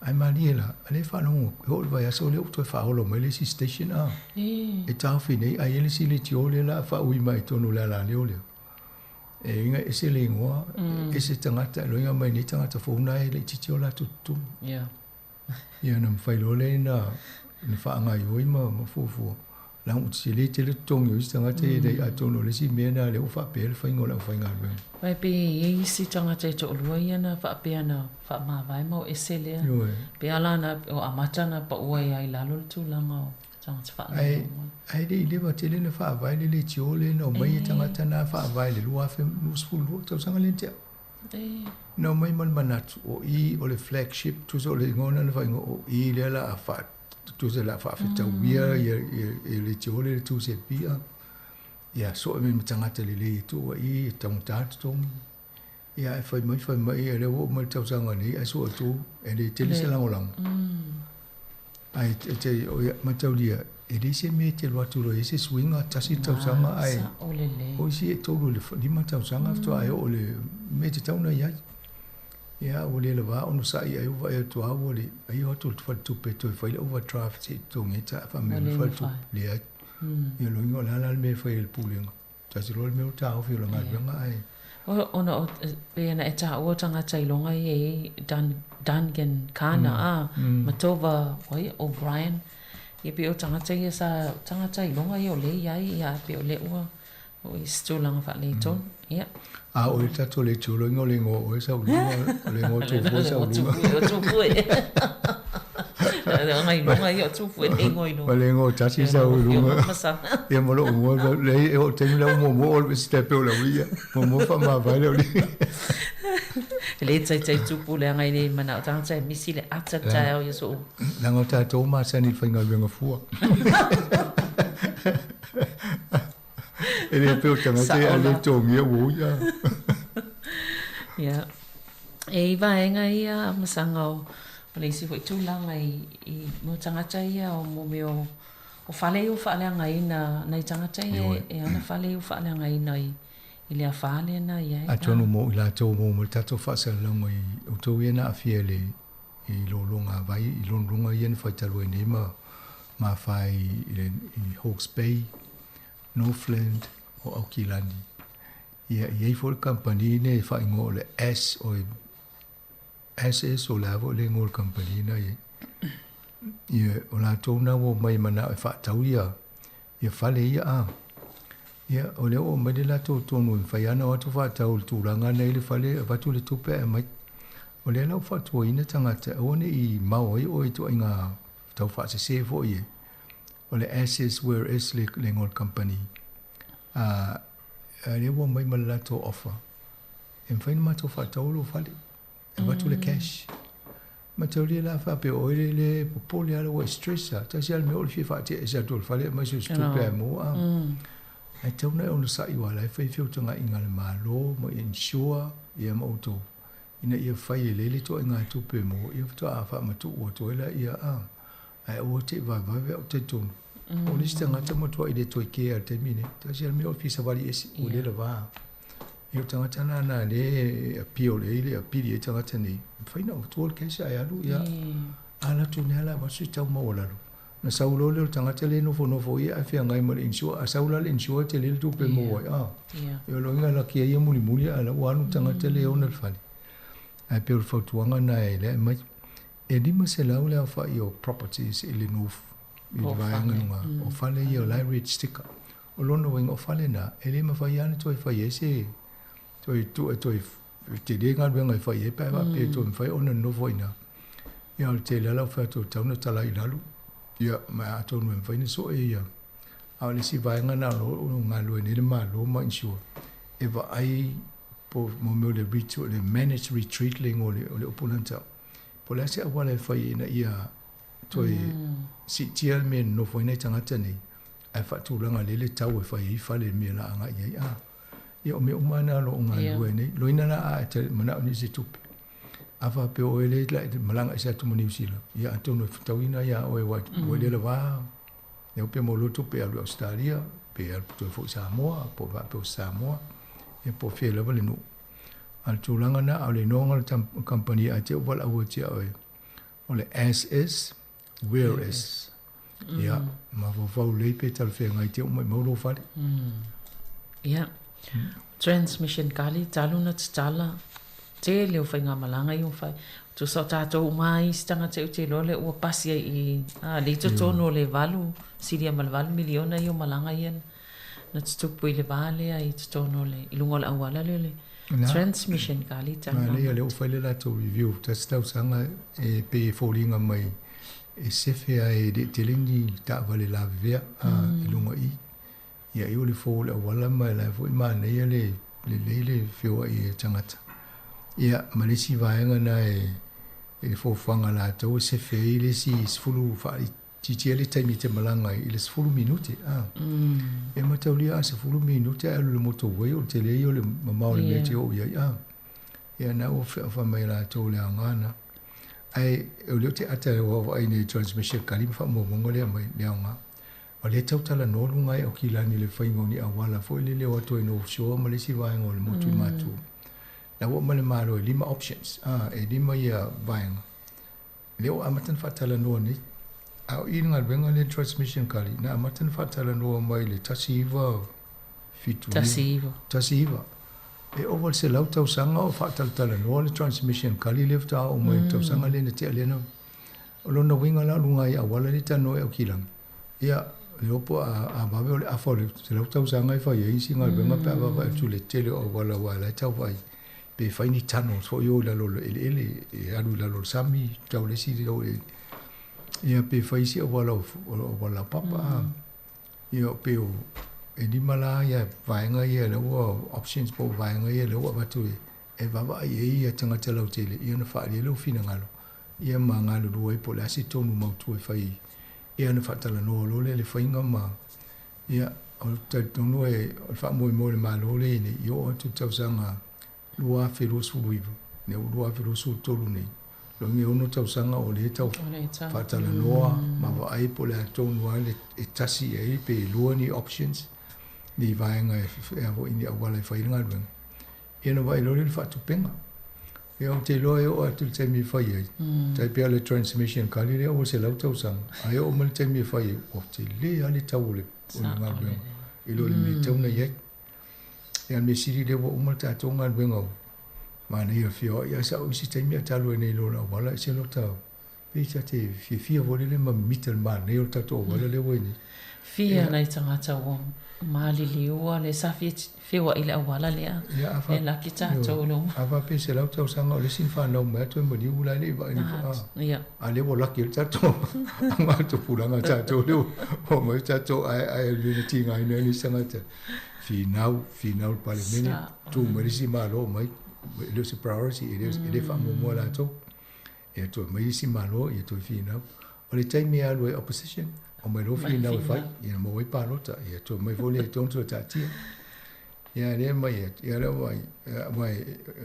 [SPEAKER 16] Ae malie la, o lea e faalogo e oo i le vaiaso lea ua toe faaolo mai le isi station a e taofi nei ae i ai le isi leitio lea o le a faaui mai i totonu o le alaleo lea. E uiga e ese le igoa, ese tagata, e loiga mai nei tagata fou na e laitiiti o latou totogi. Ia ona mafai loa lea ona faagaoioi ma fuafua. Leaga ua tetele tele totogi o isi tagata ia nei, atonu o le isi mea lena lea ua faapea le faiga o le aufaigaluega.
[SPEAKER 4] Aua e pei e i ai isi tagata e toalua ia na faapea na faamavae ma o ese lea. Pei lava la na o amata ona pau ai lava i lalo le tulaga o tagata
[SPEAKER 16] faanoanoa. Ae le i leva tele na faavae le leitio lea na omai ai tagata na faavae i le 2022, tausaga lea na tea. Na omai ma le manatu o i o le flagship, tusa o le igoa lena na faaigoa o i lea o le a faa, tusa o le a faafetauia ia le leitio lea i le 2ZB. Ia soe mai ma tagata lelei e tuu ai i, e taugata totogi. Ia ae fai mai fai mai, ia lea ua oo mai le tausaga nei ae sue atu e le tele se lagolago. Ae te mataulia, e leai se mea e te alu atu loa i ai se suiga, tasi le tausaga ae o isi e 3 i le 5 tausaga faatoa e oo i le mea e tatau ona i ai. Ia ua le lava onosai ai ua vaai atu lava ua le ai o atu le faletupe e toe fai le overdraft se i totogi ai ta fai mai le faletupe. Leai. Ia lona uiga o le a la le mea e fai ai e le Pulega? Tasi loa le mea ua taofi o le galuega ae.
[SPEAKER 4] Ona o, pei ona e taua tagata iloga ia e i ai Duncan Kana a, ma Tova, oi, O'Brien. Ia pei o tagata ia sa, tagata iloga ia o lea e i ai, ia pei o lea ua oo i se tulaga faaletonu. Ia.
[SPEAKER 16] A o le tatou leitio loa o le igoa o oe Sauluga, o le igoa o Tufue Sauluga.
[SPEAKER 4] O Tufue. O ngai iloga ia o Tufue le igoa iloga.
[SPEAKER 16] Ma le igoa o Tasi Sauluga. Ia ma lou igoa, leai e oo i le taimi lea ua muamua oo le step o le aualii ia. Muamua faamavae le aualii.
[SPEAKER 4] E le taitai tupu leaga e le manao tagata e misi le ata le taeao ia soo.
[SPEAKER 16] Leaga o tatou masani i le faigaluega fua. E le pei o tagata ia a le togia ua ui a.
[SPEAKER 4] Ia. E i vaega ia masaga o le isi foi tulaga i i mo tagata ia o mo mea o o fale ia ua faaleagaina nai tagata ia e ana fale ia ua faaleagaina i i le afa lea na i ai.
[SPEAKER 16] Atonu mo i latou mo mo le tatou faasalalauga i outou ia na aafia i le i lologa vai i lologa ia na fai talu ai nei ma ma afa i i Hawke's Bay Northland o Aukilani. Ia, e i ai foi le kamupani nei e faaigoa o le S o SS o le a foi le igoa o le kamupani na i ai. Ia, o latou na ua omai e manao e faatau ia, ia fale ia a. Ia, o lea ua aumai le latou tonu e mafai lava ona o atu faatau i le tulaga na i le fale, avatu le tupe ae aumai. O lea la ua faatuaina tagata, aua ne i mao ai oe i ituaiga taufaasese foi e. O le Ashes Where Is le le igoa o le kamupani. A, a lea ua omai ma le latou offer, e mafai ona matou faatau lou fale, e avatu le cash. Mataulia la faapea o oe le le popole lava ua e stress lava, tasi lava le mea o le fia faatea ese atu o le fale e aumai so o se tupe lava e maua. Ae tatau ona e onosai aua o la e fai feutagaiga a le Malo ma insure ia ma outou ina ia fai lelei le ituaiga tupe e maua ia faatoa faamatuu atu ai laia a. Ae aua te i vaevave au talitonu. O le isi tagata matuai le toe kea i le taimi lenei. Tasi lava le mea o le fia savali ese, ua le lava. Ia o tagata na na le e appeal ai le apili ai tagata nei, mafai ona avatua le cash ae alu ia. A alu atu nei lava avatu se tau maualalo. Ona sau loa lea o le tagata lea e nofonofo i ai ae feagai ma le insure. A sau la le insure e tele le tupe e maua ai. Ia o lona uiga e laki ai ia mulimuli ae la ua alu le tagata lea e ona le fale. Ae pei o le fautuaga lena e aumai. E 500 le aofai o properties i le North, i le vaega luga, o fale ia o la e red sticker. O lona uiga o fale na, e le mafai lava ona toe fai ai se, toe tuu e toe tele galuega e fai ai pe a faapea e toe mafai ona nonofo i ina. Ia o le tele lava o fai atu e tatau ona talai i lalo, ia ma atonu e mafai ona sue ia. A o le isi vaega na o lo o galulue nei le Malo ma insure, e vaai po o mea o le le managed retreat le igoa o le upu lena na tau. Po o le a se auala e fai ina ia toe siitia le mea e nonofo ai nai tagata nei, ae faatulaga lelei le tau e fai ai fale i le mea o le a agai i ai. A. Ia o mea uma na o lo o galulue ai nei. Loina la a e te manao i nisi tupe. A faapea o oe lea e te malaga ese atu ma Niu Sila, ia atonu e fetauina iā oe ua e le lavā, ia pe maua loa tupe e alu i Ausetalia, pe alu toe foi i Samoa, po o faapea o se Samoa, ia po o fea lava le nuu. A o le tulaga lena, a o le igoa o le kamupani ae te i ua valaau atu ia oe, o le as is, where is. Ia, mafaufau lelei pe talafeagai te oo maimau lou fale.
[SPEAKER 4] Ia, transmission kali talu na tatala tele o faigamalaga ia ua fai. Tusa o tatou uma lava isi tagata ou te iloa lea ua pasi ai i a lea i totonu o le valu silia ma le valu miliona ia o malaga ia na tutupu i le va lea i totonu o le i luga o le auala lea o le transmission kali talu na
[SPEAKER 16] Manaia lea ua fai le latou review tasi tausaga e pei e foliga mai e sefe a e le tele ni taavale lavevea a i luga i ia i o le fou o le auala ma la e foi manaia le lelei le feoai e tagata. Ia ma le isi vaega na e i le fuafuaga a latou e sefe ai le isi 10 faaitiitia le taimi e te malaga ai i le 10 minute a. E mataulia a 10 minute ae alu i le motorway o le tele ia o le mamao o le mea e te oo i ai a. Ia na ua fai mai e latou o le aoga na. Ae o lea ou te ata ua vaai nei i transmission kali ma faamaumauga lea mai le aoga. O lea e tau talanoa luga ai Aukilani i le faiga o ni auala foi lele o atu ai North Shore ma le isi vaega o le motu i Matu. La ua aumai le Malo e lima options, a, e lima ia vaega. Lea ua amata ona faatalanoa nei. A o i le galuega lea transmission kali, na amata ona faatalanoa mai le 1979. 19. E ova i le 100 tausaga o faatalatalanoa le transmission kali lea faatoa oo mai i le tausaga lea na tea lea na O lona uiga la o luga i auala lea e talanoa ai Aukilani, ia, le iloa po a vave o le afa o le 100 tausaga e fai ai isi galuega pe a vaavaai atu i le tele o auala aua o la e tau vaai pe fai ni tunnels foi o i lalo o le eleele e alu i lalo o le sami tau le isi ia pe fai isi auala o auala laupapa a. Ia pei o e lima la ia vaega ia lea ua options po o vaega ia lea ua avatu e vaavaai ai ia tagata lautele ia ona faaalia lou finagalo ia ma galulue ai po o le a se tonu mautu e fai ia ona faatalanoa loa lea i le faiga ma ia o le talitonu e o le faamoemoe o le Malo lea i nei i oo atu i le tausaga 2029 lea ua 2023 nei logi e ono tausaga o lea e tau faatalanoa ma vaai po o le a tonu lava le e tasi i ai pe lua ni options ni vaega e a foi ni auala e fai ai le galuega ia ona vaai loa lea i le faatupega. Ia ou te iloa e oo atu i le taimi e fai ai, tai pei o le transmission kali lea ua 100 tausaga, ae oo mai le taimi e fai ai, ua tele lava le tau o le galuega i lo le mea e tatau ona i ai. Ia o le mea sili lea ua uma le tatou galuega ua manaia feoai lava sau isi taimi ae talu ai nei loa le auala ese lota pei ta te fiafia foi lele ma mimita i le manaia o le tatou auala lea ua i ai nei.
[SPEAKER 4] Fia nai tagata ua maliliua le sa fia feoai i le auala lea, e laki tatou i luma.
[SPEAKER 16] A faapea 100 tausaga o le isi na fanau mai atu e maliu la e le i vaai ni a lea ua laki ai le tatou tupulaga tatou lea ua omai tatou ae le na tigaina ai nisi tagata finau finau le Palemene tu mai le isi Malo omai e le o se priority e le faamuamua latou. Ia toe aumai isi Malo, ia toe finau. O le taimi e alu ai opposition, omai loa finau e fai, ia maua ai palota, ia toe aumai foi lea i totonu toe taatia. Ia lea mai, ia lea mai, mai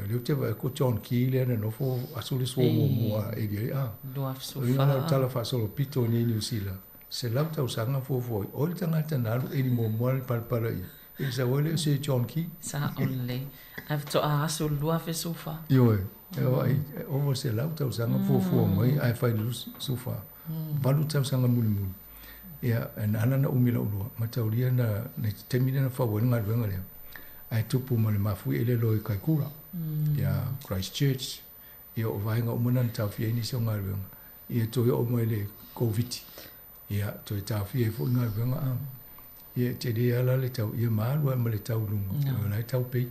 [SPEAKER 16] lea ou te vaai atu John Key lea na nofo asu le suo muamua e i ai, a. O le uiga la o le tala faasolopito nei i Niu Sila, 100 tausaga fuafua ai, o le tagata na alu eli muamua le palapala i E sau ai lea o Sir John Key.
[SPEAKER 4] Sao lelei. Ae faatoa asu i le 2014.
[SPEAKER 16] Ioe, e vaai, e ova 100 tausaga fuafua mai ae fai i le 24. Valu tausaga mulimuli. Ia, na ala ona umi lou lua, mataulia na, na taimi lea na fau ai le galuega lea, ae tupu ma le mafuie le loa i Kaikura, ia Christchurch, ia o vaega uma na na taofia ai nisi o galuega. Ia toe oo mai le Koviti. Ia, toe taofia ai foi galuega a. Ia, e tele lava la le tau, ia ma alu ai ma le tau i luga, o la e tau pei.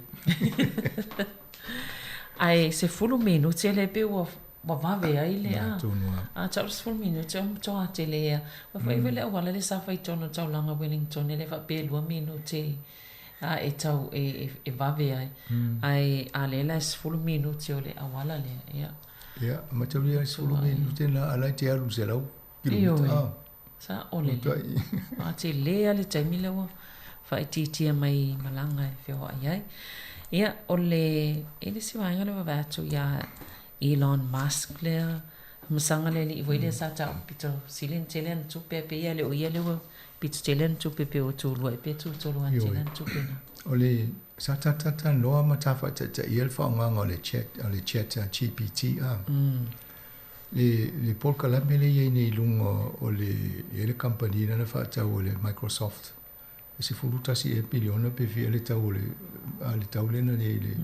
[SPEAKER 4] Ae 10 minute lea pei ua vave ai le a. A tau le 10 minute o matua tele ia. Ua fai foi le auala lea sa fai i totonu o le taulaga Wellington e le faapea e 2 minute a e tau e vave ai. Ae a lea la e 10 minute o le auala lea, ia.
[SPEAKER 16] Ia, mataulia e 10 minute na a la e te alu i le 100 kilomita.
[SPEAKER 4] Ioe, sao lelei. A tele lava le taimi lea ua Faaitiitia mai malaga e feoai ai. Ia, o le, e le isi vaega lea vaavaai atu ia Elon Musk lea, masaga le alii foi lea sa tau pito sili ona tele ana tupe ae pei lava e le o ia lea ua pito tele ana tupe pei ua tulua ea pe tutolu ana tele ana tupe na.
[SPEAKER 16] O le, sa ta talatalanoa ma ta faataitaia le faaaogaga o le chat, o le chat GPT a. Le, le polokalame lea e i ai nei i luga o le, e i ai le kamupani lea na faatau e le Microsoft, e 11 ea piliona pe fia le tau o le, a le tau lea na i ai le,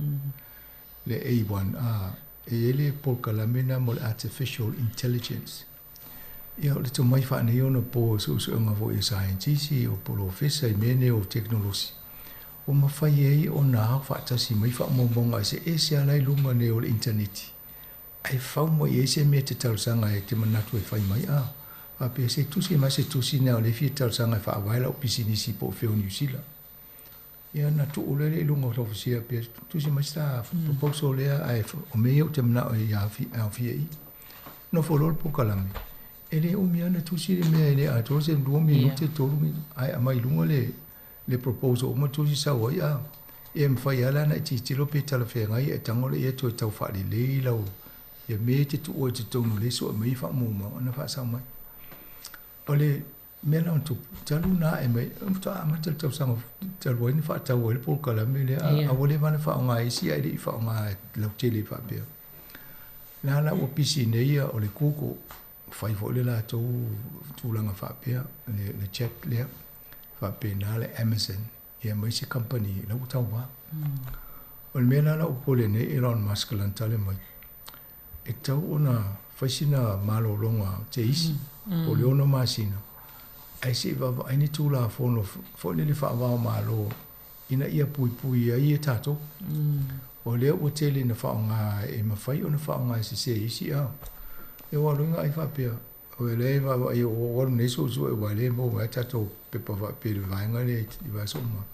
[SPEAKER 16] le A1 a, e i ai le polokalame lena mo le artificial intelligence. Ia, o le tomai faaneionapo i suesuega foi a saienitisi, o polofesa i mea nei o tekonolosi, ua mafai ai ona ao faatasi mai faamaumauga eseese lava la i luga nei o le initaneti, ae fau mai i ai se mea e te talosaga ai e te manatu e fai mai, a faapea se tusi mai se tusi na o lea e fia talosaga e faavae lau pisinisi po o fea o Niu Sila. Ia ona tuu loa lea i luga o le ofisia pea tusi mai se proposal lea ae o mea ia ou te manao e aofia i i. Nofo loa le polokalame, e le umi lava ona tusi le mea e le atoa se 2 minute, 3 minute ae aumai i luga le le proposal uma tusi sau ai a e mafai lava la ona e tilotilo pe talafeagai ae tago lea ia toe tau faalelei lau ia mea e te tuua i totonu o lea e sue mai ai faamaumauga ona faasao mai. O le mea la ona tupu, talu ona ae mai, faatoa amata le tausaga talu ai na faatau ai le polokalame lea, a ua leva ona faaaoga e isi ae le i faaaoga lautele faapea. La la ua pisi nei ia o le Google, fai foi le latou tulaga faapea, le chat lea, faapena le Amazon, ia ma isi kamupani la ua tauva. O le mea la la ua popole nei Elon Musk lana tala mai, e tatau ona fai sina malologa teisi po o le 6 masina, ae se i vaavaai ni Tulafono foi lele faava-o-Malo ina ia puipui ai e tatou. O lea ua tele ina faaaoga e mafai ona faaaoga e sese e isi a. E ua alu ai ai faapea, o lea e vaavaai ua alu nei suesue aua o lea e maua mai lava tatou pepa faapea i le vaega lea i vaiaso uma.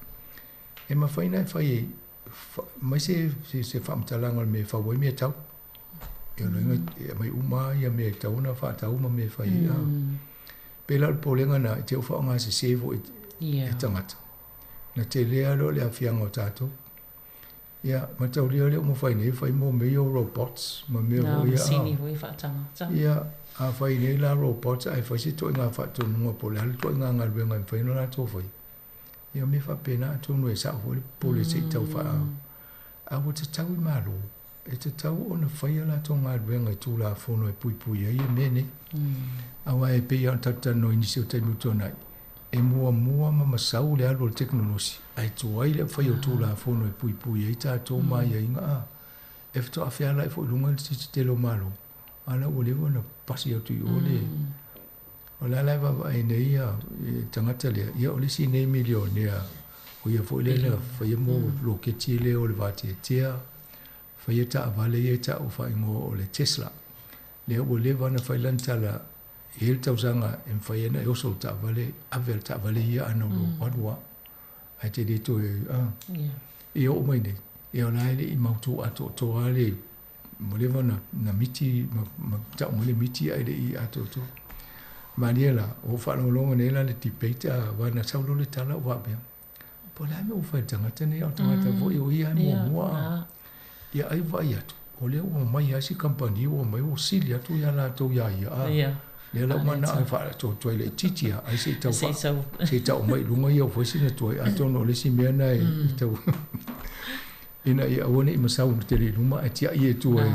[SPEAKER 16] E mafai ona e fai e aumai se faamatalaga o le mea e fau ai mea tau. E alu ai e aumai uma lava mea e tatau ona faatau ma mea e fai ai. Pei la o le popolega lena i te i ua faaaoga sese foi e tagata. Na tele lava loa le aafiaga o tatou. Ia, mataulia lea ua mafai nei fai mo mea ia o robots ma mea
[SPEAKER 4] foi ia. Masini foi faatagata.
[SPEAKER 16] Ia, a fai nei la robots ae fai se ituaiga faatonuga po o le a le ituaiga galuega e mafai ona latou faia. Ia, o mea faapena atonu e sao foi le popole se i tau faa... A ua tatau i Malo, e tatau ona fai a latou galuega i Tulafono e puipui ai mea nei. Aua e pei lava ona tatou talanoa i nisi o taimi ua tuanai, e muamua ma masau le alu o le tekonolosi, ae tuai le faia o Tulafono e puipui ai tatou ma aiaiga a. E faatoa fealai foi i luga le tetele o Malo, a la ua leva ona pasi atu i o le... O la la e vaavaai nei ia le tagata lea, ia o le isi nei milionea, o ia foi lea na faia mo loketi lea o le vateatea, faia taavale ia e tau faaigoa o le Tesla. Lea ua leva ona fai lana tala, e i ai le tausaga e mafai ai ona e oso i le taavale, ave le taavale ia ana lou alu lava, ae te le toe, a. Ia oo mai nei, ia o la e le i mautu atoatoa le Ua leva na miti ma tau mai le miti ae le i atoatoa. Malie la, ua ou faalogologo nei la i le debate a aua na sau loa le tala ou faapea, po o le a le mea ua fai i le tagata nei a o le tagata foi o ia e muamua a. Ia ai vaai atu, o lea ua omai lava isi kamupani ua omai ua sili atu ia latou iā ia a. Lea la ua manao e faaatoatoa laitiiti lava ae se i tau se i tau mai i luga ia ua fai sina tuai atonu o le isi mea lena e tau ina ia aua ne i masau tele i luma ae tiai e tua i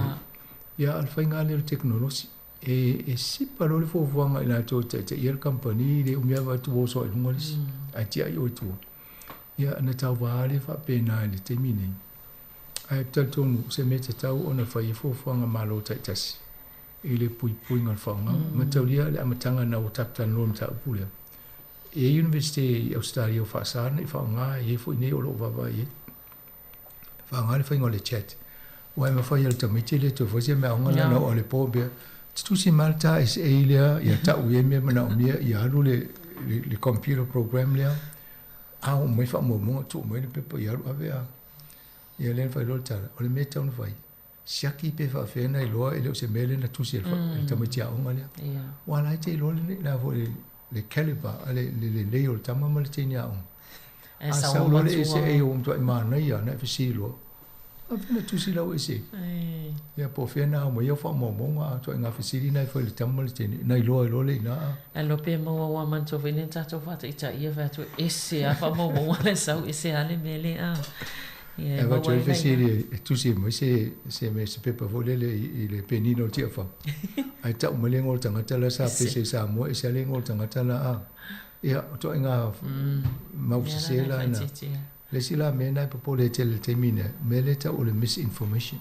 [SPEAKER 16] ia a o le faiga lea o le tekonolosi e sipa loa le fuafuaga a i latou e taitaia le kamupani le umi lava atu oso ai i luga le isi ae tiai oe i tua. Ia na tauva lea faapena i le taimi nei. Ae talitonu o se mea tatau ona fai ai fuafuaga Malo taitasi i le puipuiga o le faaaogaga. Mataulia le amataga na ua tatou talanoa i le mataupu lea. E i ai Iunivesite i Ausetalia o faasa ona i faaaoga, e i ai foi nei o lo o vaavaai i ai. Faaaoga le faiga o le chat. Aua e mafai e le tamaiti lea toe fai se meaaoga lana oo i le po pea, tusi mai le ta SA lea, ia tau i ai mea manaomia, ia alu le, le, le computer program lea, ao mai faamaumauga, tuu mai le pepa, ia alu ave a. Ia lea na fai loa le tala, o le mea e tatau ona fai, siaki pe faapefea ona iloa e le o se mea lea na tusi e le tamaiti aoga lea. Aua la e te iloa le, le, le, le caliber, le lelei o le tama ma le teine aoga.
[SPEAKER 4] Ae
[SPEAKER 16] A
[SPEAKER 4] sau
[SPEAKER 16] sau loa le
[SPEAKER 4] matua.
[SPEAKER 16] ese ua matuai manaia ona e fesili loa, A fea na tusi lau essay?
[SPEAKER 4] Ai.
[SPEAKER 16] Ia po o fea na ao mai ai au faamaumauga a ituaiga fesili na e fai i le tama ma le teine, na iloa ai loa le ina a.
[SPEAKER 4] Ae iloa pe maua aua manatua foi lea na tatou faataitai ia fai atu e ese lava faamaumauga la e sau ese lava le mea lea a. Ia
[SPEAKER 16] E
[SPEAKER 4] e maua
[SPEAKER 16] avatu ai
[SPEAKER 4] ai
[SPEAKER 16] le
[SPEAKER 4] la i ina.
[SPEAKER 16] fesili e tusi mai se se mea se pepa foi lele i le penina o le tiafau, ae tau mai le igoa o le tagata la sa pese i Samoa, ese lava le igoa o le tagata la a. Ia, o ituaiga mau
[SPEAKER 4] Mea la
[SPEAKER 16] sese
[SPEAKER 4] na e
[SPEAKER 16] la na.
[SPEAKER 4] faaitiitia.
[SPEAKER 16] Le isi la mea lena e popole ai tele i le taimi lea, o le mea lea e tau o le misinformation.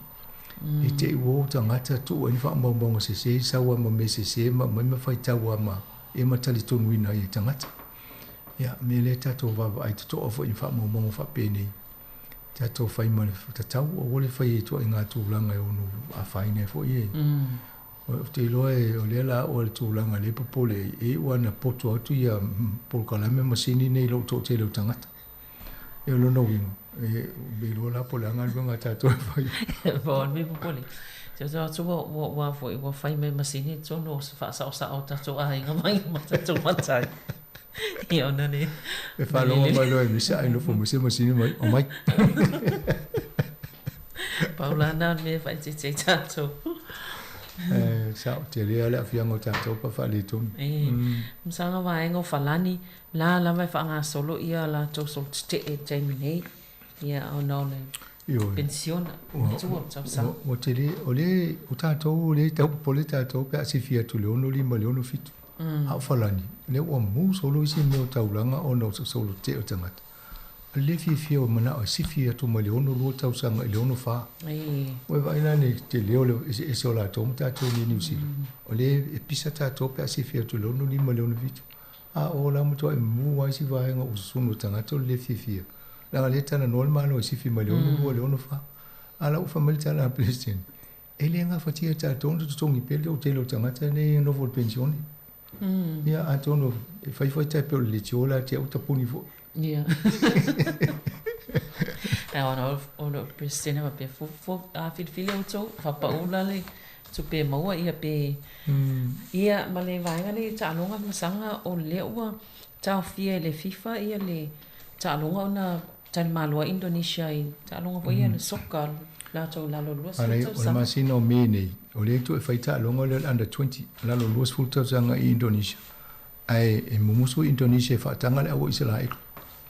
[SPEAKER 16] I te i ua ou tagata tuu ai ni faamaumauga sese, sau lava ma mea sese ma aumai ma faitau lava ma, ia ma talitonuina ai e tagata. Ia, o le mea lea tatou vaavaai totoa foi i faamaumauga faapenei, tatou fai ma le tatau, aua le fai i ituaiga tulaga e ono afaina ai foi e. Ou te iloa e, o lea la a oo i le tulaga lea e popole ai, e iu lava ina poto atu ia polokalame ma masini nei i lou toatele o tagata. Ia o lona uiga, e le iloa la po o le a galuega a tatou e fai.
[SPEAKER 4] Pau lava le mea popole, te atu ua ua foi ua fai mai masini i totonu o se faasaosao o tatou aiga mai ma tatou matai. Ia ona le
[SPEAKER 16] E faalogo mai loa e misa ae nofo mai se masini mai, omai.
[SPEAKER 4] Pau la na o le mea e faaeteete ai tatou.
[SPEAKER 16] E sao tele lava le aafiaga o tatou pe a faaletonu.
[SPEAKER 4] E, masaga vaega o Falani, la lava e faagasolo ia latou solo tetee i le taimi nei, ia ona o le
[SPEAKER 16] Ioe.
[SPEAKER 4] penisiona, matua o tausaga.
[SPEAKER 16] Ua tele, o le, o tatou, o lea e tau popole tatou pe a sifi atu i le 65 i le 67. A o Falani, o lea ua mu solo isi mea o taulaga ona o se solo tetee o tagata. O le le fiafia o manao e sifi atu mai le 62 tausaga i le 64. Ua e vaai la i le tele o le eseese o latou ma tatou nei i Niu Sila. O lea e pisa tatou pe a sifi atu i le 65 i le 67. A o la matuai mu lava isi vaega o susunu o tagata o le le fiafia. Leaga o lea e talanoa le Malo e sifi mai le 62 i le 64. A o la ua fai mai le tala a le Peresetene, e le gafatia e tatou ona totogi pea le toatele o tagata nei e nofo i le penisione. Ia, atonu e fai foi tai pei o le leitio la te au tapuni foi.
[SPEAKER 4] Ia. Ae ona o le Peresetene faapea, a filifili outou, faapau la le tupe e maua ia pe Ia ma le vaega lea i taaloga masaga o lea ua taofia e le FIFA ia le taaloga ona talimalo ai Indonesia i taaloga foi ia le soka latou i lalo o le 20
[SPEAKER 16] tausaga. O le masina o Me nei, o lea toe fai taaloga lea o le under 20, lalo o le 20 tausaga i Indonesia. Ae e mumusu Indonesia e faataga le au Isaraelu.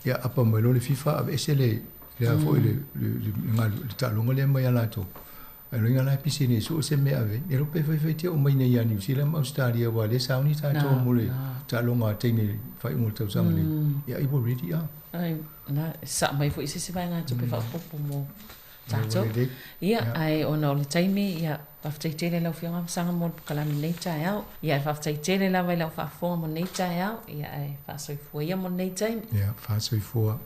[SPEAKER 16] Ia apa mai loa le FIFA aveese le le a foi le le le le taaloga lea mai ia latou. Ae loiga la e pisi nei soo se mea ave. E lope fai fai te o mai nei ia New Zealand ma Australia aua lea sauni tatou mo le taaloga a teine i le faaiuga o le tausaga nei. Ia ai ua ready a.
[SPEAKER 4] Ai na sa mai foi se isi vaegatupe faaopoopo mo tatou. Ia, ae ona o le taimi, ia, faafetai tele i lau Afioga Masaga mo le pokalame i lenei taeao. Ia, ae faafetai tele lava i lau faafofoga mo lenei taeao. Ia, ae faasoifua ia mo lenei taimi.
[SPEAKER 16] Ia, faasoifua.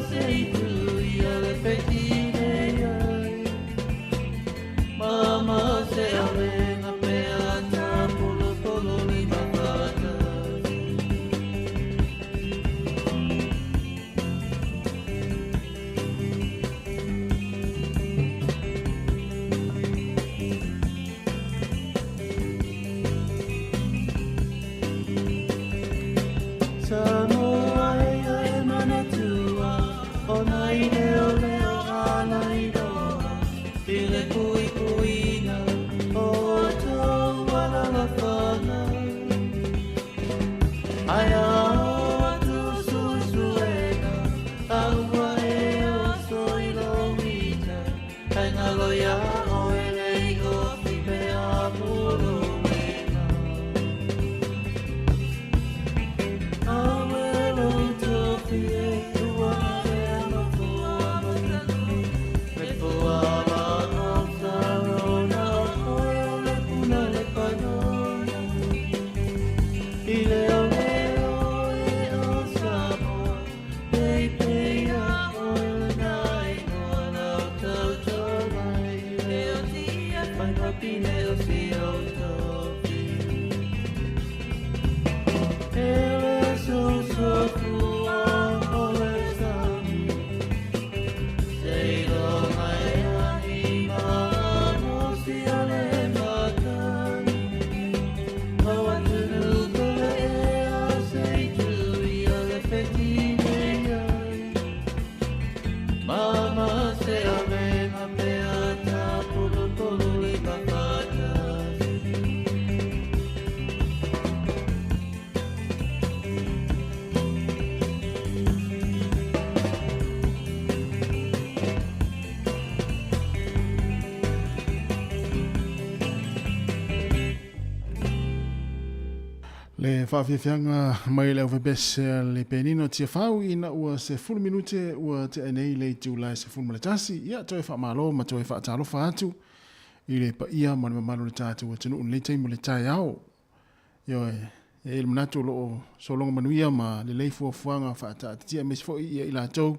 [SPEAKER 9] Se Mama se avenga pea ta pulu pulu le mafata.
[SPEAKER 1] Le faafiafiaga mai le aufaipiasi le penino Tiafau ina ua 10 minute ua tea nei le itula e 11. Ia toe faamalo ma toe faatalofa atu i le paia ma le mamalu o le tatou atunuu i lenei taimi o le taeao. Ioe, e i ai le manatu o lo o sologa manuia ma lelei fuafuaga faataatitia aemaise foi ia i latou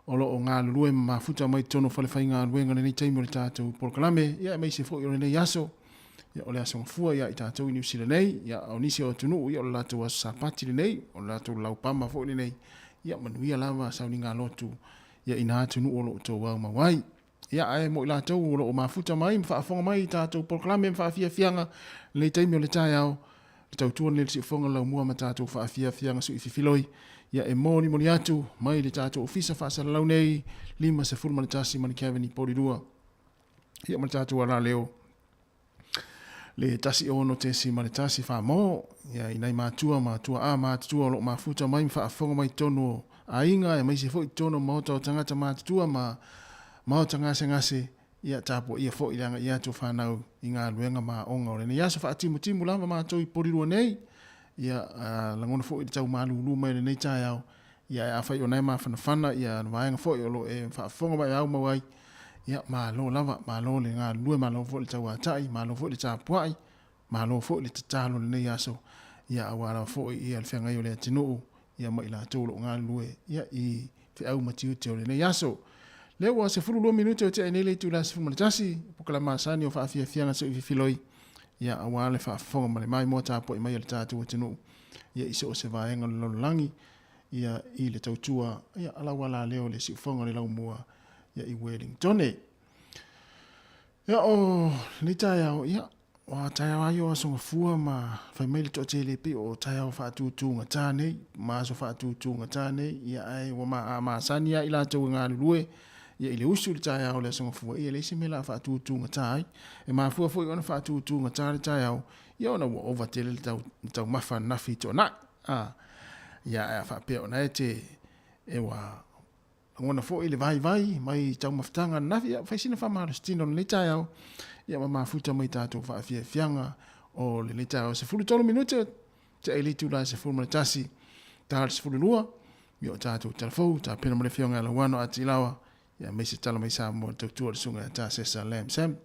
[SPEAKER 1] o lo o galulue ma mafuta mai totonu o falefaigaluega i lenei taimi o le tatou polokalame, ia aemaise foi o lenei aso. Ia, o le aso gafua ia i tatou i Niu Sila nei, ia, o nisi o atunuu, ia, o le latou aso Sapati lenei, o le latou laupama foi lenei, ia, manuia lava sauniga lotu, ia, i nā atunuu o lo o outou aumau ai. Ia, ae mo i latou o lo o mafuta mai ma faafofoga mai i tatou polokalame ma faafiafiaga lenei taimi o le taeao, le tautua lenei i le siufofoga laumua ma tatou faafiafiaga suififiloi, ia, e molimoli atu mai le tatou ofisa faasalalau nei, 51 Manikaveni Porirua, ia, ma le tatou alaleo le 16.1 Famo, ia i nai matua ma tuaa matutua o lo o mafuta mai ma faafofoga mai totonu o aiga aemaise foi totonu o maota o tagata matutua ma maota gasegase, ia tapuaia foi le agaia atu o fanau i galuega ma aoga o lenei aso. Faatimutimu lava matou i Porirua nei, ia lagona foi le tau malulu mai o lenei taeao, ia ae afai o na e mafanafana ia le vaega foi o lo o e faafofoga ma e aumau ai, ia malo lava, malo le galulue, malo foi le tauatai, malo foi le tapuai, malo foi le tatalo i lenei aso, ia aua lava foi ia le feagai o le atunuu ia ma i latou o lo o galulue ia i feau ma tiute o lenei aso. Lea ua 12 minute o tea nei le itula 11, pokela masani o faafiafiaga soififiloi, ia aua le faafofoga ma le maimoa tapuai mai a le tatou atunuu ia i so o se vaega o le lalolagi ia i le tautua ia alauala lea o le siufoga o le laumua ia i Wellingtone. Ia o lenei taeao, ia ua taeao ai o aso gafua ma fai mai le toatele pei o taeao faatutugata nei, ma aso faatutugata nei, ia ae ua ma, masani lava i latou e galulue ia i le usu i le taeao o le aso gafua, ia e leai se mea o le a faatutugata ai. E mafua foi ona faatutugata le taeao, ia ona ua ova tele le tau, taumafa ananafi i tuanai. A, ia ae a faapea ona e te, e ua lagona foi le vaivai mai taumafataga ananafi, ia fai sina faamalositino o lenei taeao, ia ma mafuta mai tatou faafiafiaga o lenei taeao. 13 minute, te ai le itula e 11, ta le 12, ia o tatou talafou, tapena mo le afioga ia Lauano Atilawa, ia aemaise tala mai Samoa le tautua o le susuga ia Tasesa Lam Sam.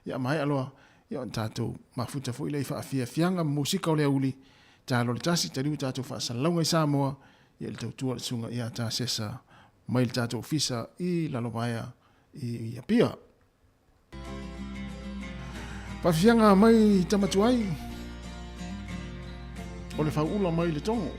[SPEAKER 1] Ia maea loa, ia ona tatou mafuta foi lea i faafiafiaga ma musika o le auli, talo le tasi, taliu tatou faasalalauga i Samoa, ia le tautua o le susuga ia Tasesa mai le tatou ofisa i Lalovaea i Apia. Faafiafiaga mai Tamatuai, o le fauula mai le Togo.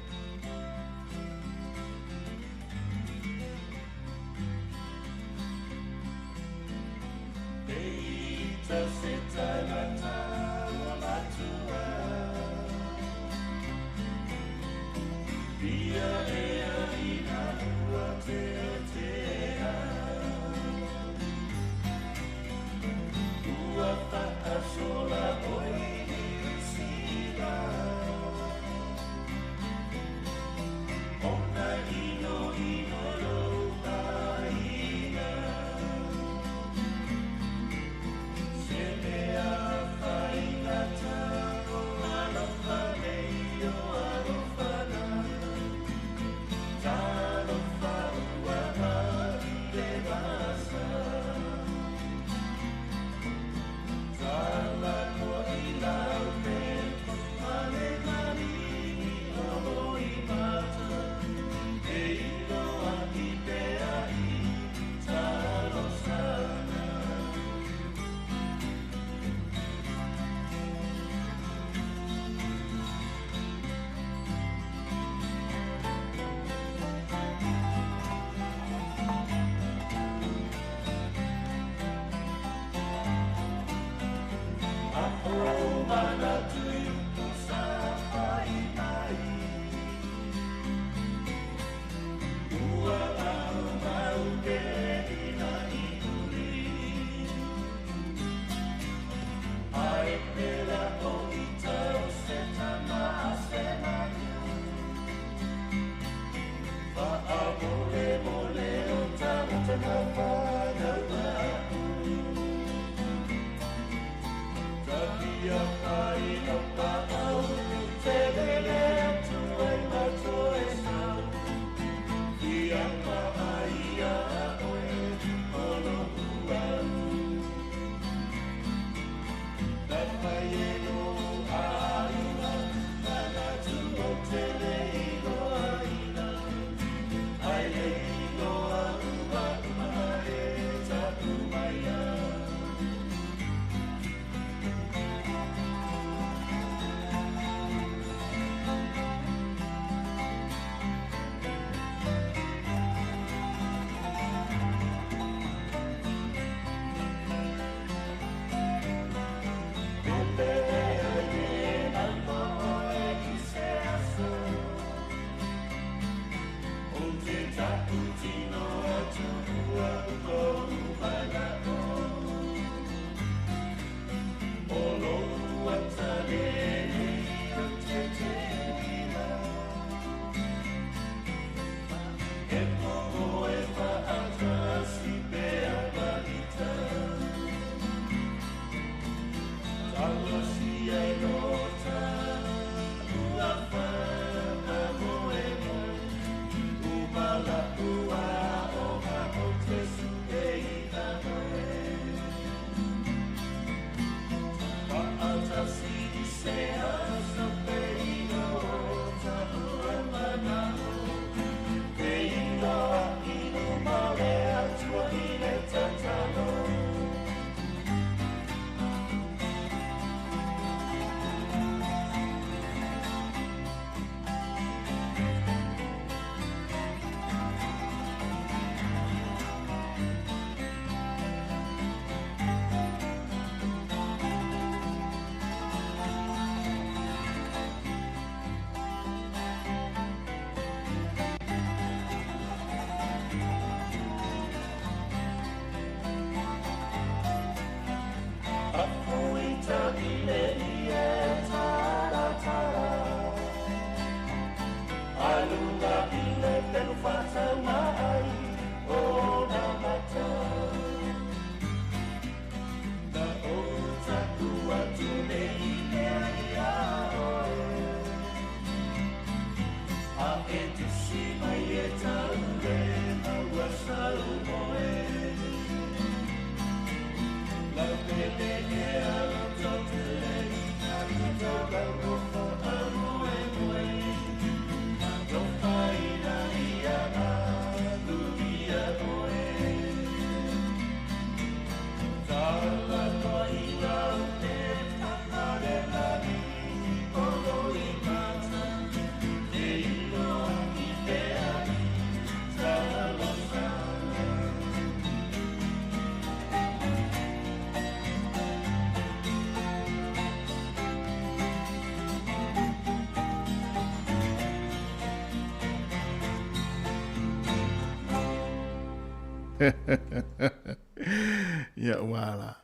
[SPEAKER 1] Ia ua ala.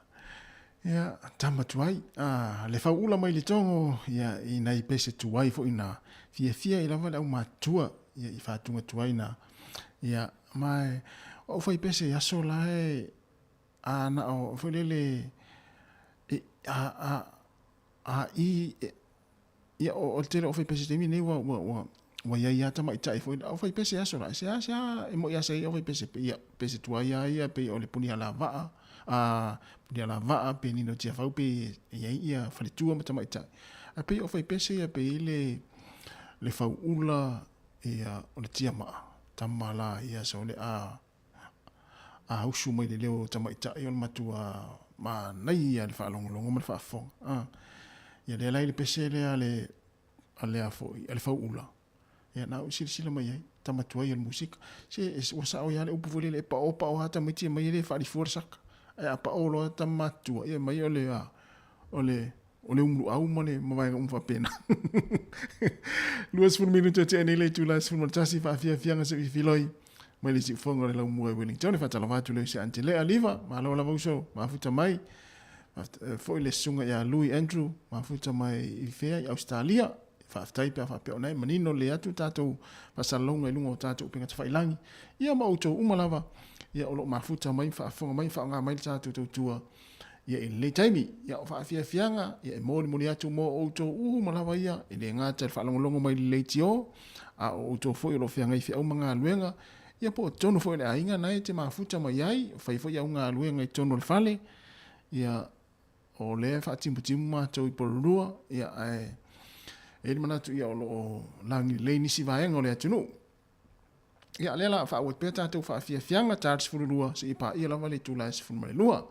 [SPEAKER 1] Ia, tama tuai, a, le fauula mai le togo, ia, i nai pese tuai foi na fiafia ai lava le aumatua, ia, i faatuga tuai na, ia, ma e, o au fai pese i aso la e, a na o, foi lele, e, a, a, a, i, e, Ia, o, o le tele o faipese taimi nei ua, ua, ua, ua iai lava tamaitai foi, au faipese aso la, se a, se a, e moi a se ia faipese, ia, pese tuai a ia, pei o le puni alavaa, a, puni alavaa, pe nino tiafau, pe iai ia faletua ma tamaitai. A pei o faipese ia, pei le, le fauula, ia, o le tiamaa, tama la, ia, so le a, a usu mai le leo o tamaitai o le matua manaia le faalogologo ma le faafofoga. A, ia lea la i le pese lea a le, a le a foi, a le fauula, ia na ou silasila mai ai, tama tuai o le musika. Se, ua sao ia le upu foi lele, e pao pao lava tamaiti e mai e le faalifua le saka. Ae a pao loa tama matutua, ia mai o le, a, o le, o le umuluau ma le ma vaega uma faapena. 20 minute o tea nei le itula 11 faafiafiaga se filoi mai le siufoga o le laumua i Wellington. E faatalofa atu lea i se Aunty Lea Liva, malo lava uso, mafuta mai. Foi le susuga ia Louis Andrew, mafuta mai i fea i Australia. Faafetai pe a faapea o na e manino lelei atu tatou faasalalauga i luga o tatou upega tafailagi, ia ma outou uma lava, ia o lo o mafuta mai ma faafofoga mai ma faaaoga mai le tatou tautua ia i lenei taimi. Ia o faafiafiaga ia e molimoli atu mo outou uma lava ia, e le gata i le faalogologo mai i le leitio, a o outou foi o lo o feagai i feau ma galuega, ia po o totonu foi o le aiga na e te mafuta mai ai, fai foi au galuega i totonu o le fale, ia o lea e faatimutimu matou i Porirua, ia ae e i ai le manatu ia o lo o lagi lelei nisi vaega o le atunuu. Ia o lea la faaauau pea tatou faafiafiaga ta le 12 seia paia lava le itula e 12.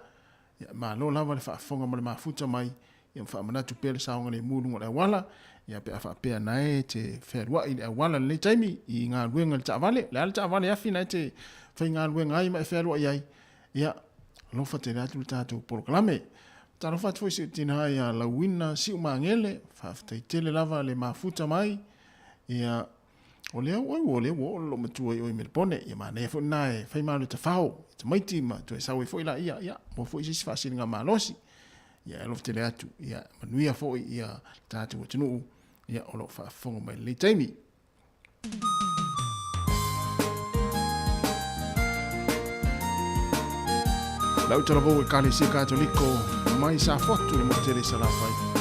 [SPEAKER 1] Ia malo lava le faafofoga ma le mafuta mai, ia ma faamanatu pea le saogalemu i luga o le auala, ia pe a faapea na e te fealuai i le auala i lenei taimi i galuega i le taavale, o le a le taavale afi na e te faigaluega ai ma e fealuai ai, Ia, alofa tele atu le tatou polokalame. Talofa atu foi i si ou tina ia Lauina Siumagele, faafetai tele lava le mafuta mai. Ia, o lea oi o lea ua oo le loomatua i o i Melepone. Ia manaia foi lena e fai malo tafao i tamaiti ma toe sau ai foi laia. Ia, maua foi se isi faasiliga malosi. Ia, e alofa tele atu. Ia, manuia foi ia le tatou atunuu. Ia, o lo o faafofoga mai i lenei taimi. Lau talavou Ekalesia Katoliko mai Safotu le motu tele i Salafai.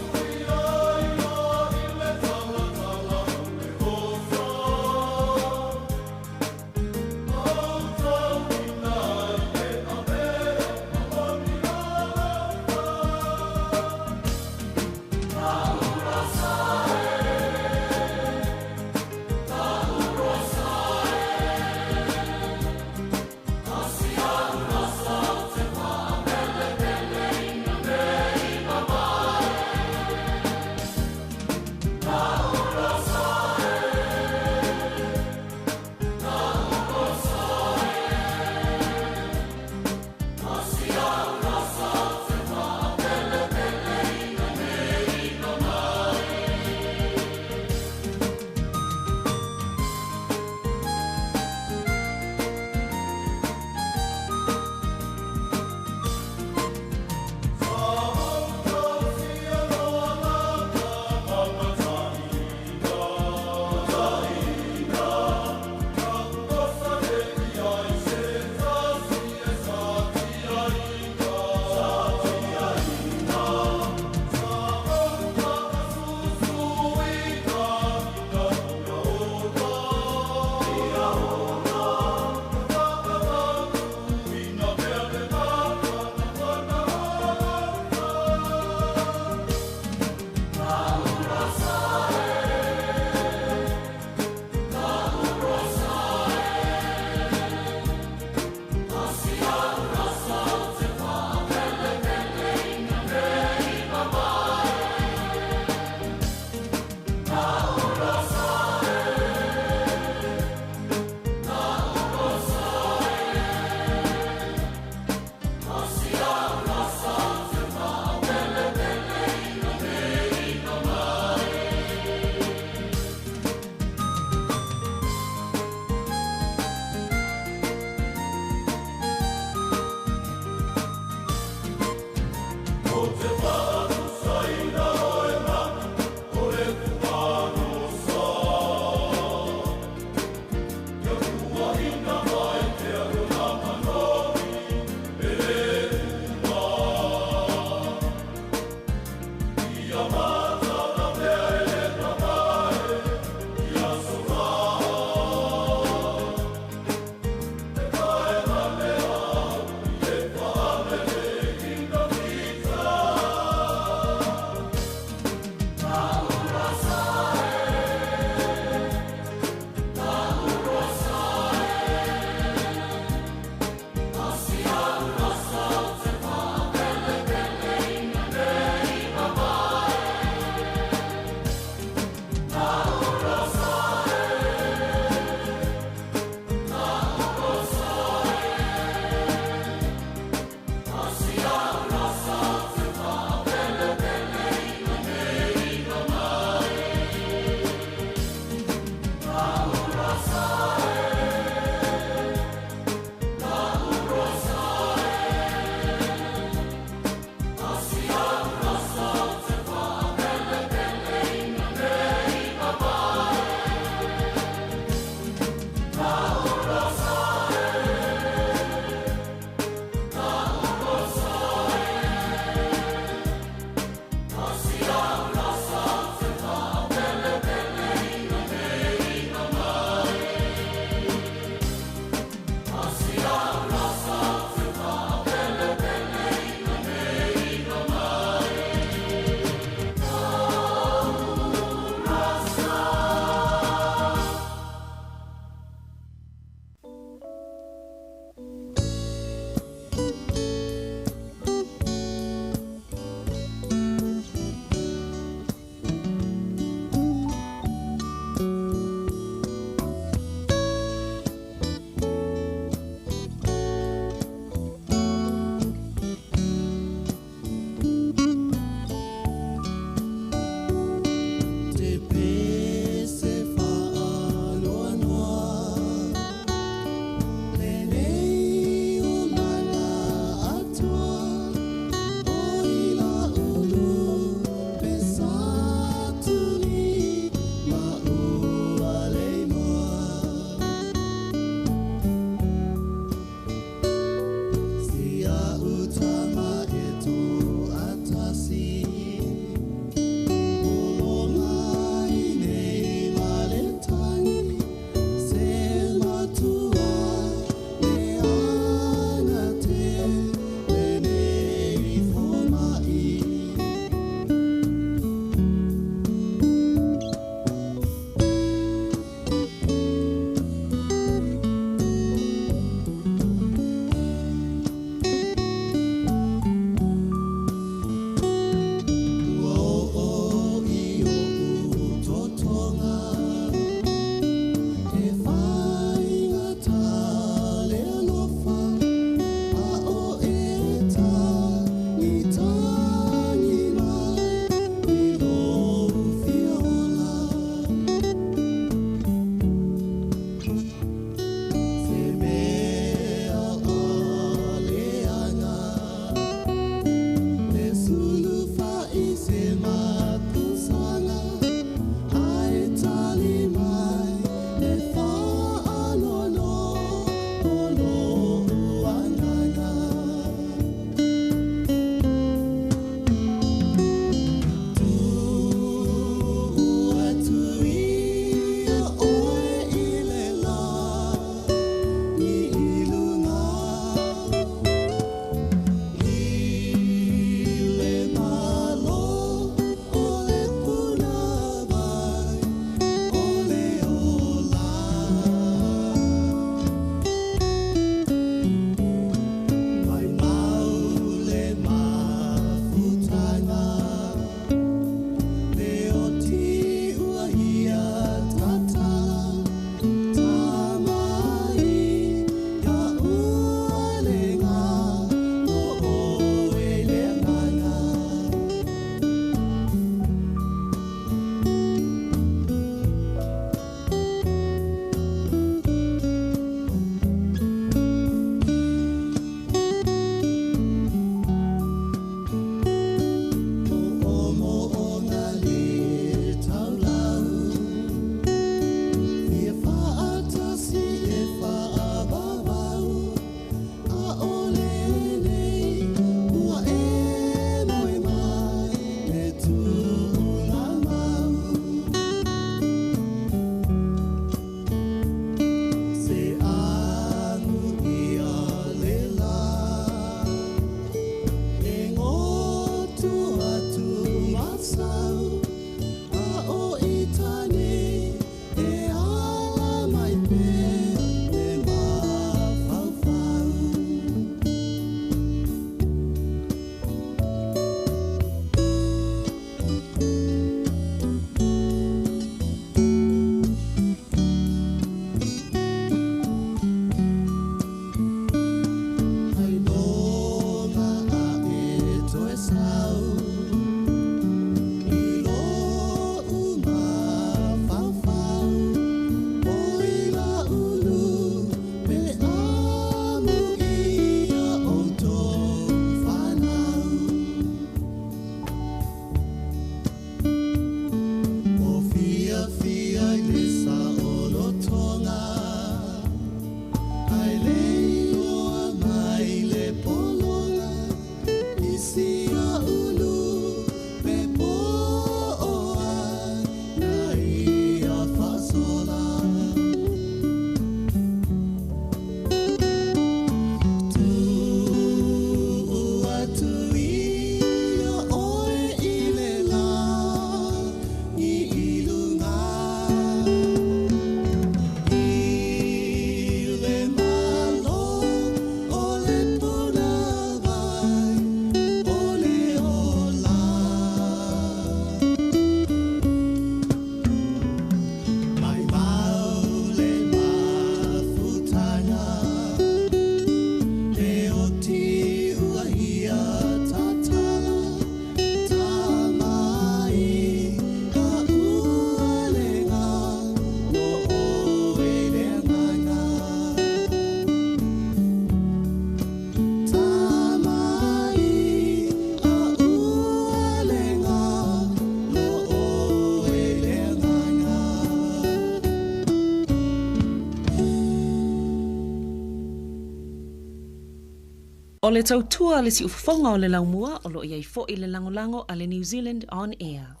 [SPEAKER 4] O le tautua a le siufofoga o le laumua o lo o i ai foi le lagolago a le New Zealand On Air.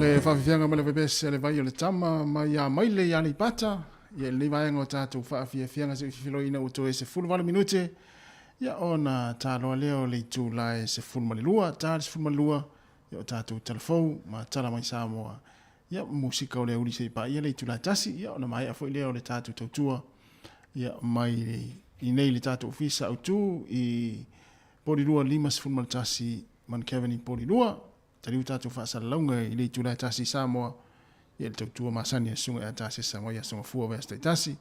[SPEAKER 1] Le faafiafiaga ma le vaipese a le vai o le tama mai ia Maile i Aleipata, ia i lenei vaega o tatou faafiafiaga seʻi fifiloina ua toe 18 minute, ia ona taloa lea o le itula e 12, ta le 12, ia o tatou talafou ma tala mai Samoa, ia musika o le auli seʻi paia le itula e tasi, ia ona maea foi lea o le tatou tautua, ia mai i nei le tatou ofisa autu i Polilua 51 Mankevani Polilua, Taliu tatou faasalalauga i le itula e tasi i Samoa, ia le tautua masani a Susuga ia Tasesa mai Aso Gafua vaiaso taitasi,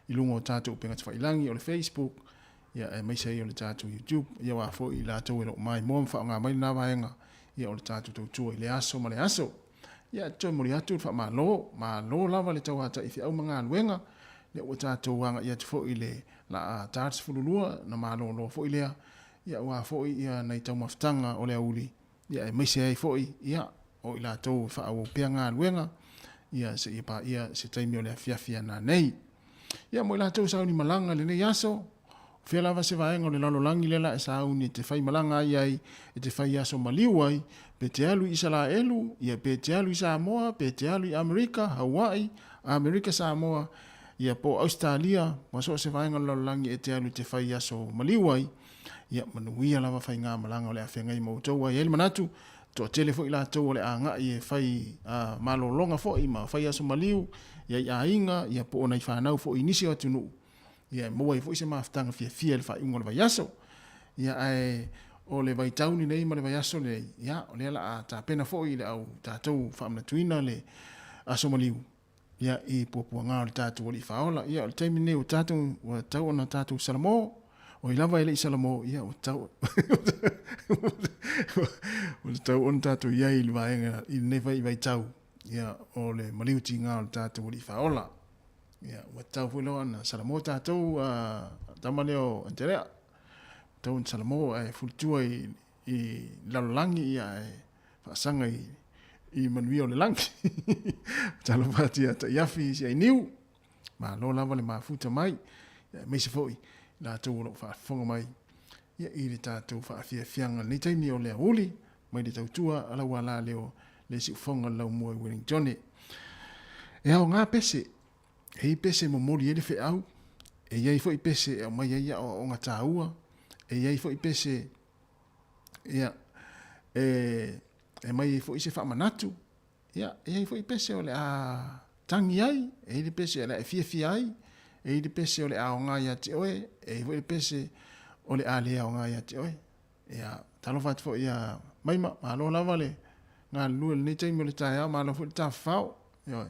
[SPEAKER 1] i luga o tatou upega tafailagi o le Facebook, ia aemaise ai o le tatou YouTube, ia aua foi i latou e lo o maimoa ma faaaoga mai lena vaega, ia o le tatou tautua i le aso ma le aso. Ia e toe momoli atu le faamalo, malo lava le tauatai feau ma galuega, lea ua tatou agai atu foi i le laa ta le 12 na malolo foi lea, ia aua foi ia nai taumafataga o le aoauli, ia aemaise ai foi ia o i latou e faaauau pea galuega ia seia paia se taimi o le afiafi ana nei. Ia mo i latou sauni malaga i lenei aso, o fea lava se vaega o le lalolagi lea la e sauni e te fai malaga ai ai, e te fai aso maliu ai, pe te alu i Isalaelu, ia pe te alu i Samoa, pe te alu i Amerika, Hawaii, Amerika Samoa, ia po o Ausetalia, ma so o se vaega o le lalolagi e te alu e te fai aso maliu ai, Ia, manuia lava faigamalaga o le a feagai ma outou. Ua i ai le manatu, toatele foi latou o le a agai e fai malologa foi ma fai aso maliu ia i aiga, ia po o nai fanau foi i nisi o atunuu, ia e maua ai foi se mafutaga fiafia i le faaiuga o le vaiaso. Ia, ae o le vaitau lenei ma le vaiaso lenei, ia, o lea la a tapena foi i le au tatou faamanatuina le aso maliu, ia, i puapuaga o le tatou Alii Faaola. Ia, o le taimi lenei ua tatou, ua tatau ona tatou salamo. O ai lava e le i salamo, ia, ua tatau, ua tatau ona tatou i ai i le vaega, i lenei foi vaitau, ia, o le maliu tiga o le tatou Alii Faaola. Ia, ua tatau foi loa ona salamo tatou, tama lea o Antelea. Ua tatau ona salamo ae fulitua i, i lalolagi, ia, ae faasaga i, i manuia o le lagi. Talofa atu ia Taiafi i si Ainiu. Malo lava le mafuta mai, aemaise foi latou o lo o faafofoga mai ia i le tatou faafiafiaga lenei taimi o le aoauli mai le tautua a lau ala leo le siufoga o le laumua i Wellingtone. E aoga pese, e i ai pese e momoli ai le feau, e i ai foi pese e aumai ai aoaoga taua, e i ai foi pese Ia, e, e mai ai foi se faamanatu, ia, e i ai foi pese o le a tagi ai, e i ai le pese o le a e fiafia ai, e i ai le pese o le a aoga ia te oe, e i ai foi le pese o le a le aoga ia te oe. Ia, talofa atu foi ia Maima, malo lava le galulue i lenei taimi o le taeao, malo foi le tafafao. Ioe.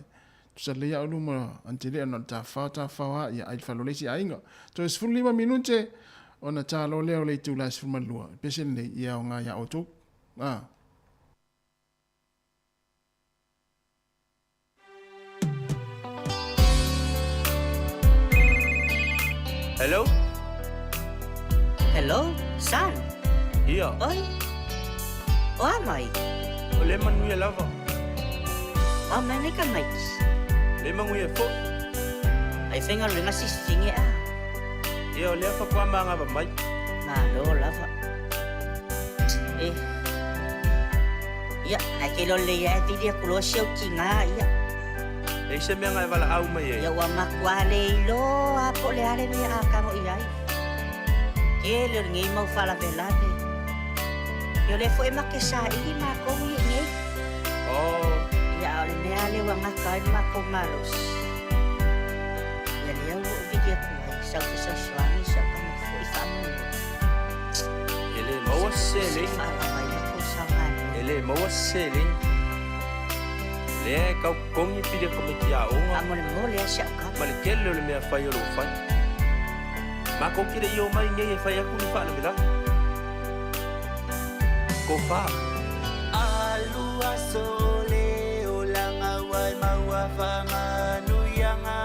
[SPEAKER 1] Tusa lelei au luma Antelea na o le tafafao tafafao lava, ia ai le fale o le isi aiga. Toe 15 minute ona talo lea o le itula e 12. Pese lenei ia aoga ia outou. Ah.
[SPEAKER 17] Hello?
[SPEAKER 18] Hello, son.
[SPEAKER 17] Ia.
[SPEAKER 18] Oi. O a mai?
[SPEAKER 17] O le manuia lava.
[SPEAKER 18] O mai nei ka maiti.
[SPEAKER 17] Le manuia foi.
[SPEAKER 18] Ai whenga luenga sisitinge a.
[SPEAKER 17] Ia o lea faatoa magava mai.
[SPEAKER 18] Malo lava. E. Ia, na e ke iloa lelei lava e vili atu loa si au tigā ia.
[SPEAKER 17] E i se mea na e valaau mai ai?
[SPEAKER 18] Ia ua matua le iloa lava po o le a le mea a tago i ai. Tele o lenei mau faalavelave. Ia o lea foi e ma te saili matou ia i inei.
[SPEAKER 17] Oh.
[SPEAKER 18] Ia a o le mea lava lea ua gata ai le matou malosi. Ia lea ua ou vili atu ai, sau fesoasoani si au tama foi faamolemole.
[SPEAKER 17] E le maua se seleni.
[SPEAKER 18] Se i faalava ai lo tou saogalemu.
[SPEAKER 17] E le maua se seleni. Lea e tau totogi pili a tamaiti aoga.
[SPEAKER 18] Faamolemole lava si au tama.
[SPEAKER 17] Ma le tele o le mea fai o lo o fai. Matou te le i omai i inei e fai atu ni faalavelave. Tofa.
[SPEAKER 15] Alu aso le olaga ua e maua faamanuiaga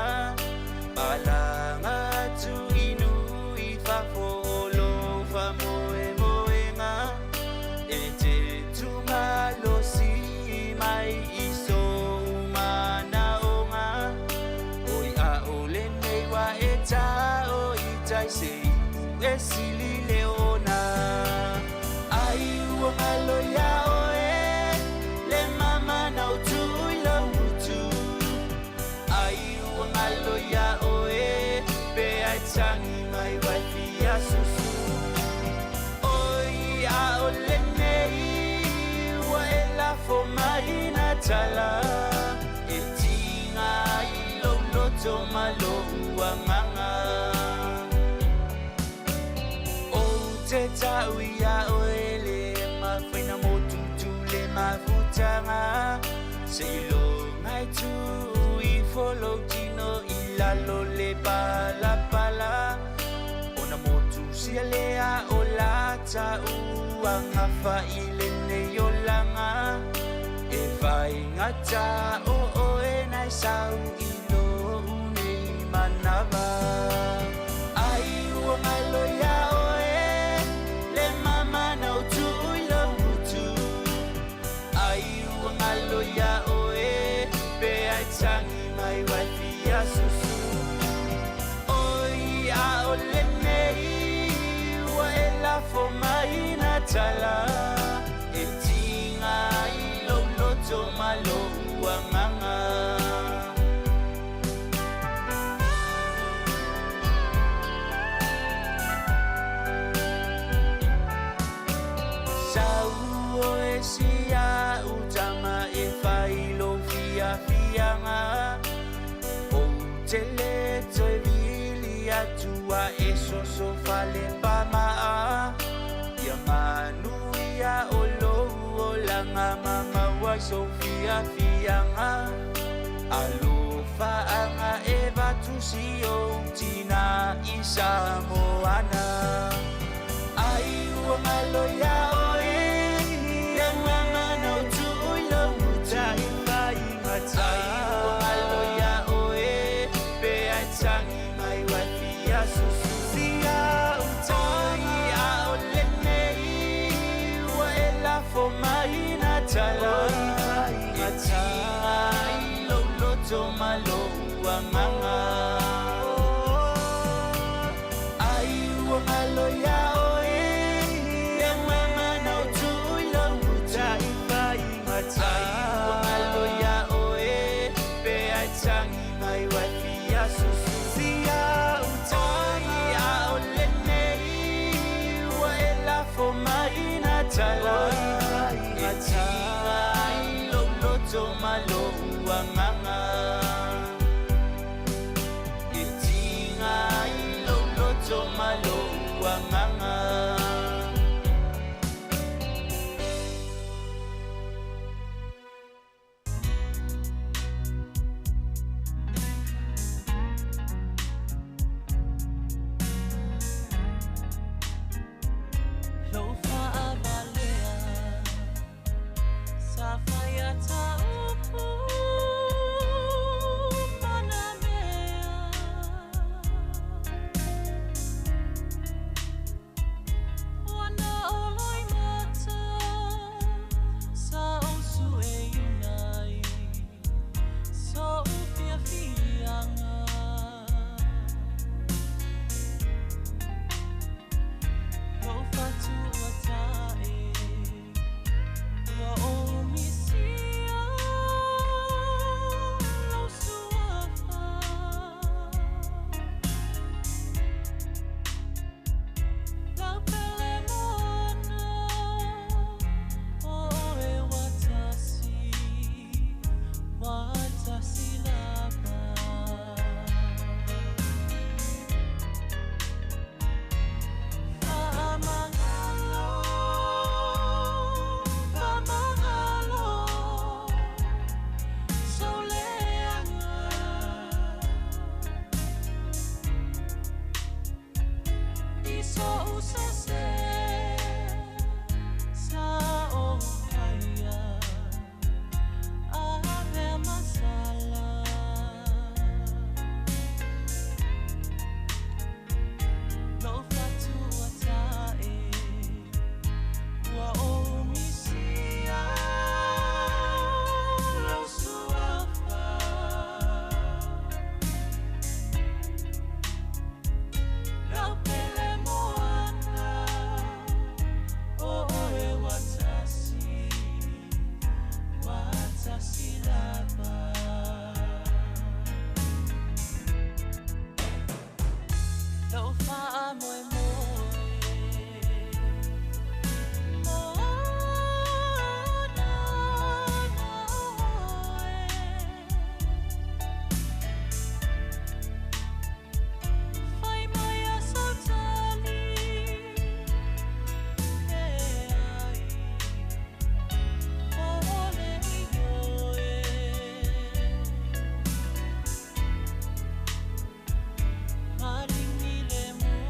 [SPEAKER 15] Palanga atu i nuu i fafo o lou faamoemoega E te tumalosi mai i sou manaoga Oi ʻaʻole nei wa e tao i tai se e sili le ona Ai ua ngalo iā ʻoe le mama na o tuu i lou utu Ai ua ngalo iā ʻoe pe ai tagi mai wai fia susu Oi ʻaʻole nei ua e lafo mai na tala E tiga ai lou loto ma lou agaga Ou te tau iā ʻoe le mafaina motutu le mafutaga Seiloga e tuu ifo lou tino i lalo le palapala Ona motu sia lea o la tau agafa i lenei olaga E faigata o oe na e sau i lou nei manava Ai ua ngalo iā oe le mama na o tuu i lou utu Ai ua ngalo iā oe pe ai tagi mai wai fia susu Oi ʻaʻole nei ua e lafo mai na tala E tiga ai lou loto ma lou agaga Sau oe si a'u tama e fai lou fiafiaga Ou te le toe vili atu a e soso fale pamaa Ia manuia o lou olaga ma maua i sou fiafiaga Alofaaga e vatu si ou tina i Samoana Ai ua ngalo iā oe le mama na o tuu i lou utu Ai ua ngalo iā oe pe ai tagi mai wai fia susu Oi ʻaʻole nei ua e lafo mai na tala E tiga ai lou loto ma lou agaga Ai ua ngalo iā oe le mama na o tuu i lou utu Ai ua ngalo iā oe pe ai tagi mai wai fia susu Oi Maringi le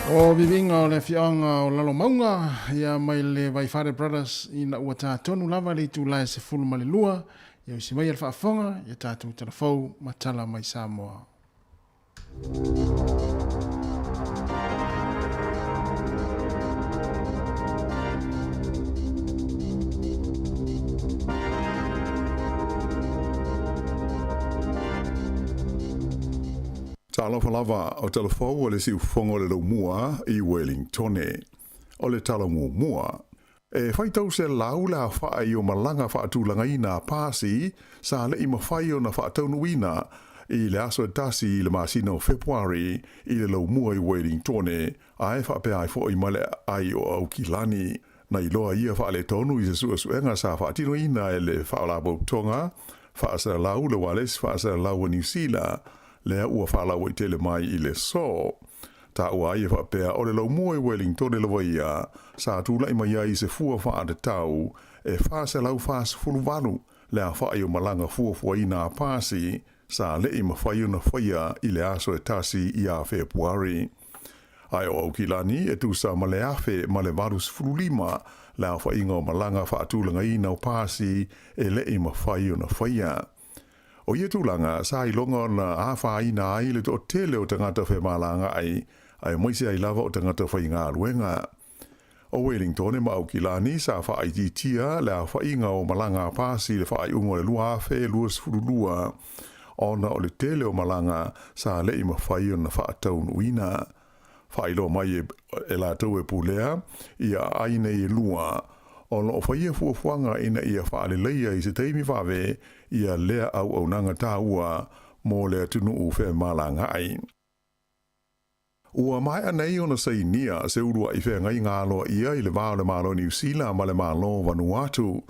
[SPEAKER 1] O viviiga o le afioaga o Lalomauga ia mai le Vaifale Brothers ina ua tatonu lava le itula e 12 ia usi mai le faafofoga ia tatou talafou ma tala mai Samoa.
[SPEAKER 11] Talofa lava o talafou o le siufofoga o le laumua i Wellingtone. O le tala muamua. E faitau selau le aofa'i o malaga faatulagaina a pasi sa le'i mafai ona faataunuuina i le aso e 1 i le masina o Fepuari i le laumua i Wellingtone ae faapea ai fo'i ma le aai o Aukilani. Na iloa ia faaletonu i se suesuega sa faatinoina e le Faalapotopotoga Faasalalau le Ualesi Faasalalau a Niu Sila lea ua faalauaitele mai i le aso. Taua ai e faapea o le laumua i Wellingtone lava ia sa tula'i mai ai se fua faatatau e 448 le aofa'i o malaga fuafuaina a pasi sa le'i mafai ona faia i le aso e 1 ia Fepuari. Ae o Aukilani e tusa ma le 1085 le aofa'iga o malaga faatulagaina o pasi e le'i mafai ona faia. O ia tulaga, sa iloga ona afaina ai le toatele o tagata femalagaai, aemaise ai lava o tagata faigaluega. O Wellingtone ma Aukilani sa faaitiitia le aofaiga o malaga a pasi i le faaiuga o le 2022, ona o le tele o malaga sa le'i mafai ona faataunuuina. Faailoa mai e latou e pulea ia aai nei e lua, o lo o faia fuafuaga ina ia faaleleia i se taimi vave ia lea auaunaga taua mo le atunuu femalagaai. Ua maea nei ona sainia se ulua'i feagaiga aloaia i le va o le Malo Niu Sila ma le Malo o Vanuatu.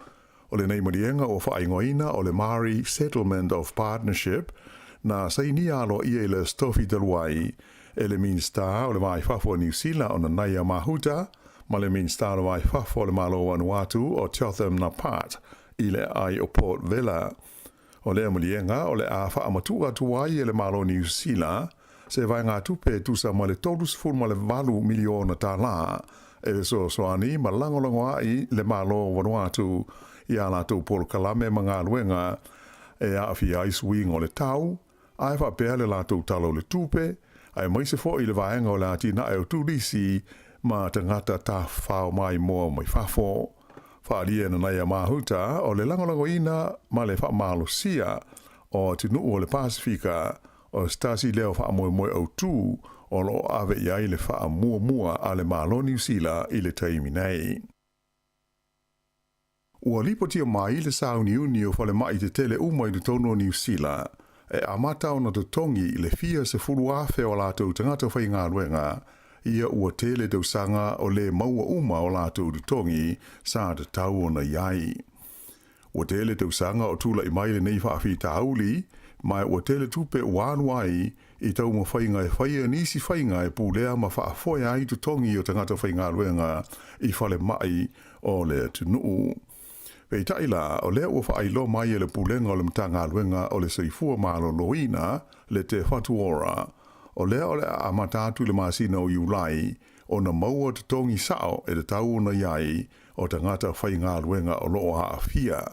[SPEAKER 11] O lenei maliega ua faaigoaina o le Maori Settlement of Partnership, na sainia aloaia i le Aso Tofi talu ai e le Minisita o le Va i Fafo o Niu Sila o Nanaia Mahuta ma le Minisita o le Va i Fafo o le Malo o Vanuatu o Jotham Napat i le aai o Port Vila. O lea maliega o le a faamatuʻu atu ai e le Malo o Niu Sila se vaegatupe e tusa ma le $38 miliona tālā e fesoasoani ma lagolago ai le Malo o Vanuatu i a latou polokalame ma galuega e aafia ai suiga o le tau, ae faapea le latou tala o le tupe, aemaise fo'i le vaega o le atinae o turisi ma tagata tafafao maimoa mai fafo. Faaalia e Nanaia Mahuta o le lagolagoina ma le faamalosia o atunuu o le Pasefika o se tasi lea o faamoemoe autū o lo o ave i ai le faamuamua a le Malo Niu Sila i le taimi nei. Ua lipotia mai le sauniuni o falema'i tetele uma i totonu o Niu Sila e amata ona totogi le fia 10,000 o latou tagata faigaluega ia ua tele tausaga o lē maua uma o latou totogi sa tatau ona i ai. Ua tele tausaga o tula'i mai lenei faafitauli, ma ua tele tupe ua alu ai i taumafaiga e faia nisi faiga e pulea ma faafoe ai totogi o tagata faigaluega i falema'i o le atunuu. Peitai la, o lea ua faailoa mai e le Pulega o le Matagaluega o le Soifua Maloloina le Te Whatu Ora, o lea o le a amata atu i le masina o Iulai ona maua totogi sao e tatau ona i ai o tagata faigaluega o lo o aafia.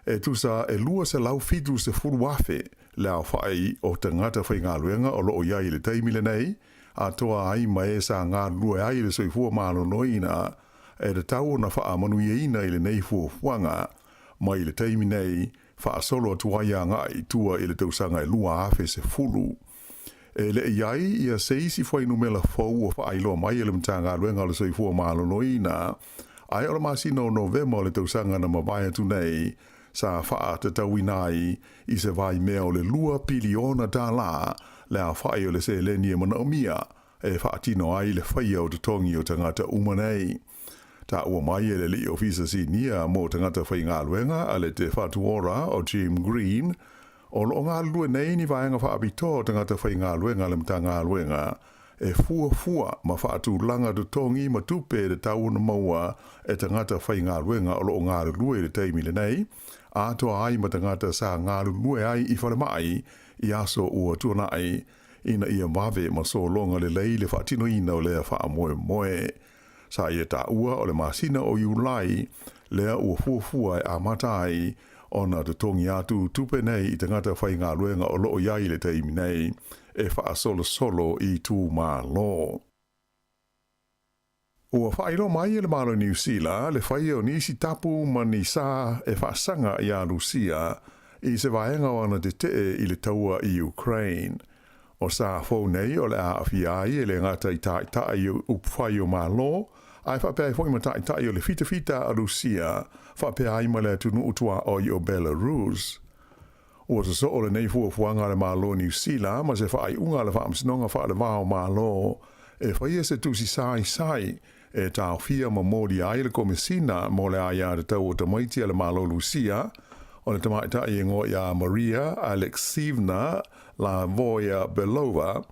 [SPEAKER 11] E tusa e 270,000 le aofa'i o tagata faigaluega o lo o i ai i le taimi lenei, atoa ai ma e sa galulue ai i le soifua maloloina e tatau ona faamanuiaina i lenei fuafuaga mai le taimi nei faasolo atu ai aga'i i tua i le tausaga e 2010. E le i ai ia se isi fuainumela fou ua faailoa mai e le Matagaluega o le Soifua Maloloina, ae o le masina o Novema o le tausaga na mavae atu nei sa faatatauina ai i se vaimea o le $2 piliona le aofa'i o le seleni e manaomia e faatino ai le faia o totogi o tagata uma nei. Taua mai e le alii ofisa sinia mo tagata faigaluega a le Te Whatu Ora o Jim Green, o lo o galulue nei ni vaega faapitoa o tagata faigaluega a le Matagaluega e fuafua ma faatulaga totogi ma tupe e tatau ona maua e tagata faigaluega o lo o galulue i le taimi lenei, atoa ai ma tagata sa galulue ai i falema'i i aso ua tuana'i. ina ia vave ma sologa lelei le faatinoina o lea faamoemoe. Sa ia taua o le masina o Iulai lea ua fuafua e amata ai ona totogi atu tupe nei i tagata faigaluega o loo i ai i le taimi nei e faasolosolo i itumalo. Ua faailoa mai e le Malo o Niu Sila le faia o nisi tapu ma ni sa e faasaga iā Lusia i se vaega o ana tetee i le taua i Ukraine. O sa fou nei o le a aafia ai e le gata i taitai o upufai o Malo, ae faapea ai foi ma taitai o le fitafita a Lusia faapea ai ma le atunuu tuaoi o Belarus. Ua sosoo lenei fuafuaga a le Malo o Niu Sila ma se faaiuga a le Faamasinoga Faale-va o Malo e faia se tusi saisai e taofia ma molia ai le Komesina mo le Aiatatau o Tamaiti a le Malo Lusia o le tamaitai e igoa ia Maria Alekseyevna Lavoya Belova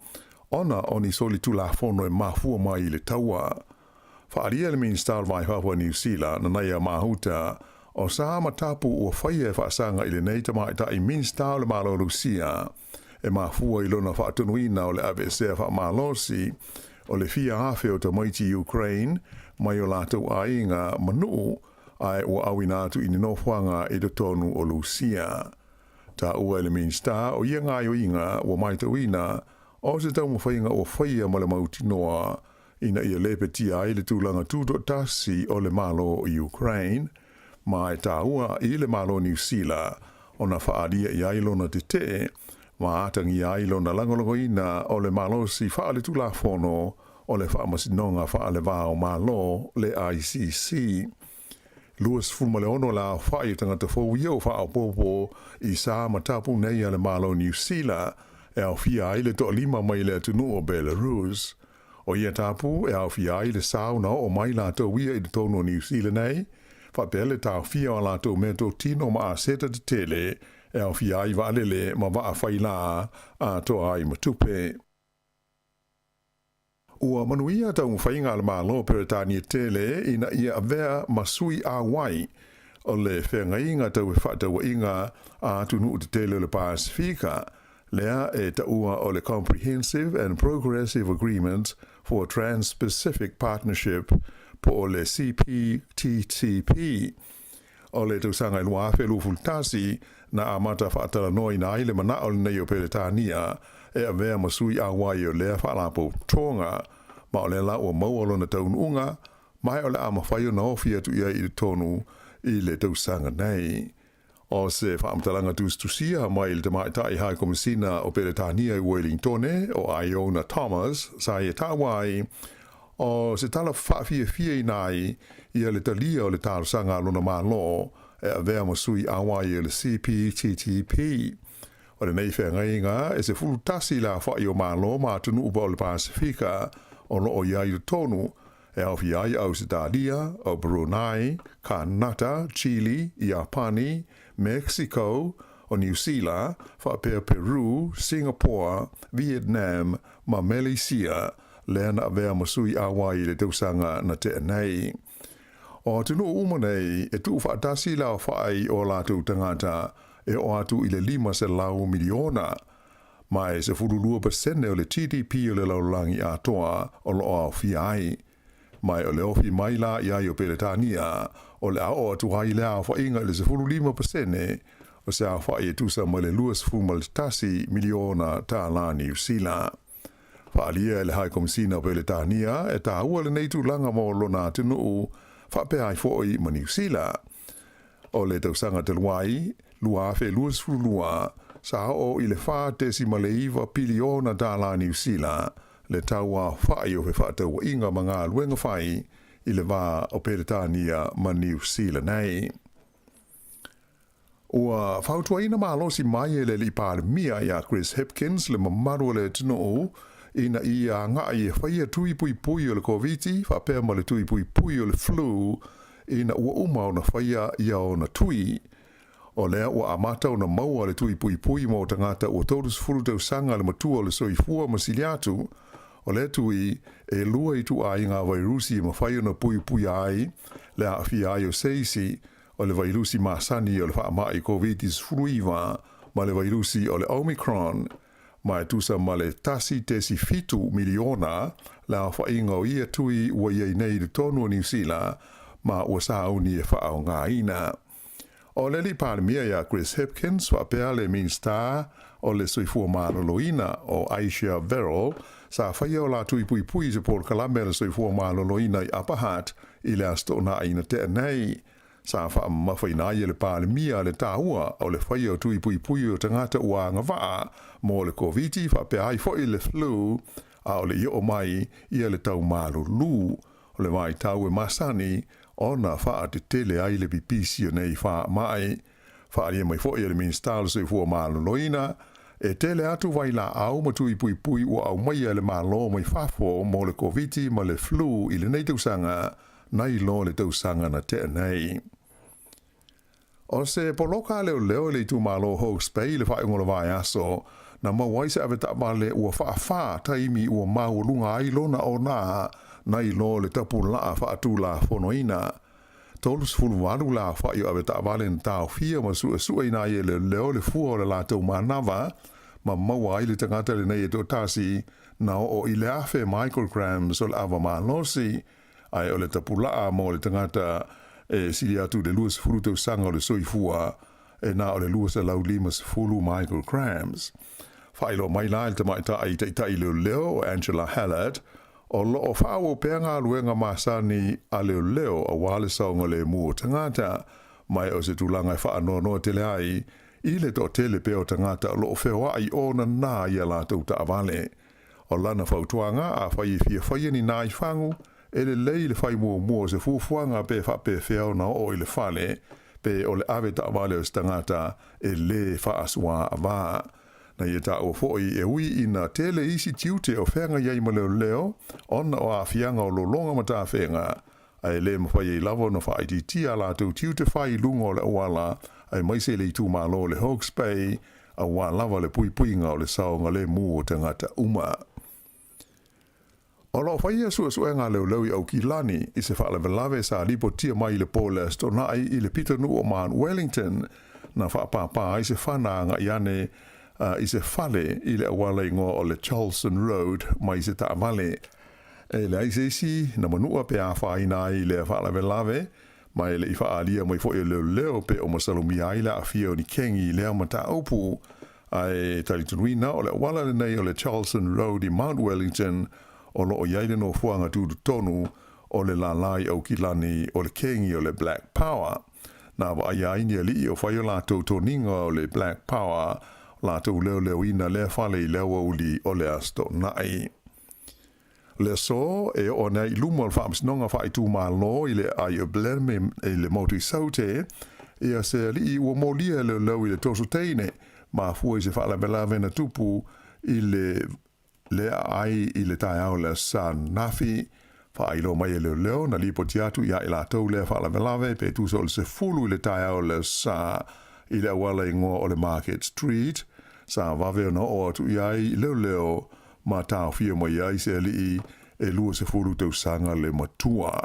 [SPEAKER 11] ona o ni solitulafono e mafua mai i le taua. Faaalia e le Minisita o le Vaifafo a Niu Sila, Nanaia Mahuta, o sa ma tapu ua faia e faasaga i lenei tamaitai Minisita o le Malo Lusia e mafua i lona faatonuina o le aveesea faamalosi o le fia afe o tamaiti Ukraine mai o latou aiga ma nuu ae ua auina atu i ni nofoaga i totonu o Lusia. Taua e le Minisita o ia gaoioiga ua maitauina o se taumafaiga ua faia ma le mautinoa ina ia lepetia ai le tulaga tutoatasi o le Malo o Ukraine, ma e taua i le Malo Niu Sila ona faaalia i ai lona tetee ma atagia ai lona lagolagoina o le malosi faaletulafono o le Faamasinoga Faale-va o Malo, le ICC. 26 le aofai o tagata fou ia ua faaopoopo i sa ma tapu nei a le Malo Niu Sila e aofia ai le toalima mai le atunuu o Belarus. O ia tapu e aofia ai le sao na oo mai latou ia i totonu o Niu Sila nei, faapea le taofia o a latou meatotino ma aseta tetele e aofia ai vaalele ma vaa failā atoa ai ma tupe. Ua manuia taumafaiga a le Malo o Peretania tele ina ia avea ma sui auai o le feagaiga tau fefaatauaiga a atunuu tetele o le Pasefika, lea e taua o le Comprehensive and Progressive Agreement for Trans-Pacific Partnership po o le CPTPP. O le tausaga e 2021, na amata faatalanoaina ai le manao lenei o Peretania e avea ma sui auai o lea faalapotopotoga, ma o lea la ua maua lona taunuuga, ma o le a mafai ona ofi atu i ai i totonu i le tausaga nei. O se faamatalaga tusitusia mai le tamaitai Hai Komisina o Peretania i Uelingtone, o Iona Thomas, sa ia taua ai, o se tala faafiafiaina ai ia le talia o le talosaga a lona Malo e avea ma sui auai o le CPTTP. O lenei feagaiga e 11 le aofai o Malo ma atunuu o le Pasefika o loo i ai i totonu, e aofia ai Ausetalia, o Brunei, Kanata, Chile, Iapani, Mexico, o Niu Sila, faapea Peru, Singapore, Vietnam ma Meleisia, lea na avea ma sui auai i le tausaga na tea nei. O atunuu uma nei e tuufaatasi le aofai o latou tagata e oo atu i le 500 miliona, ma e 12% o le GDP o le lalolagi atoa o loo aofia ai. Ma o le ofi mai la i ai o Peretania, o le a oo atu ai le aofaiga i le 15% o se aofai e tusa ma le 21 miliona tālā Niu Sila. Faaalia e le Hai Komisina o Peretania e taua lenei tulaga mo lona atunuu faapea ai foi ma Niu Sila. O le tausaga talu ai, 2022, sa oo i le $4.9 piliona tālā Niu Sila le tau aofai o fefaatauaiga ma galuega fai i le va o Peretania ma Niu Sila nei. Ua fautuaina malosi mai e le Alii Palemia iā Chris Hipkins le mamalu o le atunuu ina ia agai e faia tui puipui o le Koviti faapea ma le tui puipui o le flu ina ua uma ona faia ia ona tui. O lea ua amata ona maua le tui puipui mo tagata ua 30 tausaga le matua o le soifua ma sili atu. O lea tui, e lua ituaiga vairusi e mafai ona puipuia ai le aafia ai o se isi, o le vairusi masani o le faamai Koviti-19 ma le vairusi o le Omicron. Ma e tusa ma le 1.7 miliona le aofaiga o ia tui ua i ai nei i totonu o Niu Sila ma ua sauni e faaaogaina. O le Alii Palemia ia Chris Hipkins faapea le Minisita o le Soifua Maloloina o Ayesha Verrall sa faia o latou puipui i se polokalame a le Soifua Maloloina i Upper Hutt i le Aso Toonai na tea nei. Sa faamamafaina ai e le Palemia le taua o le faia o tui puipui o tagata ua agavaa mo le Koviti faapea ai foi le flu a o le i oo mai ia le tau malulu o le vaitau e masani ona faatetele ai le pipisi o nei faamai. Faaalia mai foi e le Minisita o le Soifua Maloloina, e tele atu vailaau ma tui puipui ua aumaia e le Malo mai fafo mo le Koviti ma le flu i lenei tausaga nai lo le tausaga na tea nei. O se poloka a leoleo i le itumalo o Hawke's Bay i le faaiuga o le vaiaso, na maua ai se avetaavale ua faafā taimi ua maualuga ai lona ona nai lo le tapulaa faatulafonoina. 38 le aofai o avetaavale na taofia ma suesueina ai e leoleo le fua o le latou manava ma maua ai le tagata lenei e toatasi na oo i le 1000 micrograms o le ava malosi ae o le tapulaa mo le tagata e sili atu i le 20 tausaga o le soifua e na o le 250 micrograms. Faailoa mai la e le tamaitai taitai leoleo o Angela Hallett, o lo o faaauau pea galuega masani a leoleo aua le saogalemu o tagata, ma e o se tulaga e faanoanoa tele ai i le toatele pea o tagata o lo o feoai ona nā i a latou taavale. O lana fautuaga, afai e fia faia ni nā i fagu, e lelei le fai muamua o se fuafuaga pe faapefea ona oo i le fale, pe o le ave taavale o se tagata e lē faasuaava. Na ia taua foi e ui ina tele isi tiute o feagai ai ma leoleo ona o aafiaga o lologa ma tafega, ae lē mafai ai lava ona faaitiitia a latou tiute fai i luga o le auala aemaise i le itumalo o le Hawke's Bay auā lava le puipuiga o le saogalemu o tagata uma. O lo o faia suesuega a leoleo i Aukilani i se faalavelave sa lipotia mai i le po o le Aso Toonai i le pitonuu o Mount Wellington na faapāpā ai se fana agai ane i se fale i le auala igoa o le Charleston Road mai se taavale. E leai se isi na manua pe afaina ai lea faalavelave, ma e le i faaalia mai foi e leoleo pe o masalomia ai le aafia o ni kengi i lea mataupu. Ae talitonuina o le auala lenei o le Charleston Road i Mount Wellington o lo o i ai le nofoaga tutotonu o le lālā i Aukilani o le kengi o le Black Power. Na vaaia ai ni alii o fai o latou toniga o le Black Power latou leoleoina lea fale i le aoauli o le Aso Toonai. Le aso e oo ane ai i luma o le Faamasinoga Faaitumalo i le aai o Blenheim i le motu i Saute, ia se alii ua molia e leoleo i le toso teine, mafua i se faalavelave na tupu i le le aai i le taeao o le Aso Sa ananafi. Faailoa mai e leoleo na lipoti atu ia i latou lea faalavelave pe tusa o le 10 i le taeao o le Aso Sa i le auala igoa o le Market Street, sa vave ona oo atu i ai leoleo ma taofia mai ai se alii e 20 tausaga le matua.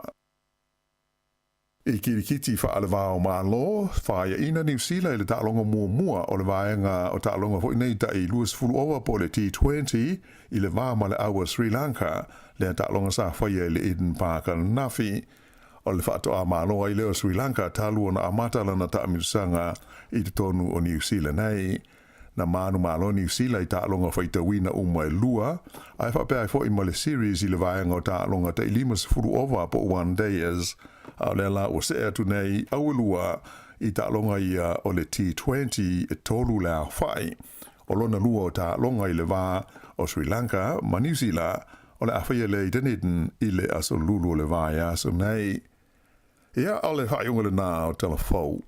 [SPEAKER 11] I kirikiti faale-va-o-Malo, faiaina Niu Sila i le taaloga muamua o le vaega o taaloga foi nei ta'i 20 ova po o le T20 i le va ma le au a Sri Lanka, lea taaloga sa faia i le Eden Park ananafi. O le faatoa malo ai lea o Sri Lanka talu ona amata lana taamilosaga i totonu o Niu Sila nei. Na manumalo Niu Sila i taaloga faitauina uma e lua, ae faapea ai foi ma le series i le vaega o taaloga ta'i 50 ova po o one dayers, a o lea la ua see atu nei auelua i taaloga ia o le T20 e tolu le aofai. O lona lua o taaloga i le va o Sri Lanka ma Niu Sila o le a faia lea i Dunedin i le aso Lulu o le vaiaso nei. Ia, o le faaiuga lenā o Tala Fou.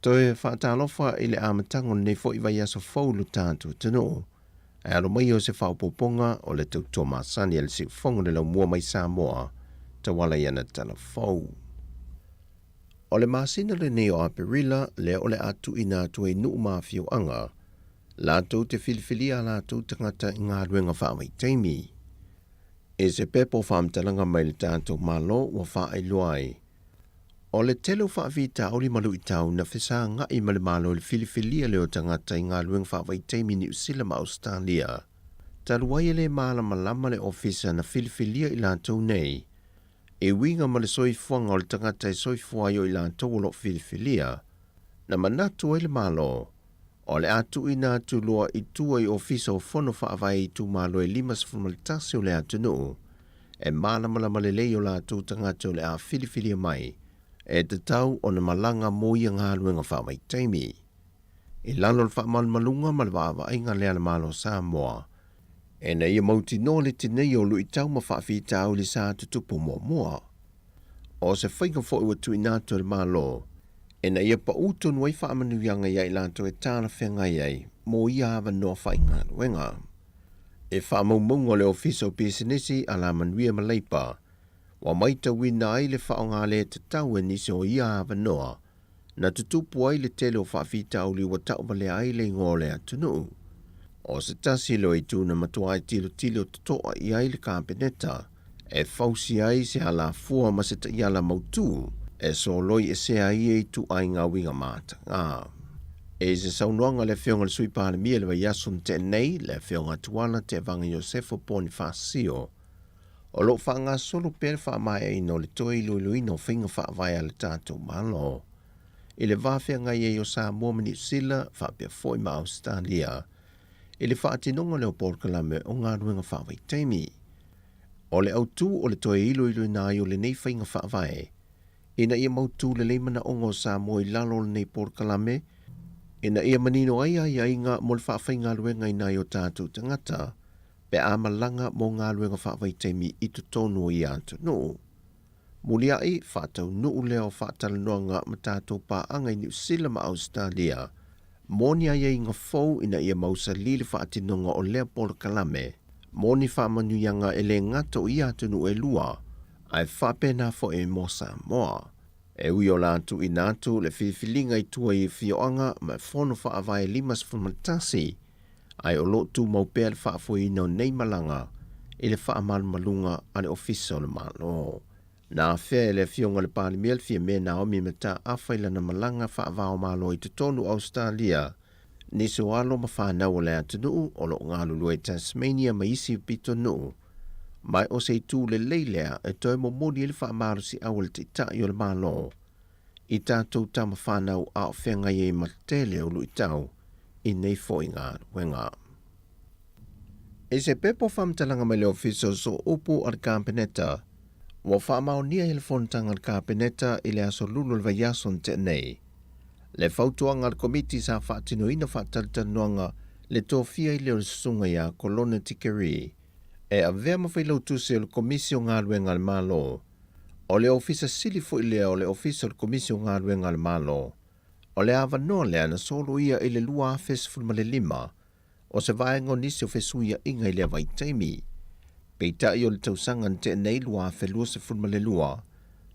[SPEAKER 10] Toe faatalofa i le amataga o lenei foi vaiaso fou lo tatou atunuu. Ae alo mai o se faaopoopoga o le tautua masani a le Siufogo le Laumua mai Samoa, tauala i ana tala fou. O le masina lenei o Aperila lea o le a tuuina atu ai nuu ma afioaga latou te filifilia a latou tagata i galuega faavaitaimi. I se pepa o faamatalaga mai le tatou Malo ua faailoa ai, o le tele o faafitauli ma luitau na fesagai ma le Malo i le filifilia lea o tagata i galuega faavaitaimi i Niu Sila ma Ausetalia, talu ai e le malamalama le Ofisa na filifilia i latou nei e uiga ma le soifuaga o le tagata e soifua ai o i latou o lo o filifilia, na manatu ai le Malo o le a tuuina atu loa i tua i Ofisa o Fono Faavae i itumalo e 51 o le atunuu e malamalama lelei o latou tagata o le a filifilia mai e tatau ona malaga mo ia galuega faavaitaimi. I lalo o le faamalumaluga ma le vaavaaiga lea a le Malo o Samoa, ina ia mautinoa le tineia o luitau ma faafitauli sa tutupu muamua. O se faiga foi ua tuuina atu e le Malo ina ia pau tonu ai faamanuiaga ia i latou e talafeagai ai mo ia avanoa faigaluega. I faamaumauga o le Ofisa o Pisinisi, Alamanuia ma Leipa, ua maitauina ai le faaaoga le tatau e nisi o ia avanoa na tutupu ai le tele o faafitauli ua tauvalea ai le igoa o le atunuu. O se tasi lea o itu na matuai tilotilo totoa i ai le Kapeneta e fausia ai se alafua ma se taiala mautu e soloi esea ai ia ituaiga uiga mataga. I se saunoaga a le Afioga i le Sui Palemia i le vaiaso na tea nei, le Afioga a Tuala Tevaga Iosefo Ponifasio, O lo o faagasolo pea le faamaeaina o le toe iloiloina o faiga faavae a le tatou Malo i le va feagai ai o Samoa ma Niu Sila faapea foi ma Ausetalia i le faatinoga lea o polokalame o galuega faavaitaimi. O le autu o le toe iloiloina ai o lenei faiga faavae ina ia mautu lelei manaoga o Samoa i lalo o lenei polokalame ina ia manino ai aiaiga mo le faafaigaluegaina ai o tatou tagata pe a malaga mo galuega faavaitaimi i totonu o ia atunuu. Muliaʻi, faataunuu lea o faatalanoaga ma tatou paaga i Niu Sila ma Ausetalia mo ni aiaiga fou ina ia mausali le faatinoga o lea polokalame mo ni faamanuiaga e le gata o ia atunuu e lua ae faapena foi mo Samoa. E ui o la tuuina atu le filifiliga i tua i afioaga ma fono faavae 51, ae o lo o tumau pea le faafoeina o nei malaga i le faamalumaluga a le Ofisa o le Malo. Na afea e le Afioga i le Palemia le Fiamē Naomi Mataafa i lana malaga faava-o-Malo i totonu o Ausetalia, nisi o alo ma fanau o le atunuu o lo o galulue i Tasmania ma isi pitonuu, ma o se itu lelei lea e toe momoli ai le faamalosiau a le Taitai o le Malo i tatou tama fanau a o feagai ai ma le tele o luitau i nei foi galuega. I se pepa o faamatalaga mai le Ofisa o Sooupu a le Kapeneta, ua faamaonia ai le fonotaga a le Kapeneta i le aso Lulu o le vaiaso na tea nei, le fautuaga a le Komiti sa faatinoina faatalatalanoaga le tofia ai lea o le Susuga ia Kolone Tikeri e avea ma Failautusi o le Komisi o Galuega a le Malo. O le Ofisa Sili foi lea o le Ofisa o le Komisi o Galuega a le Malo. O le avanoa lea na soloia i le 2015 o se vaega o nisi o fesuiaiga i lea vaitaimi. Peitai o le tausaga na tea nei 2022,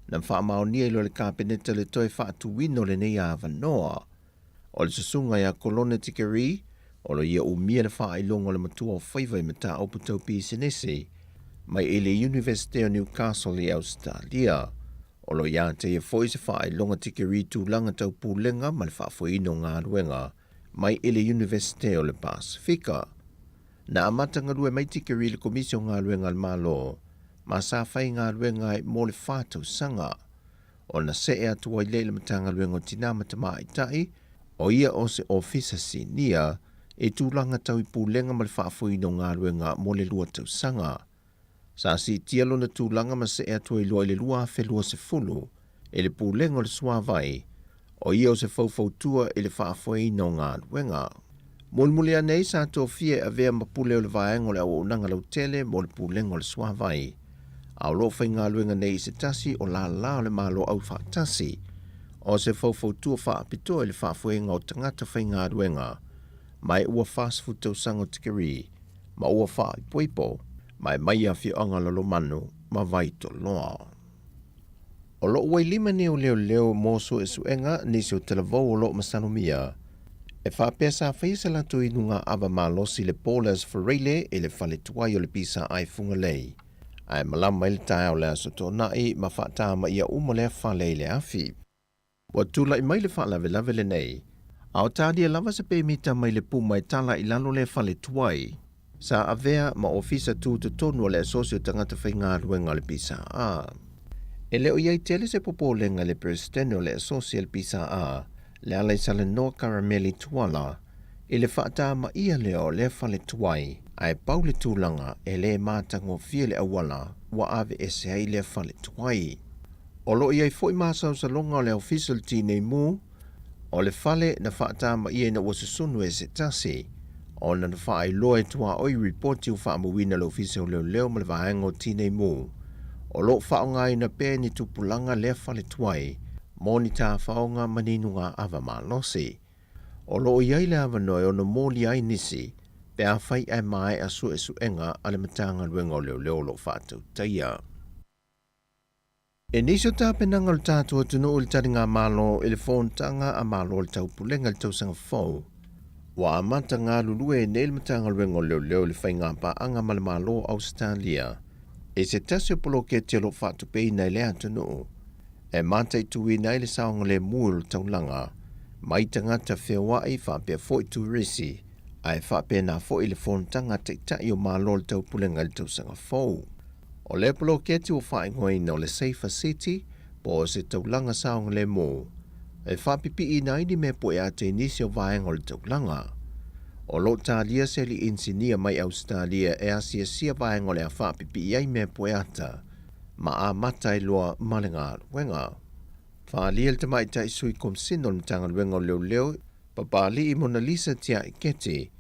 [SPEAKER 10] na faamaonia ai loa e le Kapeneta le toe faatuina o lenei avanoa. O le susuga ia Kolone Tikeri, o lo ia umia le faailoga o le matua o faiva i mataupu tau pisinisi mai i le Iunivesite o Newcastle i Ausetalia. O lo ia te ia foi se faailoga tikeri tulaga tau pulega ma le faafoeina o galuega mai i le Iunivesite o le Pasefika. Na amata galue mai Tikeri i le Komisi o Galuega a le Malo ma sa faigaluega ai mo le fa tausaga. Ona see atu ai lea i le Matagaluega o Tinā ma Tamaitai, o ia o se Ofisa Sinia i tulaga tau i pulega ma le faafoeina o galuega mo le lua tausaga. Sa siitia lona tulaga ma see atu ai loa i le 2020 i le Pulega o le Suavai, o ia o se faufautua i le faafoeina o galuega. Mulimuli ane ai sa tofia e avea ma pule o le vaega o le auaunaga lautele mo le Pulega o le Suavai, a o lo o faigaluega nei i se tasi o lālā o le Malo Aufaatasi, o se faufautua faapitoa i le faafoega o tagata faigaluega ma e ua 40 tausaga o tikeri ma ua faaipoipo ma e mai i afioaga o Lalomanu ma Vaitoloa. O lo o ua i lima nei o leoleo mo suesuega nisi o talavou o lo o masalomia e faapea sa faia se latou inuga ava malosi i le po o le Aso Faraile i le fale tuai o le PSI Fugalei, ae malama ai le taeao o le Aso Toonai ma faatamaia uma lea fale i le afi. Ua tulai mai le faalavelave lenei, a o talia lava se pemita mai le puma e tala i lalo lea fale tuai sa avea ma ofisa tutotonu o le Asosi o Tagata Faigaluega o le PSA. E le o i ai tele se popolega i le Peresetene o le Asosi a le PSA, Lealaisalanoa Karameli Tuala, i le faatamaia lea o lea fale tuai, ae pau le tulaga e le matagofie le auala ua aveese ai lea fale tuai. O lo o i ai foi masaosaloga o le Ofisa o le Tinei Mu, o le fale na faatamaia ina ua susunu e se tasi, ona na faailoa e tuaoi ripoti ua faamauina e le Ofisa o Leoleo ma le Vaega o Tinei Mu, o lo o faaaogaina pea e ni tupulaga lea fale tuai mo ni tafaoga ma ni nugaava malosi. O lo o i ai le avanoa e ono molia ai nisi pe afai ae maea suesuega a le Matagaluega o Leoleo o lo o faatautaia. E nisi o tapenaga o le tatou atunuu i le taligamalo i le Fonotaga a Malo o le Taupulega i le tausaga fou, ua amata galulue ai nei le Matagaluega o Leoleo i le faigapaaga ma le Malo o Ausetalia i se tasi o poloketi o lo o faatupeina e lea atunuu e mataituina ai le saogalemu o le taulaga mai tagata feoai faapea foi turisi ae faapena foi le fonotaga a Taitai o Malo o le Taupulega i le tausaga fou. O lea poloketi ua faaigoaina o le Safer City po o se taulaga saogalemu e faapipiiina ai ni mea pueata i nisi o vaega o le taulaga. O lo o talia se alii inisinia mai Ausetalia e asiasia vaega o le a faapipii ai mea pueata ma amata ai loa ma le galuega. Faaalia le Tamaitai Sui Komisina o le Matagaluega o Leoleo, Papalii Monalisa Tia'i Keti,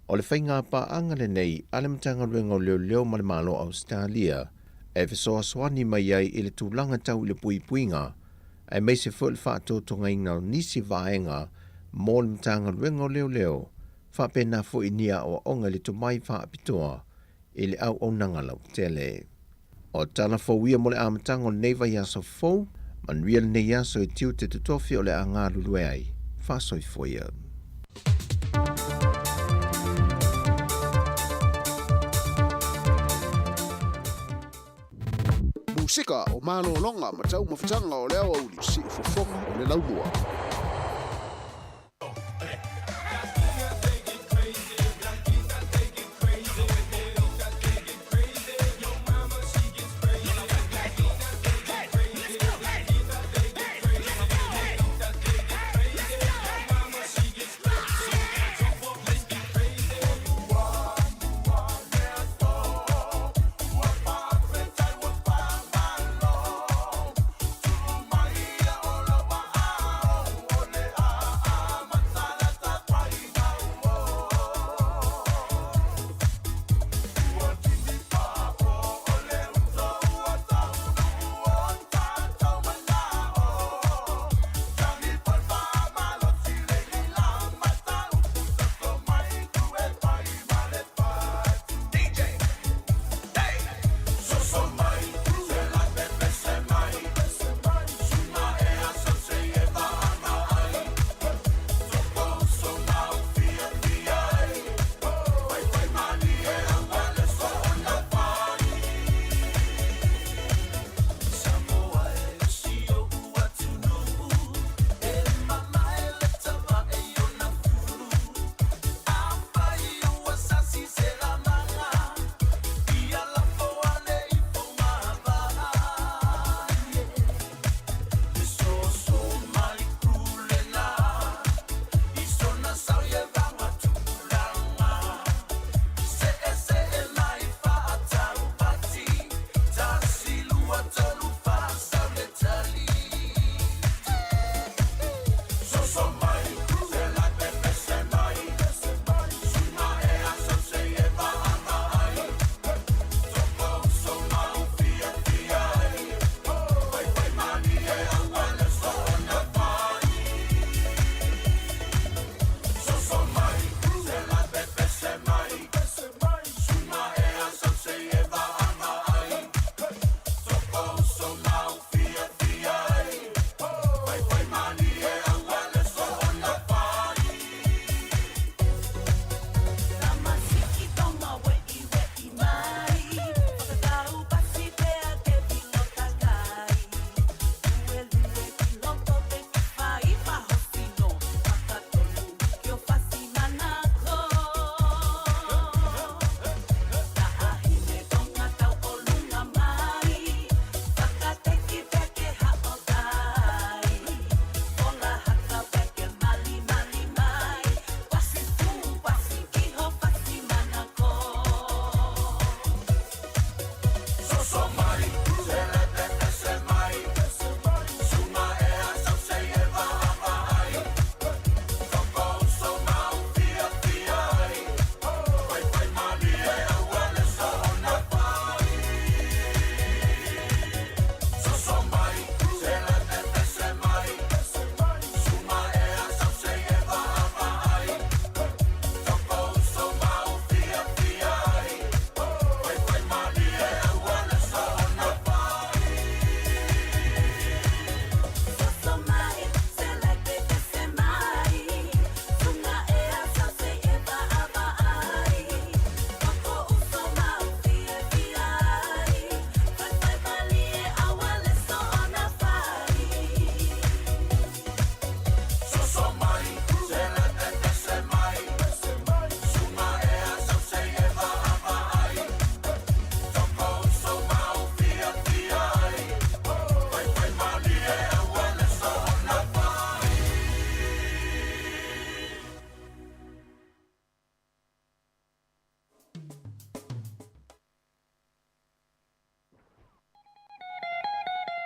[SPEAKER 10] o le faigapaaga lenei a le Matagaluega o Leoleo ma le Malo o Ausetalia e fesoasoani mai ai i le tulaga tau i le puipuiga aemaise foi o le faatotogaina o nisi vaega mo le Matagaluega o Leoleo faapena foi ni aoaoga i le tomai faapitoa i le auaunaga lautele. O tala fou ia mo le amataga o lenei vaiaso fou, manuia lenei aso i tiute totofi o le a galulue ai. Faasoifua ia.
[SPEAKER 19] Musika o malologa ma taumafataga o le aoauli, siufofoga o le laumua.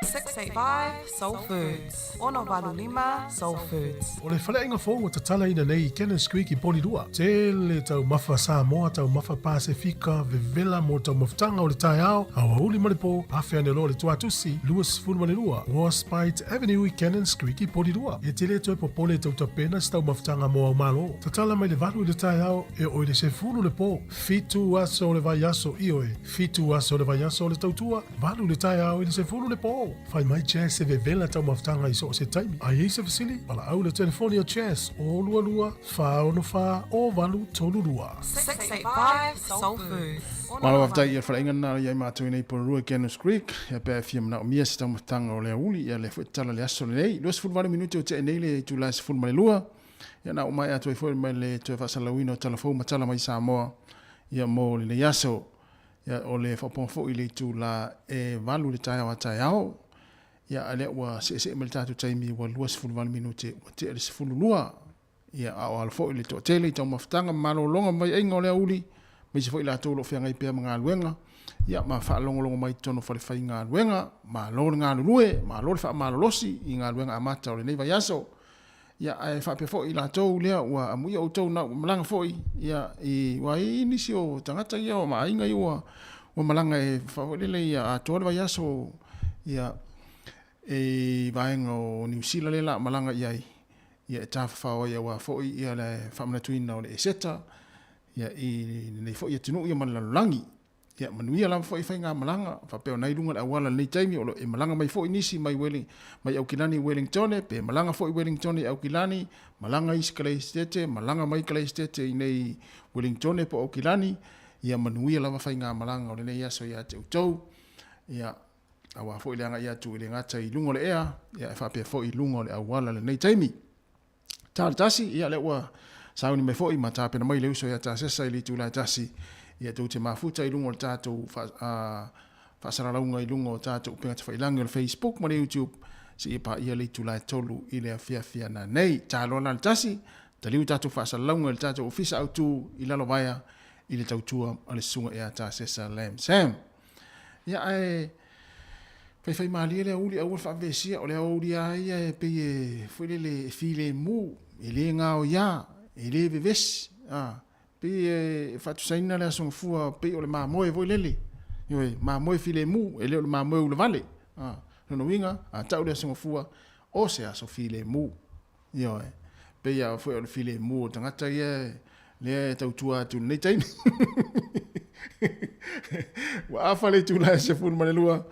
[SPEAKER 12] 685 Soul Foods. 685 Soul Foods.
[SPEAKER 8] O le faleaiga fou ua tatalaina nei i Cannons Creek i Porirua. Tele taumafa Samoa, taumafa Pasefika, vevela mo taumafataga o le taeao, aoauli ma le po, afe ane loa le tuatusi, 22 Warspite Avenue i Cannons Creek i Porirua. E te le toe popole e tau tapena se taumafataga mo au malo. Tatala mai le 8 i le taeao e oo i le 10 le po. Fitu aso o le vaiaso, ioe, fitu aso o le vaiaso o le tautua, 8 le taeao i le 10 le po. Fai mai Jazz e vevela taumafataga i so o se taimi. A i ai se fesili, valaau i le telefoni a Jazz, 0 22 464 0832.
[SPEAKER 12] 685 Soul Food.
[SPEAKER 1] Malo faafetai i le faleaiga lena ia i matou i nei Porirua i Cannons Creek. Ia pe a e fia manaomia se taumafataga o le aoauli, ia lea foi tatala le aso lenei. 28 minute o tea nei le itula e 12. Ia na uma atu ai foi ma le toe faasalalauina o tala fou ma tala mai Samoa ia mo lenei aso. Ia o le faaopoopoga foi i le itula e 8 i le taeao a taeao. Ia a lea ua seesee mai le tatou taimi ua 28 minute ua tea le 12. Ia a o alo foi le toatele i taumafataga ma malologa ma vaiaiga o le aoauli, aemaise foi i latou o lo o feagai pea ma galuega, ia ma faalogologo mai i totonu o falefaigaluega. Malo le galulue, malo le faamalolosi i galuega amata o lenei vaiaso. Ia, ae faapea foi i latou lea ua amuia outou na ua malaga foi, ia, i, ua i ai nisi o tagata ia o aiga ia ua, ua malaga e faafoilele ia atoa le vaiaso, ia, i vaega o Niu Sila lea la malaga i ai, ia, e tafafao ai aua foi ia le faamanatuina o le Eseta, ia, i lenei foi atunuu ia ma le lalolagi. Ia, manuia lava foi faigamalaga, faapea ona i luga o le auala i lenei taimi, o lo o e malaga mai foi nisi mai Welling, mai Aukilani i Wellingtone, pe malaga foi Wellingtone i Aukilani, malaga isi Kaleisitete, malaga mai Kaleisitete i nei Wellingtone po o Aukilani, ia manuia lava faigamalaga o lenei aso ia te outou. Ia, aua foi le agai atu e le gata i luga o le ea, ia e faapea foi i luga o le auala i lenei taimi. Ta le tasi, ia lea ua sauni mai foi ma tapena mai le uso ia Tasesa i le itula e tasi, ia tou te mafuta i luga o le tatou faasalalauga i luga o tatou upega tafailagi o le Facebook ma le YouTube seia paia le itula e 3 i le afiafi ana nei. Ta loa la le tasi, taliu tatou faasalalauga i le tatou ofisa autu i Lalovaea i le tautua a le susuga ia Tasesa Lam Sam. Ia ae faifaimalie le aoauli aua le faavevesia, o le aoauli lava ia e pei e foi lele e filemu, e le gaoia, e le vevesi, a, pei e faatusaina le Aso Gafua pei o le mamoe foi lele, ioe, mamoe filemu, e le o le mamoe ulavale, a, lona uiga, a tau le Aso Gafua, o se aso filemu. Ioe, pei lava foi o le filemu o tagata ia lea e tautua atu i lenei taimi. Ua afa le itula e 12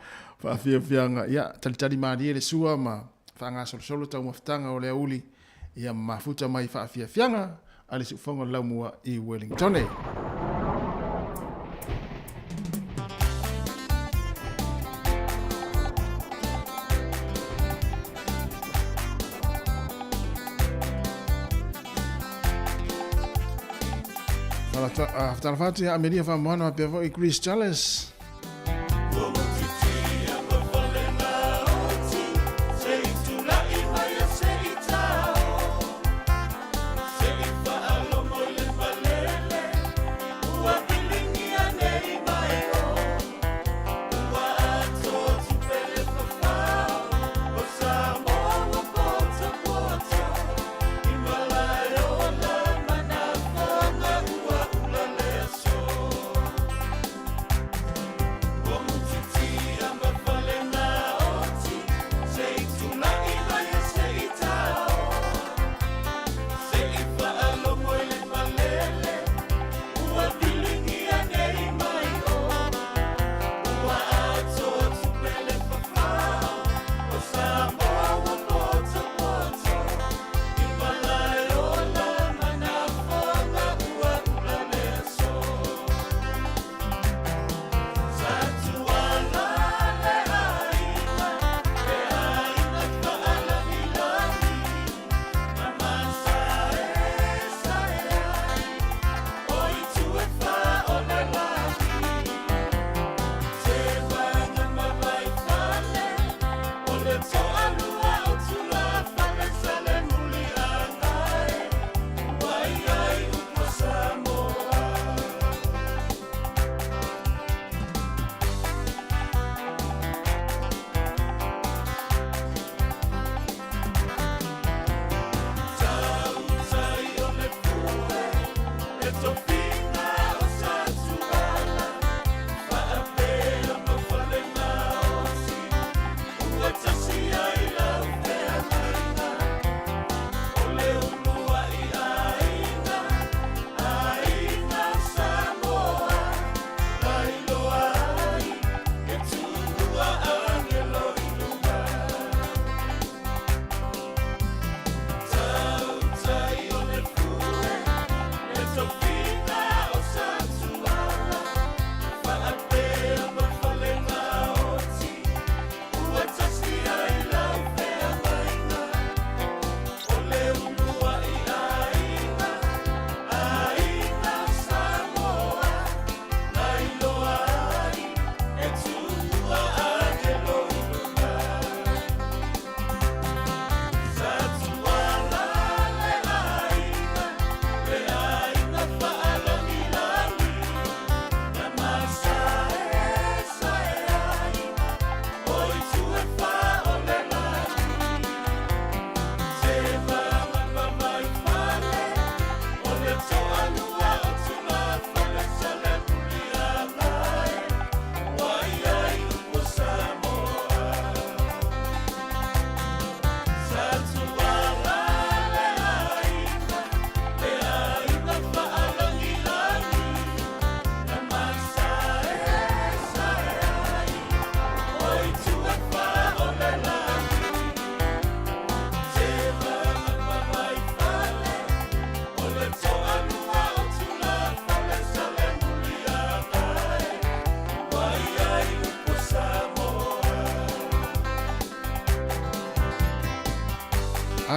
[SPEAKER 1] faafiafiaga, ia, talitali malie le sua ma faagasolosolo taumafataga o le aoauli, ia ma mafuta mai faafiafiaga a le siufofoga o le Laumua i Wellingtone. Faatalofa atu ia Amelia Faamoana faapea foi Chris Charles.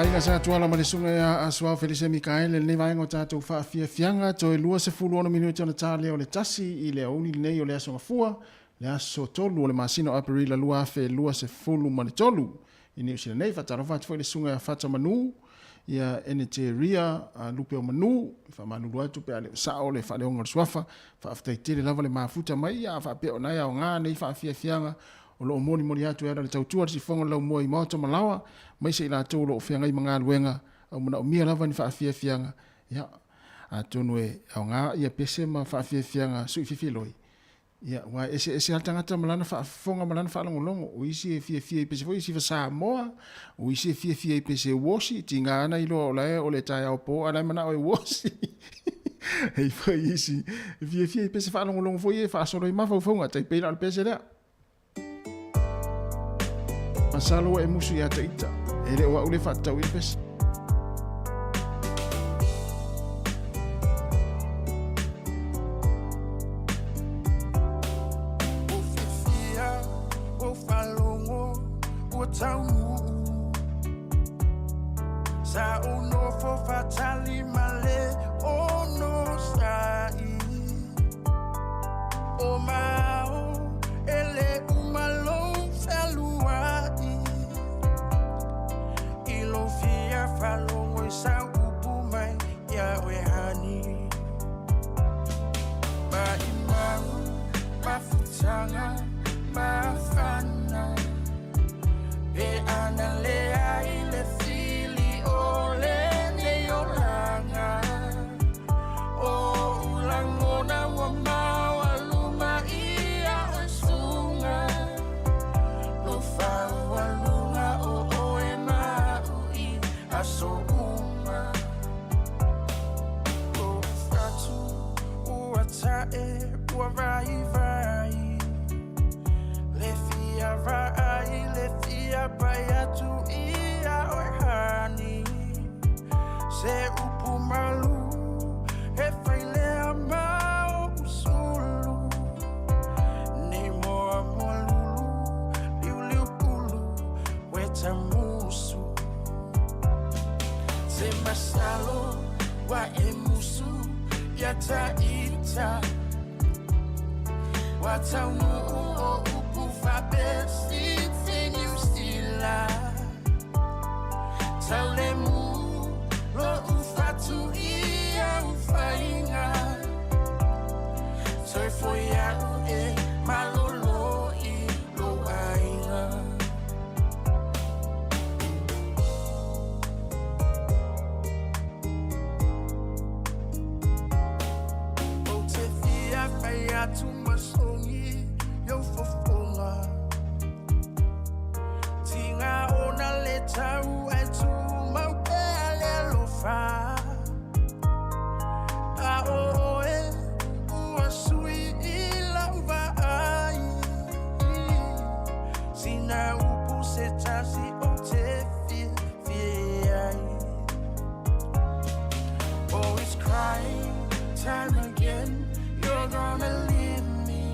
[SPEAKER 1] Aiga Sa Tuala ma le susuga ia Asuao Felise Mikaele lenei vaega o tatou faafiafiaga, toe 26 minute ona ta lea o le tasi i le aoauli lenei o le Aso Gafua, le aso 3 o le masina o Aperila 2023 i Niu Sila nei. Faatalofa atu foi i le susuga ia Fata Manu, ia Eneteria Lupe o Manu, e faamalulu atu pe a le o sao le faaleoga o le suafa. Faafetai tele lava le mafuta mai, a faapea o na e aoga nei faafiafiaga o lo o molimoli atu e ala i le tautua a le sifoga o le laumua i maota ma laoa, aemaise i latou o lo o feagai ma galuega au manaomia lava ni faafiafiaga, ia, atonu e aoga ia pese ma faafiafiaga sui fifiloi, ia, aua e eseese lava le tagata ma lana faafofoga ma lana faalogologo. O isi e fiafia i pese foi sifa Samoa, o isi e fiafia i pese uosi, tiga lava ona iloa o la e o le taeao po a o la e manao e uosi. E i ai foi isi e fiafia i pese faalogologo foi ia e faasolo ai mafaufauga, tai pei la o le pese lea. Masalo ua e musu ia te ita, e le o au le faatatau i le pese.
[SPEAKER 20] Sa ou nofo faatali ma le onosai. O mao e le uma lou fealuai. I lou fia faalogo i sau upu mai ia oe honey. Maimau mafutaga mafana. Pe ana leai le fili o lenei olaga. O ou lagona ua maualuma ia oe suga. Lou faualuga o oe ma a'u i aso uma. Lou fatu ua ta'e ua vaivai. Le fia vaai le fia pai atu ia oe honey. Se upu malu e fai lea ma o'u sulu. Nei moa moa lulu liuliu pulu weta musu. Se masalo ua e musu ia ta ita. Ua taunuu o upu faapesiti Niu Sila. Taulemu lo'u fatu i au faiga. Toe foi a'u e malolo i lou aiga. Ou te fia fai atu ma sogi i ou fofoga. Tiga ona le tau ae tumau pea le alofa. A o oe ua sui i lau vaai. Sina upu se tasi ou te fiafia ai. Oh, it's crying time again. You're gonna leave me.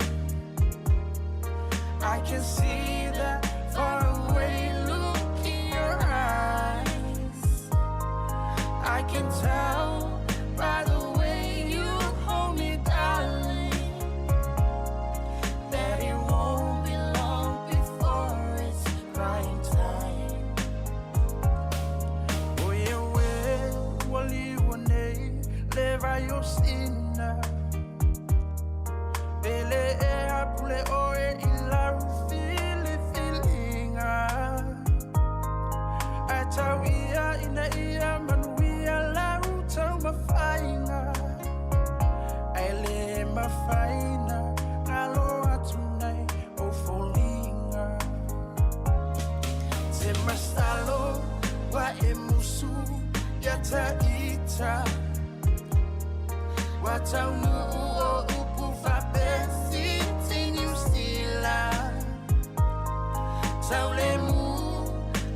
[SPEAKER 20] I can see that faraway look in your eyes. I can tell by the way you hold me, darling, that it won't be long before it's crying time. O ia oe ua liua nei le vai o Sina. Pele e apule oe i lau filifiliga. Ae tau ia ina ia manuia lau taumafaiga. Ae le mafai na galo atu nai ou foliga. Te masalo ua e musu ia ta ita. Ua taunuu o upu faapesiti Niu Sila. Taulemu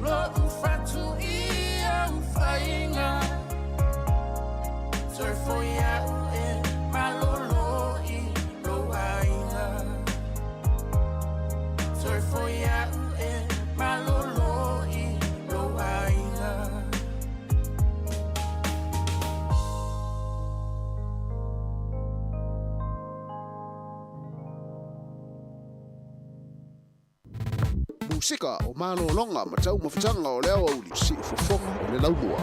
[SPEAKER 20] lo'u fatu i au faiga. Toe foi a'u e malolo i lou aiga. Toe foi a'u e malolo i lou aiga.
[SPEAKER 19] Musika o malologa ma taumafataga o le aoauli siufofoga o le laumua.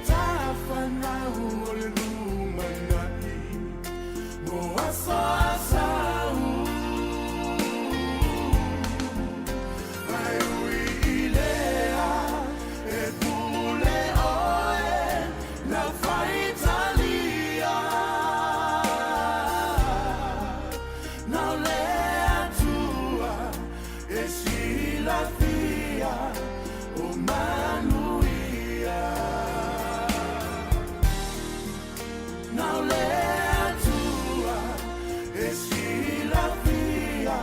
[SPEAKER 20] tafanau o le lumanai mo aso a sau. Ae ui i lea e pule oe lau faitalia. Na o le Atua e silafia o manuia. Na o le Atua e silafia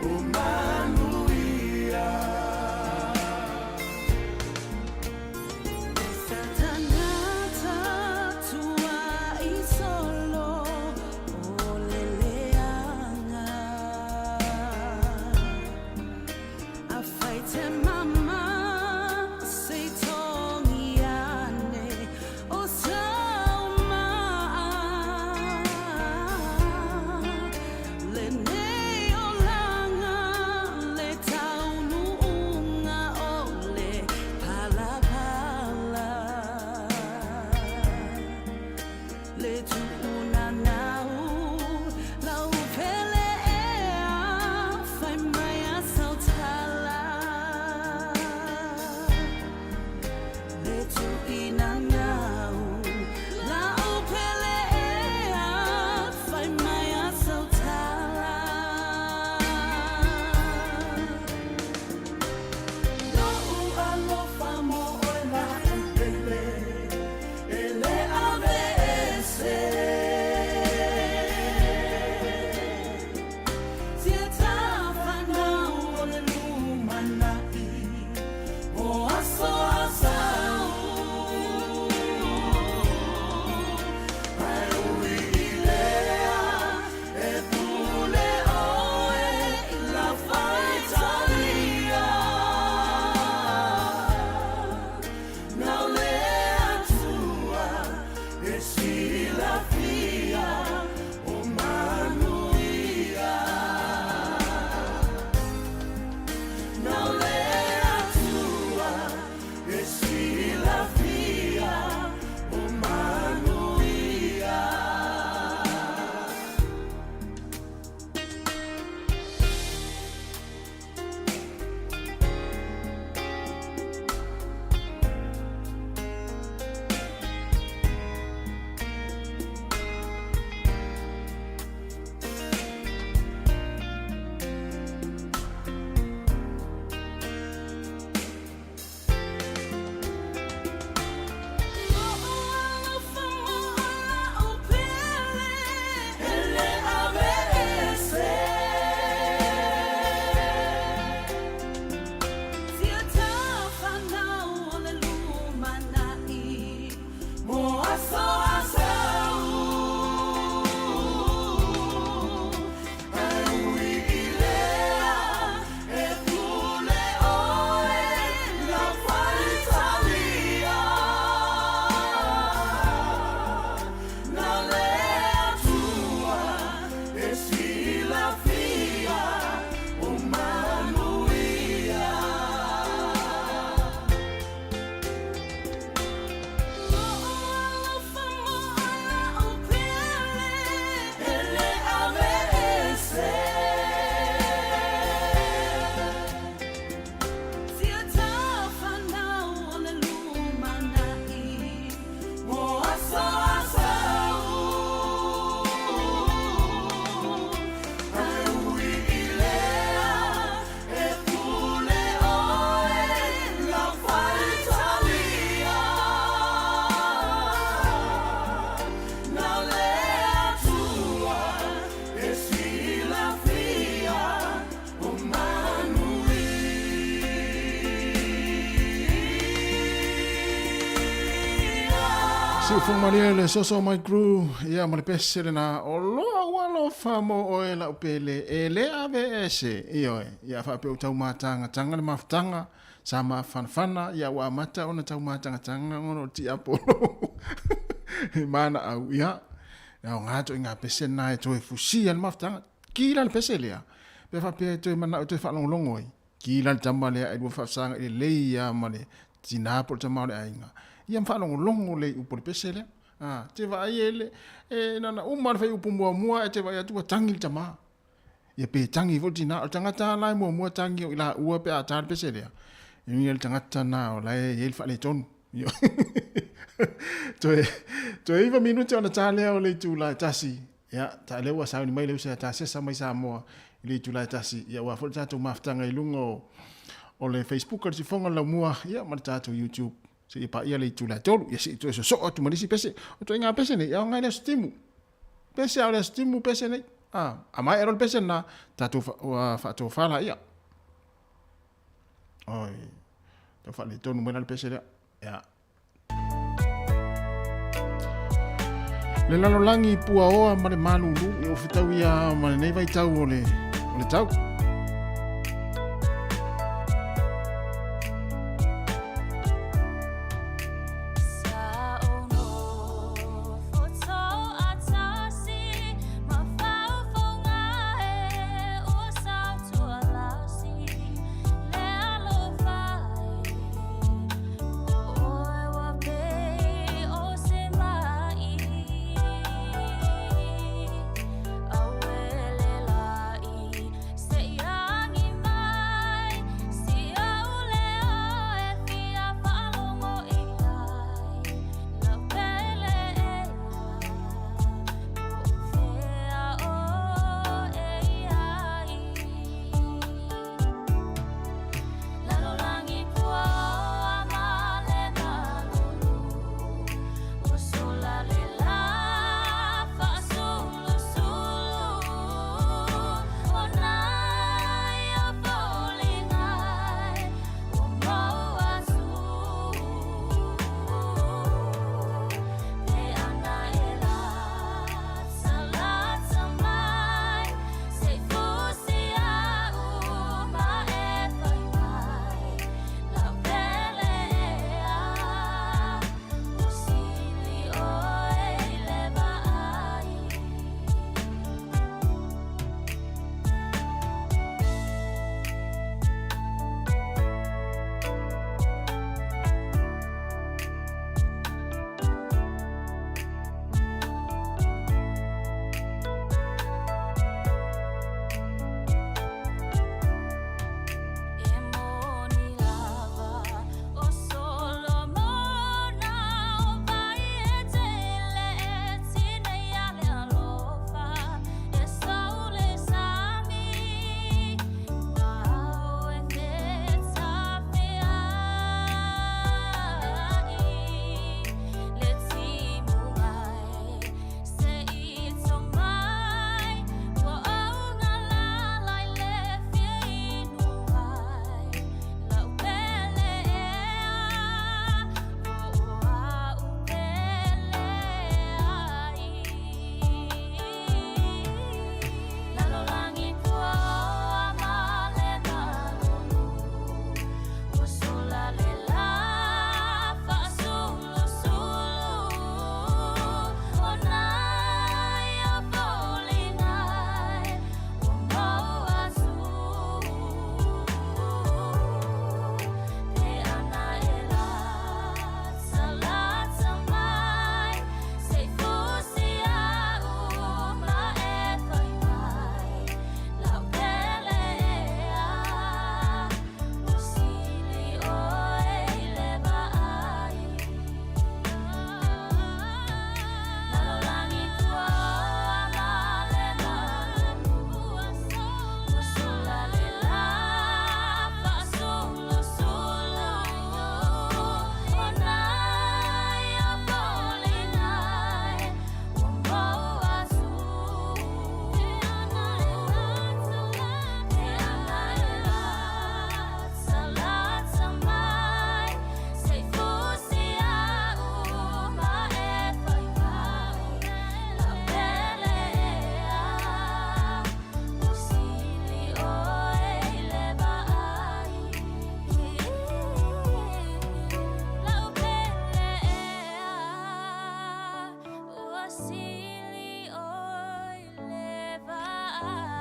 [SPEAKER 20] o manuia.
[SPEAKER 15] Satangata tua i solo o le leaga. Afai te mama se i togi ane o sau maa. Lenei olaga le taunuuga o le palapala. Le tuunanau lau pele ea fai mai a sautala. Le tuinanau lau pele ea fai mai a sautala.
[SPEAKER 20] Lo'u alofa mo oe la'u pele e le aveese. Tia tafanau o le lumanai mo aso a sau. Ae ui i lea e pule oe i lau faitalia. Na o le Atua e silafia o manuia. Na o le Atua e silafia o manuia.
[SPEAKER 15] Lo'u alofa mo oe la'u pele
[SPEAKER 20] E le aveese.
[SPEAKER 15] Tia tafanau o le lumanai
[SPEAKER 20] Mo aso a sau. Ae ui i lea e pule oe lau faitalia. Na o le Atua e silafia o manuia.
[SPEAKER 15] Lo'u alofa mo oe la'u pele
[SPEAKER 20] E le aveese.
[SPEAKER 15] Tia tafanau o le lumanai
[SPEAKER 20] Mo aso a sau. Ae ui i lea e pule oe lau faitalia. Na o le Atua e silafia o manuia.
[SPEAKER 1] Siufogo malie le Soso My Crew, ia ma le pese lena o lo'u alofa mo oe la'u pele e le aveese. Ioe, ia faapea ua taumatagataga le mafutaga sa mafanafana, ia ua amata ona taumatagataga ona o le tiapolo manaau. Ia, e aoga toaiga pese lena e toe fusia le mafutaga. Ki la le pese lea, pe faapea e toe manao e toe faalogologo ai. Ki la le tama lea e lua faafesagai lelei lava ma le tinā po o le tama o le aiga. Ia ma faalogologo lelei i upu a le pese lea. A, te vaai e le, e na ona uma lava le faiupu muamua ae te vaai atu ua tagi le tama. Ia pe tagi foi le tina. O le tagata lava la e muamua tagi o i laua pe a ta le pese lea, e uiga i le tagata lena o la e i ai le faaletonu. Toe, toe 9 minute ona ta lea o le itula e tasi. Ia, ta lea ua sauni mai le uso ia Tasesa mai Samoa i le itula e tasi. Ia, aua foi le tatou mafutaga i luga o, o le Facebook o le Sifoga o le Laumua, ia, ma le tatou YouTube. Seia paia le itula e tolu. Ia, se i toe sosoo atu ma le isi pese. O ituaiga pese nei, e aoga i le aso timu. Pese a o le aso timu pese nei. A, a maea loa le pese lena, tatou faatofa laia. Oi, tau faaletonu mai la le pese lea. Ia. Le lalolagi puaoa ma le malulu i o fetau ia ma lenei vaitau o le, o le tau.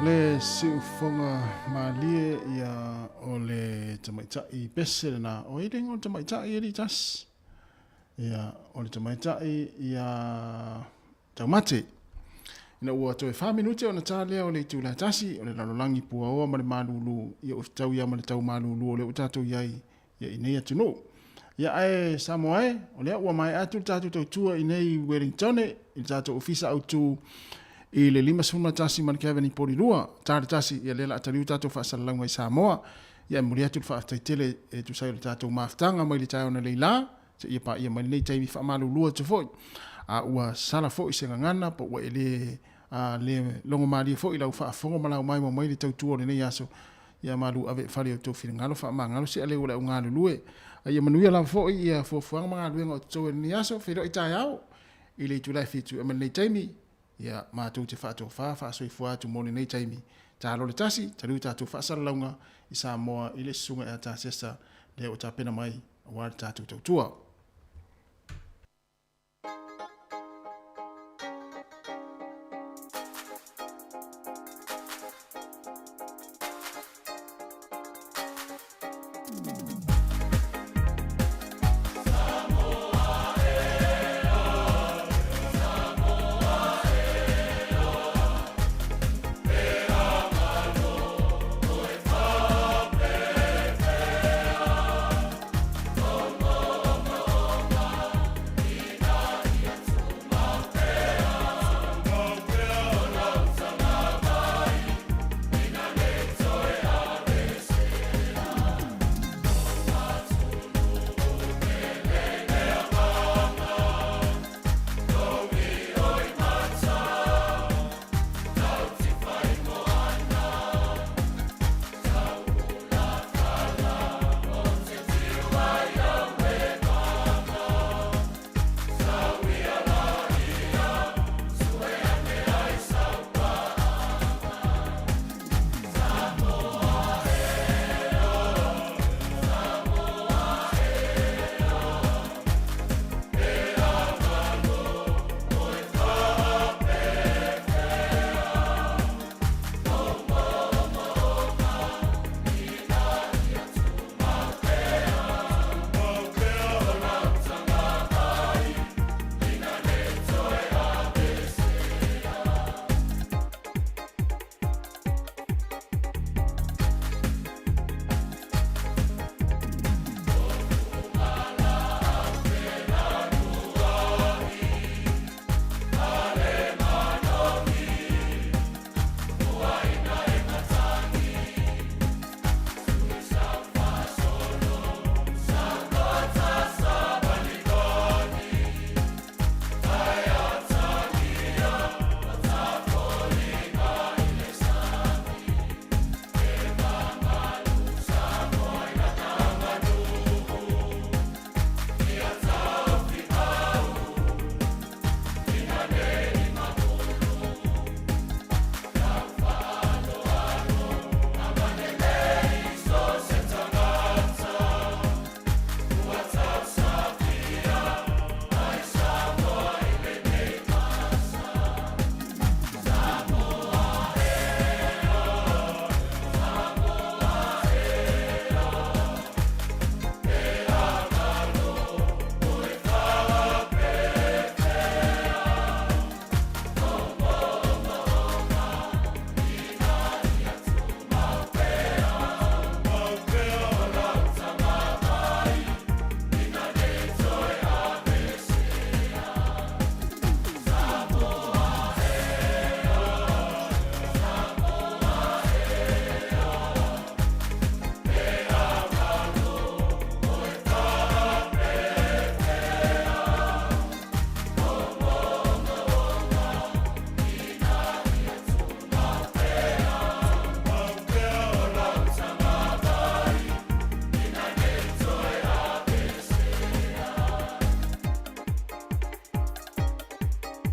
[SPEAKER 1] Le siufoga malie ia o le tamaitai pese lena. O ai le igoa o le tamaitai e alii tasi? Ia, o le tamaitai ia Taumate. Ina ua toe 4 minute ona ta lea o le itula e 1, o le lalolagi puaoa ma le malulu, ia ua fetaui lava ma le tau malulu o lea ua tatou i ai ia i nei atunuu. Ia ae Samoa e, o lea ua maea atu le tatou tautua i nei Wellingtone, i le tatou ofisa autu i le 51 ma le Kevin i Polilua, ta le tasi, ia lea la taliu tatou faasalalauga i Samoa. Ia e momoli atu le faafetai tele e tusa ai o le tatou mafutaga mai le taeao nei la, seia paia mai lenei taimi faamalulu atu foi. A ua sala foi se gagana po ua e le a le logomalie foi i lau faafofoga ma lau maimoa mai le tautua o lenei aso, ia malu ave i fale i outou finagalo faamagalo se aleu o le au galulue. A ia manuia lava foi ia fuafuaga ma galuega o totoe i lenei aso, feiloai taeao i le itula e 7 e ma lenei taimi, ia matou te faatofa faasoifua atu mo lenei taimi. Talo le tasi, taliu tatou faasalalauga i Samoa i le Susuga ia Tasesa lea ua tapena mai aua le tatou tautua.